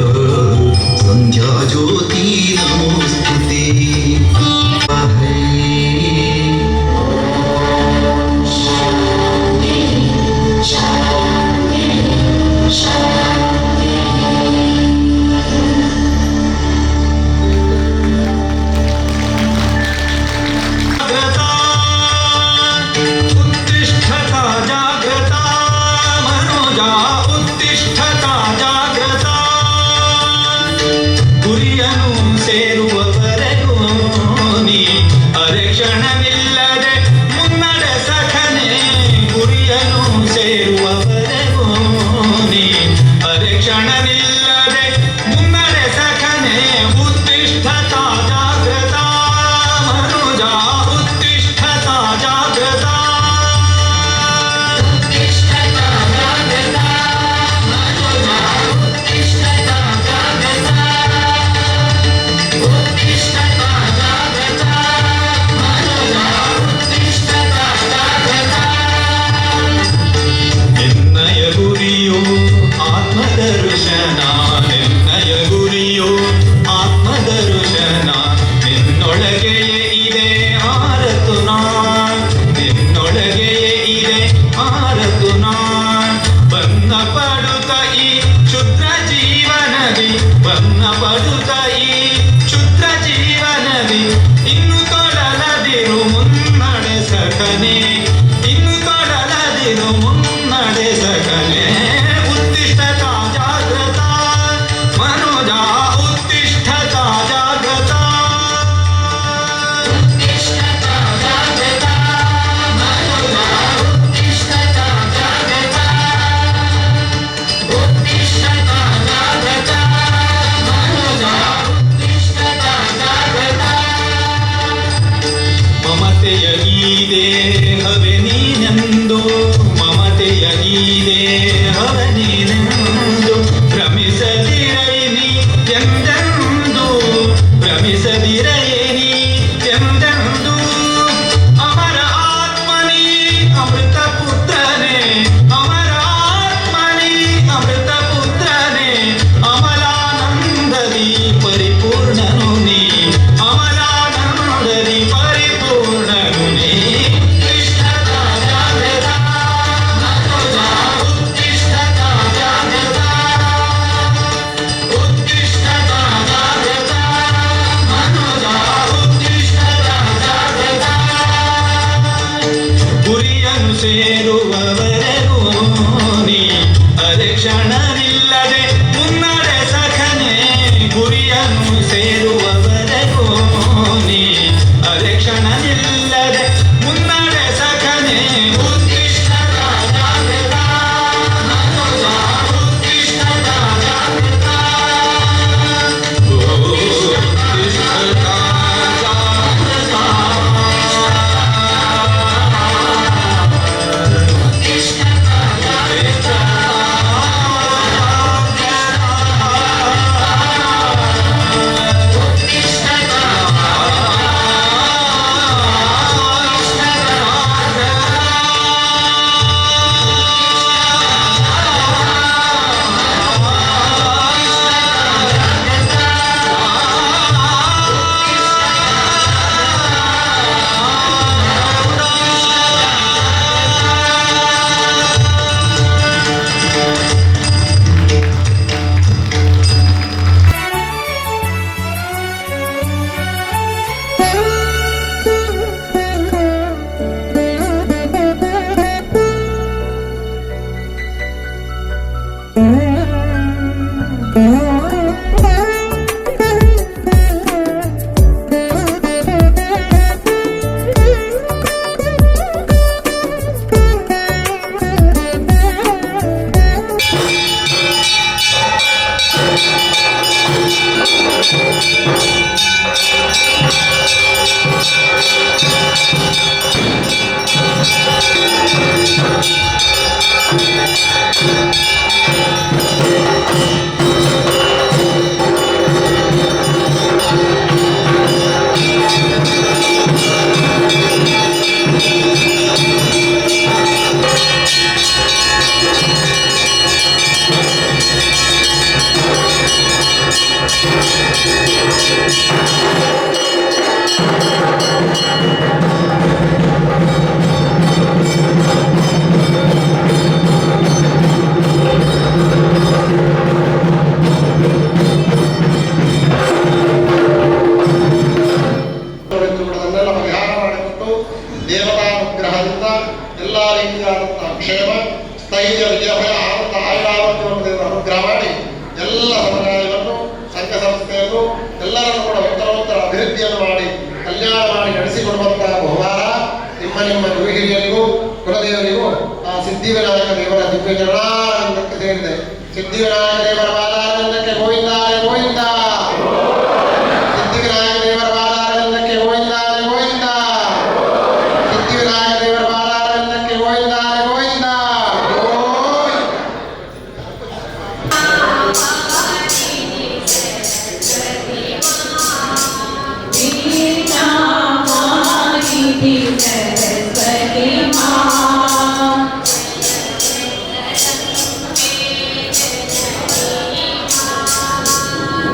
ಸಂಧ್ಯಾ ಜ್ಯೋತಿ ನಮೋಸ್ತುತೆ. उत्तिष्ठता जाग्रता मनोजा, उत्तिष्ठता जाग्रता, ಗುರಿಯನ್ನು ಸೇರುವವರೆಗೂ ನೀ ಅರೆಕ್ಷಣವಿಲ್ಲದೆ ಮುನ್ನಡೆ ಸಖನೆ. ಗುರಿಯನ್ನು ಸೇರುವವರೆಗೂ ನೀ ಅರೆಕ್ಷಣವಿಲ್ಲದೆ ಮುನ್ನಡೆ ಸಖನೆ. ಉತ್ತಿಷ್ಠತಾ ಜಾಗ್ರತಾ ಮನುಜ, ಉತ್ತಿಷ್ಠತಾ ಜಾಗ್ರತಾ. ನಿನ್ನಯ ಗುರಿಯು ಆತ್ಮದರ್ಶನ, ನಿನ್ನಯ ಗುರಿಯು ಆತ್ಮದರ್ಶನ, ನಿನ್ನೊಳಗೆಯೇ ಇದೆ ಆರತು ನಾ, ನಿನ್ನೊಳಗೆಯೇ ಇದೆ ಆರತು ನಾ. ಬನ್ನ ಪಡುತ್ತ ಈ ಕ್ಷುದ್ರ ಜೀವನದಿ, ಬನ್ನ ಪಡುತ್ತ ಈ ಕ್ಷುದ್ರ ಜೀವನದಿ ಇನ್ನು ತೊಡಲದಿರು ಮುನ್ನಡೆ ಸಕನೆ, ಇನ್ನು ತೊಡಲದಿರು ಮುನ್ನಡೆ ಸಕನೆ. ಉತ್ತಿಷ್ಠತಾ ಜಾಗೃತ ಮನುಜ, ಉತ್ತಿಷ್ಠತಾ ಜಾಗೃತ. ಉತ್ತಿಷ್ಠತಾ ಜಾಗೃತ ಮನುಜ, ಉತ್ತಿಷ್ಠತಾ ಜಾಗೃತ. ಉತ್ತಿಷ್ಠತಾ ಜಾಗೃತ ಮನುಜ, ಉತ್ತಿಷ್ಠತಾ ಜಾಗೃತ. ಮಮತೆಯ ಈ ದೇಹವೇ ನೀನೆಂದು, ಮಮತೆಯ ಈ ದೇಹವೇ ನೀನೆಂದು ಭ್ರಮಿಸದಿರೈ ನೀ ಎಂದೆಂದು, ಭ್ರಮಿಸದಿರೈ ನೀ ಎಂದೆಂದು. ಅಮರ ಆತ್ಮನೇ ಅಮೃತ ಪುತ್ರನೇ, ಅಮರ ಆತ್ಮನೇ ಅಮೃತ ಪುತ್ರನೇ, ಅಮಲಾನಂದದಿ ಪರಿಪೂರ್ಣನು ನೀ, ಅಮಲಾನಂದದಿ ಪರಿಪೂರ್ಣನು ನೀ. ಉತ್ತಿಷ್ಠತಾ ಜಾಗೃತ ಮನುಜ, ಉತ್ತಿಷ್ಠತಾ ಜಾಗೃತ. ಉತ್ತಿಷ್ಠತಾ ಜಾಗೃತ ಮನುಜ, ಉತ್ತಿಷ್ಠತಾ ಜಾಗೃತ. ಗುರಿಯನ್ನು ಸೇರುವವರೆಗೂ ನೀ ಅರೆಕ್ಷಣವಿಲ್ಲದೆ ಮುನ್ನಡೆ ಸಖನೆ. ಗುರಿಯನ್ನು ಸೇರುವವರೆಗೂ ನೀ ಅರೆಕ್ಷಣವಿಲ್ಲದೆ ಮುನ್ನಡೆ ಸಖನೆ. ಉತ್ತಿಷ್ಠತಾ ಜಾಗೃತ ಮನುಜ, ಉತ್ತಿಷ್ಠತಾ ಜಾಗೃತ. ಉತ್ತಿಷ್ಠತಾ ಜಾಗೃತ. ಅದನ್ನೆಲ್ಲ ಪರಿಹಾರ ಮಾಡಿಕೊಟ್ಟು ದೇವತಾನುಗ್ರಹದಿಂದ ಎಲ್ಲ ರೀತಿಯಾದಂತಹ ಕ್ಷೇಮ ಸ್ಥೈರ್ಯ ವಿಜಯಭಯ ಆನಂದ ಆಯುರಾರೋಗ್ಯವನ್ನು ದೇವರು ಅನುಗ್ರಹ ಮಾಡಿ ಎಲ್ಲ ಸಮುದಾಯವನ್ನು ಸಂಘ ಸಂಸ್ಥೆಯನ್ನು ಎಲ್ಲರನ್ನು ಕೂಡ ಉತ್ತರೋತ್ತರ ಅಭಿವೃದ್ಧಿಯನ್ನು ಮಾಡಿ ಕಲ್ಯಾಣ ಮಾಡಿ ನಡೆಸಿಕೊಡುವಂತಹ ಬಹುಮಾನ ನಿಮ್ಮ ನಿಮ್ಮ ಗುರು ಹಿರಿಯರಿಗೂ ಕುಲದೇವರಿಗೂ ಆ ಸಿದ್ಧಿವಿನಾಯಕ ದೇವರ ದಿವ್ಯ ಚರಣಾನಂದಕ್ಕೆ ಸೇರಿದೆ. ಸಿದ್ಧಿವಿನಾಯಕ ದೇವರ ಪಾದಾರವಿಂದಕ್ಕೆ ಗೋವಿಂದಾರೆ ಗೋವಿಂದ, ಸಿದ್ಧಿವಿನಾಯಕ ದೇವರ ಪಾದಾರವಿಂದಕ್ಕೆ ಗೋವಿಂದಾರೆ ಗೋವಿಂದ, ಸಿದ್ಧಿವಿನಾಯಕ ದೇವರ ಪಾದಾರವಿಂದಕ್ಕೆ ಗೋವಿಂದಾರೆ ಗೋವಿಂದ. Saraswati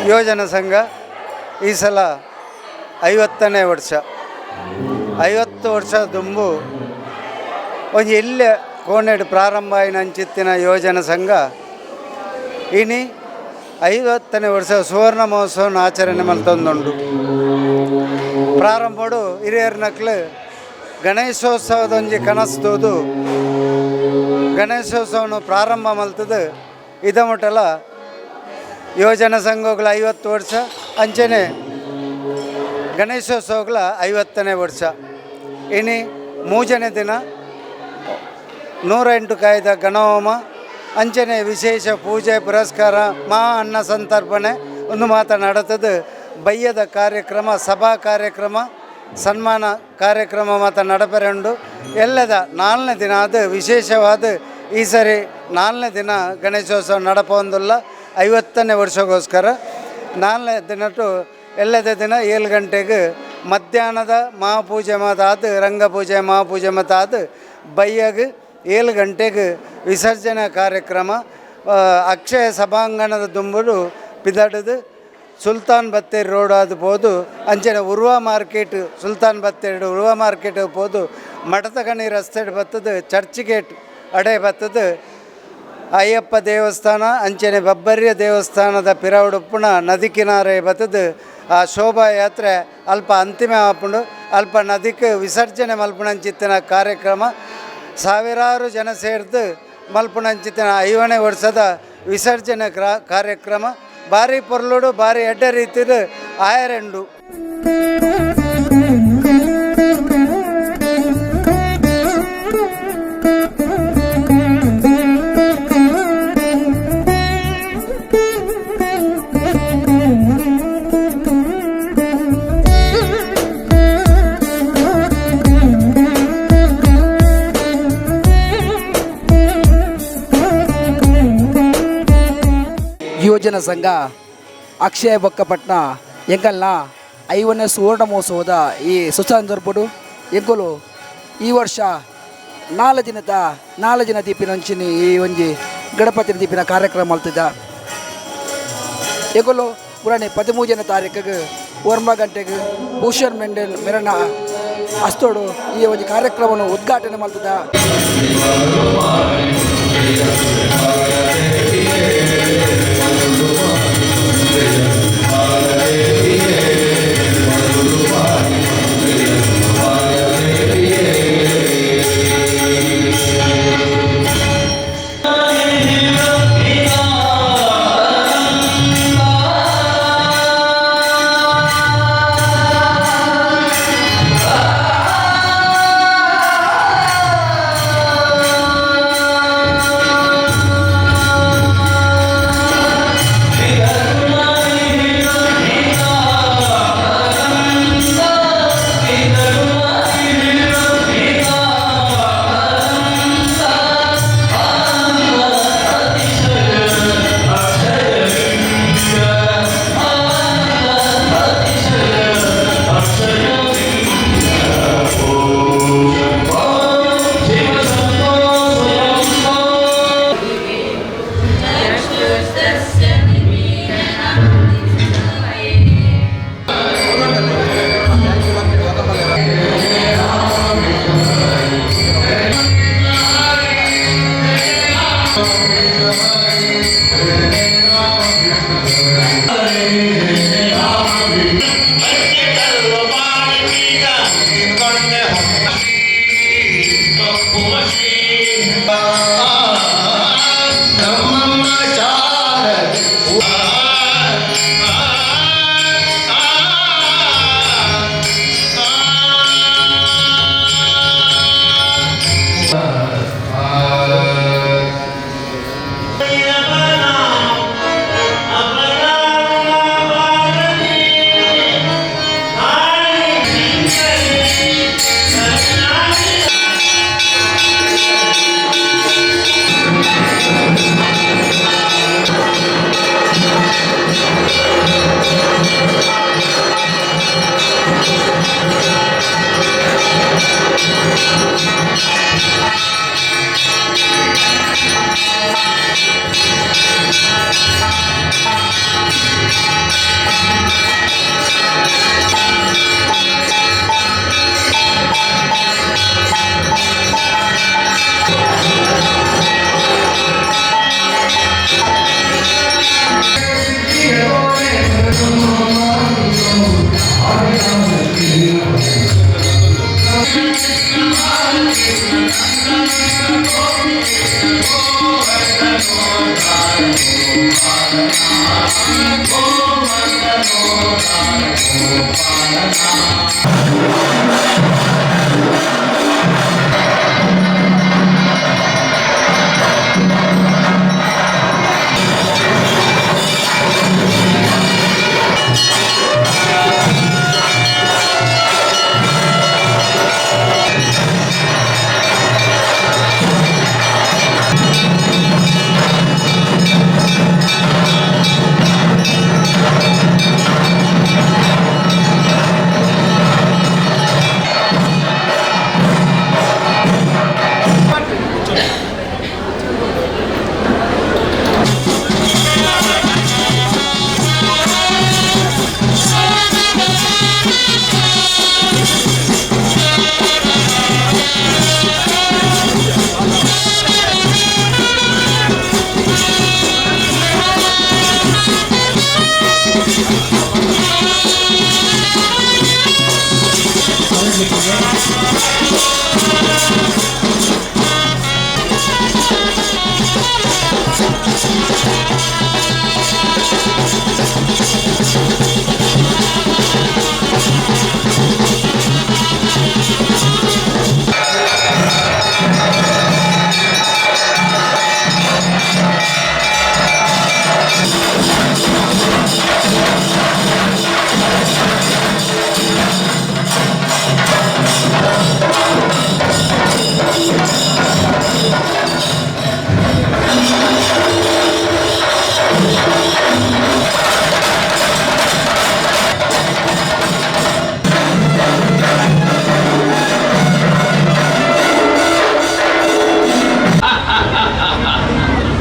ಯುವಜನ ಸಂಘ ಈ ಸಲ 50ನೇ ವರ್ಷ. 50 ವರ್ಷ ದುಂಬು ಒಂಜಿ ಎಲ್ಲೆ ಕೋಣೆಡ್ ಪ್ರಾರಂಭ ಆಯಿನ ಅಂಚಿತ್ತಿನ ಯುವಜನ ಸಂಘ ಇನಿ 50ನೇ ವರ್ಷ ಸುವರ್ಣ ಮಹೋತ್ಸವನ ಆಚರಣೆ ಮಲ್ತೊಂದುಂಡು. ಪ್ರಾರಂಭಡು ಹಿರಿಯರ್ನಕ್ಲು ಗಣೇಶೋತ್ಸವದೊಂಜಿ ಕನಸು ತೂದು ಗಣೇಶೋತ್ಸವನು ಪ್ರಾರಂಭ ಮಲ್ತದು. ಇದ ಮಟ್ಟಲ ಯುವಜನ ಸಂಘಗಳ 50 ವರ್ಷ, ಅಂಚನೆ ಗಣೇಶೋತ್ಸವಗಳ 50ನೇ ವರ್ಷ. ಇನಿ 3ನೇ ದಿನ 108 ಕಾಯ್ದ ಗಣಹೋಮ, ಅಂಚನೆ ವಿಶೇಷ ಪೂಜೆ ಪುರಸ್ಕಾರ, ಮಹಾ ಅನ್ನ ಸಂತರ್ಪಣೆ ಒಂದು ಮಾತ ನಡತದು. ಬಯ್ಯದ ಕಾರ್ಯಕ್ರಮ, ಸಭಾ ಕಾರ್ಯಕ್ರಮ, ಸನ್ಮಾನ ಕಾರ್ಯಕ್ರಮ ಮಾತ ನಡಪೆರೆಂಡು. ಎಲ್ಲದ 4ನೇ ದಿನ ಅದು ವಿಶೇಷವಾದ ಈ ಸರಿ 4ನೇ ದಿನ ಗಣೇಶೋತ್ಸವ ನಡಪೊಂದುಲ್ಲ 50ನೇ ವರ್ಷಕ್ಕೋಸ್ಕರ. 4ನೇ ದಿನಟು ಎಲ್ಲದ ದಿನ 7 ಗಂಟೆಗೆ ಮಧ್ಯಾಹ್ನದ ಮಹಾಪೂಜೆ ಮಾತಾದು, ರಂಗಪೂಜೆ ಮಹಾಪೂಜೆ ಮಾತಾದು ಬಯ್ಯಗೆ 7 ಗಂಟೆಗೆ ವಿಸರ್ಜನಾ ಕಾರ್ಯಕ್ರಮ. ಅಕ್ಷಯ ಸಭಾಂಗಣದ ದುಂಬುಡು ಪಿದಡದು ಸುಲ್ತಾನ್ ಬತ್ತೇರಿ ರೋಡ್ ಅದು ಪೋದು, ಅಂಚನೆ ಉರ್ವ ಮಾರ್ಕೆಟ್, ಸುಲ್ತಾನ್ ಬತ್ತೇರಿ ಉರ್ವ ಮಾರ್ಕೆಟ್ ಪೋದು, ಮಠದ ರಸ್ತೆ ಬತ್ತದು, ಚರ್ಚ್ ಗೇಟ್ ಅಡೆ ಬತ್ತದು, ಅಯ್ಯಪ್ಪ ದೇವಸ್ಥಾನ ಅಂಚನೆ ಬಬ್ಬರ್ಯ ದೇವಸ್ಥಾನದ ಪಿರವುಡುಪ್ಪುನ ನದಿ ಕಿನಾರೆ ಬತ್ತದು. ಆ ಶೋಭಾಯಾತ್ರೆ ಅಲ್ಪ ಅಂತಿಮ ಆಪುಂಡು, ಅಲ್ಪ ನದಿಗೆ ವಿಸರ್ಜನೆ ಮಲ್ಪುನಂಚಿತ್ತಿನ ಕಾರ್ಯಕ್ರಮ. ಸಾವಿರಾರು ಜನ ಸೇರ್ದು ಮಲ್ಪುನಂಚಿತ್ತಿನ 50ನೇ ವರ್ಷದ ವಿಸರ್ಜನೆ ಕಾರ್ಯಕ್ರಮ ಭಾರಿ ಪೊರ್ಲುಡು, ಭಾರಿ ಎಡ್ಡ ರೀತಿಡು ಆಯರೆಂಡು. ಯುವಜನ ಸಂಘ ಅಕ್ಷಯ ಬೊಕ್ಕಪಟ್ನ ಎಂಕಲ್ನ 50ನೇ ಸುವರ್ಣ ಮಹೋತ್ಸವದ ಈ ಸುಸಂದರ್ಭಡು ಎಂಕುಲು ಈ ವರ್ಷ 4 ದಿನ ದೀಪಿನ ಅಂಚಿನಿ ಈ ಒಂಜಿ ಗಣಪತಿನ ದೀಪಿನ ಕಾರ್ಯಕ್ರಮ ಮಲ್ತಿದ್ದ. ಎಂಕುಲು ಪುರಾಣಿ 13ನೇ ತಾರೀಕಿಗೆ 9 ಗಂಟೆಗೆ ಭೂಷಣ್ ಮೆಂಡನ್ ಮೆರನ ಅಸ್ತೋಡು ಈ ಒಂಜಿ ಕಾರ್ಯಕ್ರಮವನ್ನು ಉದ್ಘಾಟನೆ ಮಲ್ತಿದ್ದ.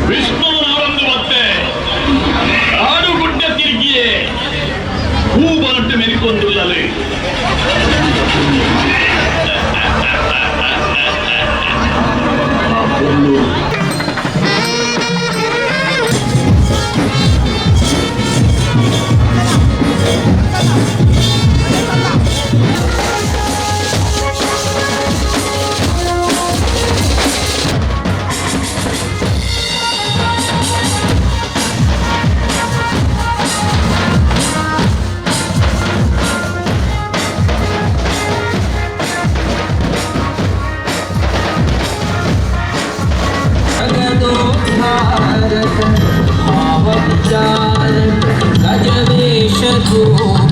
ವಿಷ್ಣುವಿನವರೊಂದು ಮತ್ತೆ ಆಡುಗುಡ್ಡ ತಿರುಗಿಯೇ ಹೂ ಬರಟು ಮೆರಿಕೊಂದುಲ್ಲಲೆ. ಆ ಪೊಣ್ಣು गजवेश को।